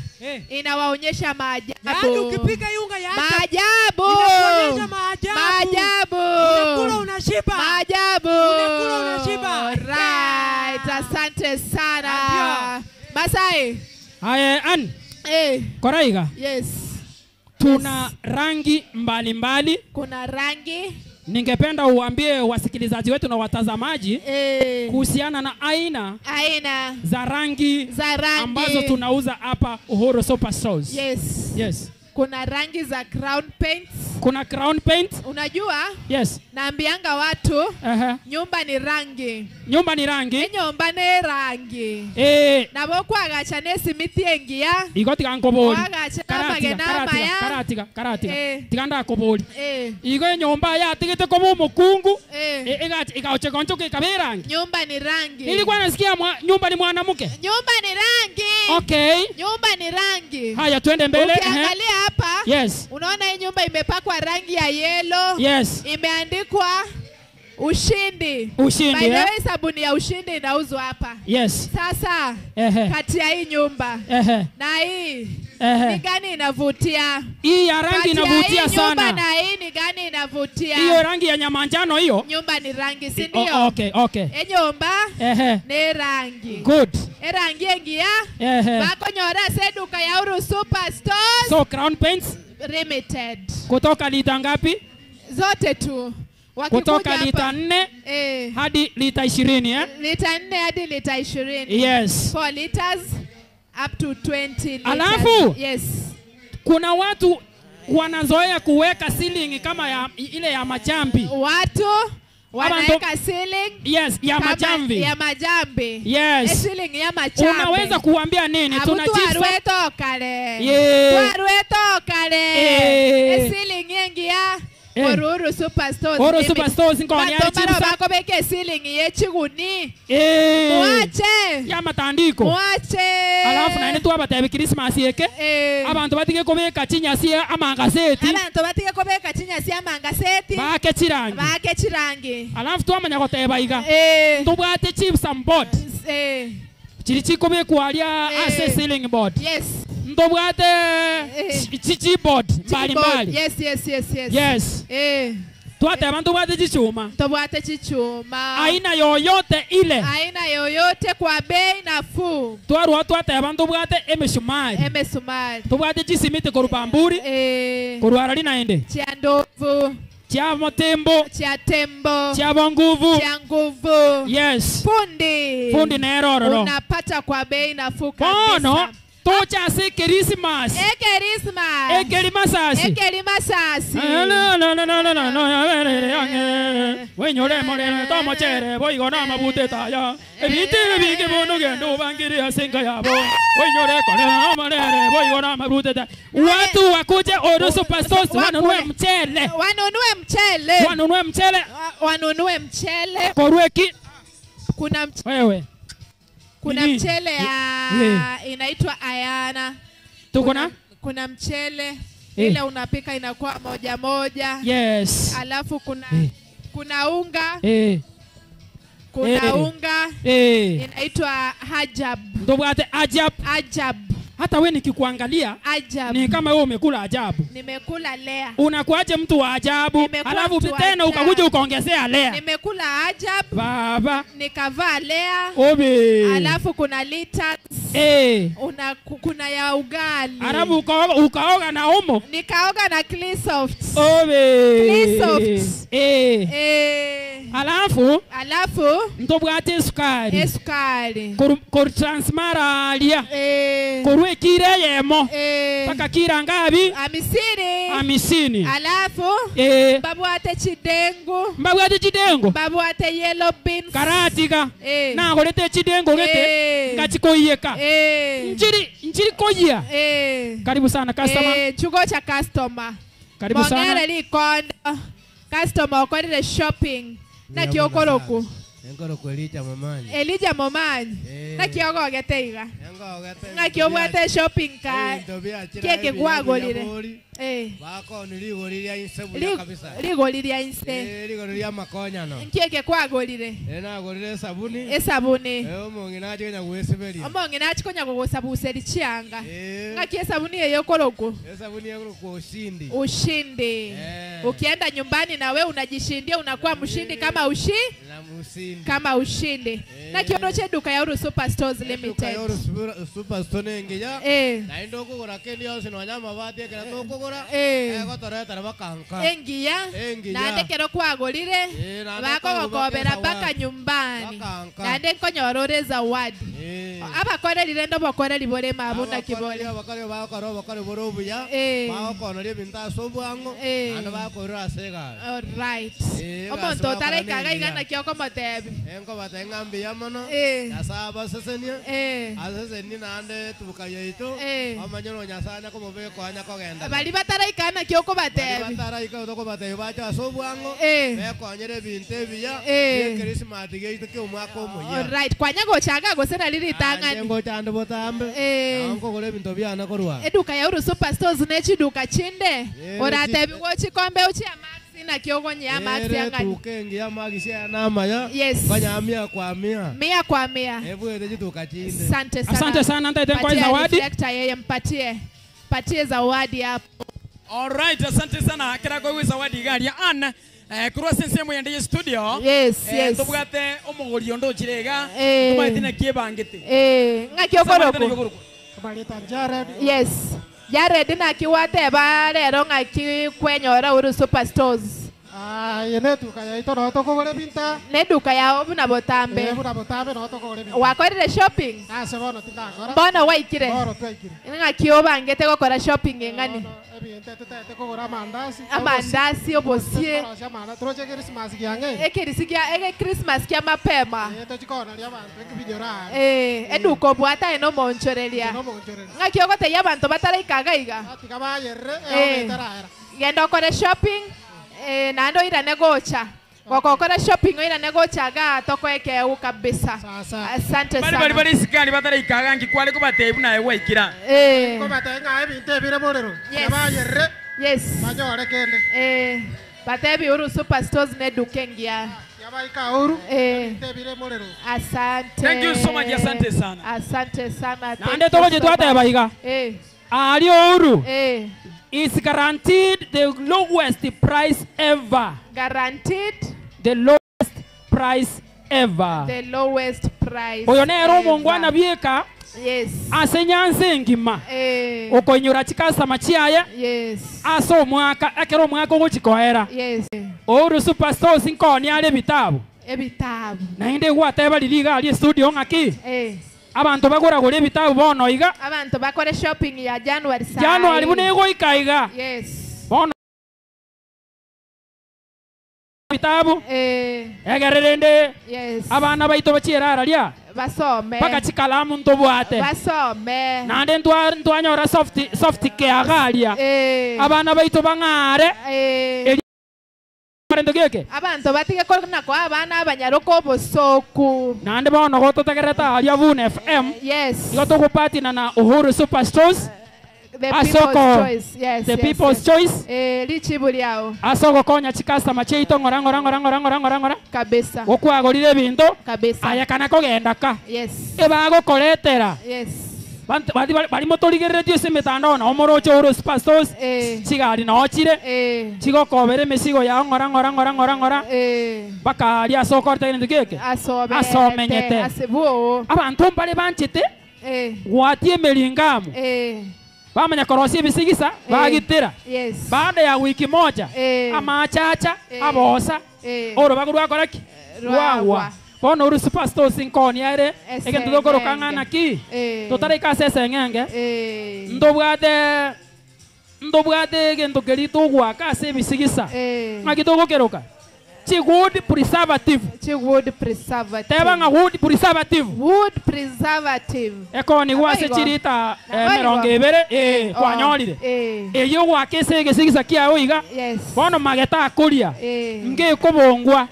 inawaonyesha maajabu. Yaani ukipika hii unga ya ajabu. Maajabu. Inakuonyesha maajabu. Maajabu. Unakula unashiba. Maajabu. Unakula unashiba. Right. Asante sana. Masai. Haya, Ann. Koraiga. Yes. Tuna rangi mbalimbali. Kuna rangi. Ningependa uambie wasikilizaji wetu na watazamaji kuhusiana na aina za rangi ambazo tunauza hapa Uhuru Superstores. Yes. Yes. Kuna rangi za crown paints. Kuna crown paint. Unajua? Yes. Naambianga watu nyumba ni rangi. Nyumba ni rangi. Nyumba ni rangi. Nabo kwagacha nesimiti engiya. Igo tiga nkobori. Kwagacha namagena amaya. Karatiga. Tiga ndakobori. Igo nyumba yatigite koba omukungu. Igaoche konchoka ikaba rangi. Nyumba ni rangi. Nilikuwa nasikia nyumba ni mwanamke. Nyumba ni rangi. Okay. Nyumba ni rangi. Fundi. Haya, twende mbele. Ukiangalia hapa. Yes. Unaona hii nyumba imepakwa rangi ya yellow. Yes. Imeandikwa Ushindi. Ushindi. By the way, sabuni ya Ushindi inauzwa hapa. Yes. Sasa kati ya hii nyumba na hii ni gani inavutia? Hii ya rangi inavutia sana. Nyumba na hii ni gani inavutia? Hiyo rangi ya nyamanjano hiyo. Nyumba ni rangi, si ndio? Okay, okay. Nyumba ni rangi. Good. Rangi engia. Bakonyora seduka ya Uhuru Super Stores. So Crown Paints Limited. Kutoka lita ngapi? Zote tu. Kutoka lita 4 hadi lita 20 Lita 4 hadi lita 20. Yes. 4 liters up to 20 liters. Alafu, yes. Kuna watu wanazoea kuweka ceiling kama ya, ile ya majambi. Watu wanaweka ceiling. Yes, ya majambi. Ya majambi. Yes. Ceiling ya majambi. Unaweza kuambia nini? Tuna chips. Kale. Yeah. Kale. Ceiling yengi ya Uhuru Super Stores. Uhuru Super Stores ngoni ya chips. Bako beke ceiling ye chiguni. Mwache. Ya matandiko. Mwache. Alafu na ine tuwa Christmas yeke. Abantu batige kobeka chinyasi amangazeti. Abantu batige kobeka chinyasi amangazeti. Bake chirangi. Bake chirangi. Alafu tuamanya koteba iga. Tubwate chips and board. Chirichiko bekwalia ase ceiling board. Yes. Ndobwate chichi board mbali mbali. Yes, yes, yes, yes. Yes. Twate abantu bwate chichuma. Tobwate chichuma. Aina yoyote ile. Aina yoyote kwa bei nafuu. Twarwa twate abantu bwate emishumari. Emishumari. Tobwate chisimiti korubamburi. Korwarali naende. Chia ndovu. Chia motembo. Chia tembo. Chia bonguvu. Chia nguvu. Yes. Fundi. Fundi nerororo. Unapata kwa bei nafuu kabisa. Bono. Tocha se Christmas. Christmas. Christmas. Christmas. No no no no no no. Wenyore more tomo chere boy gona mabute taya. Ebiti bigi bono gendo bangiri asenga yabo. Wenyore kone more boy gona mabute taya. Watu wakuje Uhuru Super Stores wanunue mchele. Wanunue mchele. Wanunue mchele. Wanunue mchele. Korweki. Kuna mchele. Wewe. Kuna mchele ya inaitwa Ayana. Tuko kuna mchele ile unapika inakuwa moja moja. Yes. Alafu kuna kuna unga. Kuna unga inaitwa Hajab. Ndobwate Ajab. Ajab. Hata wewe nikikuangalia ni kama wewe umekula ajabu. Nimekula lea. Unakuaje mtu wa ajabu? Alafu tena ukakuja ukaongezea lea. Nimekula ajabu. Baba. Nikavaa lea. Obe. Alafu kuna liters. Kuna ya ugali. Alafu ukaoga na omo. Nikaoga na Cleansoft. Obe. Cleansoft. Alafu. Alafu. Ndobwate sukari. Sukari. Kor transmara alia. Korwe kire yemo. Paka kira ngabi? Amisini. Amisini. Alafu. Babwate chidengo. Babwate chidengo. Babwate yellow beans. Karatika. Na golete chidengo gete. Ngachiko yeka. Njiri koyia. Karibu sana customer. Chugo cha customer. Karibu sana. Mongere likondo. Customer okorire shopping. Na kiokoroku. Engoro Elijah Momanyi. Elijah Momanyi. Na kiogogete iga. Na kiobwate shopping ka. Keke gwagorire. Bako niligoriria inse buya kabisa. Ligoriria inse. Ligoriria makonyano. Keke kwagorire. Nagorire sabuni. Esabuni. Omong'ina achikonya gwesiberia. Omong'ina achikonya gogosabuseri chianga. Ngaki esabuni eyokoroku. Esabuni eyokoroku ushindi. Ushindi. Ukienda nyumbani na we unajishindia, unakuwa mshindi kama ushi. Ushindi. Kama ushindi. Na kiondo che duka ya Uhuru Super Stores Limited. Duka ya Uhuru Super Stores ngiya. Na indo kugura kendi yose no nyama batie kera tokugura. Gotoreta bakanka. Engiya. Na ndekero kwagorire. Bakogokobera mpaka nyumbani. Na ndekonyorore zawadi. Abakorerire ndo bokoreri bore mabuna kibole. Abakore bakoro bakore borobuya. Bakonorie binta sobwango. Ando bakorera sega. All right. Omonto tareka gaiga na kioko mote. okobatebi Enko batenga mbiya mono. Nyasaye abasesenie. Asesenie naende tubuka yaito. Amanyoro Nyasaye nyakomobeka anyakogenda. Bari bataraika naki okobatebi. Bari bataraika okobatebi bacha ase obwango. Bekonyere ebinto ebiya. Christmas geito ki omwaka omuya. Alright, kwanya gochaga gose nari ritang'ani. Ngocha ande botambe. Nkogora ebinto biana korwa. Eduka ya Uhuru Superstores nechiduka chinde. Oratebi gochikombe uchi amaxi naki ogonya amaxi ang'ani. Tukengi amaxi anamaya. Yes. Kwanya mia kwa mia. Mia kwa mia. Ebu chiduka chinde. Asante sana. Asante sana ntaite kwa zawadi. Reflector yeye mpatie. Patie zawadi hapo. All right, asante sana. Kira kwa zawadi gari an kurwa sensemo ya ndiye studio. Yes, yes. Tobwate omogori ondo chirega. Tumaite na kiebangete. Ngaki okoroko. Baleta Jared. Yes. Jared naki wateba rero ngaki kwenyora Uhuru Superstores. Yene duka yaito no tokogore binta. Ne duka yao buna botambe. Buna botambe no tokogore binta. Wakorire shopping? Ase bono tindakora. Bono waikire. Bono twaikire. Ngaki obangete gokora shopping engani. Ebinto tutete kogora amandasi. Amandasi obosie. Troche Christmas giange. Ekerisi gia ege Christmas kia mapema. Tochikona ria abantu ekibinyora. Eduka obwata eno monchoreria. Ngaki ogoteya abantu bataraikaga iga. Tiga bayerre eometara. Genda okore shopping. Nando irane gocha. Gokokora shopping irane gocha ga tokoeke u kabisa. Asante sana. Bari bari sikali bataraikaga ngikwale kubatebu naye waikira. Ko batenga ebinto ebire borero. Bayerre. Yes. Banyore kende. Batebi Uhuru Superstores ne dukengia. Yabaika Uhuru. Ebinto ebire borero. Asante. Thank you so much, asante sana. Asante sana. Nande tokoje twateba iga. Ali Uhuru. Is guaranteed the lowest price ever. Guaranteed the lowest price ever. The lowest price. Oyo nero mongwana bieka. Yes. Ase nyanse ngima. Okoinyora chikasama chiaye. Yes. Ase omwaka ekero omwaka ogochikoera. Yes. Uhuru Superstores nkoni ale bitabu. Ebitabu. Naende gwateba ririga ali studio ng'aki. Abantu bagora gore ebitabu bono iga. Abantu bakore shopping ya January sai. January bune goika iga. Yes. Bono bitabu. Egererende. Yes. Abana baito bachiera araria. Basome. Paka chikalamu ntobwate. Basome. Nande ntwanyora soft care garia. Abana baito bang'are. Abantu batige kona kwa abana abanyaroko bosoku. Nande bono gototegereta aria Vune FM. Yes. Igo tugupatina na Uhuru Superstores. The people's choice. Yes. The people's choice. Lichibu liao. Asoko konya chikastoma cheito ngora ngora ngora ngora ngora ngora ngora. Kabisa. Gokwagorire ebinto. Kabisa. Aya kana kogenda ka. Yes. Ebagokoretera. Yes. Bari motorigeretie ase emitandao na omoroche Uhuru Superstores. Chigari nao chire. Chigokobera emesigo yao ngora ngora ngora ngora ngora. Baka aria asokorete egento keke. Asomenyete. Abantu mbare banchete. Gwatie emiringamu. Bamenya korosia ebisigisa bagitira. Yes. Baada ya wiki moja amachacha abosa orobago rwakora ki? Rwagwa. Bono Uhuru Superstores nkoni are egento tokorokang'ana ki totaraika ase eseng'enge ndobwate egento keri togwaka ase ebisigisa ng'aki togokeroka Wood preservative. Wood preservative. Teba nga wood preservative. Wood preservative. Eko ni gwase chirita 22 kwanyorire. Eyo gwakese egesigisa kiao iga. Yes. Bono mageta akuria. Nge kobongwa.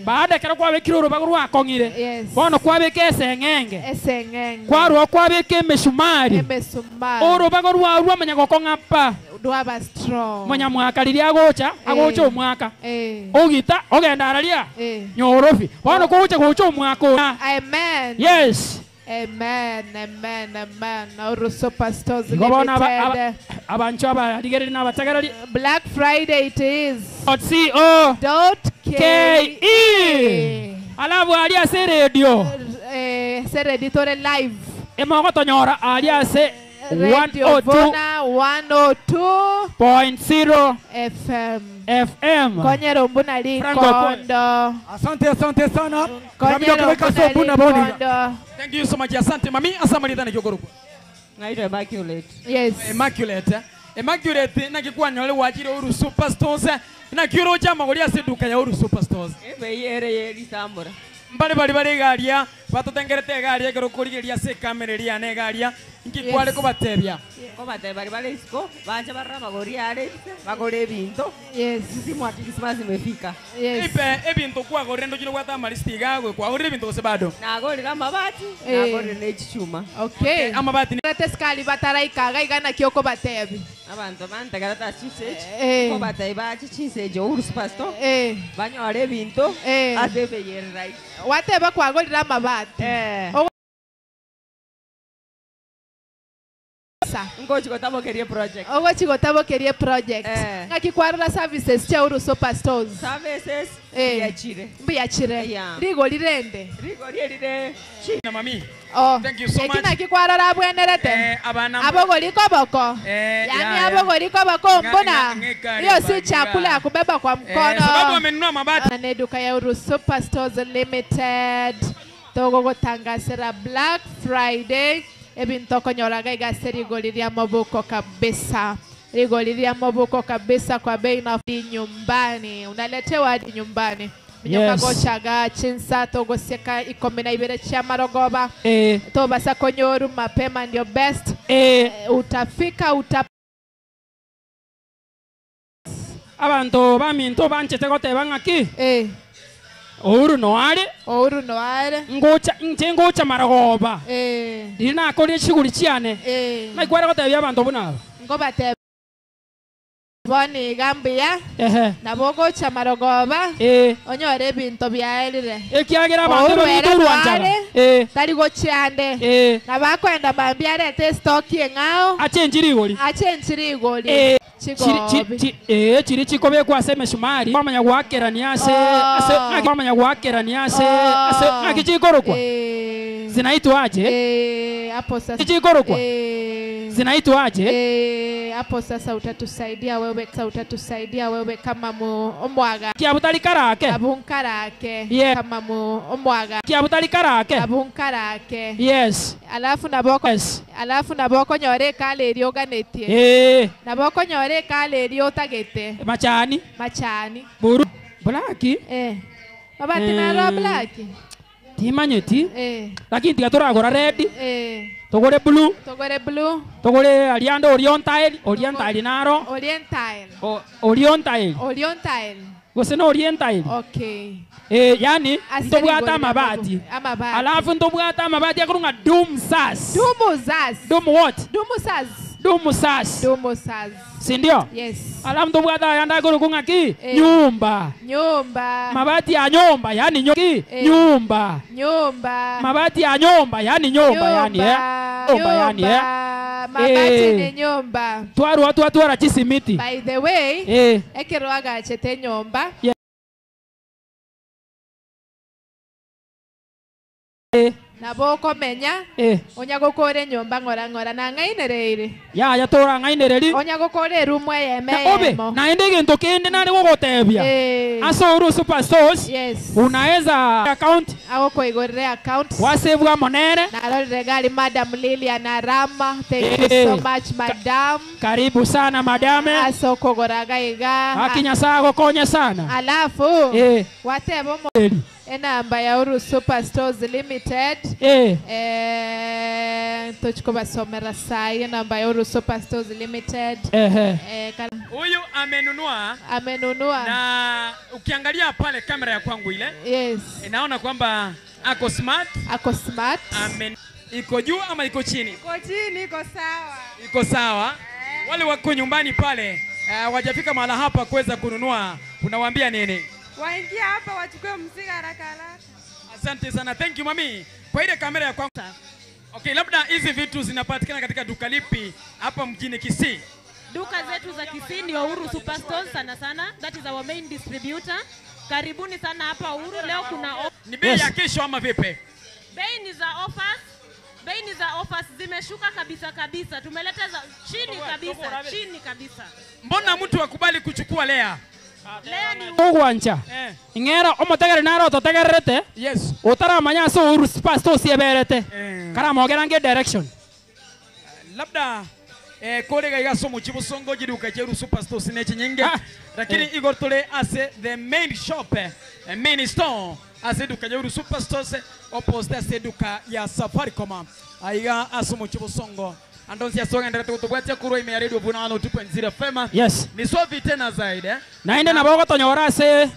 Baada kero kwabekire urubago rwakong'ire. Yes. Bono kwabeke eseng'enge. Eseng'enge. Kwarwa kwabeke emesumari. Emesumari. Urubago rwarwa manya gokong'a pa. Rwaba strong. Manya mwaka riria agocha, agocha omwaka. Ogita ogenda araria. Nyorofi. Bono gocha gocha omwaka. Amen. Yes. Amen. Amen. Amen. Uhuru Superstores Limited. Abancho abarigereri n'abatagarari. Black Friday it is. .co. .ke. Alafu ali ase radio. Se radio tore live. Emogotonyora ali ase Radio Vuna 102.0 FM. FM. Konyero mbuna likondo. Asante, asante sana. Konyero mbuna likondo. Thank you so much. Asante mami. Asante na kyokoroko. Naitwa Immaculate. Yes. Immaculate. Immaculate na kikwanyole wachire Uhuru Superstores na kirocha magori ase duka ya Uhuru Superstores. Ebe yere yeri sambura. Mbali bali bali garia batotengerete garia ekero korigeria ase ekamera eria yane egaria inki kware kobatebia kobatebia bari bare isiko bache barra magori are bagore ebinto. Yes. Msimu wa Christmas imefika. Yes. Ipe ebinto kwagorire ndo chino gwata amalisti gagwe kwagorire ebinto gose bado nagorire amabati nagorire ne chichuma. Okay. Amabati rete skali bataraikaga igana kioko batebi abantu bantegereta chiseji kobatebia bache chiseji Uhuru Superstore banyore ebinto ase ebeyerera wateba kwagorire amabati ngochi gotabokerie project ogochi gotabokerie project ngaki kwarora services cha Uhuru Superstores services mbiyachire mbiyachire rigo rirende rigo rire na mami. Oh, thank you so much. Ekina kikwarora abwenerete abogori koboko yani abogori koboko mbona hiyo si chakula ya kubeba kwa mkono sababu amenunua mabati. Na duka ya Uhuru Superstores Limited togogotangasira Black Friday ebinto konyoraga igase rigori rya mabuko kabisa. Rigori rya mabuko kabisa kwa bei nafuu nyumbani. Unaletewa hadi nyumbani. Minyoka gochaga chinsa togoseka 12 cha marogoba. Tobasa konyoru mapema ndio best. Utafika Abantu baminto banchete goteba ng'aki. Uhuru noare. Uhuru noare. Ngocha nche ngocha marogoba. Ndiri nakorie chiguri chiane. Naikwara gotebia abanto buna. Ngobatebia boni gambia. Nabo gocha marogoba. Onyore ebinto biaerire. Ekiagera abanto babiturwanjara. Tari gochiande. Nabakwenda bambia arete stock eng'ao. Achenji rigori. Achenji rigori. Chiri chikobekwa ase emesumari kwamanya gwakerania ase ase kwamanya gwakerania ase ase ng'aki chikorokwa zinaitwaje hapo sasa chikorokwa zinaitwaje hapo sasa utatusaidia wewe utatusaidia wewe kama omwaga kiabutari karake abunkarake kama omwaga kiabutari karake abunkarake. Yes. Alafu naboko yes. Alafu naboko nyore kale erioganetie naboko nyore kale eriotagete machani machani buru blaki mabati naro blaki timanyeti lakini tigatoragora red togore blue togore blue togore ariando oriental oriental naro oriental oriental oriental gose no oriental. Okay. Yani ntobwata amabati alafu ntobwata amabati akurunga doom sas doom sas doom what doom sas doom sas doom sas si ndio? Yes. Alafu ntobwata yanda akurunga ki nyumba nyumba mabati ya nyumba yani nyumba nyumba mabati ya nyumba yani nyumba yani nyumba yani mabati ni nyumba twarwa twatwara chisimiti by the way ekerwaga chete nyumba nabo menya onya gukore nyumba ngora ngora na ng'ainereire ya yatora ng'ainereri onya gukore rumu eyeme obe na ende gento kende nare gogotebia ase Uhuru Superstores. Yes. Unaweza account agokoigorere account wasebwa monere narorere gari Madam Lilian Arama. Thank you so much madam. Karibu sana madame asokogoraga iga akinya sago konya sana alafu watebo enamba ya Uhuru Superstores Limited tochikobasomera sai enamba ya Uhuru Superstores Limited. Huyu amenunua na ukiangalia pale kamera ya kwangu ile yes, naona kwamba ako smart, ako smart. Iko juu ama iko chini? Iko chini, iko sawa, iko sawa. Wale wako nyumbani pale wajafika mahala hapa kuweza kununua, unawaambia nini? Waingia hapa wachukue mzigo haraka haraka. Asante sana. Thank you mami. Kwa ile kamera ya kwangu. Okay, labda hizi vitu zinapatikana katika duka lipi hapa mjini Kisii? Duka zetu za Kisii ni Uhuru Superstores sana sana. That is our main distributor. Karibuni sana hapa Uhuru. Leo kuna ni bei ya kesho ama vipi? Bei ni za offers. Bei ni za offers zimeshuka kabisa kabisa. Tumeleta za chini kabisa, chini kabisa. Mbona mtu akubali kuchukua lea? Lea ni ogwancha. Ingera omotegere naro totegerete. Yes. Otaramanya so Uhuru Superstores sieberete. Karamogera nge direction. Labda Kore gaiga somo chibosongo jiruka cheru Superstore sineche nyinge lakini igor tole ase the main shop main store ase duka jeru Superstore opposite ase duka ya Safaricom aiga asomo chibosongo andonsi asonga ndere tukubwatia kurwa ime ya Radio Vuna 102.0 FM. Yes. Ni sofi tena zaidi naende nabo gotonyora ase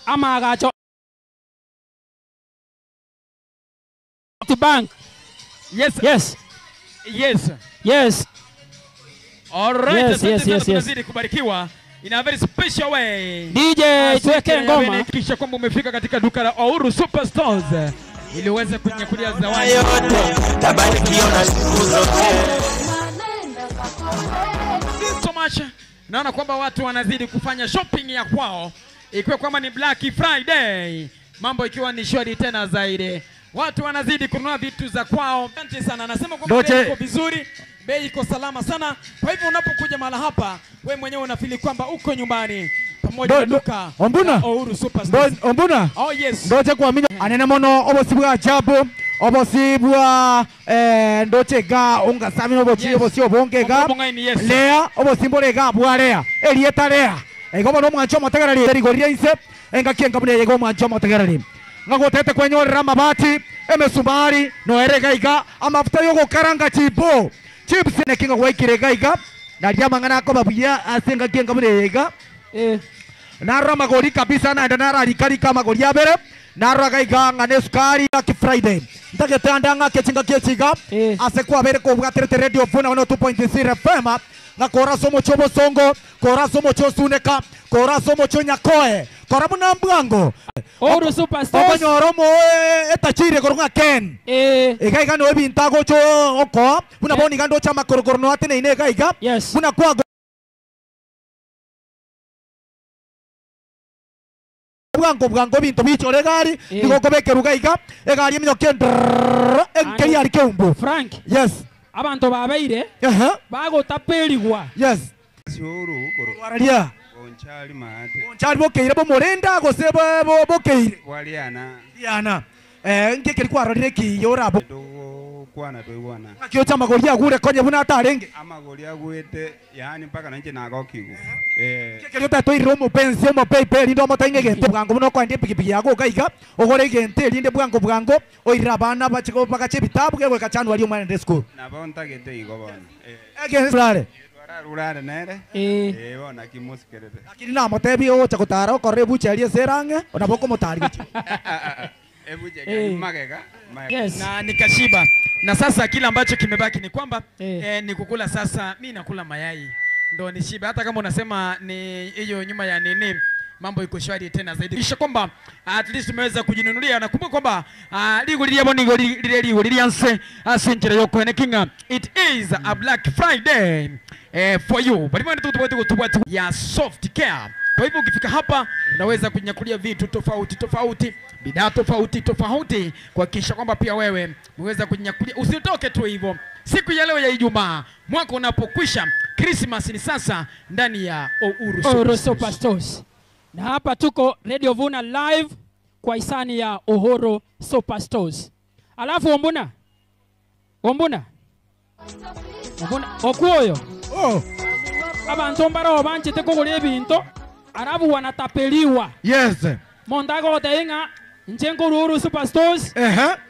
amagacho Bank. Yes. Yes. Yes. Yes. All right. Yes, yes, yes, yes. Kubarikiwa in a very special way. DJ tuweke ngoma. Kisha kwamba umefika katika duka la Uhuru Superstores ili uweze kunyakulia zawadi. Tabarikiwa siku zote. So much. Naona kwamba watu wanazidi kufanya shopping ya kwao ikiwa kwamba ni Black Friday. Mambo ikiwa ni shwari tena zaidi. Watu wanazidi kununua vitu za kwao. Asante sana. Nasema kwamba bei iko vizuri, bei iko salama sana. Kwa hivyo unapokuja mahala hapa, we mwenyewe unafili kwamba uko nyumbani pamoja na duka Ombuna. Uhuru Superstores. Ombuna. Oh yes. Ndoche kuamini anene mono obosi bwa ajabu, obosi bwa ndoche ga unga sami obosi obosi obonge ga. Lea obosi mbore ga bwa lea. Elieta lea. Ego no mwancho motegera ri rigoria inse enga kienga bune yego mwancho motegera ri. Ngagotete kwenyorera mabati emesumari no erega iga amafuta yo gokaranga chibo chips ne kinga gwaikire gaiga na ria mangana ko babuya asenga kinga bune iga naro magori kabisa na nara rikarika magori abere naro gaiga ngane sukari ya Friday ndagete andanga kechinga kechiga ase kwa bere ko bwaterete Radio Vuna 102.0 FM na kora somo chobo songo kora somo chosuneka kora somo chonyakoe kora muna mbwango Uhuru Superstores okonyoro etachire korunga ken iga iga no ebintago cho oko buna boni gando cha makorokoro no atene ine iga iga buna kwa bwango bwango bintu bichore gari nigo kobekeruga iga egari eminyoke enkeri ari keumbu Frank. Yes. Abantu babeire bagotaperigwa. Yes. Wararia. Onchali maate. Onchali bokeire bomorenda gose bokeire. Waliana. Liana. Ngeke kwarorire kiyora bo. Kwana toiwana. Kyo cha magori agure konye buna atarenge. Amagori agwete yani mpaka nanje nagokigu. Keke lyo tatoirire omupensi omopeipe rinde omotainge gento bwango buno kwende pikipiki yago gaiga ogore gente rinde bwango bwango oirira abana bachiko bakache bitabu gegwe kachanwa ri omwana de school. Nabo ntagete igo bona. Ege flare. Rurare nere. Bona kimusikerete. Lakini na motebi ocha kotara okore bucha ri serange onaboko motari gichi. Magega. Yes. Na nikashiba. Na sasa kila ambacho kimebaki ni kwamba ni kukula sasa. Mimi nakula mayai ndo nishiba. Hata kama unasema ni hiyo nyuma ya nini, mambo iko shwari tena zaidi. Kisha kwamba at least tumeweza kujinunulia. Na kumbuka kwamba ligoli lya boni lile ligoli lyanse asenjere yoko nekinga. It is a Black Friday for you. Bali mwana tu ya soft care. Kwa hivyo ukifika hapa unaweza kunyakulia vitu tofauti tofauti, bidhaa tofauti tofauti, kuhakikisha kwamba pia wewe unaweza kunyakulia. Usitoke tu hivyo. Siku ya leo ya Ijumaa, mwaka unapokwisha, Christmas ni sasa ndani ya Uhuru Superstores. Na hapa tuko Radio Vuna live kwa hisani ya Uhuru Superstores. Alafu ombuna. Ombuna. Ombuna okuoyo. Oh. Abantu mbaro banchete kugura ebinto. Arabu wanatapeliwa. Yes. Mondago tenga njengo Uhuru Superstores.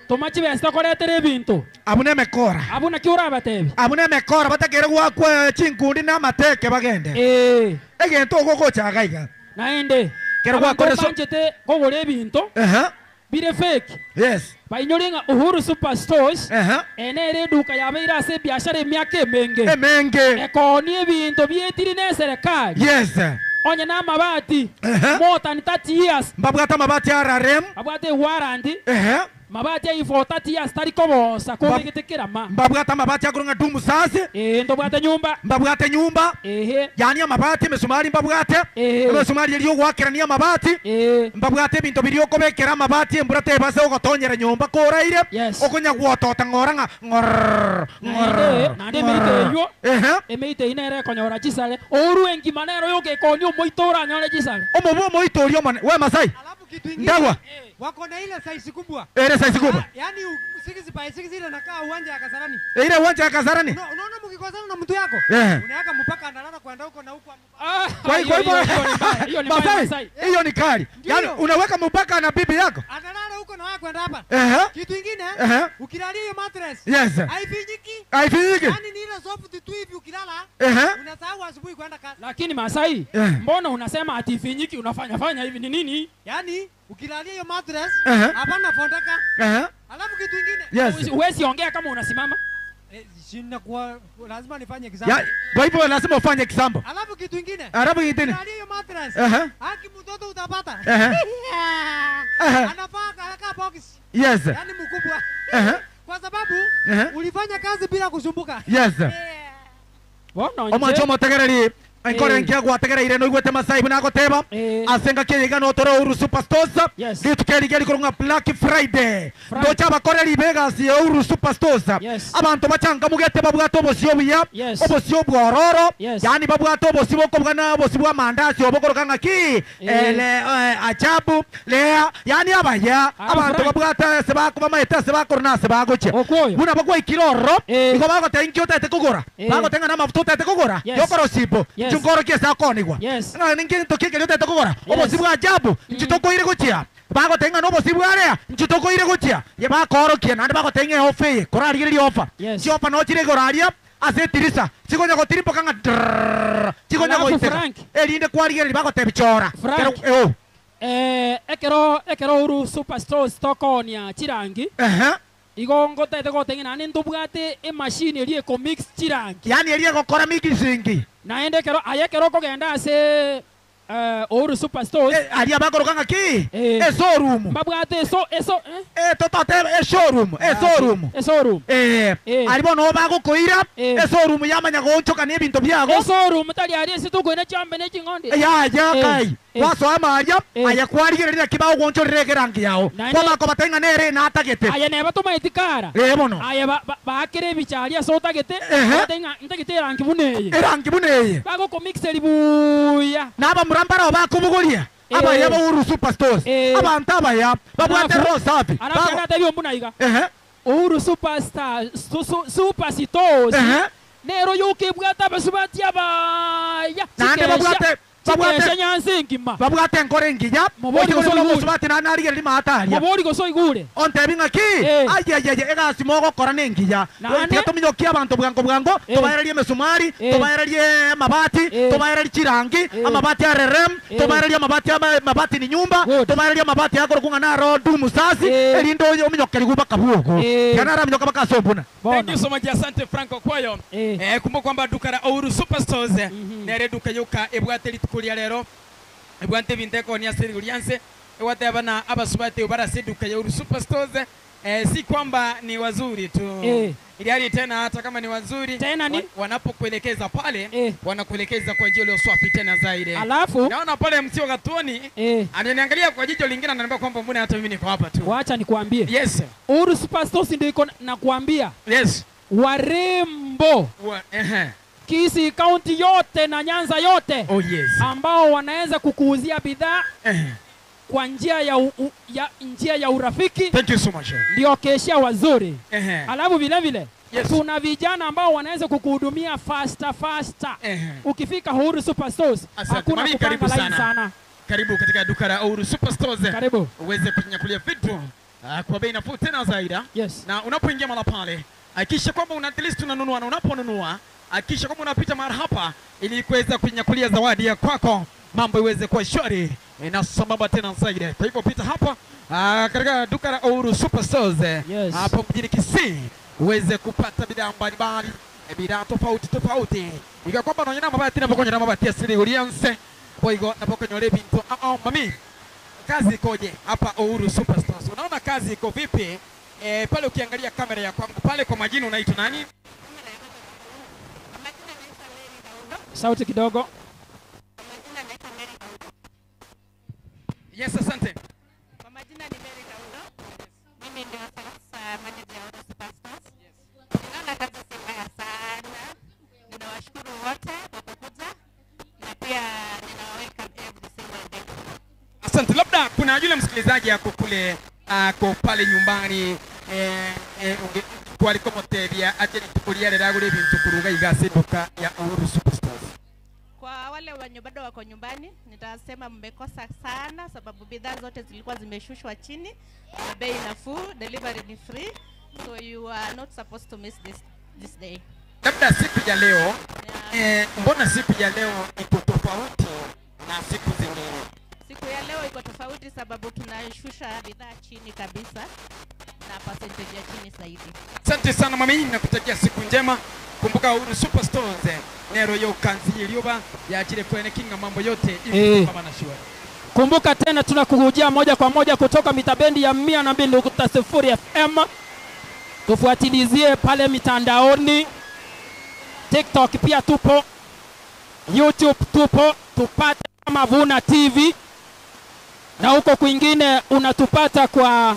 Tomachi besta koretere ebinto. Abune mekora. Abuna kiura batebi. Abune mekora batakere gwakwa chinkundi na mateke bagende. Egento ogogocha gaiga. Naende. Kero gwakore so banchete kugura ebinto. Bire fake. Yes. Bainyorenga Uhuru Superstores. Enere duka yabeira ase biashara emiaka emenge. Emenge. Ekoni ebinto bietiri ne serikali. Yes. Onye na mabati. More than 30 years. Mbabwata mabati ya RRM. Abwate warranty. Mabati ya for 30 years tari kobosa kobegetekera ma. Mbabwata mabati ya kurunga dumu sasi. Ndobwate nyumba. Mbabwate nyumba. Yani mabati mesumari mbabwate. Mesumari iliyo gwakirania mabati. Mbabwate bintu biriyo kobekera mabati embura tebase ogotonyera nyumba koraire. Okonya gwotota ngora nga ngor ngor. Nande meite yo. Emeite inere konyora chisale. Oru engi manero yoke konyo moitora nyore chisale. Omobo moitorio mane. We Masai. kitu ingine. Ndagwa. Wako na ile size kubwa. Ile size kubwa. Yaani 6 by 6 ile nakaa uwanja ya Kasarani. Ile uwanja ya Kasarani. Unaona mkikosana na mtu yako? Unaweka mpaka analala kwenda huko na huko. Kwa hivyo hiyo ni Masai. Hiyo ni kali. Yaani unaweka mpaka na bibi yako. Analala huko na wewe kwenda hapa. Kitu ingine ukilalia hiyo mattress. Haifinyiki. Haifinyiki. Yaani ni ile soft tu hivi ukilala. Unasahau asubuhi kwenda kazi. Lakini Masai, mbona unasema ati ifinyiki unafanya fanya hivi ni nini? Yaani ukilalia hiyo mattress hapana fondaka. Alafu kitu kingine. Huwezi ongea kama unasimama. Sina kwa lazima nifanye kisambo. Kwa hivyo lazima ufanye kisambo. Alafu kitu kingine. Alafu kitu kingine. Ukilalia hiyo mattress. Haki mtoto utapata. Anafaa kaka box. Yes. Yaani mkubwa. Kwa sababu ulifanya kazi bila kusumbuka. Yes. Omwancho motegereri enkore nkia gwategereire noigwete Masai buna agoteba asenga kiiga no tore Uhuru Superstores gitu keri kurunga Black Friday ndocha bakoreri begasi ya Uhuru Superstores abantu bachangamugete babwate obosio buya obosio bwororo yani babwate obosio bokobwana obosio bwa mandasi obokoroka ng'aki ele ajabu lea yani abaya abantu babwate se bakobamaete se bakorona se bagochia buna bagwaikire ororo igo bagoteba inki otete kogora bagotenga na mafuta otete kogora yokorosibo chungoro kiesa konigwa ng'a ninki tokike otete kogora obosi bwa ajabu nchitokoire gochia bagotenga no bosi bwarea nchitokoire gochia ye bakorokia nande bagotenga ofe korarigereria ofa chiofa no chire goraria ase tirisa chigonya gotirimboka ng'a chigonya goiteka erinde kwarigereria bagoteba chora kero ekero Uhuru Superstores tokonia chirangi igo ngotete gotenga nane ndobwate emachine eri ekomix chirangi yani eri egokora mixing naende kero ayekero kogenda ase Uhuru Superstores aria bakoroka ng'aki eshowroom babwate eso totote eshowroom eshowroom eshowroom aribo no bagokoira eshowroom yamanya gonchoka n'ebintu byago eshowroom tali ari esituko ne chambe ne chingondi ya kai wasoa maria aya kwarigereria kibao gonchorere gerangi yao kwa bakobatenga nere na atagete aya neba tomaitikara bono aya bakere bicharia so tagete batenga ntagete rangi buneye rangi buneye bagokomixeri buya naba murambara bakubuguria abaya ba Uhuru Superstores abantu abaya babwate rosafi arabya byo mbuna iga Uhuru Superstar Superstores nero yukibwata abasubati abaya nande babwate babwate nyansi ngima babwate nkore nginya musubati nanarigeri mataria mobori goso igure ontebi ng'aki aye egasi mogokora nenginya tiga tominyokia abanto bwango bwango tobaererie emesumari tobaererie amabati tobaererie chirangi amabati ya rerem tobaererie amabati ya mabati ni nyumba tobaererie amabati yakoro naro dumu sasi erindo ominyokeri gubaka bwogo tiga naraminyoka bakasombuna. Thank you so much, asante Franco Kwayo. Kumbuka kwamba duka la Uhuru Superstores nere duka yoka ebwate litukulia lero ebwante binteko ni asiri ulianse ewate abana abasubate ubarase duka ya Uhuru Superstores. Si kwamba ni wazuri tu ili tena hata kama ni wazuri tena ni wanapokuelekeza pale wanakuelekeza kwa njia iliyo safi tena zaidi. Alafu naona pale msio Gatuoni ananiangalia kwa jicho lingine ananiambia kwamba mbona hata mimi niko hapa tu. Wacha nikuambie. Yes. Uhuru Superstores ndio iko nakuambia. Yes. Warembo. Kisii County yote na Nyanza yote. Oh yes. Ambao wanaweza kukuuzia bidhaa kwa njia ya njia ya urafiki. Thank you so much. Ndio keshia wazuri. Alafu vile vile yes, tuna vijana ambao wanaweza kukuhudumia faster faster. Ukifika Uhuru Superstores hakuna kupanga line sana. Karibu katika duka la Uhuru Superstores. Karibu. Uweze kunyakulia vitu kwa bei nafuu tena zaidi. Yes. Na unapoingia mara pale hakikisha kwamba una at least unanunua, na unaponunua hakikisha kwamba unapita mara hapa ili kuweza kunyakulia zawadi ya kwako, mambo iweze kuwa shwari na sambamba tena zaidi. Kwa hivyo pita hapa katika duka la Uhuru Superstores hapo mjini Kisii uweze kupata bidhaa mbalimbali, bidhaa tofauti tofauti. Ikiwa kwamba unaona mabati na pokonya na mabati asili ulianze boigo na pokonya le bintu mami, kazi ikoje hapa Uhuru Superstores? Unaona kazi iko vipi? Pale ukiangalia kamera ya kwangu pale, kwa majina unaitwa nani? Sauti kidogo. Yes, asante. Kwa majina ni Mary Daudo. Mimi ndio sasa manager wa Uhuru Superstores. Ninaona kazi si mbaya sana. Ninawashukuru wote kwa kukuja na pia ninawaweka every single day. Asante. Labda kuna Kuna yule msikilizaji ako kule ako pale nyumbani kwaliko motebia ache nitukulia reragure bintu kuruga igase duka ya Uhuru Superstars. Kwa wale wenye bado wako nyumbani, nitasema mmekosa sana sababu bidhaa zote zilikuwa zimeshushwa chini na bei nafuu, delivery ni free, so you are not supposed to miss this day. Labda siku ya leo mbona siku ya leo iko tofauti na siku zingine? Siku ya leo iko tofauti sababu tunashusha bidhaa chini kabisa na percentage ya chini zaidi. Asante sana mami, nakutakia siku njema. Kumbuka Uhuru Superstores nero yo kanzi iliyoba yaachile kwene kinga mambo yote ili kama na shwari. Kumbuka tena tunakukujia moja kwa moja kutoka mitabendi ya 102.0 FM. Tufuatilizie pale mitandaoni. TikTok pia tupo, YouTube tupo, tupate kama Vuna TV. Na huko kwingine unatupata kwa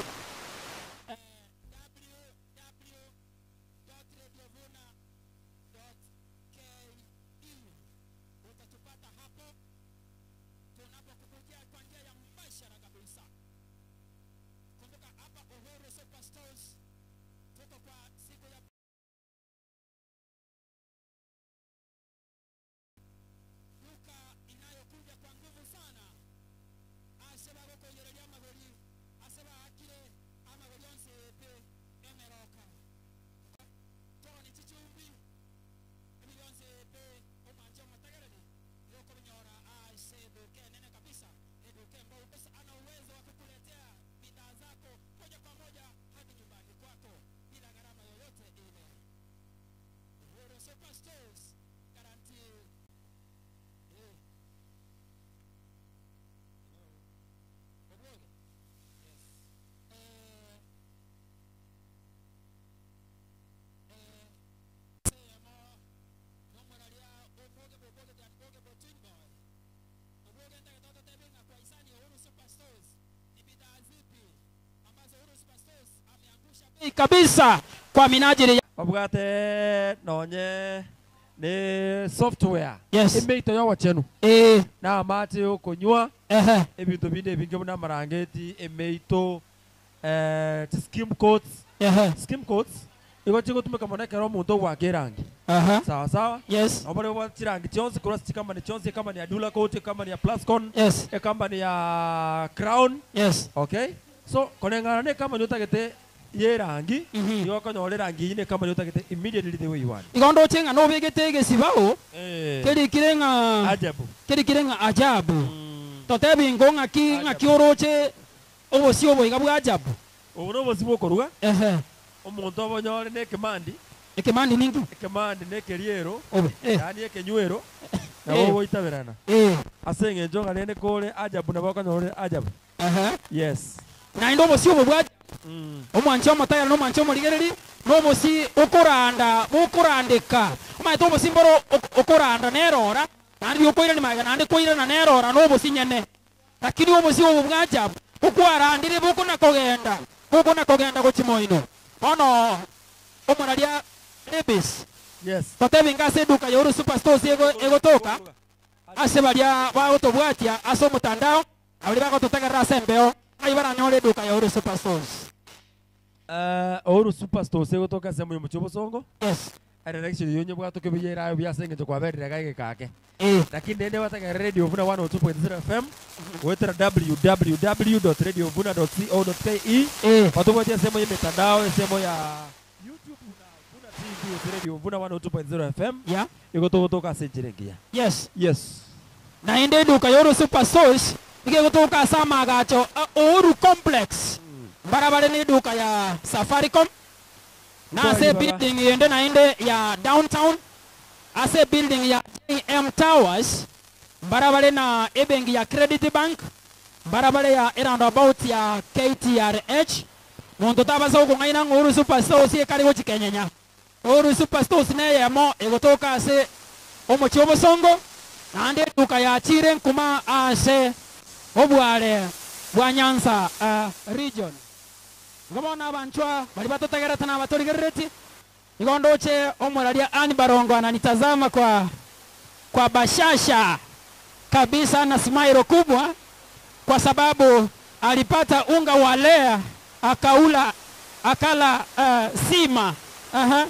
kabisa kwa minajili ya obwate nonye ni software. Yes. Imeito yo wachenu na mate okunywa ebintu binde bingi buna marangeti emeito skim coats. Skim coats igo chigotumeka monekero omuntu gwaka erangi. Sawa sawa. Yes. Obare bwa chirangi chonsi kurwa chikamani chonsi kama ni Adula coat, kama ni ya Plascon. Yes. Kama ni ya Crown. Yes. Okay. So konengana ne kama nyotagete ye rangi igo konyore rangi ine kama nyotagete immediately the way you want. Igondo chenga no bigete gesibao keri kirenga ajabu. Keri kirenga ajabu. Totebi ngonga ki ngaki oroche obosio boiga bwa ajabu. Obo obosi bokoruga. Omuntu obonyore ne ekemandi. Ekemandi ningi? Ekemandi ne ekeriero. Yani ekenywero. Nabo boitaberana. Ase eng'encho ng'arende kore ajabu nabo okonyore ajabu. Yes. Na ndo obosi obo bwa omwancho omotayara na omwancho omorigereri na obosi okoranda bokorandeka. Omaete obosi mboro okoranda nerora naende okoirani magana naende koirana nerora na obosi nyene. Lakini obosi obo bwa ajabu okwarandire bokona kogenda gochimoino. Bono omoraria Rebis. Yes. Totebinga ase eduka ya Uhuru Superstores egotoka ase baria bagotobwatia ase omotandao abari bagototegerera ase embeo ai baranyore eduka ya Uhuru Superstores. Uhuru Superstores egotoka ase moyo Bosongo. Yes. Direction yonye bwatoke biyera byase ngecho kwaberera gaige kake. Lakini nende wataka Radio Vuna 102.0 FM wetera www.radiovuna.co.ke. Watu sehemu ya mitandao, sehemu ya YouTube na Vuna TV, Radio Vuna 102.0 FM. Yeah. Iko toka sejirengia. Yes. Yes. Na ende duka Uhuru Superstores ike kutoka sama gacho Uhuru Complex. Barabara ni duka ya Safaricom. Na ase building yende na ende ya downtown. Ase building ya JM Towers. Barabara na ebengi ya Credit Bank. Barabara ya roundabout ya KTRH. Muntu tabaza ukung'aina Uhuru Superstores ekari gochikenyenya. Uhuru Superstores neyemo egotoka ase omochi Obosongo. Naende duka ya chire nkuma ase obware bwa Nyanza region. Ngobona abanchwa bali batotegerete na batorigerereti. Igondoche omoraria Anne Barongo ananitazama kwa bashasha kabisa na smile kubwa kwa sababu Alipata unga wa Lea akaula akala sima. Aha.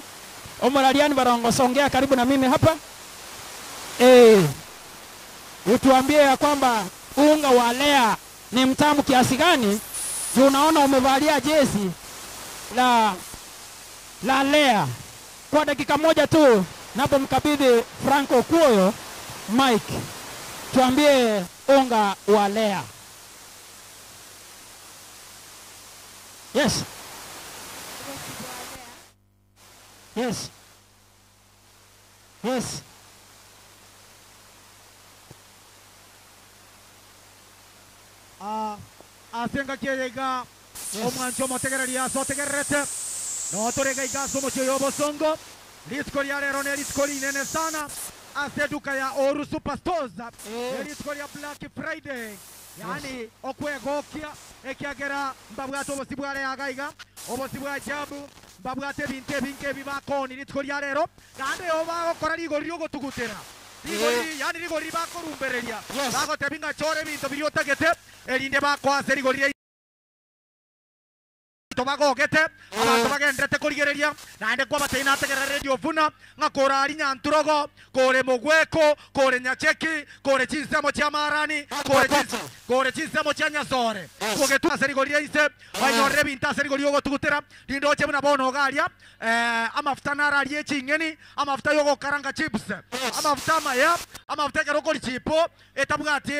Omoraliani Barongo, songea karibu na mimi hapa. Utuambie ya kwamba unga wa Lea ni mtamu kiasi gani? Unaona umevalia jezi la Lea. Kwa dakika moja tu napomkabidhi Franco Kuoyo Mike, tuambie unga wa Lea. Yes. Yes. Yes. Asenga kiega omwancho motegereria sotegerete no torega igaso mocho bosongo litko lya lero ne litko linene sana ase duka ya Oru Superstores litko lya Black Friday yani okwegokia ekiagera mbabwato obosibwale agaiga obosibwa jabu mbabwate binte binke bibakoni litko lya lero nande obagokora rigori ryogotugutera rigori yani rigori bakorumbereria bagotebinga chore binto biriotagete erinde bakwase rigori tobagogete abantu bagendete kurigereria naende kwa bateina ategera Radio Vuna ngakora ari nyanturogo kore mugweko kore nyacheki kore chinsemo chia marani kore chinsemo chia nyasore kogetu aserigoria ise banyorre binta aserigoria ogotugutera rindoche buna bono garia amafuta nararie chingeni amafuta yogokaranga chips amafuta maya amafuta kerokori chipo etabwati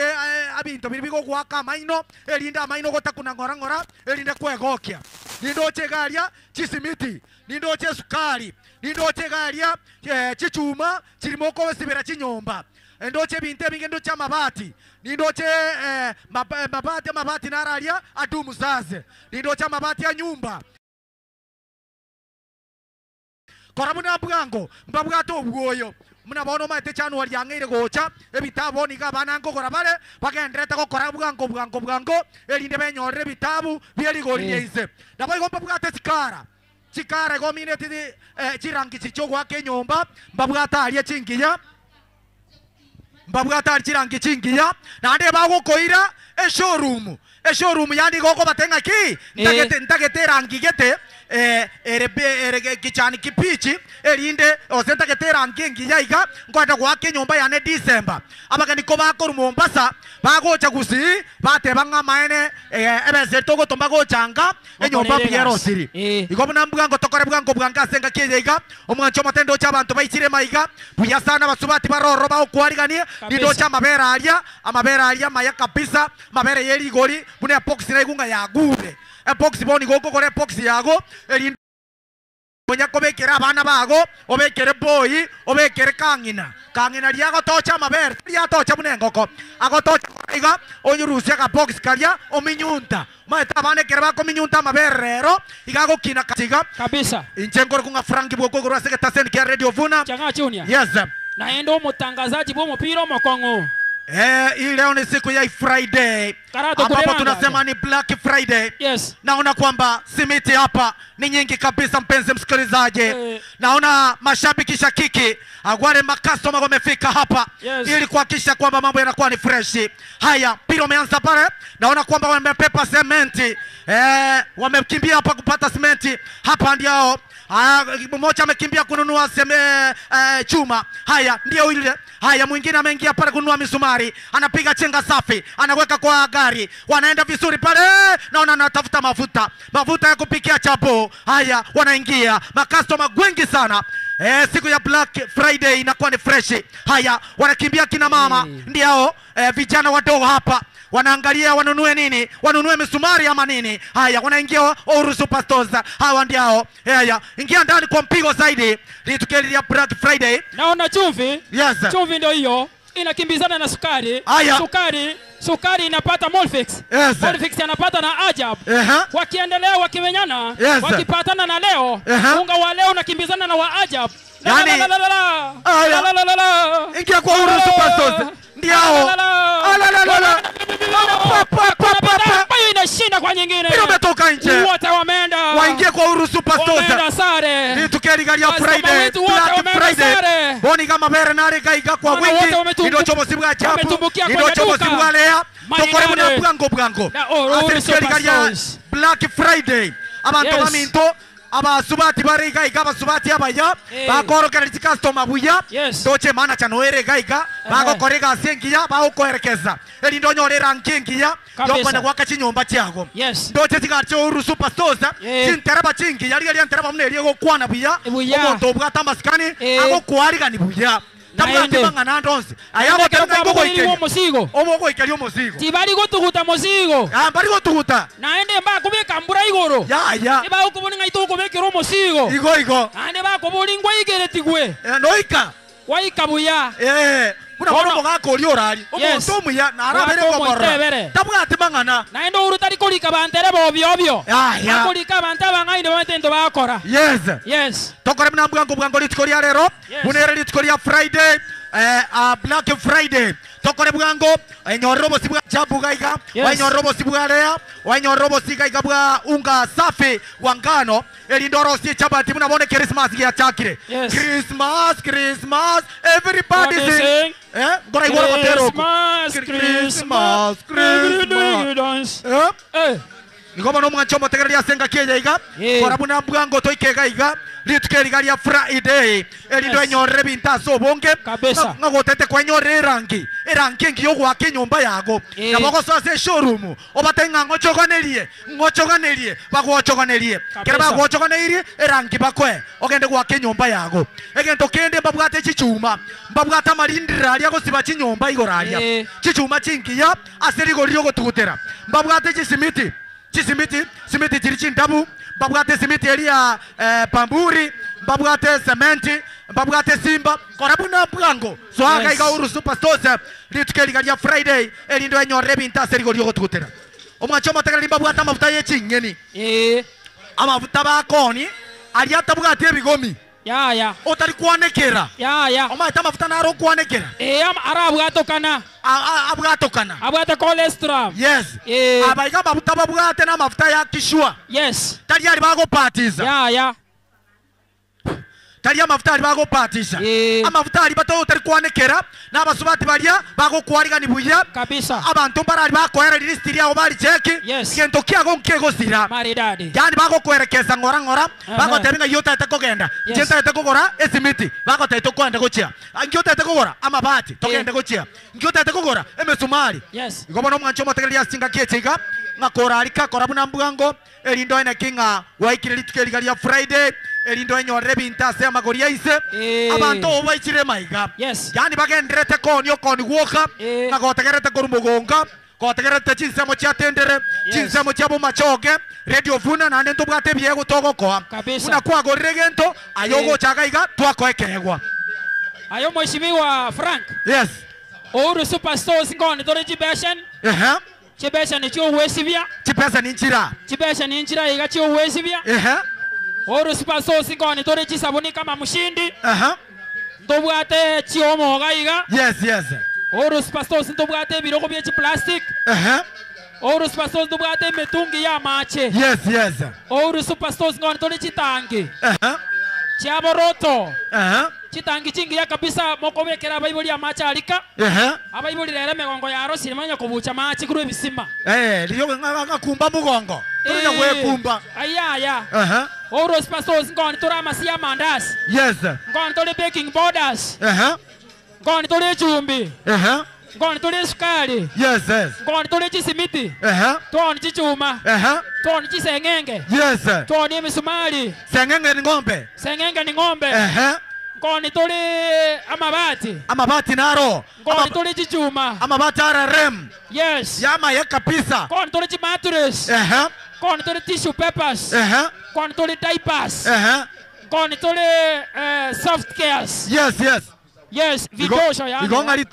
abinto biri bigogwaka maino erinda maino gotakuna ngora ngora erinde kwegokia nindoche garia chisimiti nindoche sukari nindoche garia chichuma chirimoko wesibera chinyomba ndoche binte binge ndoche mabati nindoche mabati nararia adumu zaze nindoche mabati ya nyumba koramuna bwango mbabwato obwoyo muna bono maete chanu yangeire gocha ebitabo niga banango gora bare bagenderete gokora bwango bwango bwango erinde benyorere bitabu byerigori ise nabo igomba bwate chikara chikara gomineti chirangi chichogwa kenyomba mbabwata arie chingiya mbabwata ari chirangi chingiya nande bagokoira eshowroom eshowroom yandi goko batenga ki ntagete ntagete rangi gete ere kichani kipichi erinde osenta ketera ngingi yaiga ngwata gwake nyomba yane December abageni ko bakoru Mombasa bagocha gusi bateba ng'amaene ebese togotomba gochanga enyomba piero siri igo buna mbwango tokore bwango bwanga senga kiyeiga omwancho matendo cha abantu baichire maiga buya sana basubati baroro baokwariganie nidocha amabera aria amabera aria maya kabisa mabere yerigori buna box naigunga yagure box boni goko kore box yago erinde kobekera abana bago obekere boyi obekere kang'ina kang'ina riagotocha amabere riatocha buna engoko agotocha iga onyurusia ka box karia ominyunta maeta abana ekere bakominyunta amabere rero iga agokina kasiga kabisa inche nkore kung'a Frank bwoko korwa ase getaseni kia Radio Vuna Chang'aa Junior. Yes. Naenda omotangazaji bwo omopira omokong'o. Hii leo ni siku ya Friday ambapo tunasema ni Black Friday. Yes. Naona kwamba simiti hapa ni nyingi kabisa mpenzi msikilizaji. Naona mashabiki shakiki wale makastoma wamefika hapa. Yes. Ili kuhakikisha kwamba mambo yanakuwa ni fresh. Haya, mpira umeanza pale. Naona kwamba wamepepa sementi. Wamekimbia hapa kupata sementi. Hapa ndio mmoja amekimbia kununua chuma. Haya, ndio ile. Haya, mwingine ameingia pale kununua misumari. Anapiga chenga safi, anaweka kwa gari. Wanaenda vizuri pale. Naona anatafuta mafuta. Mafuta ya kupikia chapo. Haya, wanaingia. Makastoma wengi sana. Siku ya Black Friday inakuwa ni fresh. Haya, wanakimbia kina mama. Ndio vijana wadogo hapa. Wanaangalia wanunue nini? Wanunue misumari ama nini? Haya, wanaingia Oru Superstores. Hawa ndio. Haya, ingia ndani kwa mpigo zaidi. Litukelia Black Friday. Naona chumvi. Yes. Chumvi ndio hiyo. Inakimbizana na sukari. Haya. Sukari inapata Molfix. Yes. Molfix anapata na Ajab. Wakiendelea wakimenyana, Yes. wakipatana na leo, unga wa leo unakimbizana na wa Ajab. Yani, la la la la. La la la la. Ingia kwa Oru Superstores. Ndio. La la la la. Ambayo inashinda kwa nyingine. Mpira umetoka nje. Wote wameenda. Waingie kwa Uhuru Superstores. Wameenda sare. Ni tukio ya Friday. Black Friday. Boni kama bere nare kaiga kwa wingi. Ndio chomo sibwa chapu. Ndio chomo sibwa lea. Tokore buna bwango bwango. Ase Black Friday. Abantu baminto abasubati bari gaiga abasubati abaya bakorokera customer buya toche mana chanoere gaiga bagokorega sengiya bagokoerekeza elindo nyorera nkingiya yokwana gwaka chinyomba chiago ndoche tigacho Uhuru Superstores chintereba chingiya riga ntereba mune rigo kwana buya omonto obwata amasikani agokwarigani buya tabwate bangana ndonse ayabo tanga omusigo omogoikeria omusigo tibari gotuguta musigo bari gotuguta naende mbakubika mbura igoro ya ibakubona ngaito kubekera omusigo igo igo naende bakuburi ngwaigere tigwe noika waika buya buna bono mugakori orari omonto omuya narabere komorora tabwate bangana naende uru tari korika bantere bobyo obyo akorika abantu abangaine batento bakora yes yes tokore buna bwango bwango rituko rya rero bunere rituko rya Friday Black Friday tokore bwango enyorro bosi bwa chabu gaiga wanyorro bosi bwa lea wanyorro bosi gaiga bwa unga safi wa ngano elindoro si chabati muna bone Christmas ya chakire Christmas Christmas everybody sing ngora igoro kotero Christmas Christmas Nigoma no mwancho motegereria senga kieja iga kora buna bwango toike iga rituko riga ria Friday elindo enyorre bintaso bonge ngagotete kwenyorre erangi erangi ngiyo gwake nyumba yago nabo gosoa showroom obate ng'ochoganerie ng'ochoganerie bagwochoganerie kera bagwochoganeirie erangi bakwe ogende gwake nyumba yago egento kende mbabwate chichuma mbabwate amarindira aria gosiba chinyumba igoraria chichuma chingiya ase rigori ryogotugutera mbabwate chisimiti chisimiti simiti chiri chindabu mbabwate simiti eria pamburi mbabwate sementi mbabwate simba korabuna bwango so aka iga Uhuru Superstores rituko riga ria Friday elindo enyorre bintase rigori ryogotugutera omwacho motegereri mbabwate amafuta yeching'eni amafuta bakoni aria tabwate ebigomi ya otari kwanekera ya omaete amafuta naro kwanekera arabwatokana abwatokana abwate cholesterol yes abaiga amafuta babwate na amafuta ya kishwa yes tari ari bagopatiza ya tari amafuta ari bagopatisha amafuta ari bato otari kwanekera n'abasubati baria bagokwarigani buya kabisa abantu mbarari bakoera list ria bari cheki gento kiago nkegosira maridadi yani bagokwerekeza ngora ngora bagotebinga yotete kogenda jentete kogora esimiti bagotete kwenda gochia ngiotete kogora amabati togende gochia ngiotete kogora emesumari yes igobona omwancho motegereria singa kiechiga ngakora arika kora buna mbwango elindo ene kinga waikire rituko riga ria Friday elindo enyorre bintase amagori aise abantu obaichire maiga yani bagenderete koni okoni gwoka nagotegerete koru mugonga gotegerete chinsemo chiatendere chinsemo chiabo machoge radio vuna nande ntobwate biego togokoa una kwagorire gento ayo gochaga iga twakoekegwa ayo mheshimiwa Frank yes Uhuru Superstores ngoni tore chibeshen chibesha ni chio uwesibia chipesa ni nchira chibesha ni nchira iga chio uwesibia Uhuru Superstores ngoni tore chisabuni kama mshindi ndobwate chiomo iga yes yes Uhuru Superstores ndobwate biroko bya chi plastic Uhuru Superstores ndobwate mitungi ya mache yes yes Uhuru Superstores ngoni tore chitangi chiaboroto chitangi chingi ya kabisa mokobekera abaibori amache alika abaibori rere megongo yaro sirimanya kubucha machi kuri ebisima riyo ngakumba mugongo turina kwekumba aya Uhuru Superstores ngoni tora amasi amandasi yes ngoni tore baking powders ngoni tore chumbi ngoni tore sukari yes yes ngoni tore chisimiti twoni chichuma twoni chisengenge yes twoni emisumari sengenge ni ng'ombe sengenge ni ng'ombe ngoni tore amabati amabati naro ngoni tore chichuma amabati RRM yes yama ya kabisa ngoni tore chimattress ngoni tore tissue papers ngoni tore diapers ngoni tore soft cares yes yes yes vidosho yani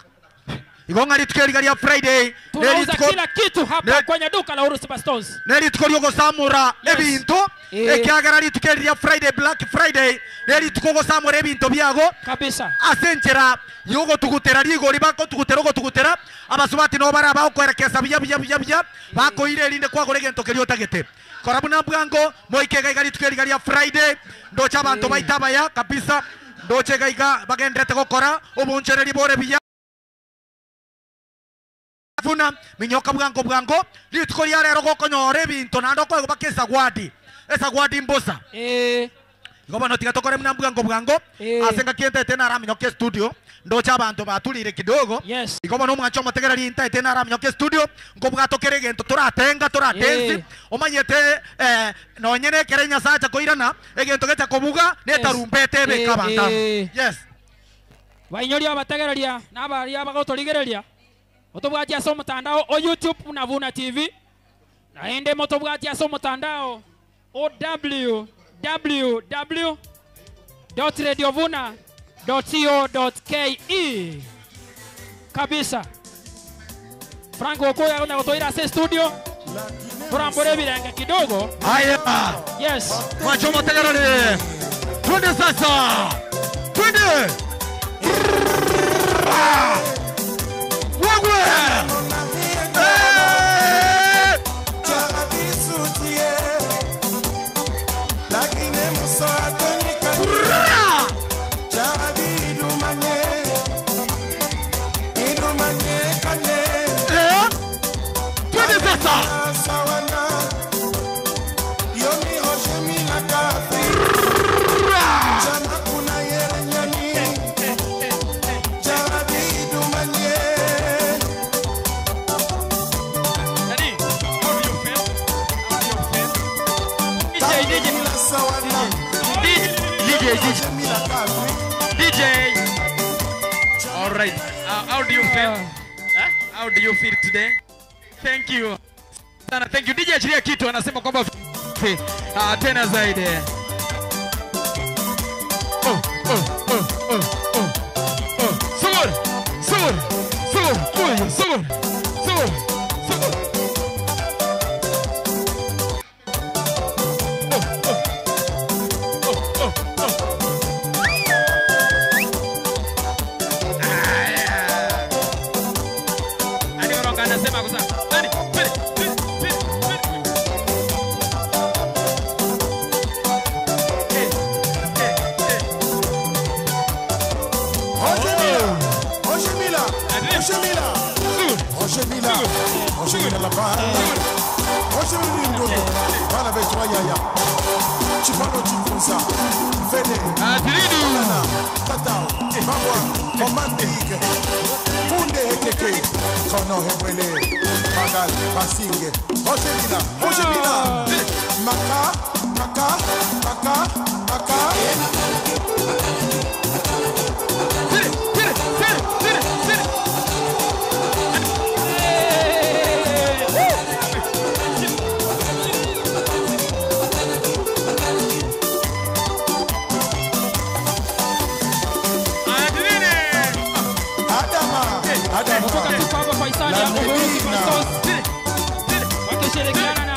igonga rituko riga ria Friday tunauza kila kitu hapa kwenye duka la Uhuru Superstores nerituko ryogosamura ebintu ekiagera rituko ria Friday Black Friday nerituko gosamura ebintu byago kabisa asenchera yogotugutera rigori bakotugutera ogotugutera abasubati no bara bakwerekeza bya bya bya bya bakoire erinde kwagora egento kerio otagete kora buna bwango moikega iga rituko riga ria Friday ndocha abantu baitabaya kabisa ndoche gaiga bagendete gokora obonchereri bore biya Vuna minyoka bwango bwango rituko ria rero gokonyora ebinto naende okoegwa baka esagwadi esagwadi mbosa igo bono tiga tokore muna bwango bwango ase ngaki entaete naraminyoka studio ndocha abanto baturire kidogo igo bono omwancho omotegereri ntaete naraminyoka studio nkobwatokere egento toratenga toratensi omanyete nonye nekere nyasacha koirana egento gecha kobuga netarumbete ebeka abanto. Yes. Bainyoria abategereria na abaria bagotorigereria motobwati ase omotandao o YouTube na Vuna TV naende motobwati ase omotandao o www.radiovuna.co.ke kabisa. Franco Okoya na gotoira ase studio turambore birenge kidogo. Haya. Yes. Mwacho motegerere. Twende sasa. Twende. Wewe. DJ. All right. How do you feel? Huh? How do you feel today? Thank you. Sana, thank you. DJ achilia kitu anasema kwamba tena zaidi. Oh oh oh oh oh oh. Sugur. Sugur. Sugur. Sugur. Sugur. Sugur. Maka, maka, maka, maka. Wakishirikiana na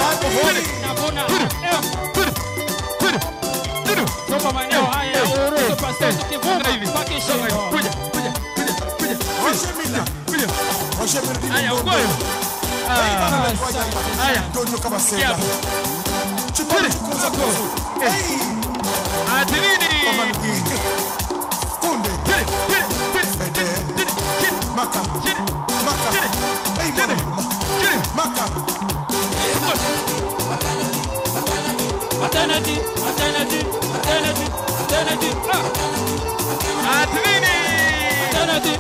Vuna toka maeneo haya ya Uhuru Superstores tukivuma kwa kishindo. Kuja kuja kuja kuja kuja. Haya ukoyo. Haya. Atilini. Kunde. Maka. Maka. Maka. Maternity, maternity, maternity, maternity. Atilini. Maternity.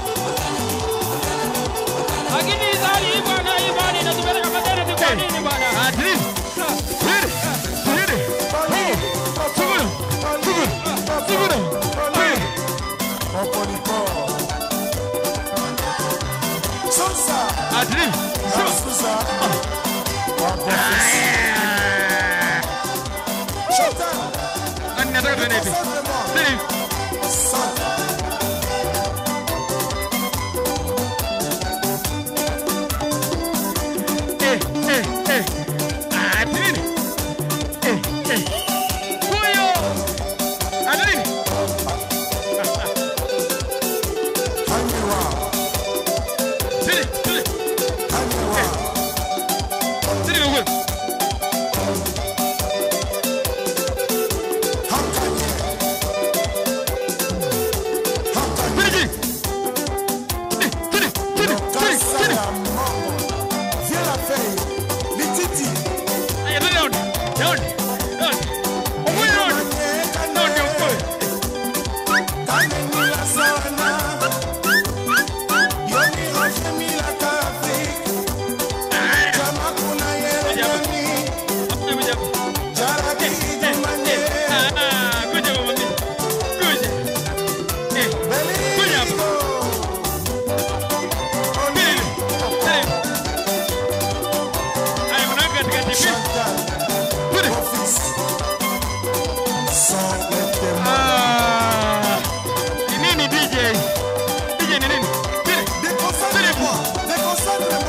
Lakini zali bwana hii bwana inatupeleka maternity kwa nini bwana? Atilini. Twende. Twende. Suguru. Suguru. Suguru. Susa. Atilini. Susa. Nataka tuende hivi. Eh eh eh. Atilini. Eh eh. Huyo. Atilini. Tili tili. Tili huyo.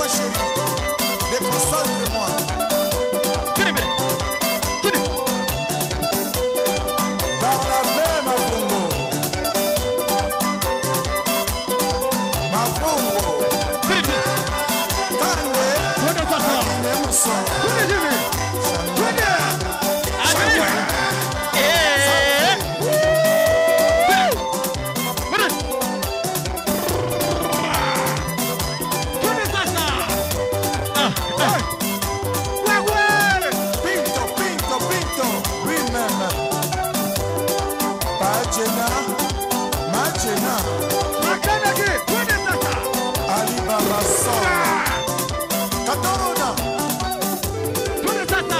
Déconcentre-moi chérie. Déconcentre-moi. Barnabé Mafungo. Mafungo. Kande. Twende. Pinto, Pinto, Pinto, lui-même. Pachena, Machena. Makanake, twende sasa. Alibaba Song. Katorona. Twende sasa.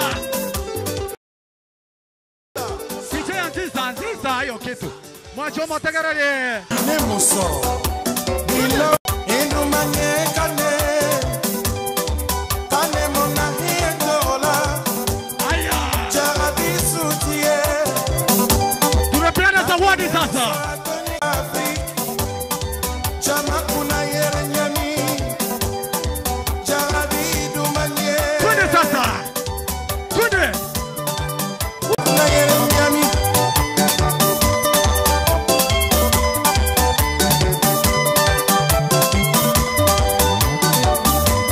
Sisi nzisa nzisa hiyo kitu. Mwacho motegerere. Nemuso. Bilo indumanye kane. Kane mona hietola. Aya. Charabisutie. Tunapeana zawadi sasa. Chama kuna yere nyami. Jarabi dumanye. Twende sasa. Twende. Kuna yere nyami.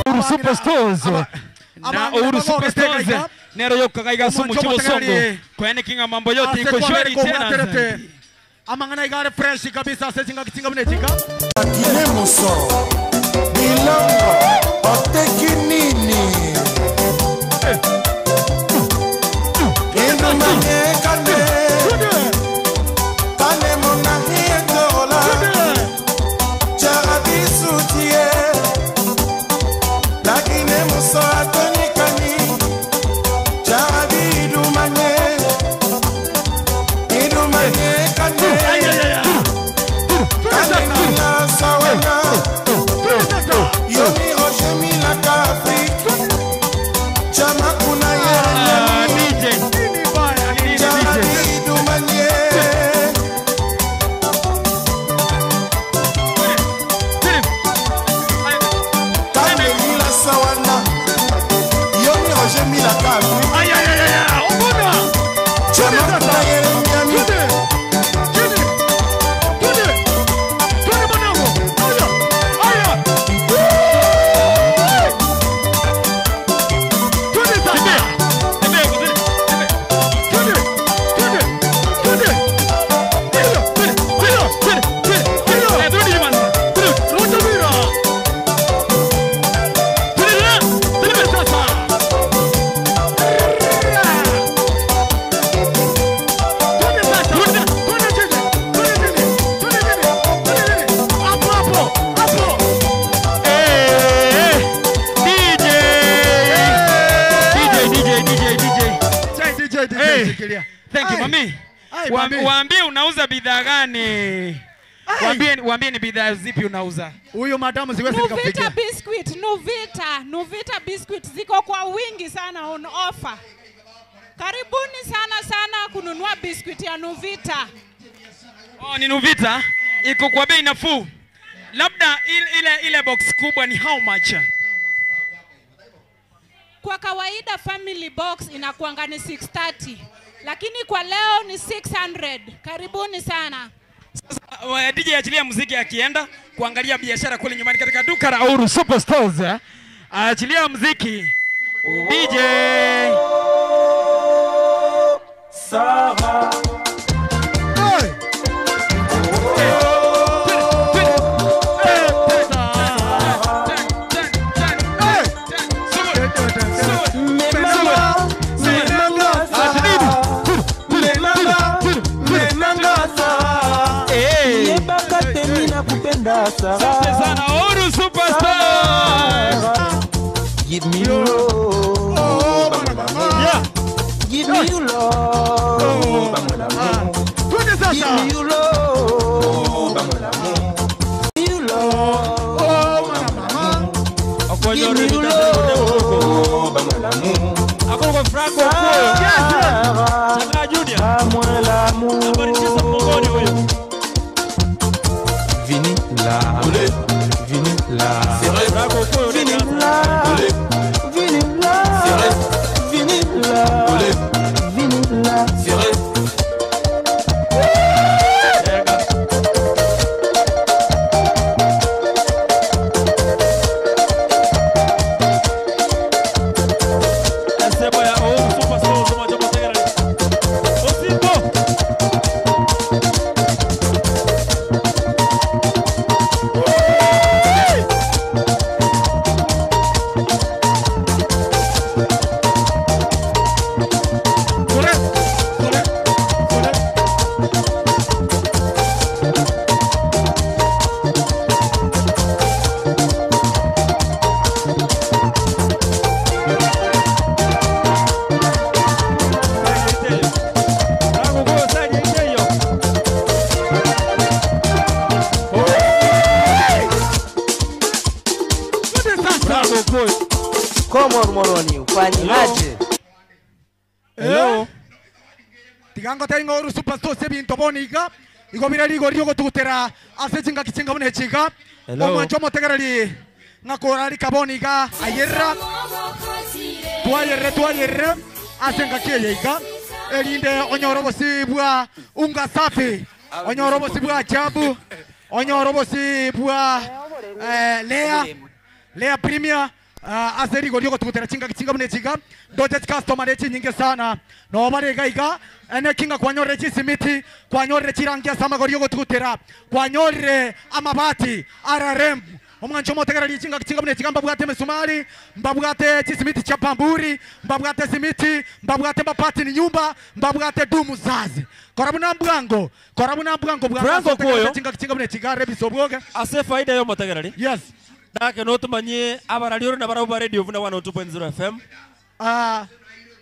Uhuru Superstores na Uhuru Superstores nero yokagaiga sumu chibosongo kwene kinga mambo yote iko shwari tena. Amangana igare fresh kabisa sezinga kitinga mnetinga. Akine muso. Bilongo. Oteki nini. Indumanye kane. Kane mona hietola. Charabisutie. Lakini muso atonikani. Charabi dumanye. Idumanye kane. Kane mona sawana. Yomi Roger Milaka Afrique. Chama kuna yere nyami. Charabi dumanye. Kane mila sawana. Yomi Roger Milaka Afrique. Ay ay ay ay. Obona. Chama kuna yere nyami. Twende mwanangu. Aya. Aya. Twende sasa. Twende. Twende. Twende. Twende. Twende. Twende. Twende. Twende sasa. Twende sasa. Twende chini. Twende chini. Twende chini. Twende chini. Hapo hapo. Hapo. DJ DJ DJ DJ DJ DJ shikilia. Thank you mami. Waambie unauza bidhaa gani? Waambie ni bidhaa zipi unauza. Huyo madamu siwezi Nuvita nikampigia. biscuit, Nuvita biscuit ziko kwa wingi sana on offer. Karibuni sana sana kununua biscuit ya Nuvita. Oh, ni Nuvita iko kwa bei nafuu. Labda ile box kubwa ni how much? Kwa kawaida family box inakuanga ni 630, lakini kwa leo ni 600. Karibuni sana. Sasa DJ achilia muziki akienda kuangalia biashara kule nyumbani katika duka la Uhuru Superstores. Achilia muziki DJ. Sarah. Hey. Asante sana Uhuru Superstars. Give me your love. Yeah. Give me your love. Give me your love. Your love. Give me your love. Akoko Franco Chaka Junior. Nambari 9 mgongoni huyo. Vini la, Vini la, Vini la. sasa. Komo moroni ufanyaje? Hello. Tigango tengo Uhuru Superstore sebinto boniga. Igo birari igo ryo gututera ase chinga kichinga bune chiga. Omwancho motegereri ngakorari kaboniga ayerra. Twayerre twayerre asenga kiyeiga. Erinde onyoro bosibwa unga safi. Onyoro bosibwa jabu. Onyoro bosibwa Lea. Lea Premier. Aseri gorio gututera chinga kichinga bune chiga. Doje customer rechi nyingi sana. No bare gaiga ene kinga kwanyore chisimiti kwanyore chirangia sama gorio gututera kwanyore amabati RRM omwancho motegera chinga kichinga bune chiga mbabwate mesumari mbabwate chisimiti cha pamburi mbabwate simiti mbabwate mabati ni nyumba mbabwate dumu zazi korabuna mbwango bwa koyo chinga kichinga bune chiga rebisobwoge ase faida yo motegera. Yes. Dake no tumanye abaralioro na barabu radio vuna 102.0 FM.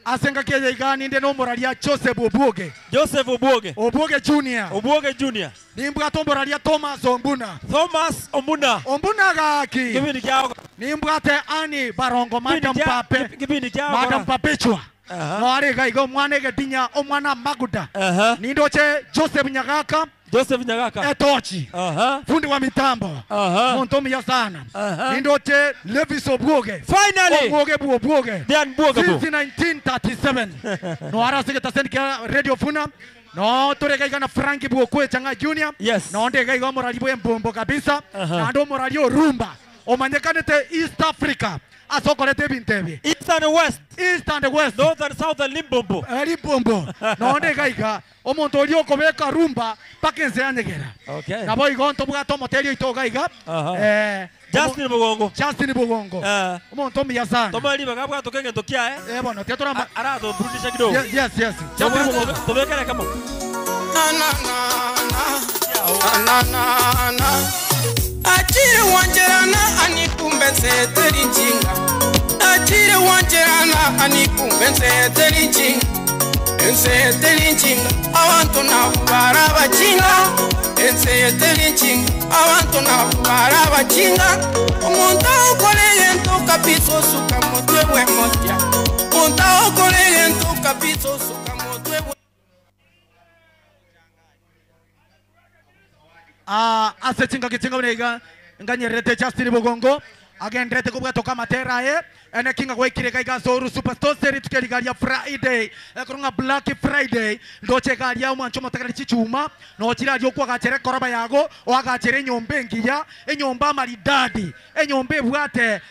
Asenga keye igani inde no moralia Joseph Obuoge. Joseph Obuoge. Obuoge Junior. Obuoge Junior. Nimbwa tomboralia Thomas Ombuna. Thomas Ombuna. Ombuna gaki. Kibindi kyao. Nimbwa te Ani Barongo Madam Pape. Kibindi kyao. Madam Papechwa. No are gaigo mwana gedinya omwana maguda. Nindoche Joseph Nyagaka. Joseph Nyagaka. Etochi. Fundi wa mitambo. Montomi ya sana. Nindoche Levis Obuoge. Finally. Obuoge Buoge. Dan Buoge. Since 1937. No ara sike tasen kia Radio Funa. No torega igana Franki Buokwe Changa Junior. Yes. No ndega iga morali bwe mbombo kabisa. Na ndo morali rumba. Omanyekanete East Africa. Asokolete bintebi. East and West. East and West. North and South and Limpopo. Limpopo. No ndega iga omonto ori okobeka rumba paka ense yanyegera. Okay. Nabo igo ntobwate omoteri oito iga. Justin Bogongo. Justin Bogongo. Omonto omuya sana. Tomali bakabwato kengento kia eh. Bono tetora arato burudisha kidogo. Yes yes. Justin Bogongo. Tobekera kama. Na na na na na na. Achire wanjerana anikumbense terichinga. Achire wanjerana anikumbense terichinga. Ense terichinga abantu na barabachinga. Ense terichinga abantu na barabachinga. Omuntu okoleye ntoka piso suka motwe we motya. Omuntu okoleye ntoka piso suka motwe we. Ase chinga kichinga unega nganyerete Justin Bogongo agendrete kubwa toka matera ene kinga gwekire kaiga Uhuru Superstore seri tukerigaria Friday ekurunga Black Friday ndoche garia omwancho motegere chichuma no chirario kwagachere koroba yago wagachere nyomba engiya enyomba maridadi enyomba ebwate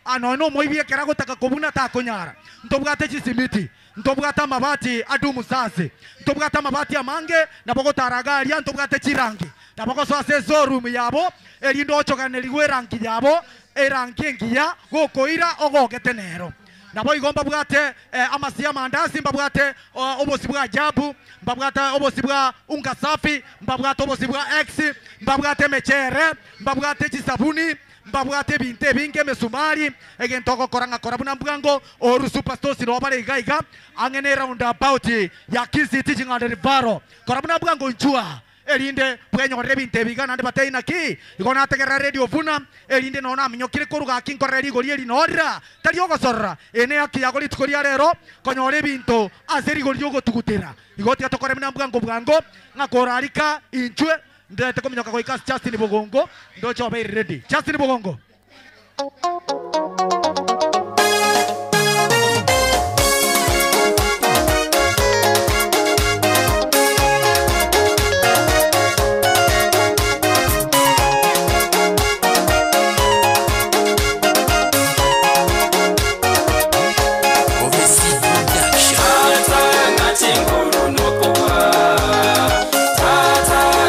ano no moibie kera gotaka kobuna takonyara ntobwate chisimiti ntobwate amabati adumu sase ntobwate amabati amange nabogotaragaria ntobwate chirangi nabogosoase zorum yabo erindo ochoganeriwe rangi yabo erangi engiya gokoira ogogete nero nabo igomba bwate amasiya mandasi mbabwate obosi bwa jabu mbabwate obosi bwa unga safi mbabwate obosi bwa x mbabwate mechere mbabwate chisabuni mbabwate binte binge mesumari egento gokoranga korabuna mbwango Uhuru Superstore sino bare igaiga angene roundabout ya Kisii Teaching and Rivaro korabuna mbwango njua erinde bwenyorere binte biga nande bateina ki igo nategerera Radio Vuna erinde nona aminyokire koruga ki nkorera rigori eri norira tari ogosorora ene aki yago rituko ria rero konyore binto ase rigori ogotugutera igo tiga tokore mina mbwango bwango ngakorarika inchwe ndete kominyoka goika Justin Bogongo ndocho abe ready Justin Bogongo. Tata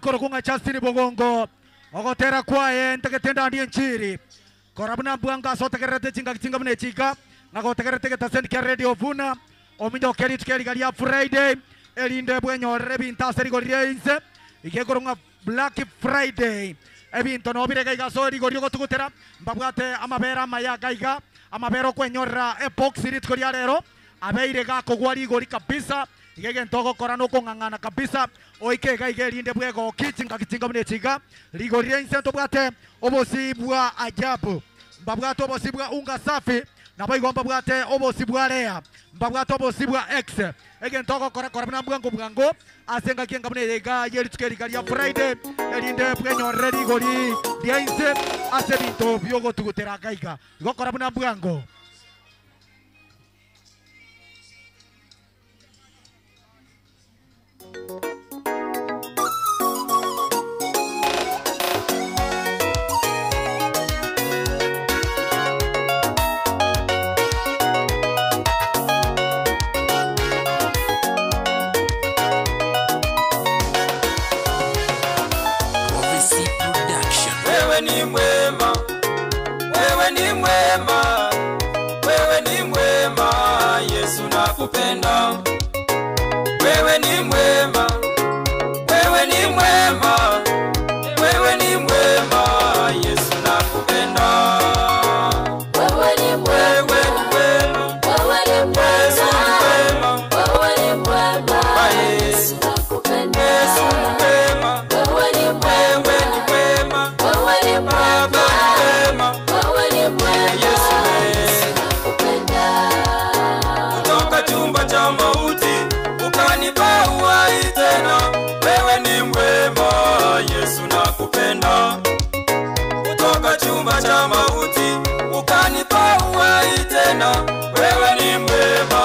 Akorokunga Justin Bogongo ogotera kwaye ntegetenda ndi nchiri korabuna bwanga sotegerete chinga chinga mune chika nagotegerete getasendi kia Radio Vuna ominjo keri tukeri garia Friday erinde bwenyorere binta serigorie inse igekorunga Black Friday ebinto no birega igaso erigorio gotugutera mbabwate amabera maya gaiga amabero kwenyorera e box ritko ria rero abeire gakogwa rigori kabisa igege ntogo kora no kong'ang'ana kabisa oike gaige rinde bwego kichinga kichinga mune chiga rigorie inse tobwate obosi bwa ajabu mbabwate obosi bwa unga safi nabo mbabwate obosi bwa lea mbabwate obosi bwa x ege ntogo kora kora bna bwango bwango asenga kienga mune ga yeri tukeri garia Friday erinde bwenyorere rigori ria inse ase binto byogo tugutera gaiga gokora bna bwango. Wewe ni mwema, wewe ni mwema, wewe ni mwema, Yesu nakupenda. Wewe ni mwema, wewe ni mwema, wewe ni mwema, Yesu nakupenda. Wewe ni mwema, wewe ni mwema, wewe ni mwema, Yesu nakupenda. Yesu ni mwema, wewe ni mwema, wewe ni mwema, wewe ni mwema, Yesu nakupenda. Kutoka chumba cha mauti ukanipa uhai tena, wewe ni mwema, Yesu nakupenda. Kutoka chumba cha mauti ukanipa uhai tena, wewe ni mwema,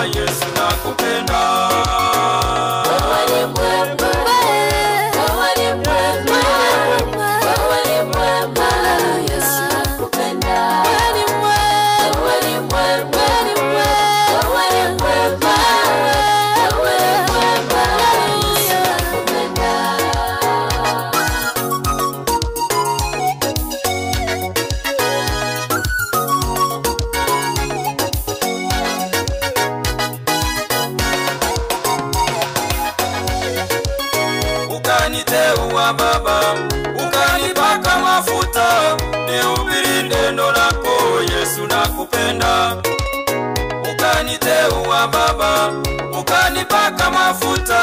Yesu nakupenda. Wewe ni mwema, wewe ni mwema, wewe ni mwema, Yesu nakupenda. Wewe ni mwema, wewe ni mwema, wewe ni mwema, wewe ni mwema, Yesu nakupenda. Ukaniteua Baba, ukanipaka mafuta, nihubiri neno lako, Yesu nakupenda. Ukaniteua Baba, ukanipaka mafuta,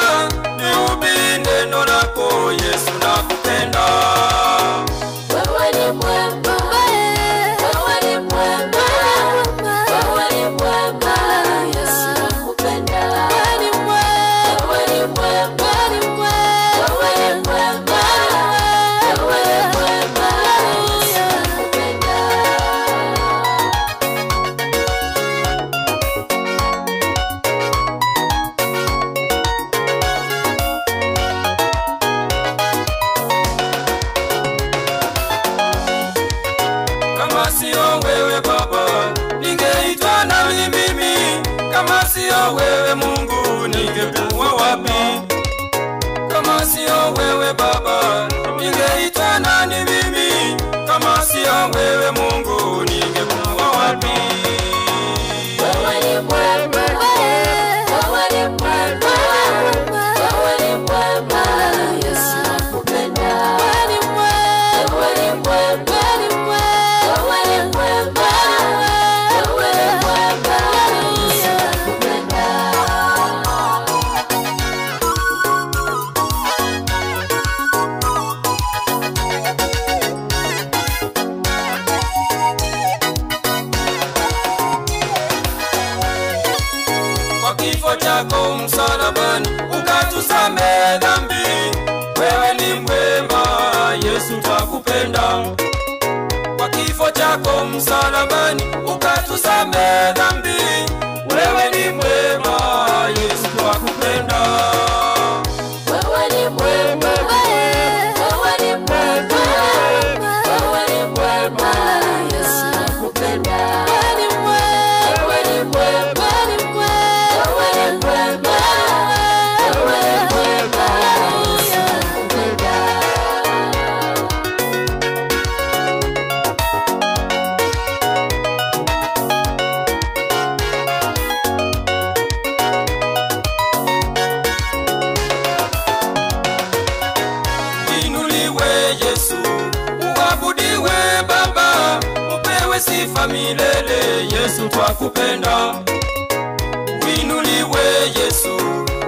nihubiri neno lako, Yesu nakupenda. Wewe ni mwema, wewe ni mwema, wewe ni mwema, Yesu nakupenda. Wewe ni mwema, wewe ni mwema, wewe ni mwema, wewe ni mwema, Yesu nakupenda. Kama sio wewe Baba, ningeitwa nani mimi? Kama sio wewe Mungu, ningekuwa wapi? Kama sio wewe Baba, ningeitwa nani mimi? Kama sio wewe Mungu, ningekuwa wapi? Wewe ni mwema, wewe ni mwema, wewe ni mwema, Yesu nakupenda. Wewe ni mwema, wewe ni mwema, wewe ni mwema, wewe ni mwema, Yesu nakupenda. Kwa kifo chako msalabani ukatusamehe dhambi, wewe ni mwema, Yesu twakupenda. Kwa kifo chako msalabani ukatusamehe dhambi, wewe ni mwema, Yesu twakupenda. Wewe ni mwema, wewe ni mwema, wewe ni mwema, Yesu nakupenda. Wewe ni mwema, wewe ni mwema, wewe ni mwema, wewe ni mwema, Yesu nakupenda. Yesu, uabudiwe Baba, upewe sifa milele. Yesu twakupenda. Uinuliwe Yesu,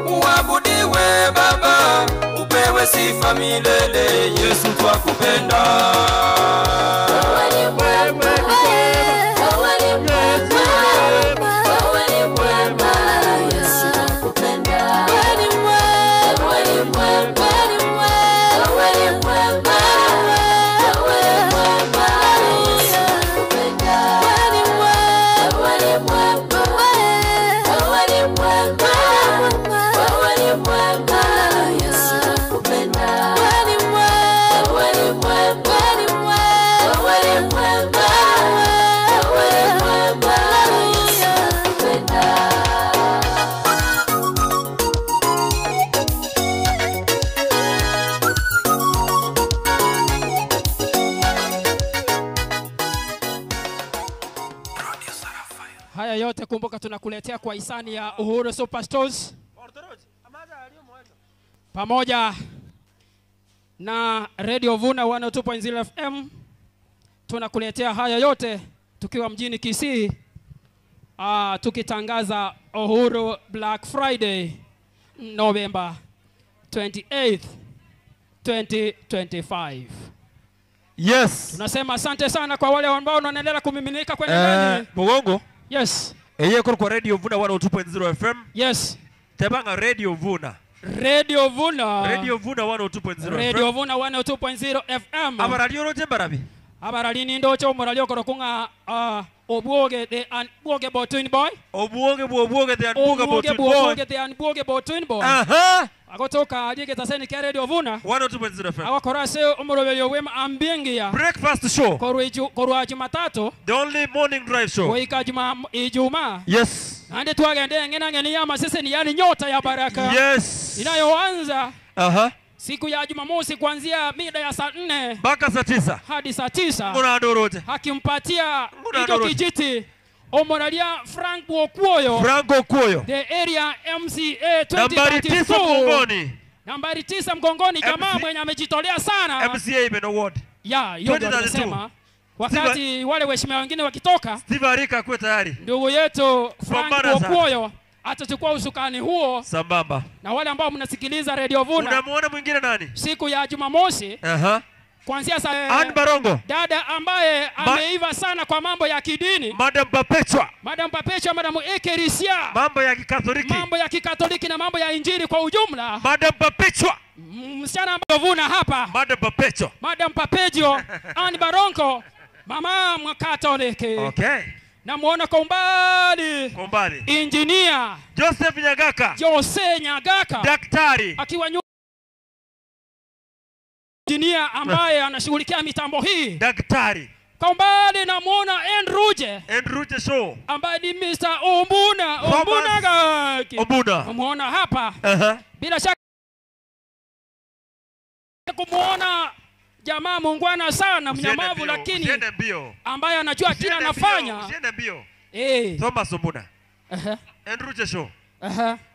uabudiwe Baba, upewe sifa milele. Yesu twakupenda. Wewe ni mwema, wewe ni mwema, wewe ni mwema, Yesu nakupenda. Wewe ni mwema, wewe ni mwema, wewe ni mwema, wewe ni mwema, Yesu nakupenda. Wewe ni mwema, wewe ni mwema, wewe ni mwema, wewe ni mwema, Yesu nakupenda. Wewe ni mwema, wewe ni mwema, wewe ni mwema, wewe ni mwema, Yesu nakupenda. Haya yote kumbuka tunakuletea kwa hisani ya Uhuru Superstores pamoja na Radio Vuna 102.0 FM. Tunakuletea haya yote tukiwa mjini Kisii, tukitangaza Uhuru Black Friday November 28, 2025. Yes. Tunasema asante sana kwa wale ambao wanaendelea kumiminika kwenye ndani. Mugongo. Yes. Eye kwa Radio Vuna 102.0 FM. Yes. Tebanga Radio Vuna. Radio Vuna. Radio Vuna 102.0 FM. Radio Vuna 102.0 FM. Abaralio rote barabi. Abarali ndocho muralio korokunga obwoge the unbwoge botwin boy. Obwoge bwoge the unbwoge botwin boy. Obwoge the unbwoge botwin boy. Aha. Agotoka ajige taseni kia Radio Vuna 102.0 FM. Awakorase omurobelio wema ambingia. Breakfast show. Korwa Jumatatu. The only morning drive show. Goika Ijumaa. Yes. Ande twagende ngena ngeni ya masese ni yani nyota ya baraka. Yes. Inayoanza. Aha. Siku ya Jumamosi kuanzia mida ya saa 4 mpaka saa 9 hadi saa 9. Ngona ndorote. Hakimpatia hicho kijiti Omoralia Frank Okuoyo. Frank Okuoyo. The area MCA 2032. Nambari 9 mgongoni. Nambari 9 mgongoni, jamaa mwenye amejitolea sana. MCA Imeno Ward. Ya, hiyo ndio tunasema. Wakati wale waheshimiwa wengine wakitoka, Steve Arika kuwe tayari. Ndugu yetu Frank Okuoyo atachukua usukani huo sambamba. Na wale ambao mnasikiliza Radio Vuna. Unamuona mwingine nani? Siku ya Jumamosi. Aha. Kuanzia saa Ann Barongo. Dada ambaye ameiva sana kwa mambo ya kidini. Madam Perpetua. Madam Perpetua, Madam Ekerisia. Mambo ya Kikatoliki. Mambo ya Kikatoliki na mambo ya Injili kwa ujumla. Madam Perpetua. Msichana ambaye Vuna hapa. Madam Perpetua. Madam Perpetua, Ann Barongo, mama Mkatoliki. Okay. Namuona kwa umbali. Kwa umbali. Engineer Joseph Nyagaka. Jose Nyagaka. Daktari. Akiwa engineer ambaye anashughulikia mitambo hii. Daktari. Kwa umbali namuona Andrew Andrew Show ambaye ni Mr. Ombuna. Ombuna gaki. Ombuna. Namuona hapa. Bila shaka kumuona jamaa muungwana sana, mnyamavu, lakini ambaye anajua kila anafanya. Usiende mbio. Thomas Ombuna. Andrew Show.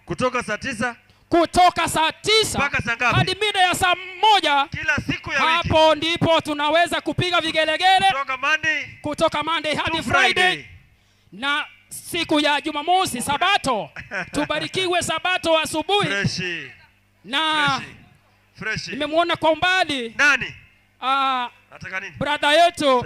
Kutoka saa 9 Kutoka saa 9 mpaka saa ngapi? Hadi mida ya saa 1 kila siku ya wiki. Hapo ndipo tunaweza kupiga vigelegele kutoka Monday hadi Friday. Na siku ya Jumamosi Sabato. Tubarikiwe Sabato asubuhi. Freshi. Na freshi. Nimemuona kwa umbali. Nani? Nataka nini? Brother yetu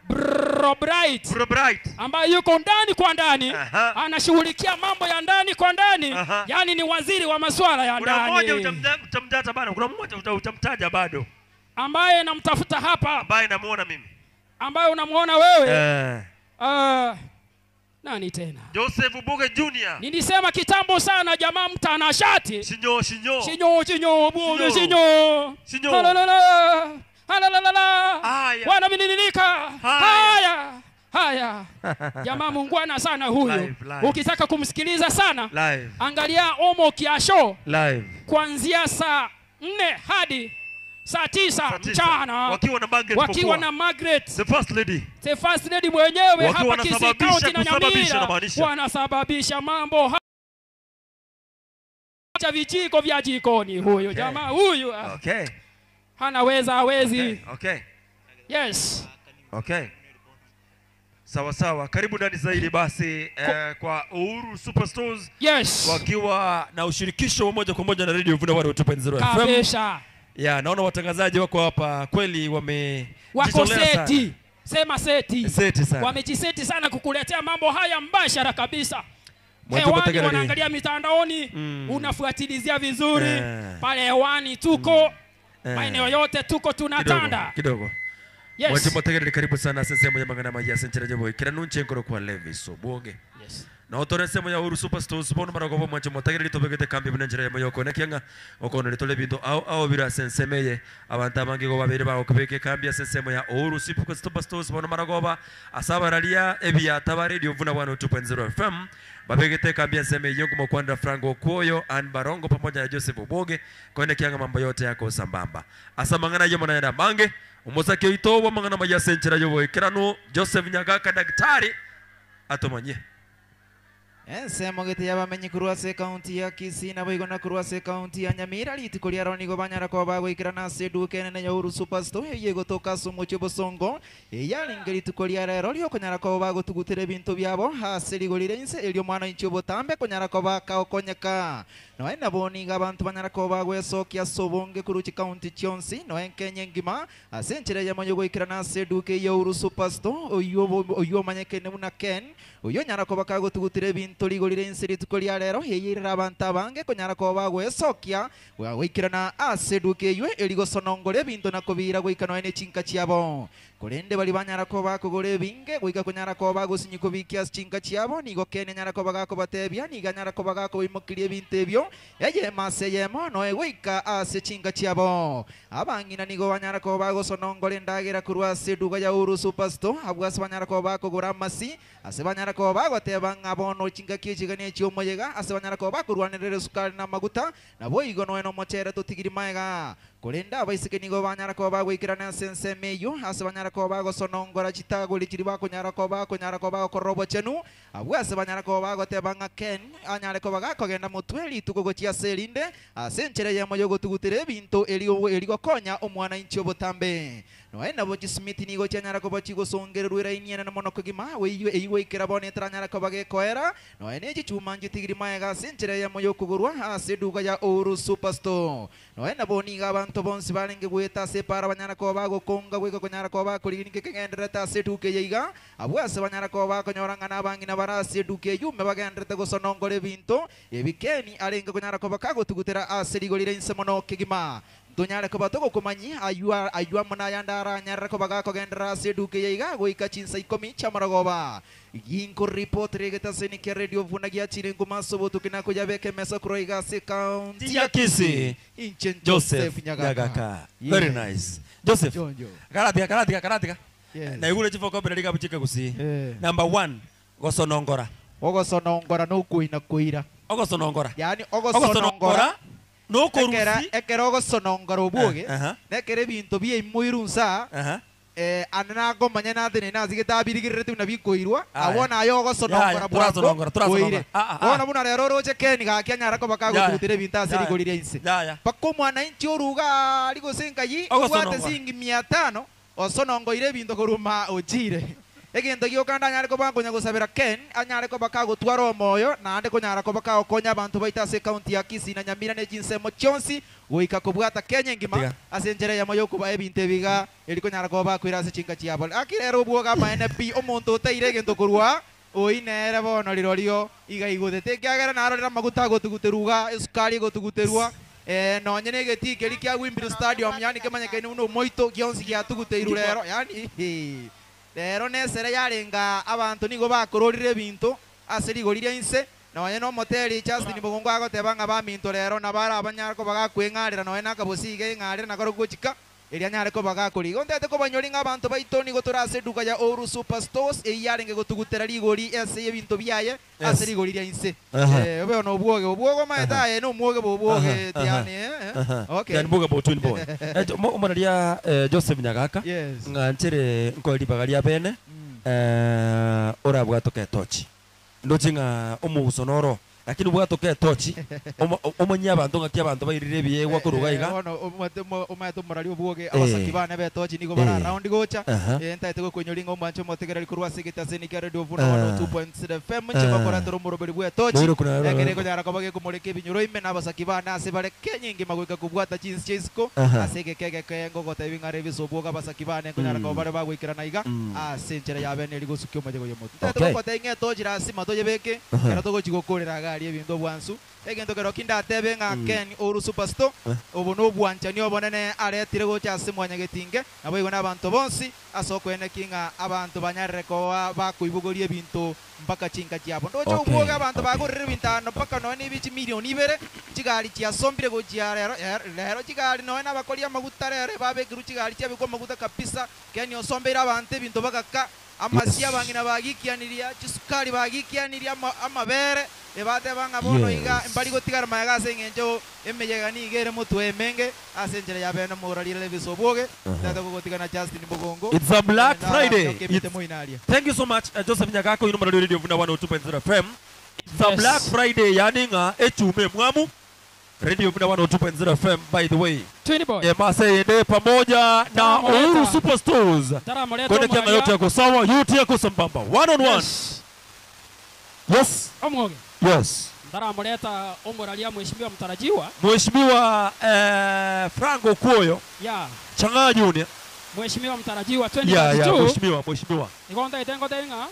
Bro Bright. Bro Bright ambaye yuko ndani kwa ndani. Anashughulikia mambo ya ndani kwa ndani. Yaani ni waziri wa masuala ya ndani. Kuna mmoja utamtaja bado, kuna mmoja utamtaja bado. Ambaye namtafuta hapa. Ambaye namuona mimi. Ambaye unamuona wewe. Nani tena? Joseph Buge Junior. Nilisema kitambo sana jamaa mtanashati. Sinyo sinyo. Sinyo sinyo Buge sinyo. Sinyo. La. Halalala. Wanamililika. Haya. Haya. Jamaa muungwana sana huyu. Live, live. Ukitaka kumsikiliza sana, live. Angalia Omo Kiasho. Live. Kuanzia saa 4 hadi saa 9 mchana. Wakiwa na Margaret. Wakiwa na Margaret. The first lady. The first lady mwenyewe hapa Kisii County na Nyamira. Wanasababisha mambo. Cha vijiko vya jikoni huyu. Okay. Jamaa huyu. Okay. Hana weza hawezi. Okay. Yes. Okay. Sawa sawa, karibu ndani zaidi basi kwa Uhuru Superstores. Yes. Wakiwa na ushirikisho wa moja kwa moja na Radio Vuna 102.0 FM. Kabisa. Ya, naona watangazaji wako hapa kweli wako seti. Sema seti. Seti sana. Wamejiseti sana kukuletea mambo haya mbashara kabisa. Hewani wanaangalia mitandaoni, unafuatilizia vizuri. Pale hewani tuko, maeneo yote tuko tunatanda. Kidogo. Yes. Mwanzo mtagerere karibu sana sehemu ya mangana maji ya senchera boy. Kira nunche nkoro kwa Levis Obwoge. Yes. Na otore sehemu ya Uhuru Superstores bono maragobo mwanzo mtagerere tobegete kambi bunenjera ya moyoko nekianga okono litole bintu au bira sensemeye abantu abangi go babere bawo kubeke kambi ya sehemu ya Uhuru Superstores bono maragoba asabaralia ebya taba Radio Vuna 102.0 FM babegete kambi ya sehemu yongo mkwanda Franco Kuoyo and Barongo pamoja na Joseph Obwoge kwenda kianga mambo yote yako sambamba. Asamangana yemo na yada mange umosaki oito mangana maya senchera yobo ikirano Joseph Nyagaka daktari atomanye. Ensemo gete yabamenyi kurwase county ya Kisii na boigona kurwase county ya Nyamira litiko lya ronigo banyara kwa bago ikirana seduke nene ya Uhuru Superstore yego toka somo chobosongo yalinge litiko lya rero lyo konyara kwa bago tugutere bintu byabo hase ligolire inse elyo mwana inchobo tambe konyara kwa baka okonyeka no ena boniga abantu banyara kwa bago esokia sobonge kuruchi county chionsi no enkenye ngima asenchera ya moyo ikirana seduke ya Uhuru Superstore oyo manyeke ne muna Ken oyo nyara kwa bakago tugutere bintu toligolire insiri tukolia lero yeyirira abantu abange konyara ko bagwesokia gwikirana aseduke ywe eligosonongole bintu nakobira gwikano ene chinka chiabo korende bali banyara ko bakogore binge gwika konyara ko bagusinyiko bikia chinka chiabo nigo kene nyara ko bagako batebia niga nyara ko bagako bimokirie bintu ebyo eye mase yemo no egwika ase chinka chiabo abangina nigo banyara ko bagosonongole ndagira kurwa seduka ya Uhuru Superstore abwase banyara ko bakogora amasi ase banyara ko bagoteba ngabono chinga kichigane chiomoyega ase banyara ko bakurwanirere sukari na maguta nabo igo no eno mochere totigiri maega korenda abaiseke nigo banyara ko bagwikirana sensemeyo ase banyara ko bagosonongora chitagoli chiri bakonyara ko bakonyara ko bakorobo chenu abwase banyara ko bagoteba nga Ken anyare ko bagakogenda mutweli tukogochia selinde ase nchere ya moyo gotugutere bintu eligokonya omwana inchi obotambe no ena bochi Smith nigo chanyara ko bachigosongererwa iniana na mono kogima weiwe eiwe ikirabone tranyara ko bagekoera no ene chuma njitigiri maega ase nchere ya moyo kugurwa ase duka ya Uhuru Superstore no ena boniga abantu bonsi barenge gweta se para banyara ko bagokonga gweka konyara ko bakoriginike kegendereta ase duke yeiga abwase banyara ko bakonyoranga nabangina barase duke yume bagenderete gosonongore bintu ebikeni arenge konyara ko bakagotugutera ase rigorire insemono kegima tonyare ko batoko kumanyi aywa aywa munayandara nyarra ko bagakogendera ase duke yeiga goika chinsa ikomi chamaragoba yinko report regeta senike Radio Vuna giachire ngumaso botukina kujabeke mesa kuroiga se county ya Kisii Joseph Nyagaka. Very nice Joseph. Karatika karatika. Na igure chifo ko berika buchike kusi. Number 1 gosonongora. Ogosonongora no kuina kuira. Ogosonongora. Yani ogosonongora no korusi. Ekera ogosonongora obuge. Nekere bintu bie imuirunsa. Anana gomanya na thine na zigita birigirire na bikoirwa abona ayo ogosonongora bwango koire bona buna rero roche Ken gakia nyara ko bakagotutire binta sirigorire inse pako mwana inchi oruga ari gosenka yi obwate singi 500 osonongoire bintu koruma ojire egento giokanda nyare ko bangonya gosabera Ken anyare ko bakagotwara omoyo naande konyara ko bakagokonya abantu baita ase county ya Kisii na Nyamira ne chinsemo chionsi goika kobwata Kenya ngima ase enjera ya moyo kuba ebintu ebiga erikonyara ko bakwira ase chinka chiabo akirero obwoga ama NP omonto oteire egento korwa oinere bono rirorio iga igotete kiagera narorera maguta gotuguteruga esukari gotuguterwa nonye negeti keri kia Wimbiru Stadium yani kemanyekaine uno moito gionsi giatuguteiru rero yani rero nesere yarenga abantu nigo bakororire bintu ase rigorire inse noye no moteri Justin Bogongo agoteba nga baminto rero nabara abanyarako bagakweng'arira noye nakabosige ng'arira nakoro gochika eria nyareko bagakoriga ontete kobanyori nga abantu baito nigo torase duka ya Uhuru Superstores eyarenge gotugutera rigori ase ebintu byaye ase rigori rya inse obe no obwoge obwogo maetaye no mwoge bobwoge tiani okay yani boga bo twin boy omwana ria Joseph Nyagaka nganchere nkori bagaria bene orabwatoke tochi ndochinga omugusonoro Lakini bwatoke tochi omanya abantu ngaki abantu bairire biyegwa kuruga iga bono omate omorari obwoge abasaki bana betochi nigo bara round gocha entaete gokonyoringa omwancho motegereri korwa ase egetaseni kia Radio Vuna 102.7 FM nche bakoratera omoroberi bwa etochi ekere konyara koba gekomoreka ebinyoro ime na abasaki bana ase bare kenyingi magoika kobwata chinsi chisiko ase egekege kengo gotebi ng'are ebiso obwoge abasaki bana nkonyara koba bare bagoikerana iga ase enchera ya bene erigosukia omanyego ya omotu ntaete gokotebia ng'a etochi lasima toyebeke kero togochi gokorera gari ebinto bwansu egento kero kindatebe ng'a Ken Uhuru Superstore obo nobwanchani obonene aretire gocha ase mwanyagetinge nabo igo n'abanto bonsi ase okweneki ng'a abantu banyarire koba bakoibogoria ebinto mpaka chinka chiabo ndoche obwoge abantu bagorire ebintano mpaka noe nibichi milioni ibere chigari chiasombire gochia rero rero chigari noe n'abakori amaguta rero babekirwe chigari chiabekwa amaguta kabisa Ken osombeire abantu ebinto bagaka amasi abang'ina bagikianiria chisukari bagikianiria amabere ebate banga bono iga mbari gotigara mayaga ase eng'encho emeyega niga ere motwe emenge ase enchera ya bene morarire ebiso obwoge tata gogotigana Justin Bogongo. It's a Black Friday. Thank you so much Joseph Nyagako ino mara Radio Vuna 102.0 FM. It's a Black Friday yani nga echume mwamu Radio Vuna 102.0 FM by the way. Twin boy. Mase ende pamoja na Uhuru Superstores. Kone kianga yote yako sawa, yote yako sambamba. 1 on 1. Yes. Omwoge. Yes. Ndaramuleta omoralia mheshimiwa mtarajiwa. Mheshimiwa Franco Kuoyo. Yeah. Changanya Junior. Mheshimiwa mtarajiwa 2022. Yeah, yeah, mheshimiwa, mheshimiwa. Ikonda itengo tenga.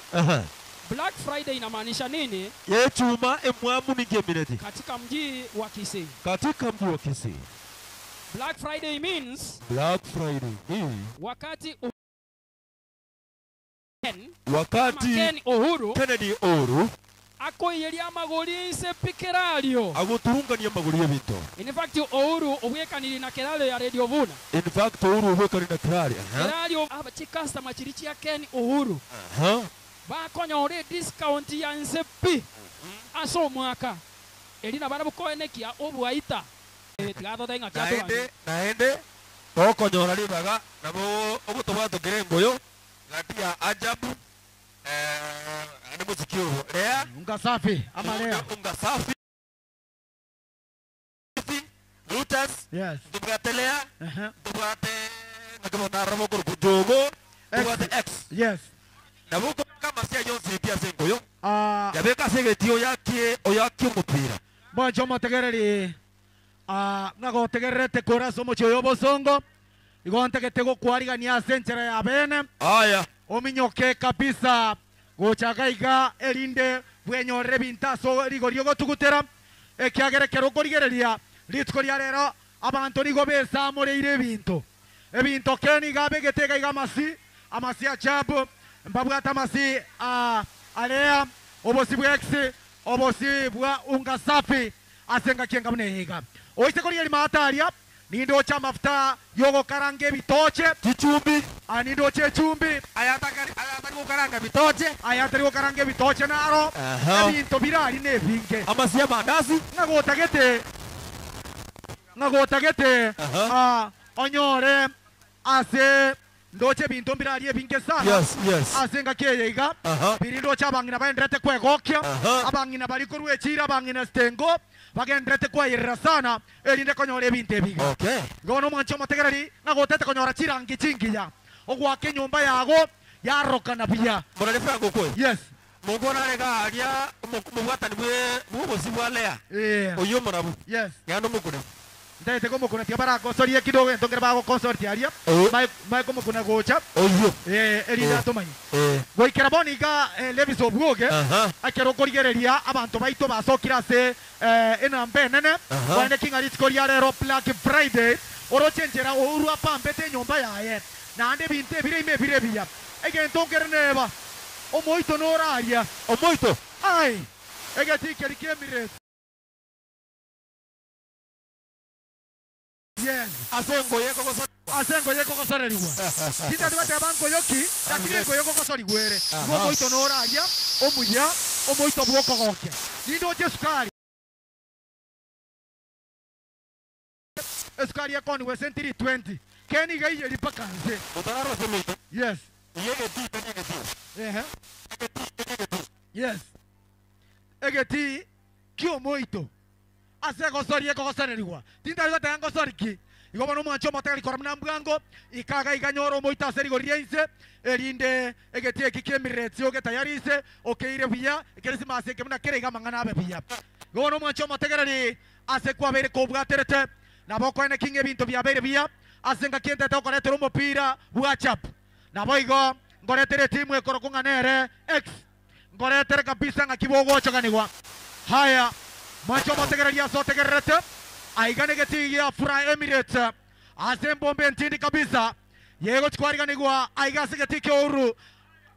Black Friday inamaanisha nini? Ye chuma emwamu ningemineti. Katika mji wa Kisii. Katika mji wa Kisii. Black Friday means Black Friday ni wakati wakati Uhuru Kennedy Uhuru akoiyeria magori nse pikerario agoturungania magori ebinto. In fact Uhuru obwekaniri na kerario ya Radio Vuna. In fact Uhuru obwekaniri na kerario. Kerario abachi customer chiri chia Ken Uhuru. Bakonyore discount ya nse pi aso mwaka erina barabukoenekia obwaita tigathotenga naende naende tokonyora ribaga nabo ogotobwato kirengoyo gati ya ajabu ane muziki lea unga safi ama lea unga safi Lutas. Yes. Tubwate lea tubwate nakabona rabo kurujogo tubwate X. Yes. Nabo kama sia yonse pia sengoyo yabeka segetio yake oyaki omupira mwancho motegereri ngagotegererete kora somo choyo bosongo igontegete gokwarigania ase enchera ya bene aya ominyoke kabisa gochaga iga erinde bwenyorere bintaso rigorio gotugutera ekiagerekero korigereria rituko ria rero abantu nigo besamoreire ebinto ebinto keni gabegetega iga amasi amasi ajabu mbabwata amasi alea obosi bwa X obosi bwa unga safi asenga kienga munehiga oise korigeri mataria nindocha mafuta yogo karange bitoche chichumbi anindoche chumbi ayatari gokaranga bitoche ayatari gokaranga bitoche naro ebinto birari ne binge amasi mandazi ngagotagete onyore ase ndoche binto birari ebinge sana. Yes, yes. Asenga kiyeiga biri ndocha abang'ina baenderete kwegokia abang'ina bari korwechira abang'ina stengo bagenderete kwayerera sana erinde konyora ebinto ebiga. Okay. Gono mwancho motegereri ngagotete konyora chirangi chingiya ogwake nyumba yago yarokana buya morare Franco kwe. Yes. Mugona rega aria mubwatani bwe bubosi bwa lea. Oyo morabu. Yes. Ngano mukune. Ndete como kuna tia bara kosoria kidogo entongera bago consort aria mai como kuna gocha oyo erida tomanyi goikera boniga Levis obwoge akero korigereria abantu baito basokira se enambe nene wane kinga ritiko ria rero Black Friday orochenjera Uhuru apambete nyomba yaye nande binte bire ime bire biya egentongera neba omoito noraria omoito ai egatikeri kemire. Yes. Asengo yeko koso asengo yeko kosoreriwa. Kita tubate banko yoki, lakini ko yeko kosorigwere. Omoito noraria, omuya, omoito bwoko goke. Nindoche sukari. Esukari yako ni wesentiri 20. Keni gaije lipakanze. Utararo semito. Yes. Yege ti yege ti. Yes. Egeti Kiomoito ase gosorie kogosorerigwa tinda gotanga ngosoriki igo bono mwancho motegeri kora muna mbwango ikaga iganyoro moita ase rigori riainse erinde egetie eki kiemireti ogetayarise okeire buya ekerisimasi eke muna kere iga mang'ana abe buya igo bono mwancho motegereri ase kwabeire kobwaterete nabo koene kinge ebinto biabeire buya ase ngaki entete okoretera omopira bwa chap nabo igo ngoretere timu ekoro kong'anere x ngoretere kabisa ng'aki bogochoganigwa haya mwancho motegereri ase otegererete aigane getigia Fry Emirates ase mbombe ntindi kabisa yego chikwariganigwa aiga ase geti kia Uhuru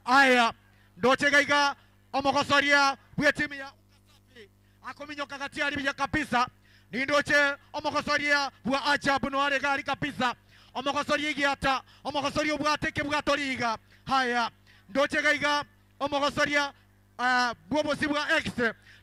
aya ndoche gaiga omogosoria bwe timu ya Ukasafi akominyoka gati ari buya kabisa nindoche omogosoria bwa ajabu no are gari kabisa omogosoria igiata omogosoria obwateke bwatoriga haya ndoche gaiga omogosoria bwobosi bwa X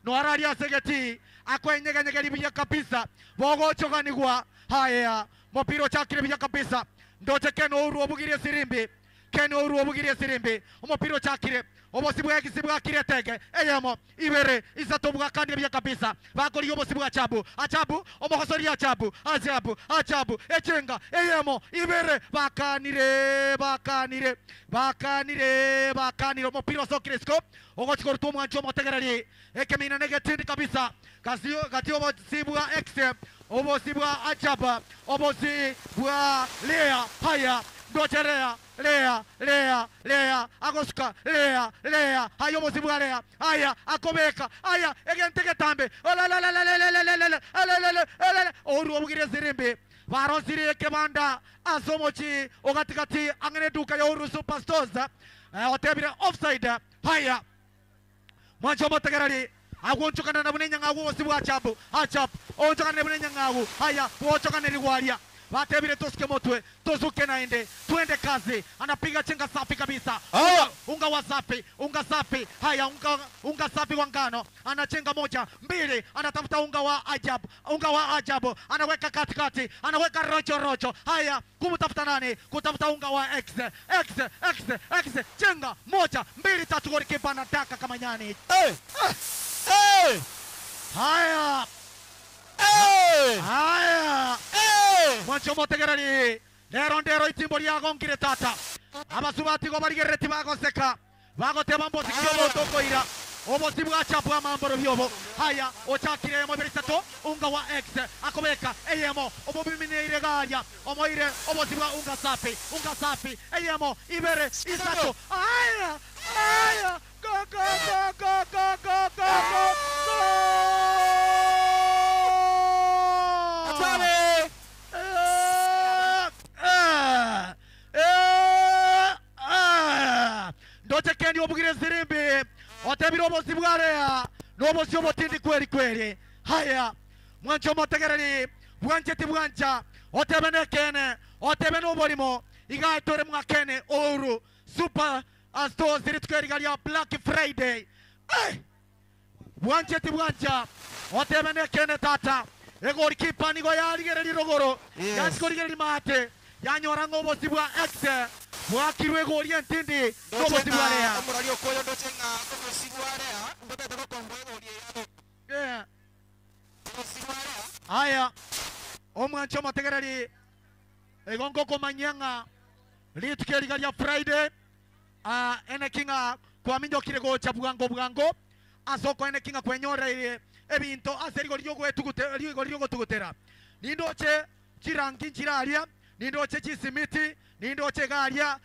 no arari ase geti akwenyeganyegeri buya kabisa bogochoganigwa haya mopira chakire buya kabisa ndoche Ken Ouru obugirie sirimbi Ken Ouru obugirie sirimbi omopira chakire obosi bwa X bwakire tege eyemo ibere isato bwakandire buya kabisa bakori obosi bwa chabu achabu omokosori achabu achabu achabu echenga eyemo ibere bakanire bakanire bakanire bakanire omopira osokire scope ogochikorutwa omwancho omotegereri ekemina negetindi kabisa kati obosi bwa X obosi bwa achaba obosi bwa Lea haya ndoche Lea Lea Lea Lea agosuka Lea Lea haya obosi bwa Lea haya akobeka haya egente getambe olalalalalalalalala oru obugire sirimbi barosire ekebanda asomochi ogatikati angene duka ya Uhuru Superstores otebire offside haya mwancho motegereri agonchokana na bunenya ngagu obosi bwa achabu achap onchokana na bunenya ngagu haya wochokana rigwaria batebire tosuke motwe tosuke naende twende kazi anapiga chenga safi kabisa unga wa safi unga safi haya unga safi wa ngano anachenga moja mbili anatafuta unga wa ajabu anaweka katikati anaweka rocho rocho haya kumtafuta nani kutafuta unga wa X X X X chenga moja mbili tatu golikipa anataka kama nyani hey! Hey! Haya hey! Haya hey! Mwancho motegereri lero ndero itimbo riagongire tata abasubati go barigereti bagoseka bagoteba mbosi kyobo tokoira obosi bwachapwa amamboro byobo haya ochakire emo birisato unga wa X akobeka eyemo obobiminire garia omoire obosi bwa unga safi eyemo ibere isato haya haya go go go go go go go go Atale ndoche Ken obugire sirimbi otebire obosi bwa Lea nobosi obotindi kweri kweri haya mwancho motegereri bwancheti bwancha otebe nekene otebe noborimo igatore mwakene Uhuru Super Stores rituko ria Black Friday hey! Bwancheti bwancha otebe nekene tata egorikipa nigo yarigereri rogoro yachikorigereri mate yanyora ngobosi bwa X bwakirwe gori entindi ngobosi bwa Lea omorari okoyo ndoche ng'a obosi bwa Lea ndotete gokombo egori yabo yeah obosi bwa Lea haya omwancho motegereri egongo komanyanga rituko ria Friday enekinga kwaminyokire gocha bwango bwango asoko enekinga kwenyoreire ebinto ase rigori ryogwetugutera nindoche chirangi nchiraria nindoche chisimiti nindoche garia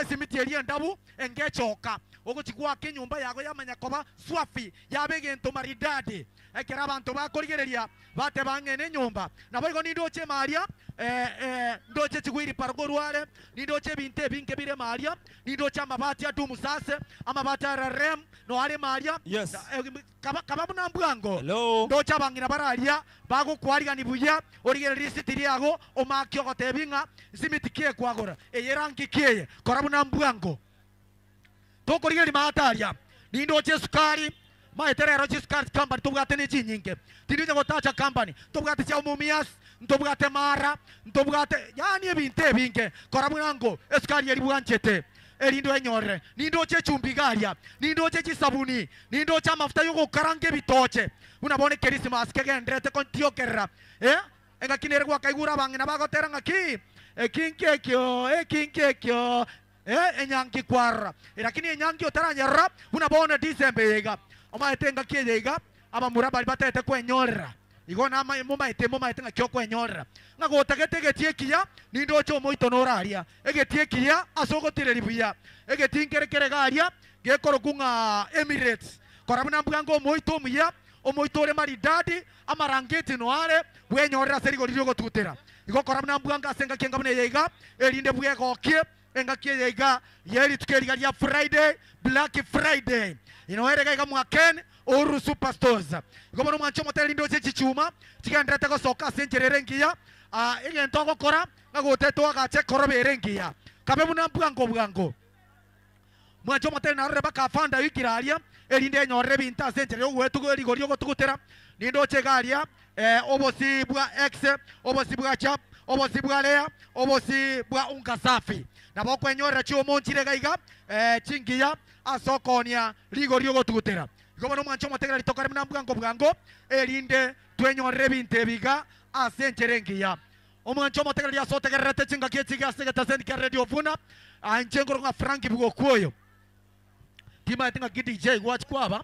esimiti eria endabu engechoka ogochigwaka enyomba yago yamanya koba swafi yabe egento maridadi ekera abanto bakorigereria bateba ng'ene enyomba nabo igo nindoche maria ndoche chigwiri pargo rware nindoche ebinto ebinge bire maria nindoche amabati adumu sase amabati ararem no are maria yes. Kaba buna mbwango ndoche abang'ina bararia bagokwarigani buya origereria esiti riago omake ogotebia ng'a simiti kie kwagora eye rangi kieye kora buna mbwango tokorigereria maataria nindoche esukari maeterero chisukari company tobwate ne chinyinge tindinya gotacha company tobwate chia Mumias ntobwate Mara ntobwate yani ebinto ebinge kora bwango esukari eri bwanchete Erindo enyorere nindoche chumbigaria nindoche chisabuni nindoche amafuta yogokaranga ebitoche buna bone Christmas kegenderete kontiokerera engakinere gwakaigura abang'ina bagotera ng'aki ekinkekio ekinkekio enyangi kwarra lakini enyangi otaranyerera buna bone December yega omaete ngaki yega abamura bari batete kwenyorera igo na mumaete mumaete ng'aki okwenyorera ng'agotagete egetie ekiya nindoche omoito noraria egetie ekiya ase ogotireri buya egetie nkerekere garia gekoroku ng'a Emirates kora buna mbwango omoito omuya omoito ore maridadi amarangeti noare bwenyorera ase rigori riogotutera igo kora buna mbwanga ase engaki enga buna eyeiga erinde bwegokie engaki eyeiga yerituko eriga ria Friday Black Friday inoerega iga mwaken Uhuru Superstores igo bono mwancho moteri ndoche chichuma chigenderete gosoka ase enchera engiya egento ogokora ngagotete agache korobere engiya kabe buna mbwango bwango mwancho moteri narore bakafanda wikiraria erinde enyorere ebinto ase enchera yogwetugo rigori ogotugutera nindoche garia obosi bwa X obosi bwa chap obosi bwa lea obosi bwa unga safi nabo kwenyorera chiomonchire gaiga chingiya asokonia rigori ogotugutera igo bono mwancho motegera ritokare buna mbwango bwango erinde twenyorere ebinto ebiga ase enchera engiya omwancho motegera riasotegererete chingaki echiga ase getaseni kia Radio Vuna anche ngoro ng'a Frank Bugokwoyo timaete ng'aki DJ gwachi kwaba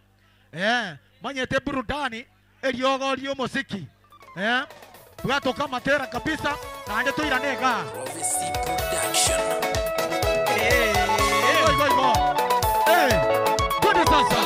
manyete burudani eriogo rio muziki bwatoka matera kabisa naende toiranega Prophecy Production. Igo igo twende sasa.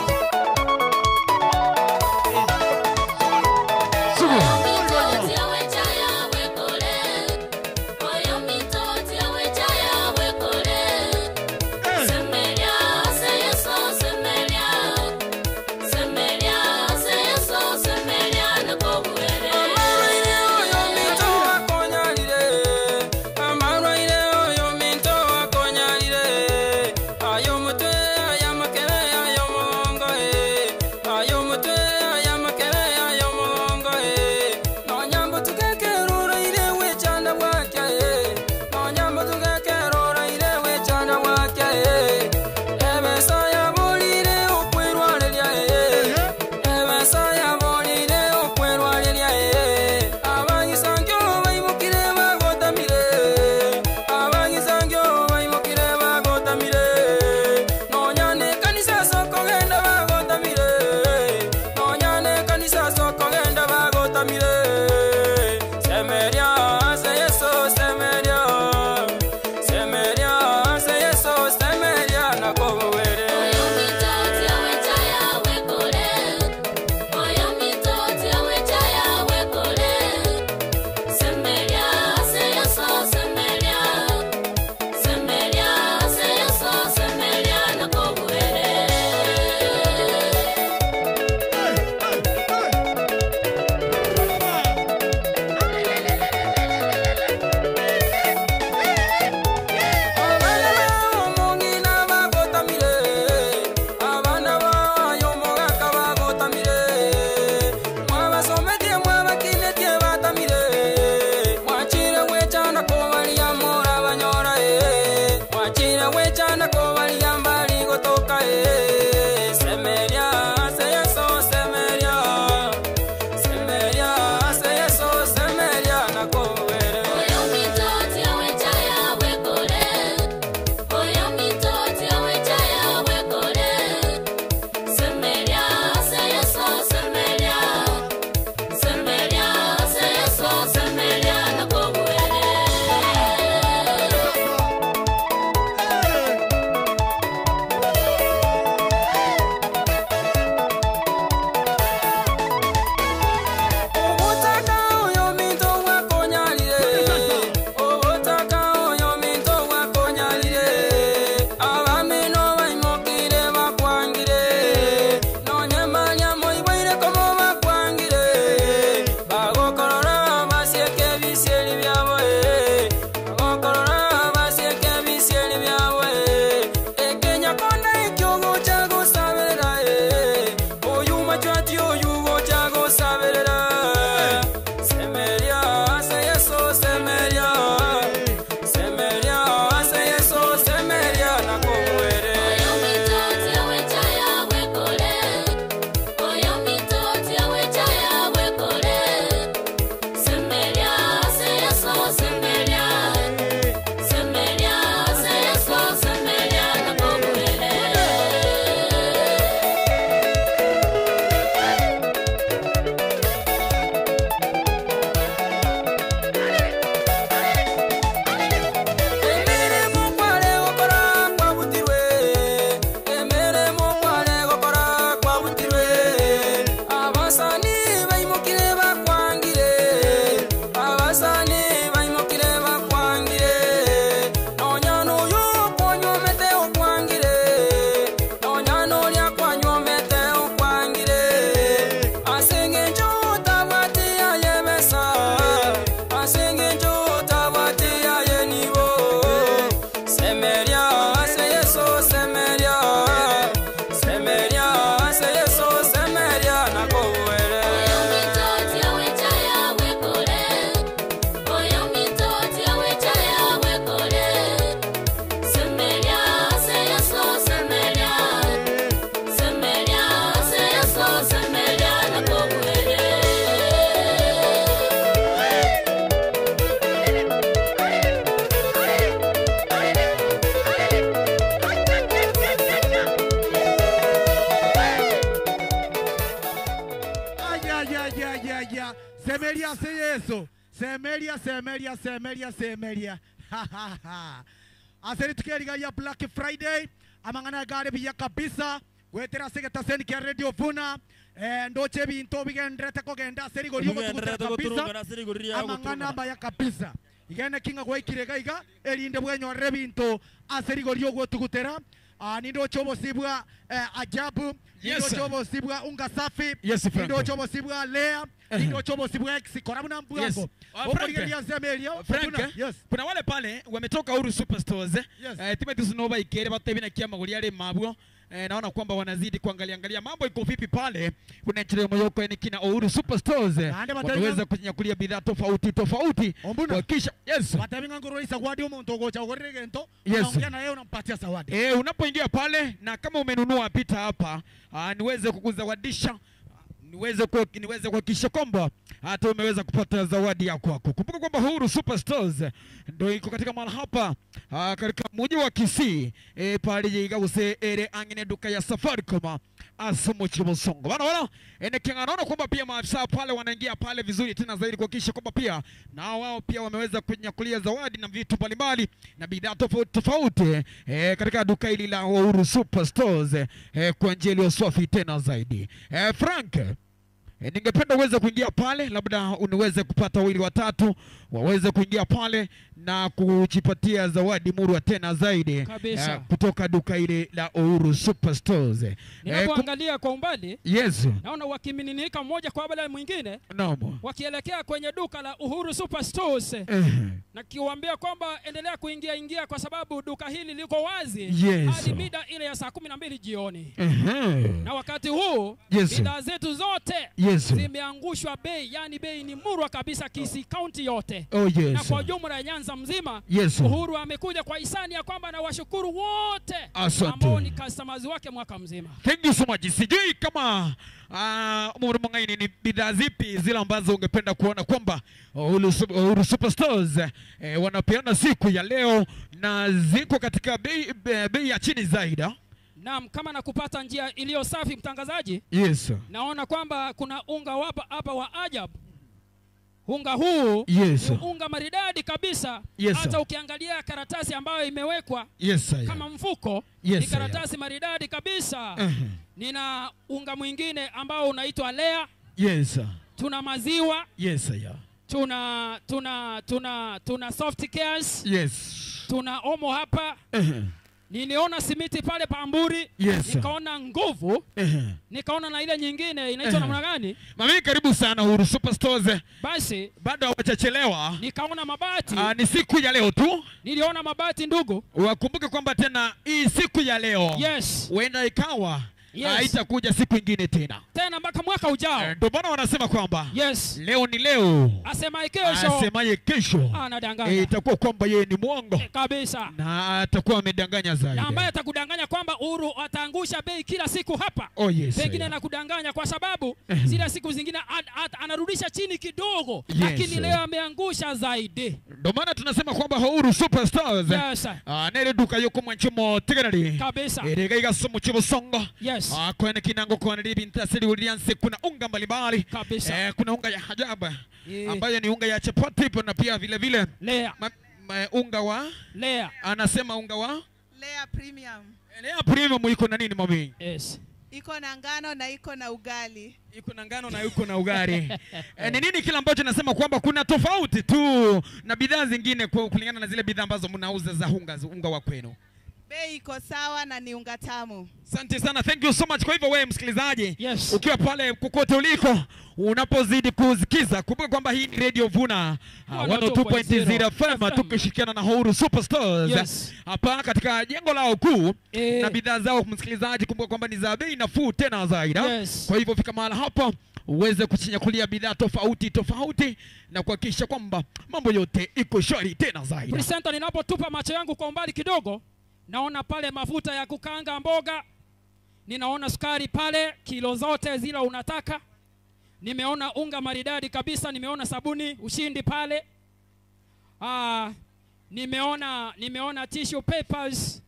Semeria se Yesu. Semeria semeria semeria semeria. Aseri tukeriga ya Black Friday amangana gare biya kabisa gwetera segeta seni kia Radio Vuna ndoche binto bigendrete kogenda seri gori gotugutera kabisa amangana baya kabisa igene kinga gwaikire iga erinde bwenyorere binto aseri gori gotugutera nindoche obosibwa ajabu nindoche obosibwa unga safi nindoche obosibwa lea nindoche obosibwa x korabuna mbwango. Frank, yes. Kuna wale pale wametoka Uhuru Superstores. Yes. Timothy Sunova ikere batebi na kia magoli yale mabwo. Naona kwamba wanazidi kuangalia angalia mambo iko vipi pale. Kuna nchile moyoko ni kina Uhuru Superstores. Wameweza kunyakulia bidhaa tofauti tofauti. Kisha yes. Batebi ngangoro isawadi umuntu gocha ogorere gento. Unaongea na yeye unampatia zawadi. Unapoingia pale na kama umenunua pita hapa, niweze kukuzawadisha. Niweze kuhakikisha kwamba hata umeweza kupata zawadi yako kwako. Kumbuka kwamba Uhuru Superstores ndio iko katika mahali hapa katika mji wa Kisii pale yigause ere angine duka ya Safaricom asumu chibosongo. Bana wala ene naona kwamba pia maafisa pale wanaingia pale vizuri tena zaidi kuhakikisha kwamba pia na wao pia wameweza kunyakulia zawadi na vitu mbalimbali na bidhaa tofauti tofauti katika duka hili la Uhuru Superstores kwa njia iliyo safi tena zaidi. Frank, ningependa uweze kuingia pale, labda uniweze kupata wawili watatu waweze kuingia pale na kujipatia zawadi murwa tena zaidi kutoka duka ile la Uhuru Superstores. Ninapoangalia kwa umbali, yes, naona wakimiminika mmoja kwa badala mwingine. Naam. Wakielekea kwenye duka la Uhuru Superstores. Na kiwaambia kwamba endelea kuingia ingia kwa sababu duka hili liko wazi hadi mida ile ya saa 12 jioni. Na wakati huu bidhaa zetu zote zimeangushwa bei, yani bei ni murwa kabisa Kisii County yote. Oh, yes. Na kwa jumla ya Nyanza mzima. Yes. Uhuru amekuja kwa hisani ya kwamba na washukuru wote ambao ni customers wake mwaka mzima. Thank you so much. Sijui kama Murmangaini ni bidhaa zipi zile ambazo ungependa kuona kwamba Uhuru Superstores wanapeana siku ya leo na ziko katika bei ya chini zaidi. Naam, kama nakupata njia iliyo safi mtangazaji. Yes. Naona kwamba kuna unga hapa wa ajabu. Unga huu yes, ni unga maridadi kabisa. Yes. Hata ukiangalia karatasi ambayo imewekwa yes, kama mfuko yes, ni karatasi maridadi kabisa. Nina unga mwingine ambao unaitwa Lea. Yes. Tuna maziwa. Yes, Tuna soft cares. Yes. Tuna omo hapa. Niliona simiti pale Pamburi. Yes. Nikaona nguvu. Nikaona na ile nyingine inaitwa namna gani? Mami, karibu sana Uhuru Superstores. Basi bado hawajachelewa. Nikaona mabati. Ni siku ya leo tu. Niliona mabati ndugu. Wakumbuke kwamba tena hii siku ya leo. Yes. Huenda ikawa yes, haitakuja siku nyingine tena. Tena mpaka mwaka ujao. Ndio maana wanasema kwamba yes, leo ni leo. Asemaye kesho. Asemaye kesho. Anadanganya. Itakuwa kwamba yeye ni mwongo. Kabisa. Na atakuwa amedanganya zaidi. Na ambaye atakudanganya kwamba Uhuru ataangusha bei kila siku hapa. Oh, yes. Pengine anakudanganya kwa sababu zile siku zingine anarudisha chini kidogo, yes, lakini leo ameangusha zaidi. Ndio maana tunasema kwamba Uhuru Superstars. Yes. Nere duka yoko mwanchimo tegerari. Kabisa. Erega igasomo chibosongo. Yes. Kwene kinango kwa nilibi ntasili ulianse kuna unga mbalimbali. Kabisa. Kuna unga ya hajaba ambayo ni unga ya chapati na pia vile vile Lea. Unga wa Lea. Anasema unga wa Lea Premium. Lea Premium iko na nini mami? Yes. Iko na ngano na iko na ugali. Iko na ngano na iko na ugali. Ni nini kile ambacho nasema kwamba kuna tofauti tu na bidhaa zingine kwa kulingana na zile bidhaa ambazo mnauza za unga wa kwenu? Bei iko sawa na ni unga tamu. Asante sana. Thank you so much. Kwa hivyo wewe msikilizaji, yes, ukiwa pale kokote uliko unapozidi kusikiza, kumbuka kwamba hii ni Radio Vuna 102.0 FM tukishirikiana na Uhuru Superstores yes, hapa katika jengo lao kuu na bidhaa zao msikilizaji, kumbuka kwamba ni za bei nafuu tena zaidi. Yes. Kwa hivyo fika mahali hapa uweze kuchinyakulia bidhaa tofauti tofauti na kuhakikisha kwamba mambo yote iko shwari tena zaidi. Presenter, ninapotupa macho yangu kwa umbali kidogo naona pale mafuta ya kukaanga mboga, ninaona sukari pale kilo zote zile unataka, nimeona unga maridadi kabisa, nimeona sabuni Ushindi pale, nimeona tissue papers,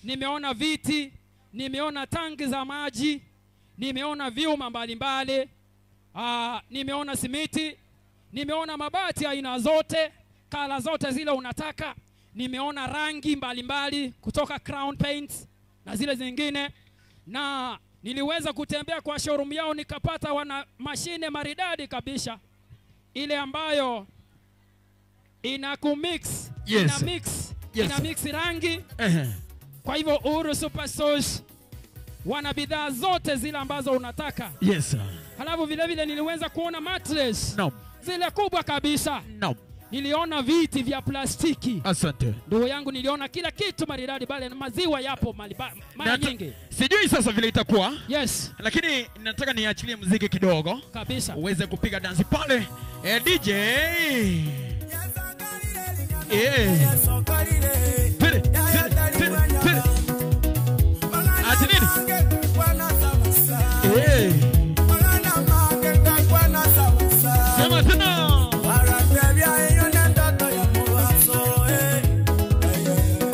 nimeona viti, nimeona tanki za maji, nimeona vyuma mbalimbali, nimeona simiti, Nimeona mabati aina zote, kala zote zile unataka. Nimeona rangi mbalimbali kutoka Crown Paints na zile zingine. Na niliweza kutembea kwa showroom yao nikapata wana mashine maridadi kabisa, ile ambayo inakumix, Yes. ina mix, Yes. ina mix rangi. Kwa hivyo Uhuru Superstores wana bidhaa zote zile ambazo unataka. Yes. Halafu vile vile niliweza kuona mattress. Naam. Zile kubwa kabisa. Naam. Niliona viti vya plastiki. Asante. Ndugu yangu niliona kila kitu maridadi pale, na maziwa yapo mara nyingi. Sijui sasa vile itakuwa. Yes. Lakini nataka niachilie muziki kidogo. Kabisa. Uweze kupiga dansi pale. DJ. Tere, tere, tere, tere. Ati nini? Sema tena.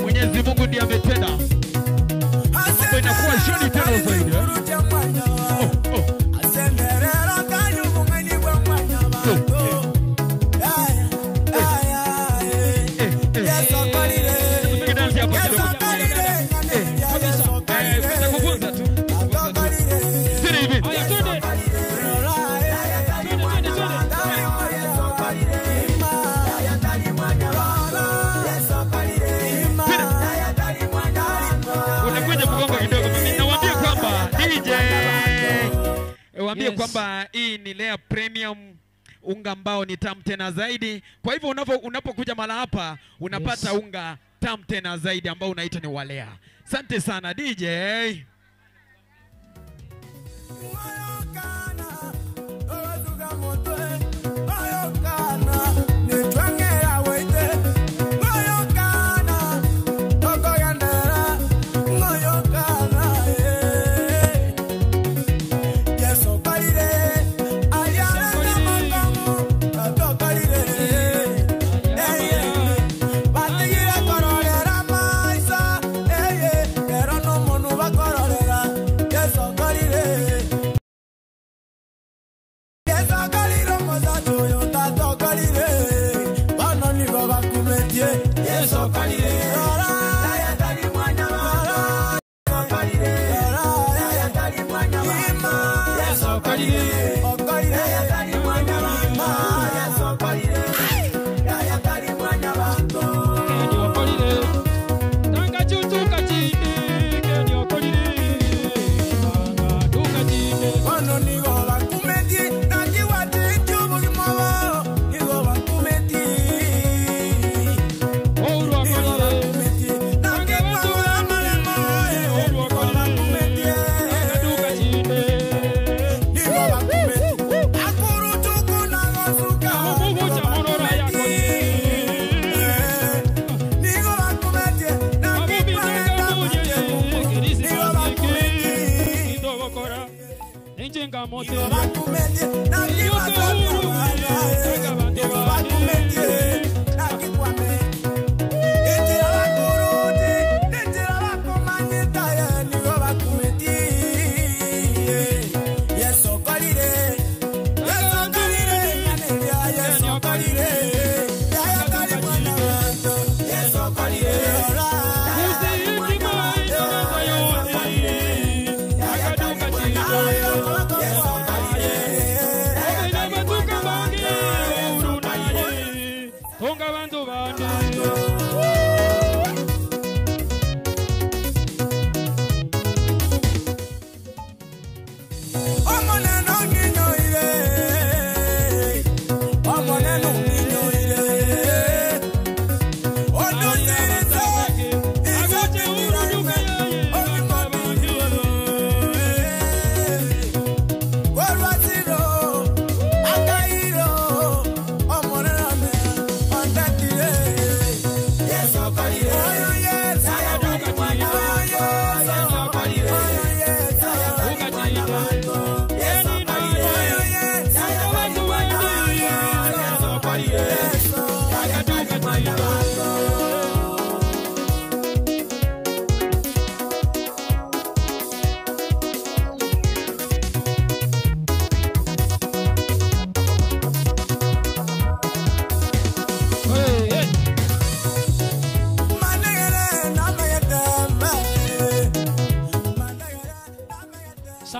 Mwenyezi Mungu ndiye ametenda. Mambo inakuwa jioni tena zaidi. Unakuja mgongo kidogo. Mimi nawaambia kwamba DJ, waambie kwamba hii ni Lea Premium, unga ambao ni tamu tena zaidi. Kwa hivyo unapokuja mara hapa unapata unga tamu tena zaidi ambao unaitwa ni Walea. Asante sana DJ. Yeah.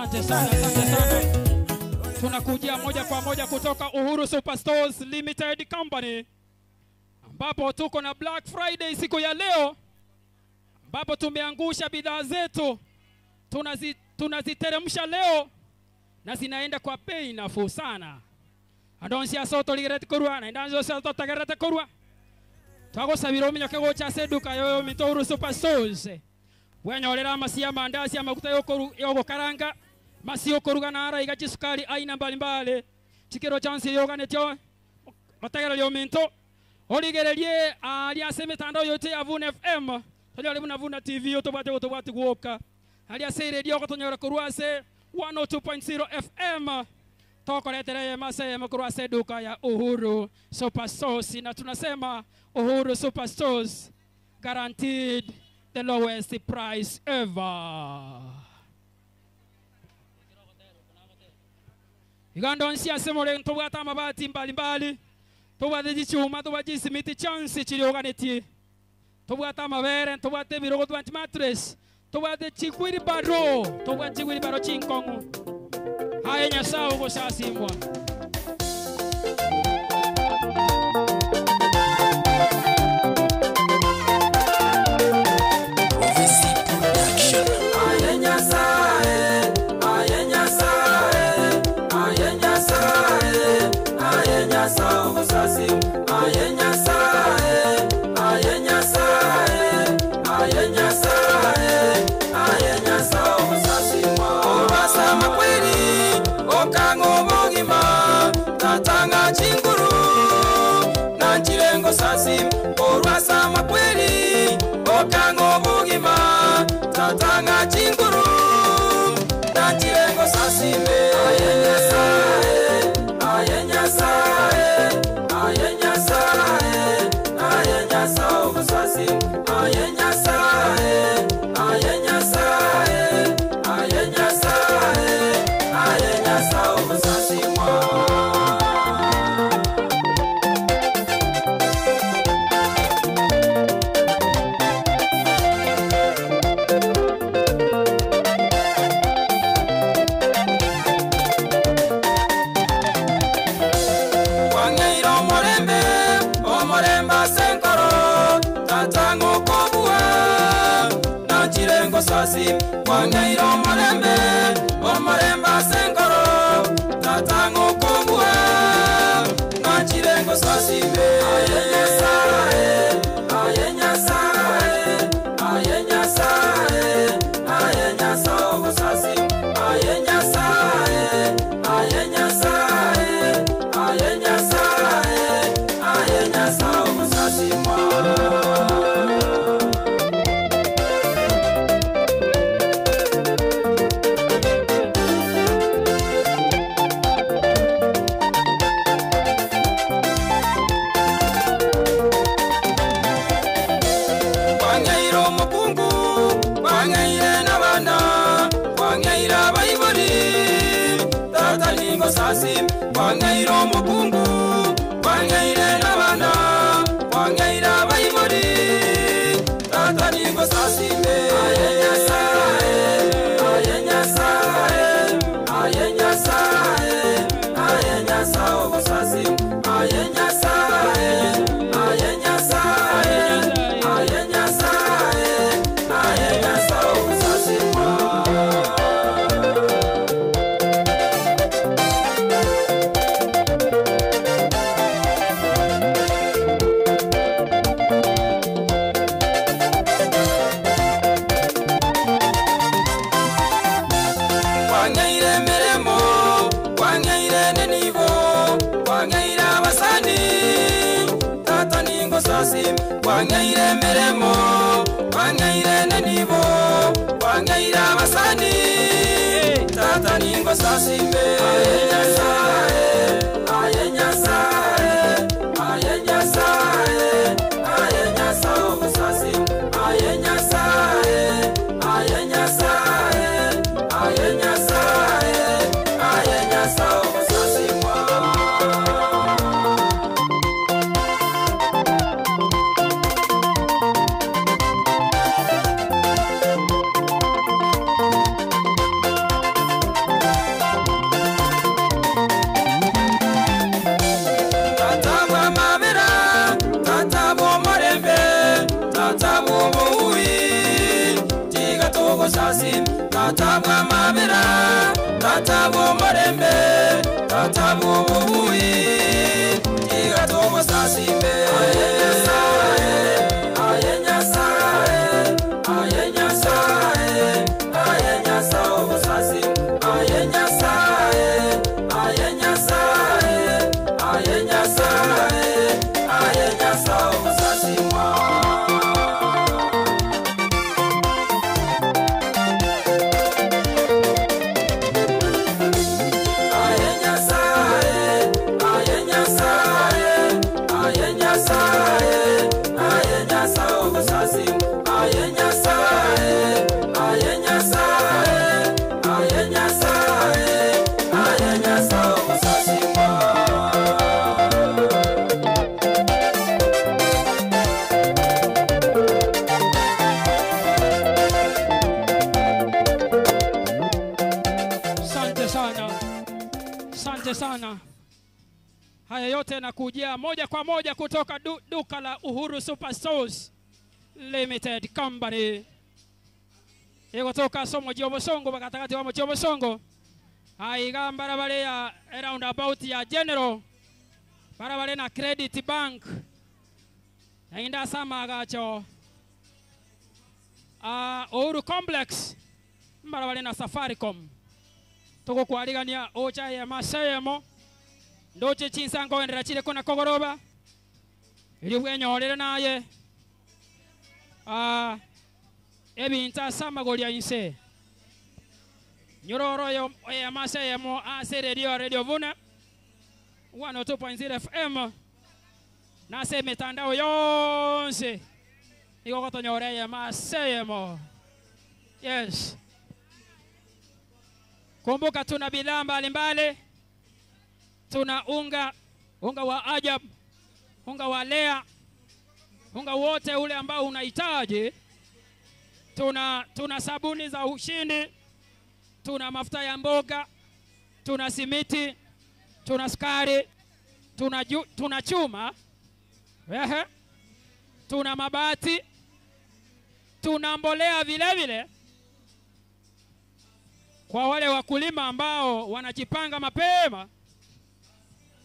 Asante sana, asante sana. Tunakujia moja kwa moja kutoka Uhuru Superstores Limited Company, ambapo tuko na Black Friday siku ya leo, ambapo tumeangusha bidhaa zetu, tunaziteremsha leo na zinaenda kwa bei nafuu sana. Andonsia soto ligerete kurwa na ndanzo soto tagerete kurwa. Twagosabira ominyoke gocha seduka yoyo mito Uhuru Superstores. Wenyorera masia mandazi amaguta yogokaranga masio koruga na ara igachi sukari aina mbalimbali chikero chance yoganetyo mategero yominto origererie ali ase mitandao yote ya Vuna FM tonyore buna Vuna TV otobwate otobwate guoka ali ase radio gotonyora korwa ase 102.0 FM tokoretere mase makorwa ase duka ya Uhuru Superstores, na tunasema Uhuru Superstores guaranteed the lowest price ever. Igando nsia semore ntobwata amabati mbalimbali tobwate jichuma tobwate simiti chance chirioganeti tobwata amabere tobwate ebirogo tobwate mattress tobwate chigwiri baro tobwate chigwiri baro chinkongo haye nyasaye ogosasimbwa. Tatanga chinguru nanchirengo sasime aye nyasaye aye nyasaye aye nyasaye obusasime aye nyasaye aye nyasaye aye nyasaye aye nyasaye obusasime. Wangeiro omorembe omorembe ase enkoro tatang'o kobua nanchirengo sasime aye nyasaye aye nyasaye aye nyasaye aye nyasaye obosasime aye nyasaye aye nyasaye aye nyasaye aye nyasaye obosasime. Wangeiro omukungu wangeire n'abana wangeire abaibori tata ningo sasime aye nyasaye aye nyasaye aye nyasaye aye nyasaye obosasime aye nyasaye aye nyasaye aye nyasaye aye nyasaye obosasime. Wangeire miremo wangeire nenibo wangeire abasani tata ningo sasime aye nyasaye aye nyasaye aye nyasaye aye nyasaye obosasime aye nyasaye aye nyasaye aye nyasaye aye nyasaye obosasime. Tobosasi tata bwa mabera tata bwa marembe tata bwa bubuyi iga tobosasi me aye nyasaye aye nyasaye aye nyasaye obosasi aye nyasaye aye nyasaye aye nyasaye aye nyasaye obosasi mwa. Sana. Haya yote nakujia moja kwa moja kutoka duka la Uhuru Super Stores Limited Company. Ego toka somo jobosongo bakatakati wa jobosongo. Aiga barabara ya roundabout ya General. Barabara na Credit Bank. Nainda sama gacho. Uhuru Complex. Barabara na Safaricom. Toko kualigania ocha ya masayemo ndoche chinsango endera chile kona kogoroba ili bwenyorere naye ebinta samagolia inse nyororo yo ya masayemo ase radio Vuna 102.0 FM na se mitandao yonse iko kotonyore ya masayemo. Yes. Kumbuka tuna bidhaa mbalimbali. Tuna unga wa Ajab, unga wa Lea, unga wote ule ambao unahitaji. Tuna sabuni za ushindi, tuna mafuta ya mboga, tuna simiti, tuna sukari, tuna chuma, tuna mabati, tuna mbolea vile vile. Kwa wale wakulima ambao wanajipanga mapema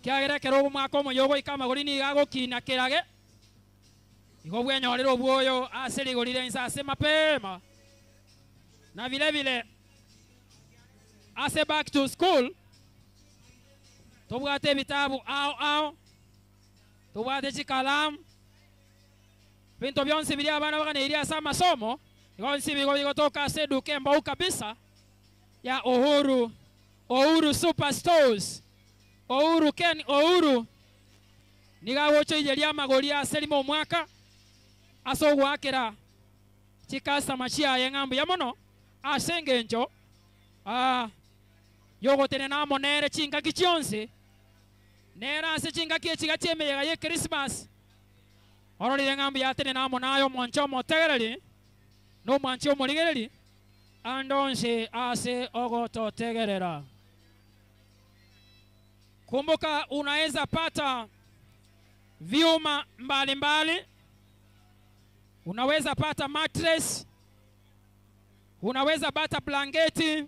kiagere kero mwaka moyogo ikama gorini gago kina kerage igo bwenyorero bwoyo aseri gorire insase mapema. Na vile vile ase back to school tobwate vitabu ao tobwate chikalamu bintu byonse biri abana bakaneiria asa masomo igo nsibigo bigotoka ase duke mbau kabisa ya Uhuru Super Stores. Uhuru Ken Uhuru nigagocho ijeria magori aselimo mwaka aso gwakera chikasa machia yengambu ya mono asengenjo yogotene na monere chingaki chionse nera ase chingaki echigachi emeyega ye Christmas ororire ngambu yatene na monayo mwancho motegereri no mwancho morigereri andonse ase ogototegerera. Kumbuka unaweza pata vyuma mbalimbali, unaweza pata mattress, unaweza pata blanketi,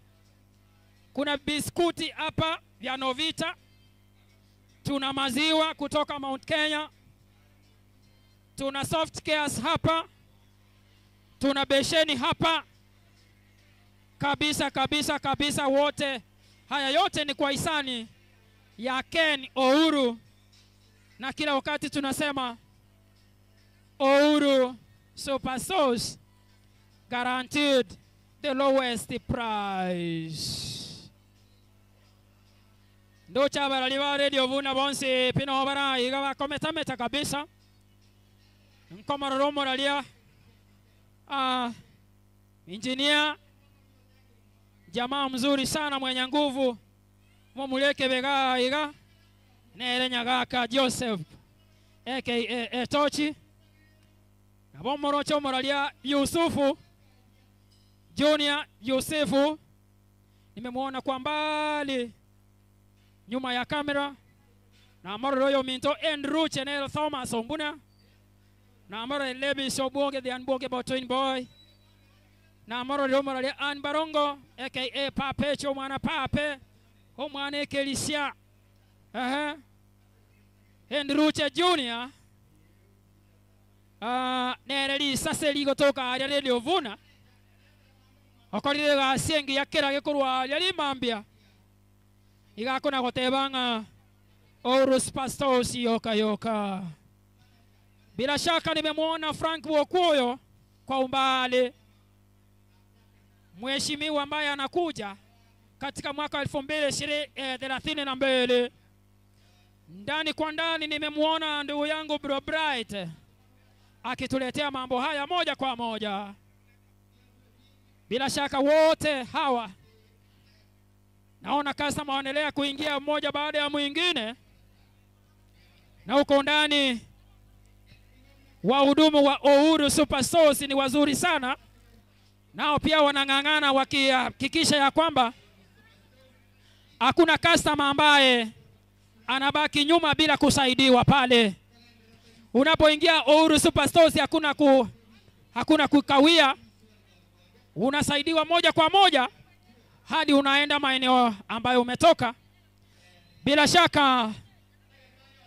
kuna biskuti hapa vya Novita, tuna maziwa kutoka Mount Kenya, tuna soft cares hapa, tuna besheni hapa. Kabisa kabisa kabisa wote. Haya yote ni kwa hisani ya Ken Uhuru. Na kila wakati tunasema Uhuru Super Stores guaranteed the lowest price. Ndocha baraliwa Radio Vuna bonse pino bara igawa kometa meta kabisa. Nkomororo moralia engineer jamaa mzuri sana mwenye nguvu mumuleke bega iga nere nyagaka Joseph aka Etochi nabomorocho moralia Yusufu Junior Yusufu nimemuona kwa mbali nyuma ya kamera na mororo minto Andrew Chenel Thomas Ombuna na mororo Lebi Sobonge the Unboge Botoin boy Na mororire omorore Ann Barongo aka Pape cho mwana Pape omwana ekelisia. Henry Junior nere risase rigotoka aria Radio Vuna okorire gasi engi yakera gekorwa aria rimambia igakona goteba ng'a Uhuru Superstores yoka yoka. Bila shaka nimemwona Frank Wokuoyo kwa umbali, mheshimiwa ambaye anakuja katika mwaka 2032. Ndani kwa ndani nimemwona ndugu yangu Bro Bright akituletea mambo haya moja kwa moja. Bila shaka wote hawa naona customer wanaendelea kuingia mmoja baada ya mwingine, na huko ndani wahudumu wa Uhuru Superstores ni wazuri sana, nao pia wanang'ang'ana wakihakikisha ya kwamba hakuna customer ambaye anabaki nyuma bila kusaidiwa pale. Unapoingia Uhuru Superstores hakuna kukawia, unasaidiwa moja kwa moja hadi unaenda maeneo ambayo umetoka. Bila shaka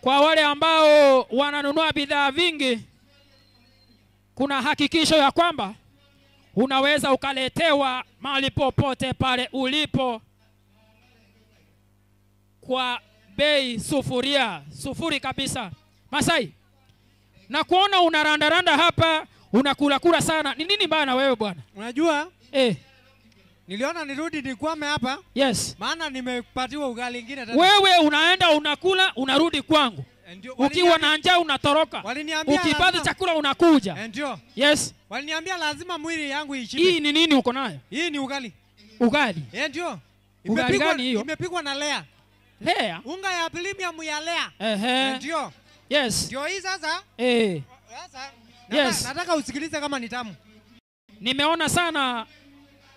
kwa wale ambao wananunua bidhaa vingi, kuna hakikisho ya kwamba unaweza ukaletewa mahali popote pale ulipo kwa bei sufuri kabisa. Masai, na kuona unarandaranda hapa, unakula kula sana. Ni nini bana wewe bwana? Unajua? Niliona nirudi nikwame hapa. Yes. Maana nimepatiwa ugali ingine tena. Wewe unaenda unakula, unarudi kwangu. Ukiwa na njaa unatoroka. Ukipata chakula unakuja. Ndio. Yes. Waliniambia lazima mwili yangu ishibe. Hii ni nini uko nayo? Hii ni ugali. Ugali? Ndio. Ugali gani hiyo? Imepikwa na lea. Lea? Unga ya premium ya lea. Ndio. Yes. Ndio hii sasa. Sasa. Yes. Nataka usikilize kama ni tamu. Nimeona sana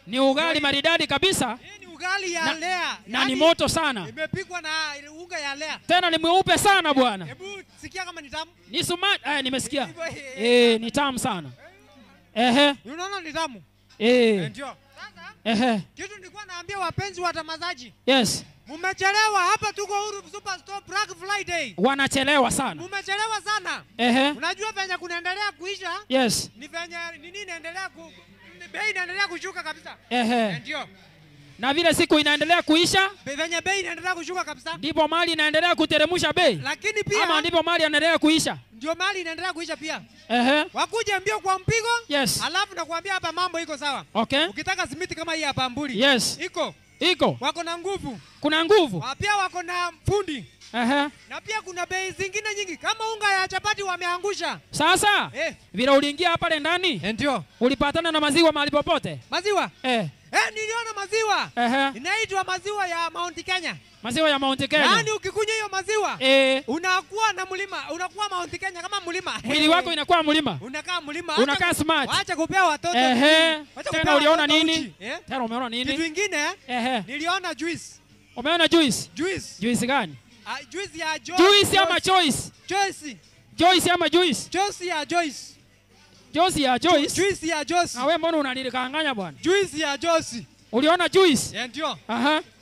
ni ugali maridadi kabisa. Hii ni ugali ya lea. Na ni moto sana. Imepikwa na unga ya lea. Tena ni mweupe sana bwana. Hebu sikia kama ni tamu. Ni suma, nimesikia. Ni tamu sana. Unaona ni tamu? Ndio. Sasa kitu nilikuwa naambia wapenzi watamazaji. Yes. Mumechelewa hapa, tuko Uhuru Superstore Black Friday. Wanachelewa sana. Mumechelewa sana. Unajua venye kunaendelea kuisha? Yes. Ni venye nini inaendelea bei inaendelea kushuka kabisa. Ndio. Na vile siku inaendelea kuisha, venye bei inaendelea kushuka kabisa, ndipo mali inaendelea kuteremsha bei. Lakini pia ama ndipo mali inaendelea kuisha. Ndio mali inaendelea kuisha pia. Wakuje mbio kwa mpigo. Yes. Alafu nakwambia hapa mambo iko sawa. Okay. Ukitaka simiti kama hii hapa Mbuli. Yes. Iko. Iko. Wako na nguvu. Kuna nguvu. Pia wako na fundi. Na pia kuna bei zingine nyingi kama unga ya chapati wameangusha. Sasa vile uliingia hapa ndani? Ndio. Ulipatana na maziwa mahali popote? Maziwa? Niliona maziwa. Inaitwa maziwa ya Mount Kenya. Maziwa ya Mount Kenya. Yaani ukikunywa hiyo maziwa, unakuwa na mlima, unakuwa Mount Kenya kama mlima. Mwili wako inakuwa mlima. Unakaa mlima. Unakaa smart. Acha kupea watoto. Tena uliona nini? Tena umeona nini? Kitu kingine, niliona juice. Umeona juice? Juice. Juice gani? Juice ya Joyce. Juice ama Joyce? Joyce. Joyce ama Juice? Joyce ya Joyce. Joyce ya Joyce. Juice ya Joyce. Na wewe mbona unanilikanganya bwana? Juice ya Joyce. Uliona juice? Ndio.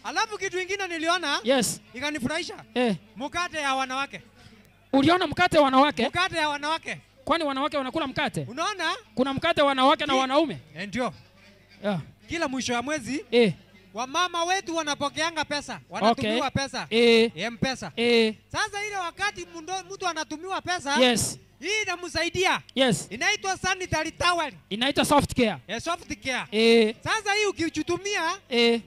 Alafu kitu kingine niliona. Yes. Ikanifurahisha. Mkate ya wanawake. Uliona mkate wa wanawake? Mkate ya wanawake. Kwani wanawake wanakula mkate? Unaona? Kuna mkate wa wanawake na wanaume? Ndio. Yeah. Kila mwisho ya mwezi wamama wetu wanapokeanga pesa, wanatumiwa pesa. M-Pesa. Sasa ile wakati mtu anatumiwa pesa, yes, hii inamsaidia. Yes. Inaitwa sanitary towel. Inaitwa soft care. Soft care. Sasa hii ukichutumia,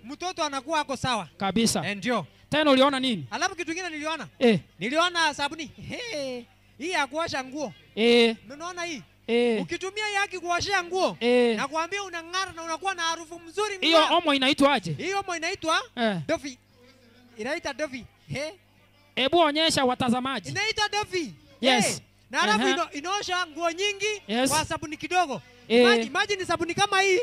mtoto anakuwa ako sawa. Kabisa. Ndio. Tena uliona nini? Alafu kitu kingine niliona. Niliona sabuni. Hii ya kuosha nguo. Unaona hii? Ukitumia yaki kuoshea nguo, na kuambia unang'ara na unakuwa na harufu mzuri. Hiyo omo inaitwa aje? Hiyo omo inaitwa Dofi. Inaitwa Dofi. Hebu onyesha watazamaji. Inaitwa Dofi. Yes. Na halafu inaosha nguo nyingi kwa sabuni kidogo. Maji ni sabuni kama hii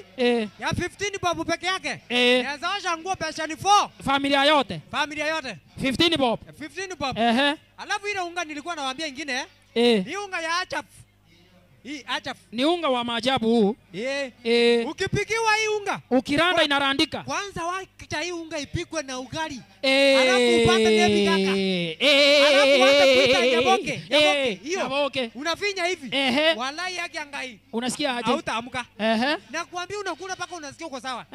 ya 15 bob peke yake. Inaweza osha nguo pesa ni 4. Familia yote. Familia yote. 15 bob. 15 bob. Alafu ile unga nilikuwa nawaambia ingine. Ni unga ya achap. Hii acha Ni unga wa maajabu huu. Ukipikiwa hii unga, ukiranda inarandika. Kwanza wacha hii unga ipikwe na ugali. Alafu upate nevi kaka. Alafu uanze kuita nyaboke. Nyaboke hiyo. Nyaboke. Unafinya hivi. Walai yake angai. Unasikia aje? Hautaamka. Nakwambia unakula mpaka unasikia uko sawa.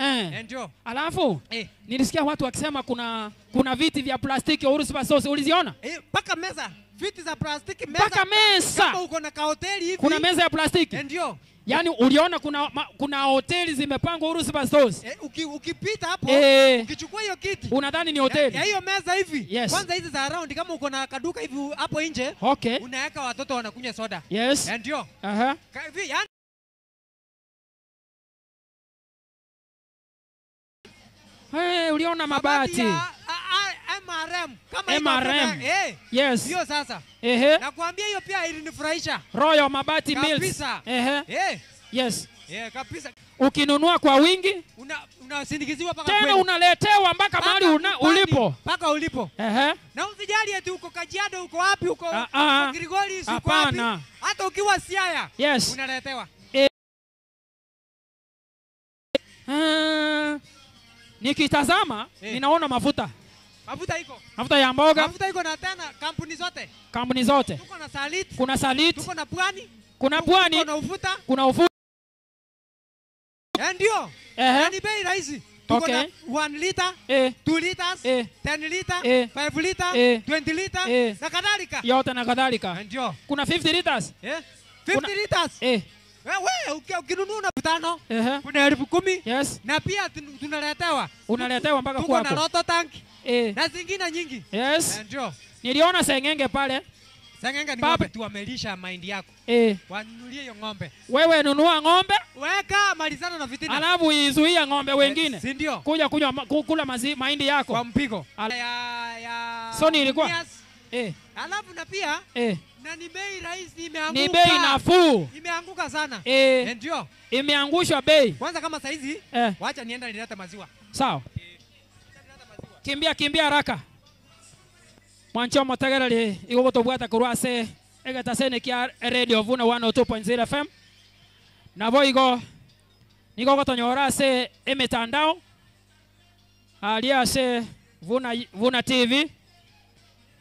Ndio. Alafu nilisikia watu wakisema kuna viti vya plastiki Uhuru Super Stores, uliziona? Paka meza. Viti za plastiki, meza. Paka meza. Kama uko na kahoteli hivi. Kuna meza ya plastiki. Ndio. Yaani uliona kuna hoteli zimepangwa Uhuru Super Stores. Ukipita hapo, ukichukua hiyo kiti, unadhani ni hoteli. Ya hiyo meza hivi. Yes. Kwanza hizi za round kama uko na kaduka hivi hapo nje. Okay. Unaweka watoto wanakunywa soda. Yes. Ndio. Yaani uliona mabati. MRM. Kama MRM. Yes. Hiyo sasa. Nakwambia hiyo pia ilinifurahisha. Royal Mabati Mills. Kabisa. Yes. Kabisa. Ukinunua kwa wingi unasindikiziwa mpaka tena kwenu. Unaletewa mpaka mahali ulipo. Mpaka ulipo. Na usijali eti uko Kajiado, uko wapi, uko Kilgoris, uko wapi. Hata ukiwa Siaya. Yes. Unaletewa. Nikitazama ninaona mafuta. Mafuta iko. Mafuta ya mboga. Mafuta iko na tena kampuni zote. Kampuni zote. Tuko na Salit. Kuna Salit. Tuko na Pwani. Kuna Pwani. Tuko na Ufuta. Kuna Ufuta. Ndio. Na ni bei rahisi. Tuko na 1 liter, 2 liters, 10 liter, 5 liter, 20 liter na kadhalika. Yote na kadhalika. Ndio. Kuna 50 liters. 50 liters. Wewe ukinunua na 5,000, kuna 10,000. Yes. Na pia tunaletewa. Unaletewa mpaka kwako. Tuko na roto tank. Na zingine nyingi. Yes. Ndio. Niliona sengenge pale. Sengenge ni ng'ombe tu, wamelisha mahindi yako. Wanunulie hiyo ng'ombe. Wewe nunua ng'ombe, weka malizana na fitina. Alafu izuia ng'ombe wengine. Si ndio? Kuja kunywa kula mahindi yako. Kwa mpigo. So nilikuwa. Alafu na pia na ni bei rahisi, imeanguka. Ni bei nafuu. Imeanguka sana. Ndio. Imeangushwa bei. Kwanza kama saizi, wacha nienda nilete maziwa. Sawa. Kimbia kimbia haraka. Mwancho motegereri igugutubwata kurwa ase egetasene kia Radio Vuna 102.0 FM. Nabo igo nigo gotonyora ase emitandao alia ase Vuna TV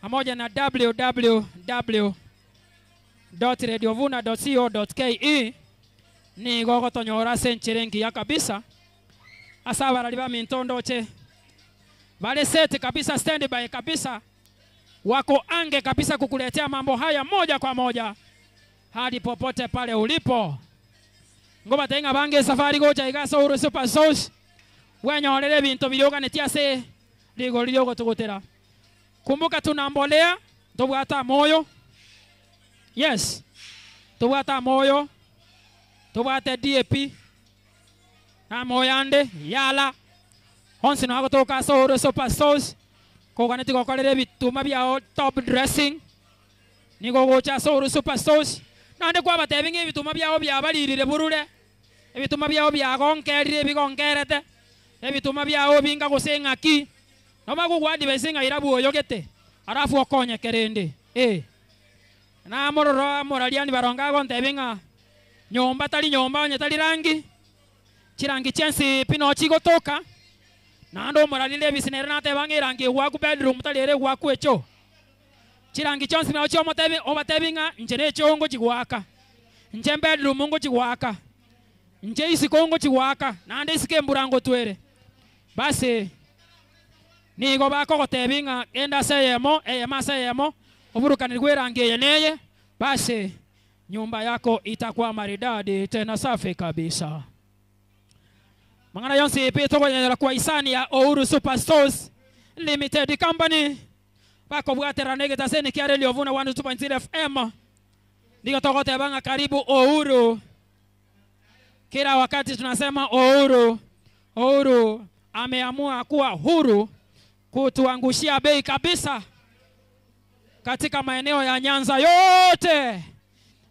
pamoja na www.radiovuna.co.ke nigo gotonyora ase nchirengi ya kabisa asa barali ba mintondoche bale seti kabisa, stand by kabisa, wako ange kabisa kukuletea mambo haya moja kwa moja hadi popote pale ulipo. Ngoba tenga bange safari gocha igaso Uhuru Super Stores wenyorere bintu birioganetie ase rigori riogotugutera. Kumbuka tuna mbolea tobwata moyo. Yes. Tobwata moyo. Tobwate DAP. Na moyande yala. Honsi no agotoka ase Uhuru Super Stores. Koganeti gokorere bituma byao top dressing. Nigo gocha ase Uhuru Super Stores. Nande kwabatebinga ebituma byao byabalirire burure. Ebituma byao byagonkerire ebigonkerete. Ebituma byao binga gose ng'aki. Noma gugwadi besinga irabu oyogete. Alafu okonye kerende. Na mororo moraliani baronga gontebinga nyomba tali nyomba onye tali rangi. Chirangi chensi pino chigotoka. Nando moralile bisinere natebanga irangi gwaku bedroom talere gwaku echo. Chirangi chonsi na ocho motebi obatebinga nche nechongo chigwaka. Nche bedroom ngo chigwaka. Nche isikongo chigwaka. Nande isike mburango twere. Basi nigo bakogotebinga enda seyemo eyema seyemo oburukanirwe irangi yeneye. Basi nyumba yako itakuwa maridadi tena safi kabisa. Mangana yonsi pito kwenye kwa isani ya Uhuru Super Stores Limited Company. Bako bwatera nege taseni kia Radio Vuna 102.0 FM. Niko tokote banga karibu Uhuru. Kila wakati tunasema Uhuru. Uhuru ameamua kuwa huru kutuangushia bei kabisa katika maeneo ya Nyanza yote.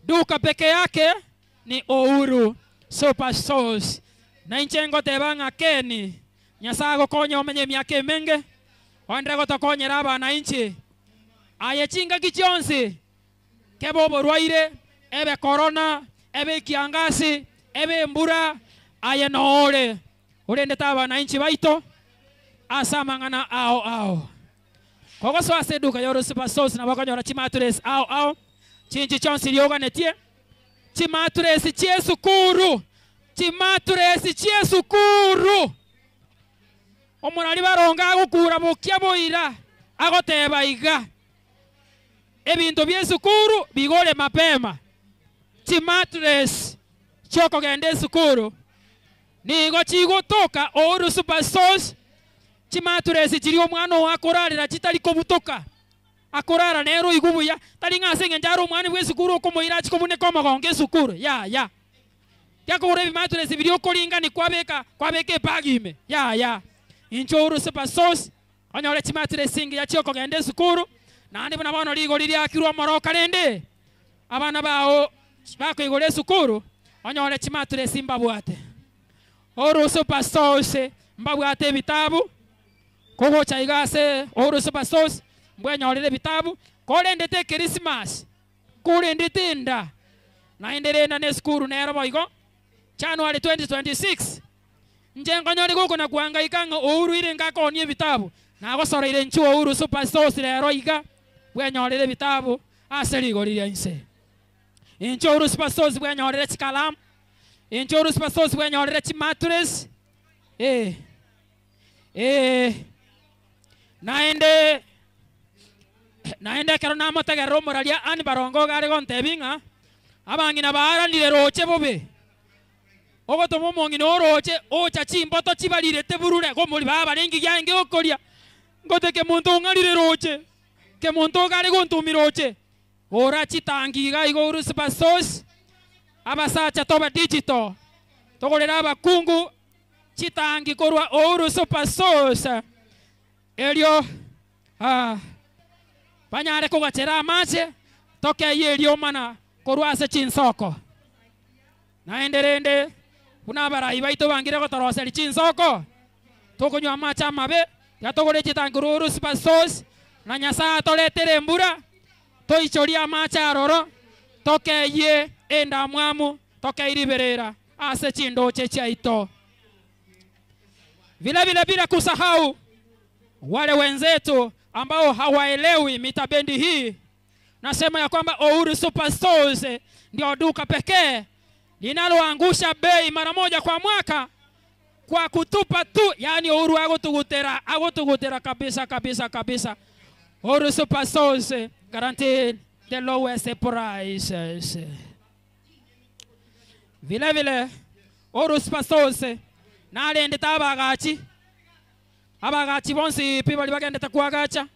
Duka peke yake ni Uhuru Super Stores. Na inchengo tebanga keni nyasago konya omenye miaka emenge ondre gotokonyera abana inchi aye chinga kichionsi kebo borwaire ebe corona Ebe kiangasi, ebe mbura, aye noore. Urende abananchi baito asamangana ao ao. Kogoso ase duka ya Uhuru Superstores na bakanyora chimaturesi ao ao. Chinchi chonsi ryoganetie. Chimaturesi chiesukuru. Chimaturesi chiesukuru. Omorari baronga agukura bukia boira agoteba iga. Ebinto byesukuru bigore mapema. Chimaturesi chokogenda esukuru. Nigo chigotoka Uhuru Superstores. Chimaturesi chiri omwana oakorarera chitari kobutoka. Akorara nero igubuya tari ng'ase ng'enjaro omwana bw'esukuru okomoira chikobuneka omogongo esukuru ya ya. Yakogora ebimaturesi biri okoringani kwabeka kwabeka ebag ime ya ya. Incho Uhuru Superstores onyore chimaturesi ngiya chiokogenda esukuru naende buna bono rigori riakirwe omoroka rende abana bao bakoigora esukuru onyore chimaturesi mbabwate. Uhuru Superstores mbabwate ebitabu kogocha igase Uhuru Superstores mbwenyorere bitabu korendete Christmas korendete enda naenderenda ne skuru nero boigo January 2026 nje ngonyori goko na kuhangaika ng'a Uhuru ire ngakonie bitabu nagosoreire nchu Uhuru Superstores rero iga bwenyorere bitabu ase rigori ria inse inchu Uhuru Superstores bwenyorere chikalamu inchu Uhuru Superstores bwenyorere chimatres naende naende kero namotegerera omoraria ani barongo gare gontebi ng'a abang'ina baaranire roche bobe ogotoma omong'ina oroche ocha chimboto chibarirete burure gomori babarengi giaenge gokoria ngote kemonto ong'arire roche kemonto gare gontumira roche ora chitangi iga igo Uhuru Superstores abasacha toba digital togorera abakungu chitangi korwa Uhuru Superstores erio banyare kogachera amache tokeye erio mana korwa ase chinsoko naenderende buna abarai baito bangire gotoroseri chinsoko tokonywa amache amabe yatogore chitangi korwa Uhuru Superstores na Nyasaye atoretere embura toichoria amache aroro tokeye endamwamu tokeiriberera ase chindoche chiaito. Vile vile bila kusahau wale wenzetu ambao hawaelewi mitabendi hii, nasema ya kwamba Uhuru Superstores ndio duka pekee linaloangusha bei mara moja kwa mwaka kwa kutupa tu, yani Uhuru agotugutera kabisa kabisa kabisa. Uhuru Superstores guaranteed the lowest prices. Vile vile Uhuru Superstores narendete abagachi abagachi bonsi pi bali bagendete kwagacha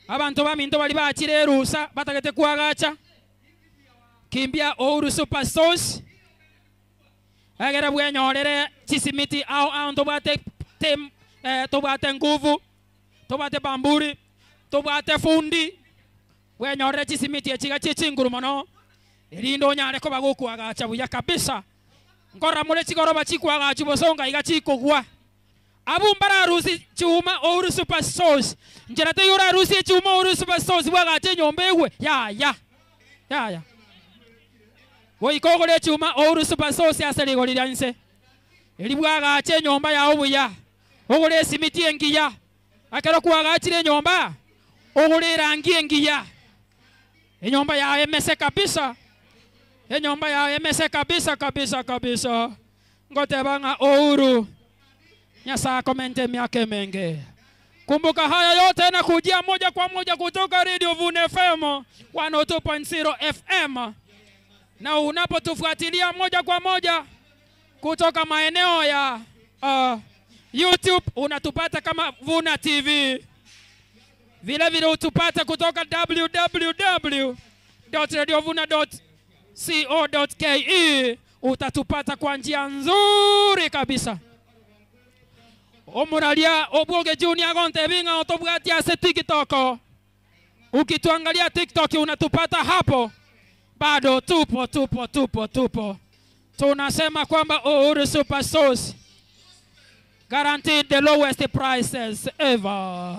abantu baminto bali bachire erusa batagete kwagacha kimbia Uhuru Superstores egere bwenyorere chisimiti ao ao tobwate tem tobwate nguvu tobwate bamburi tobwate fundi bwenyorere chisimiti echiga chichinguru mono erindo onyare koba gokwagacha buya kabisa nkora mure chigoroba chikwagacha bosonga iga chikogwa abumbara rusi chuma Uhuru Superstores njera te yura rusi chuma Uhuru Superstores bwagache nyomba egwe ya ya ya ya goikogore chuma Uhuru Superstores ase rigori ria inse eri bwagache nyomba yao buya ogore esimiti engiya akero kwagachire nyomba ogore erangi engiya enyomba yao emese kabisa enyomba yao emese kabisa kabisa kabisa ngoteba ng'a Uhuru Nyasaye akomente miaka mingi. Kumbuka haya yote na kujia moja kwa moja kutoka Radio Vune FM 102.0 FM. Na unapotufuatilia moja kwa moja kutoka maeneo ya YouTube unatupata kama Vuna TV. Vile vile utupata kutoka www.radiovuna.co.ke. Utatupata kwa njia nzuri kabisa. Omuraria Obwoge Junior gonte binga otobwatia ase TikTok. Ukituangalia TikTok unatupata hapo. Bado tupo tupo tupo tupo. Tunasema kwamba Uhuru Superstores guaranteed the lowest prices ever.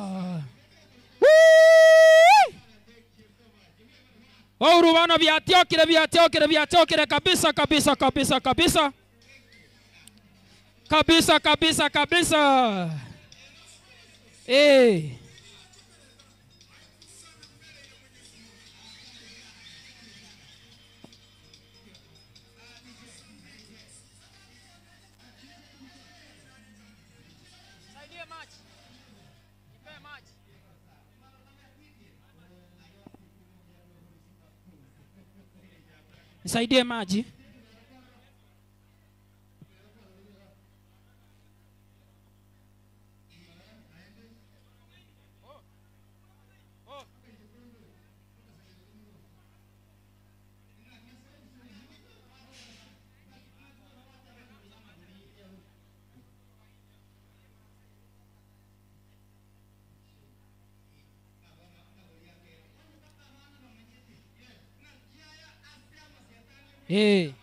Woo! Urubano biatiokire biatiokire biatiokire kabisa kabisa kabisa kabisa. Kabisa kabisa kabisa. Eh. Nisaidie maji. Hey.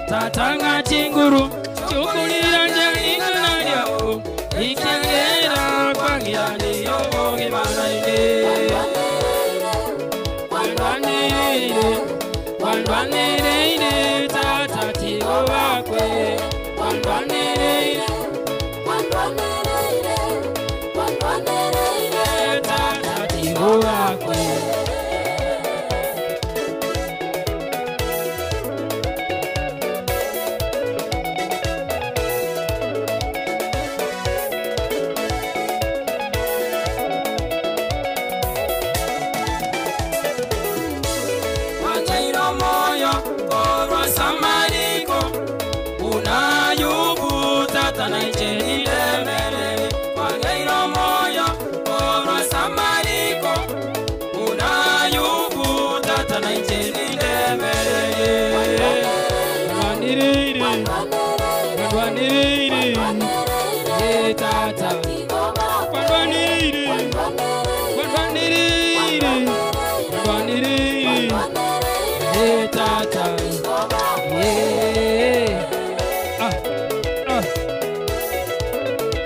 Tatanga chinguru chukulira njalingana lyao ikyangera kwangira ndiyoboge banaine kwandwanirire kwandwanirire tata tigo bakwe kwandwanirire kwandwanirire kwandwanirire tata tigo bakwe.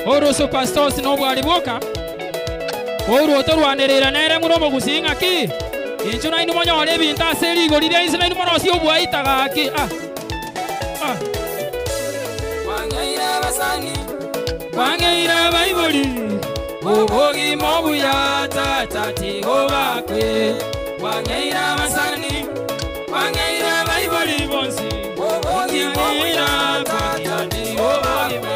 Uhuru Superstores nobwalibuka Uhuru otorwanirira nere muno mugusinga ki inchu nainu monyore ebinto ase rigori ria inse nainu mono ase obwaita gaki ah Wangeira basani wangeira baibuli ubogi mobuya tata tigo bakwe wangeira basani wangeira baibuli bonsi ubogi mobuya tata tigo bakwe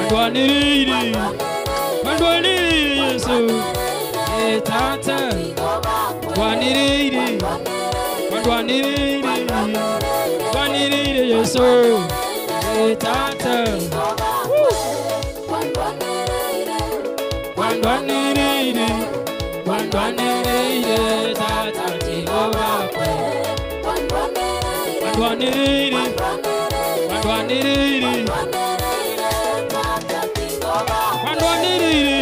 Ndwaniriri ndwaniriri Yesu tata ndwaniriri ndwaniriri ndwaniriri Yesu tata ndwaniriri ndwaniriri tata tigo bakwe ndwaniriri ndwaniriri ndwaniriri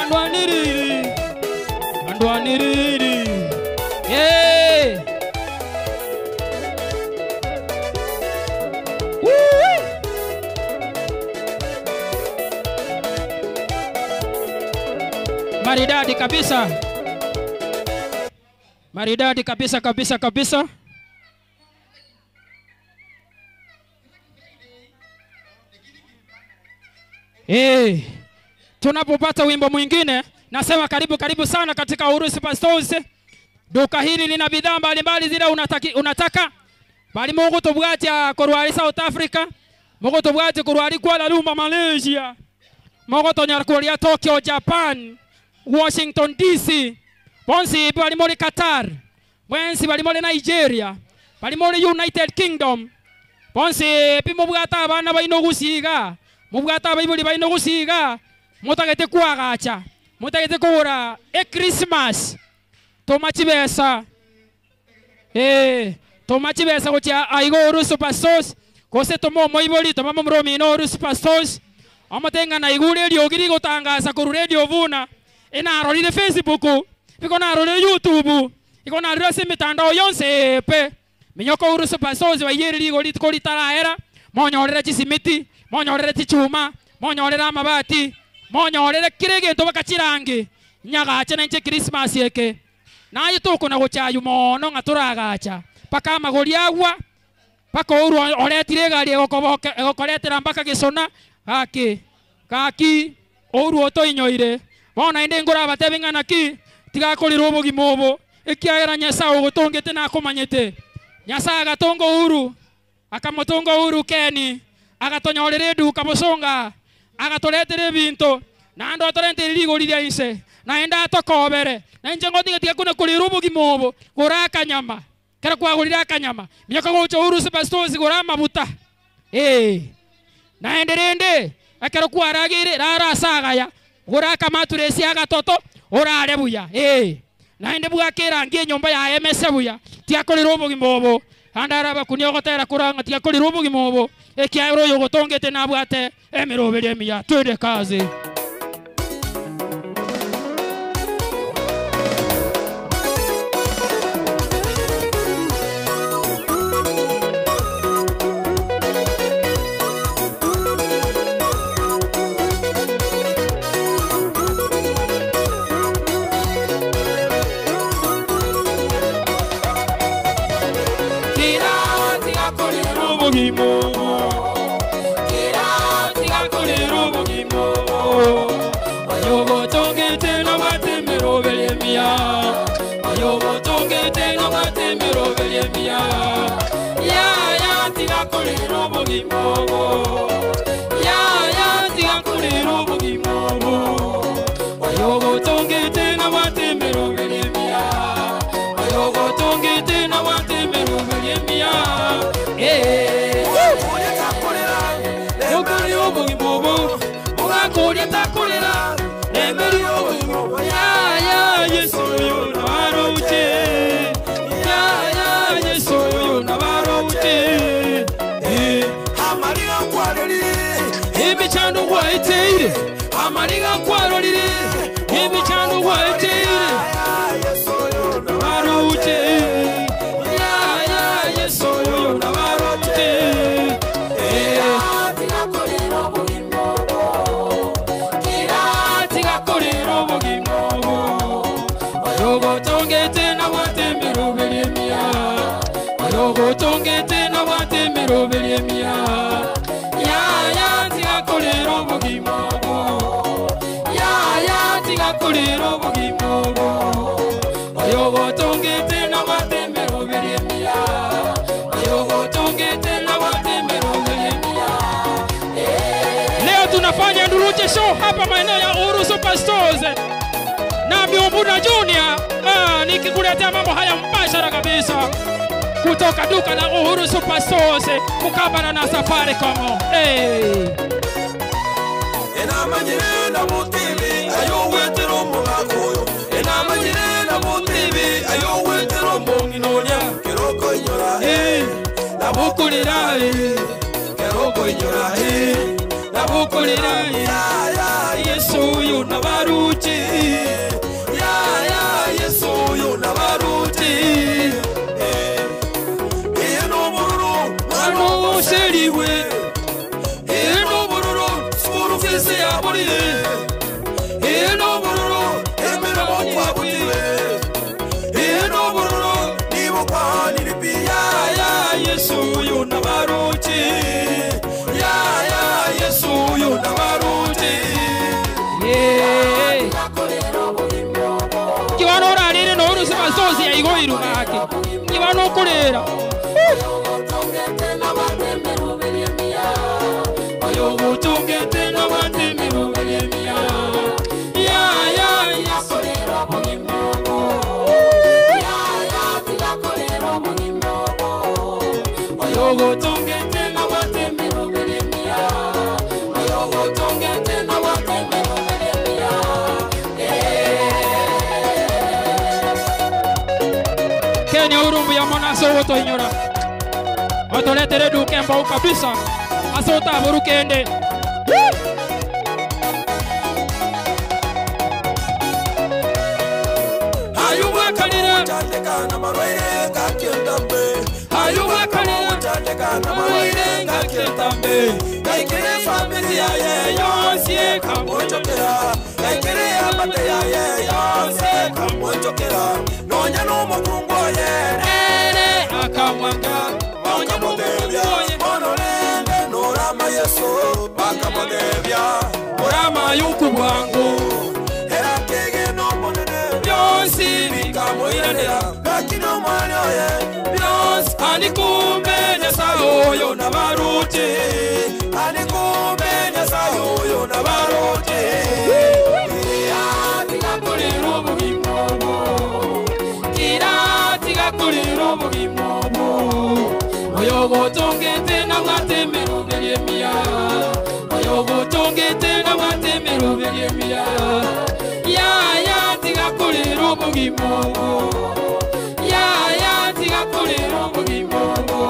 ndwaniriri ndwaniriri yeah. Woo! Maridadi kabisa, maridadi kabisa kabisa kabisa. Hey, tunapopata wimbo mwingine nasema karibu karibu sana katika Uhuru Superstores. Duka hili lina bidhaa mbalimbali zile unataka. Bali Mungu tobwatia korwari South Africa, Mungu tobwatia korwari Kuala Lumpur Malaysia, Mungu tonyar koria Tokyo Japan, Washington DC, bonsi bali mori Qatar, bonsi bali mori Nigeria, bali mori United Kingdom. Bonsi pimo bwata abana baino gusiga, mubwata abaibuli baino gusiga, mutagete kuagacha, mutagete kugura e Christmas. Tomachibesa. Tomachibesa gochia aigo Uhuru Superstores, gose tomo moiboli tomamo mromino Uhuru Superstores. Amatenga na igure ryo gotangasa ku radio vuna. Enarorire Facebook, biko narorire YouTube, iko narorire se mitandao yonse pe. Minyoko Uhuru Superstores bayere rigo ritko litaraera, monyorere chisimiti, monyorere chichuma, monyorere amabati, monyorere kiregento bakachirangi. Nyagacha nenche Christmas yeke. Naye tukona gochayu mono ngaturagacha paka amagori agwa paka Uhuru oretire egari egokoretera mpaka gisona gaki gaki Uhuru otoinyoire bona inde ngora abatebi ng'ana ki tigakorera obogima obo ekiagera Nyasaye ogotongete nakomanyete. Nyasaye agatonga Uhuru akamotonga Uhuru Keni agatonyorera eduka bosonga agatoretera ebinto nando atorentere rigori ria inse naenda atokobere nainje ngotiga tiga kuna kurira obogima obo gora akanyama kera kwagurira akanyama miaka gocha Uhuru Superstores gora amabuta naenderende ekero kwaragire rara asagaya gora akamaturesi agatoto orare buya naende bwakerangi enyomba ya MS buya tiakorira obogima obo andara bakunia ogotera kuranga tiakorira obogima obo ekiaero oyo gotongete nabwate emiroberi emiya twende kazi. Amariga kwarorire imichando gwaiteire baruche ya ya Yesu yo na baruche mia ya ya tiga kulira obugima obwo ya ya tiga kulira obugima obwo oyo gotongete na matemero mia oyo gotongete na matemero mia. Leo tunafanya Nduruche show hapa maeneo ya Uhuru Superstores na Miumbuna Junior. Nikikuletea mambo haya mbashara kabisa kutoka duka la Uhuru Superstores mukabala na Safaricom. Hey. Enamanyire mutibi ayo wetero mugakoyo enamanyire mutibi ayo wetero munginonya keroko inyora nabukulira keroko inyora nabukulira ya Yesu yu nabaruchi ya ya Yesu yu nabaruchi eno bururu mano seriwe eno bururu skuru fisi ya buriye eno bururu emera mokwa butiwe eno bururu nibo kwa nilipia ya Yesu yu nabaruchi ya ya Yesu yu nabaruchi. Kiwano rarire no Uhuru Superstores ya igoiru gake kiwano kurira oyo gutungete na matemero mia ya ya oyo gutungete na matemero mia oyo gutungete na matemero mia. Kenya urumbu ya mwana sowoto inyora otoletere duke mbau kabisa asota burukende. Ayubakalira chandekana marwaire kakendambe ayubakalira chandekana marwaire kakendambe kaikere familia ye yonse kamonjokera kaikere amate ya ye yonse kamonjokera nonya no mukungo ye ere akamwanga nonya mutebya monorende norama Yesu bakamutebya orama yukubwangu era kege no monene byonsi bikamuiranira lakini omwana oye byonsi anikumenya sayoyo nabaruti anikumenya sayoyo nabaruti tigakulira obugima obwo kira tigakulira obugima obwo oyo gotongete na matemero mia oyo gotongete na matemero mia ya ya tigakulira obugima obwo ya ya tigakulira obugima obwo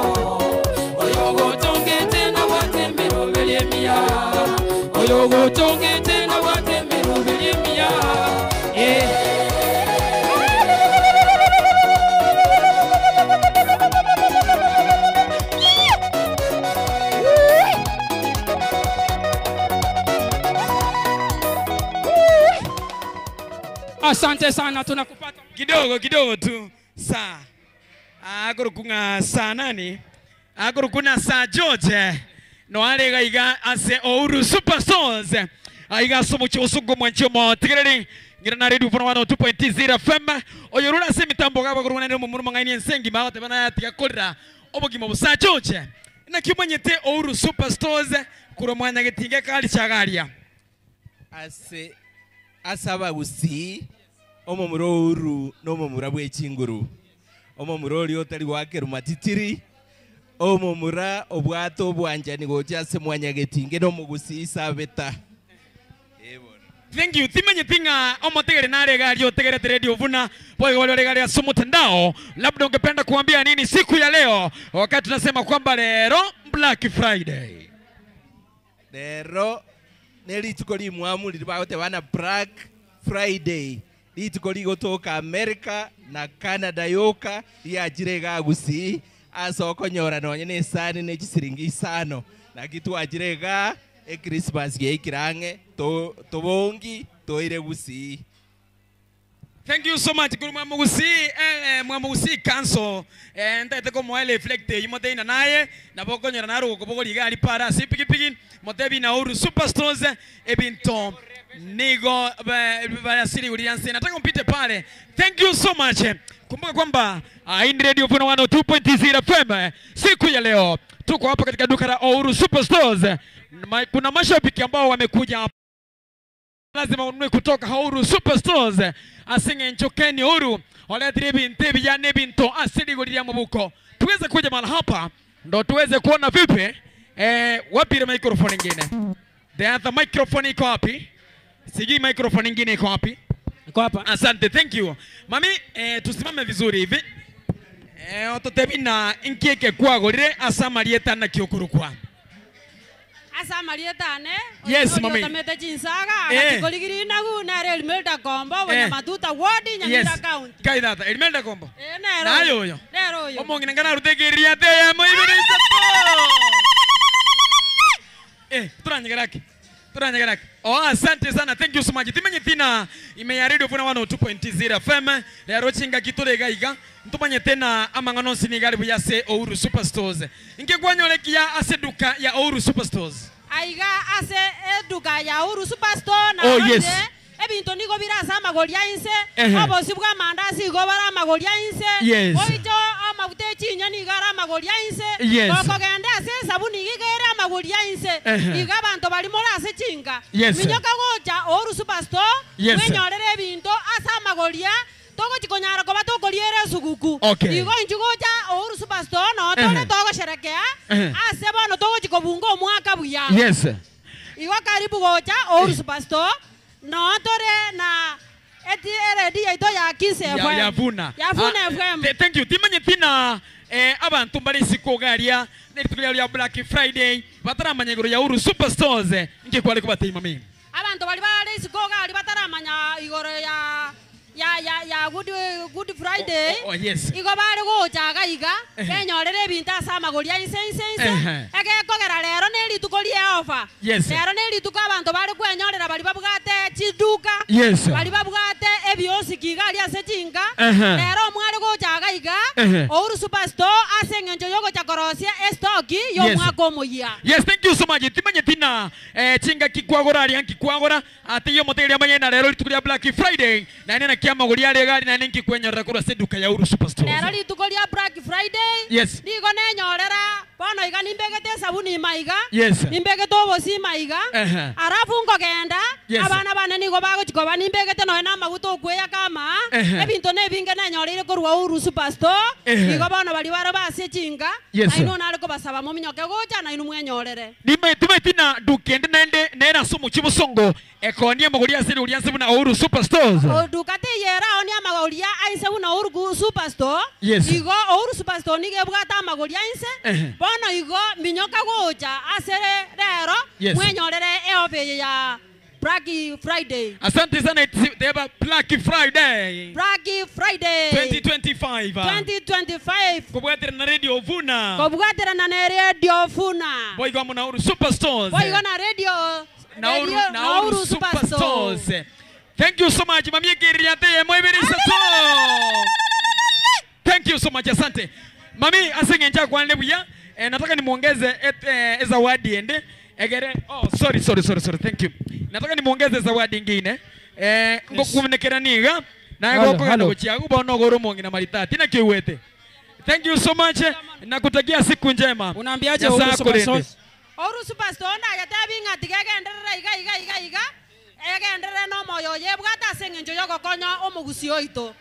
oyo gotongete na matemero mia oyo gotongete na matemero mia. Asante sana, tunakupata kidogo kidogo tu saa agurukunga saa nani agurukuna saa George no arega iga ase Uhuru Superstores aiga somo chosungu mwanchomo tigereri ngira na radio 102.0 FM oyo rura se mitambo gaba kuruna ne mumuru mangaini ensengi magote bana yatiga korera obogimo busa George na kimanyete Uhuru Superstores kuro mwanya gitinge kali chagaria ase asaba gusi omomuro Uhuru nomomura bwechinguru omomuro ori otari wakeru matitiri omomura obwato obwanjani gocha ase mwanya getinge nomogusi isabeta. Thank you. Timenye tinga omotegere nare gari otegere radio vuna boy wale gari ya mtandao. Labda ungependa kuambia nini siku ya leo wakati tunasema kwamba lero Black Friday? Lero nelituko limwamu lilibaote wana Black Friday lituko ligotoka America na Canada yoka lyajirega gusi asoko nyora nonye ne sani ne chisiringi isano na kitu ajirega e Christmas ye kirange to tobongi toire gusi. Thank you so much kuri mwamugusi mwamugusi council ndete ko mwele reflect imote ina naye nabokonyera narugo bogori gari para si pikipiki motebi na Uhuru Superstores ebinto nigo bayasiri ulianse nataka mpite pale. Thank you so much. Kumbuka kwamba hii ni Radio Vuna 102.0 FM. Siku ya leo tuko hapa katika duka la Uhuru Superstores. Kuna mashabiki ambao wamekuja hapa, lazima ununue kutoka Uhuru Superstores. Asinge nchokeni Uhuru oletire bintu bijane bintu asili gulia mubuko. Tuweze kuja mahali hapa ndo tuweze kuona vipi. Wapi ile microphone nyingine? The other microphone iko wapi? Sijui microphone nyingine iko wapi? Iko hapa. Asante, thank you. Mami, tusimame vizuri hivi. Ototebina inkieke kwagorire asamarieta na kiokurukwa. Asamarieta ne? Yes, mami. Otamete chinsaga, agatikorigiri nagu na Elmelda Kombo, wena matuta wodi Nyamira County. Kaidata, Elmelda Kombo. Nero. Nayo yo. Nero yo. Omongina ngana rutegeria te ya moibere isato. Turanyegeraki. Turanyegeraki. Oh, asante sana. Thank you so much. Timenye tina ime ya Radio Vuna 102.0 FM. Lero chinga kitore gaiga. Ntumanye tena amangano sinigari buyase Uhuru Superstores. Ingekwanyolekia ase duka ya Uhuru Superstores. Aiga ase eduka ya Uhuru Superstore na oh, yes. Ebinto nigo birasa amagoria inse obosi bwa mandasi igo bara amagoria inse oicho amagute chinya nigo ara amagoria inse okogenda ase sabuni igere amagoria inse iga abantu bari muri ase chinga minyoka gocha Uhuru Superstore mwenyorere ebinto ase amagoria togokikonyara koba tokoriere suguku igo inchi gocha Uhuru Superstore no tore togosherekea ase bono togokikobunga omwaka buya. Yes. Igo karibu gocha Uhuru Superstore no tore na eti eredi yaito ya Kise FM. Ya Vuna. Ya Vuna FM. Thank you. Timanye tina abantu mbali sikogaria neritukulia ya Black Friday bataramanya igoro ya Uhuru Superstores ngikwale kubatima mimi. Abantu bali bali sikogari bataramanya igoro ya ya Good Friday. Oh, yes. Igo bari gochaga iga benyorere ebinto ase amagoria inse inse inse egekogera rero nerituko ria ofa. Rero nerituko abantu bari kwenyorera bari babwate chiduka bari babwate ebiosiki iga ria ase chinga rero omwari gochaga iga Uhuru Superstore ase eng'encho yogocha korosia estoki yomwaka omoyia. Yes, thank you so much. Timanye tina chinga kikwagora ria nkikwagora ati yo moteria manyena rero rituko ria Black Friday na nena kiamagoria ria gari na ninki kwenyorera kurwa se duka ya Uhuru Superstore. Rero rituko ria Black Friday. Yes. Nigo nenyorera bono iga nimbegete sabuni maiga. Yes. Nimbegete obosi maiga. Arafu ngogenda abana bane nigo bagochikoba nimbegete noe na maguta okweya kama ebinto nebinge nenyoreire korwa Uhuru Superstore. Igo bono bari baro base chinga naino nare kobasaba mominyoke gocha naino mwenyorere. Nime tumetina dukende nende nera somo chibosongo ekonie magoria siri ulianse buna Uhuru Superstores. Duka teyera oni amagoria ainse buna Uhuru Superstore. Yes. Igo Uhuru Superstore nige bwata amagoria ainse bono igo minyoka gocha asere rero mwenyorere eofe ya Black Friday. Asante sana teba Black Friday. Black Friday 2025. 2025. Kubwatira na Radio Vuna. Kubwatira na Radio Vuna. Boigo na Uhuru Superstores. Boigo na Radio na Uhuru Superstores. Thank you so much. Mamie kiriate moibirisato. Thank you so much. Asante. Mami asinge nja kwa lebuya. Nataka nimuongeze zawadi ende. Egere oh sorry thank you. Nataka nimuongeze zawadi nyingine. Ngokumenekera niga na ngoko gochiagu bono goro mwongina maritati na kiwete. Thank you so much. Nakutakia siku njema. Unaambiaje Uhuru Superstores? Uhuru Superstore na yatabi ngatigegenderera iga iga iga iga. Egenderere no moyo yebwata ase eng'encho yogokonya omogusi oito.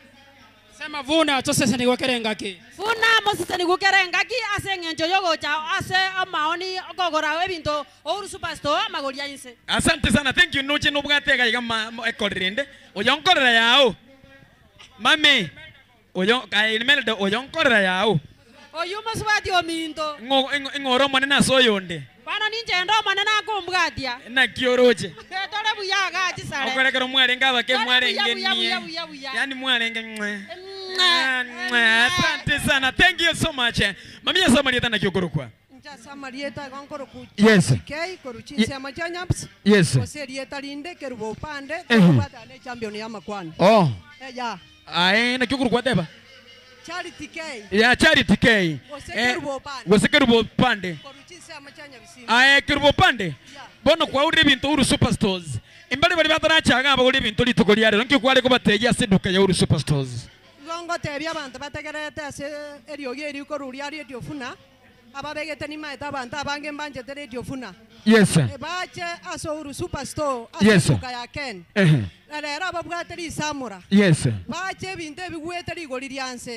Sema Vuna toseseni gwekerengaki. Vuna moseseni gwekerengaki ase eng'encho yogocha ase amaoni okogora ebinto Uhuru Superstore amagoria inse. Asante sana. Thank you. Noche nobwate gaiga ekorerende. Oyonkorera yao. Mami. Oyo kailimeldo oyonkorera yao. Oyu mosubati ominto. Ng'oro monene ase oyonde. Bana ninje ndo monene akombwatia. Na kioroche. Tore buya gachi sare. Okorekera mwarenge abake mwarenge nie. Yani mwarenge mwe. Asante sana. Thank you so much. Mami yasoma lieta na kiogorokwa. Samarieta gonkoro ku Yes. K koruchinse amachanyamps. Yes. Oserieta linde kerubo pande tubata ne champion ya makwani. Oh. Ya. Ae na kyukuru kwa deba. Charity K. Ya Charity K. Osekerubo pande. Osekerubo pande. Koruchinse amachanyamps. Ae kerubo pande. Bono kwa uri bintu Uru Superstores. Imbali bali batara chaga abagori bintu litoko lyare. Nki kwale kubateja seduka ya Uru Superstores. Gongo tebia abantu bategerete ase eriogi eri koruria radio funa. Ababegete ni maeta abantu abange mbanjete radio funa. Yes. Bache ase Uru Superstore Yes. ase ya Ken. Rero ababwate risamura. Yes. Bache ebintu ebigwete rigori ryanse.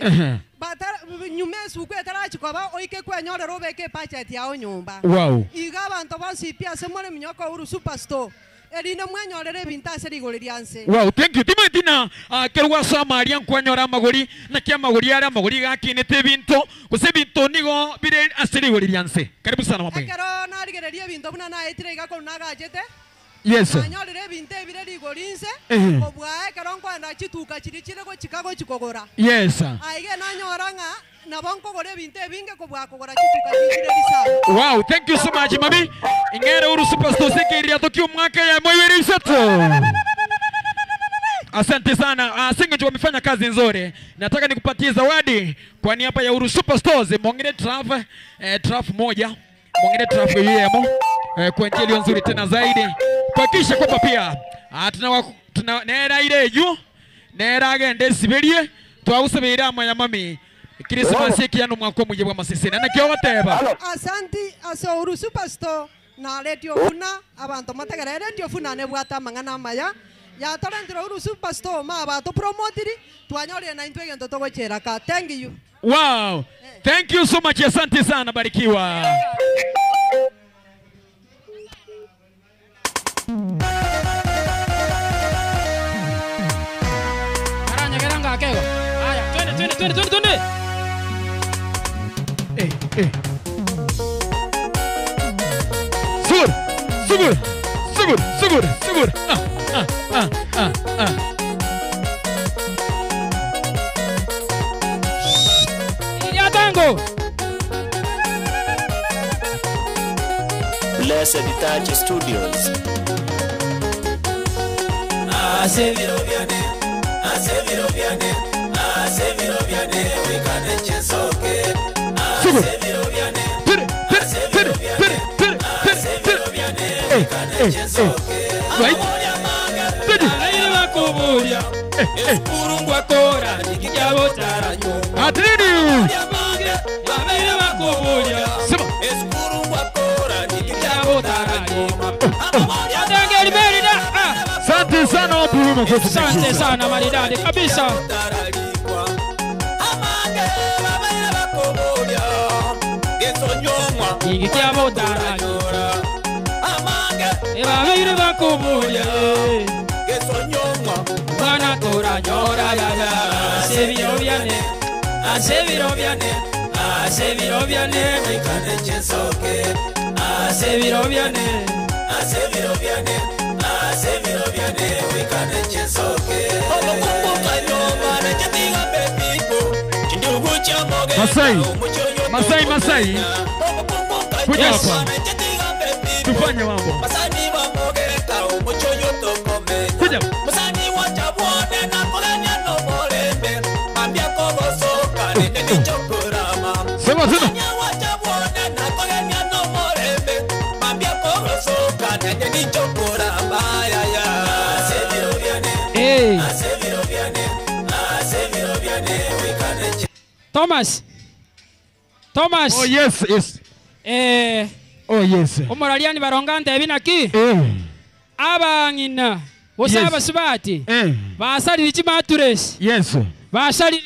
Batara nyuma esuku etarachikoba oike kwenyorera obeke budget yao nyumba. Wow. Iga abantu bonsi ase more minyoko Uru Superstore. Erina mwenyorera ebintu ase rigori ryanse. Wow, thank you. Timatina kerwa Samaria nkwanyora amagori na kia magori ara amagori gakinete ebintu gose ebintu nigo bire ase rigori ryanse. Karibu sana mama. Ekero narigereria ebintu buna naetire iga koru nagachete. Yes. Nanyorera ebintu ebire rigori nse. Obwa ekero nkwenda chituka chiri chire gochika gochikogora. Yes. Aige nanyora ng'a nabo nkogora ebintu ebinge kobwa kogora chituka chiri risa. Wow, thank you so much mami. Ingere Uru Superstore sekeria tokio mwaka ya mwezi iseto. Asante sana. Singo wamefanya kazi nzuri. Nataka nikupatie zawadi kwa niaba ya Uru Superstores. Mwongere traf, traf moja. Mwongere traf yemo. Kwa njia iliyo nzuri tena zaidi. Kuhakikisha kwamba pia tuna nera ile yu nera agende siberie twagusabira amaya mami. Christmas yake yano mwako muje bwa masese na kyo bateba. Asante ase Uru Superstore na radio funa abantu mategere radio funa ne bwata mangana maya. Ya torentiro Uru Superstore ma abato promotiri twanyorire na intwe gento togochera ka. Thank you. Wow. Thank you so much. Asante sana, barikiwa. Karanya karanga akego. Haya, twende twende twende twende twende. Sugur, sugur, sugur, sugur, sugur. Ah, ah, ah, ah. Ya tango. Blessed Touch Studios. Aseviro vyane, aseviro vyane, aseviro vyane, wikane chesoke. Aseviro vyane, aseviro vyane, aseviro vyane, wikane chesoke. Right. Kuburia eskurungwa kora nikikyabo charanyo atini babeire bakuburia sema eskurungwa kora nikikyabo charanyo atangeri merida. Asante sana wapi makofi. Asante sana maridadi kabisa. Amange babeire bakuburia gesonyomwa nikikyabo charanyo amange babeire bakuburia gesonyomwa mwana toranyora ya ya asebiro byane asebiro byane asebiro byane wikane chesoke asebiro byane asebiro byane asebiro byane wikane chesoke omukumbuka nyoma nechetiga bebibo chindugu chamoge Masai Masai Masai kuja hapa tufanye mambo Masani wa mogeka umuchoyo tokomenya kuja Masani wa chabone na koganya no morembe ambia kogosoka nene nichokurama sema tena Masani wa chabone na koganya no morembe ambia kogosoka nene nichokurama ya ya asebiro byane eh asebiro byane asebiro byane wikane Thomas Thomas. Oh yes yes. Oh yes. Omoraliani baronga ntebi naki? Abangina bose abasubati. Basaliri chimaturesi. Yes. Basalirie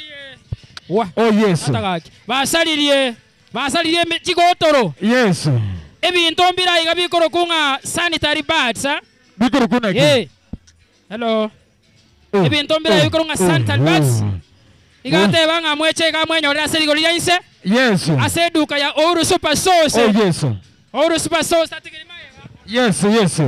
wa. Oh yes. Atagaki. Basalirie basalirie chigotoro. Yes. Ebintu mbira iga bikoro kunga sanitary pads ha? Bikoro kuna ki? Hello. Ebintu mbira bikoro kunga sanitary pads. Igate banga mweche ga mwenyorera serigori ya inse. Yes. Ase duka ya Uru Super Sauce. Oh yes. Uru Super Sauce. Yes, yes.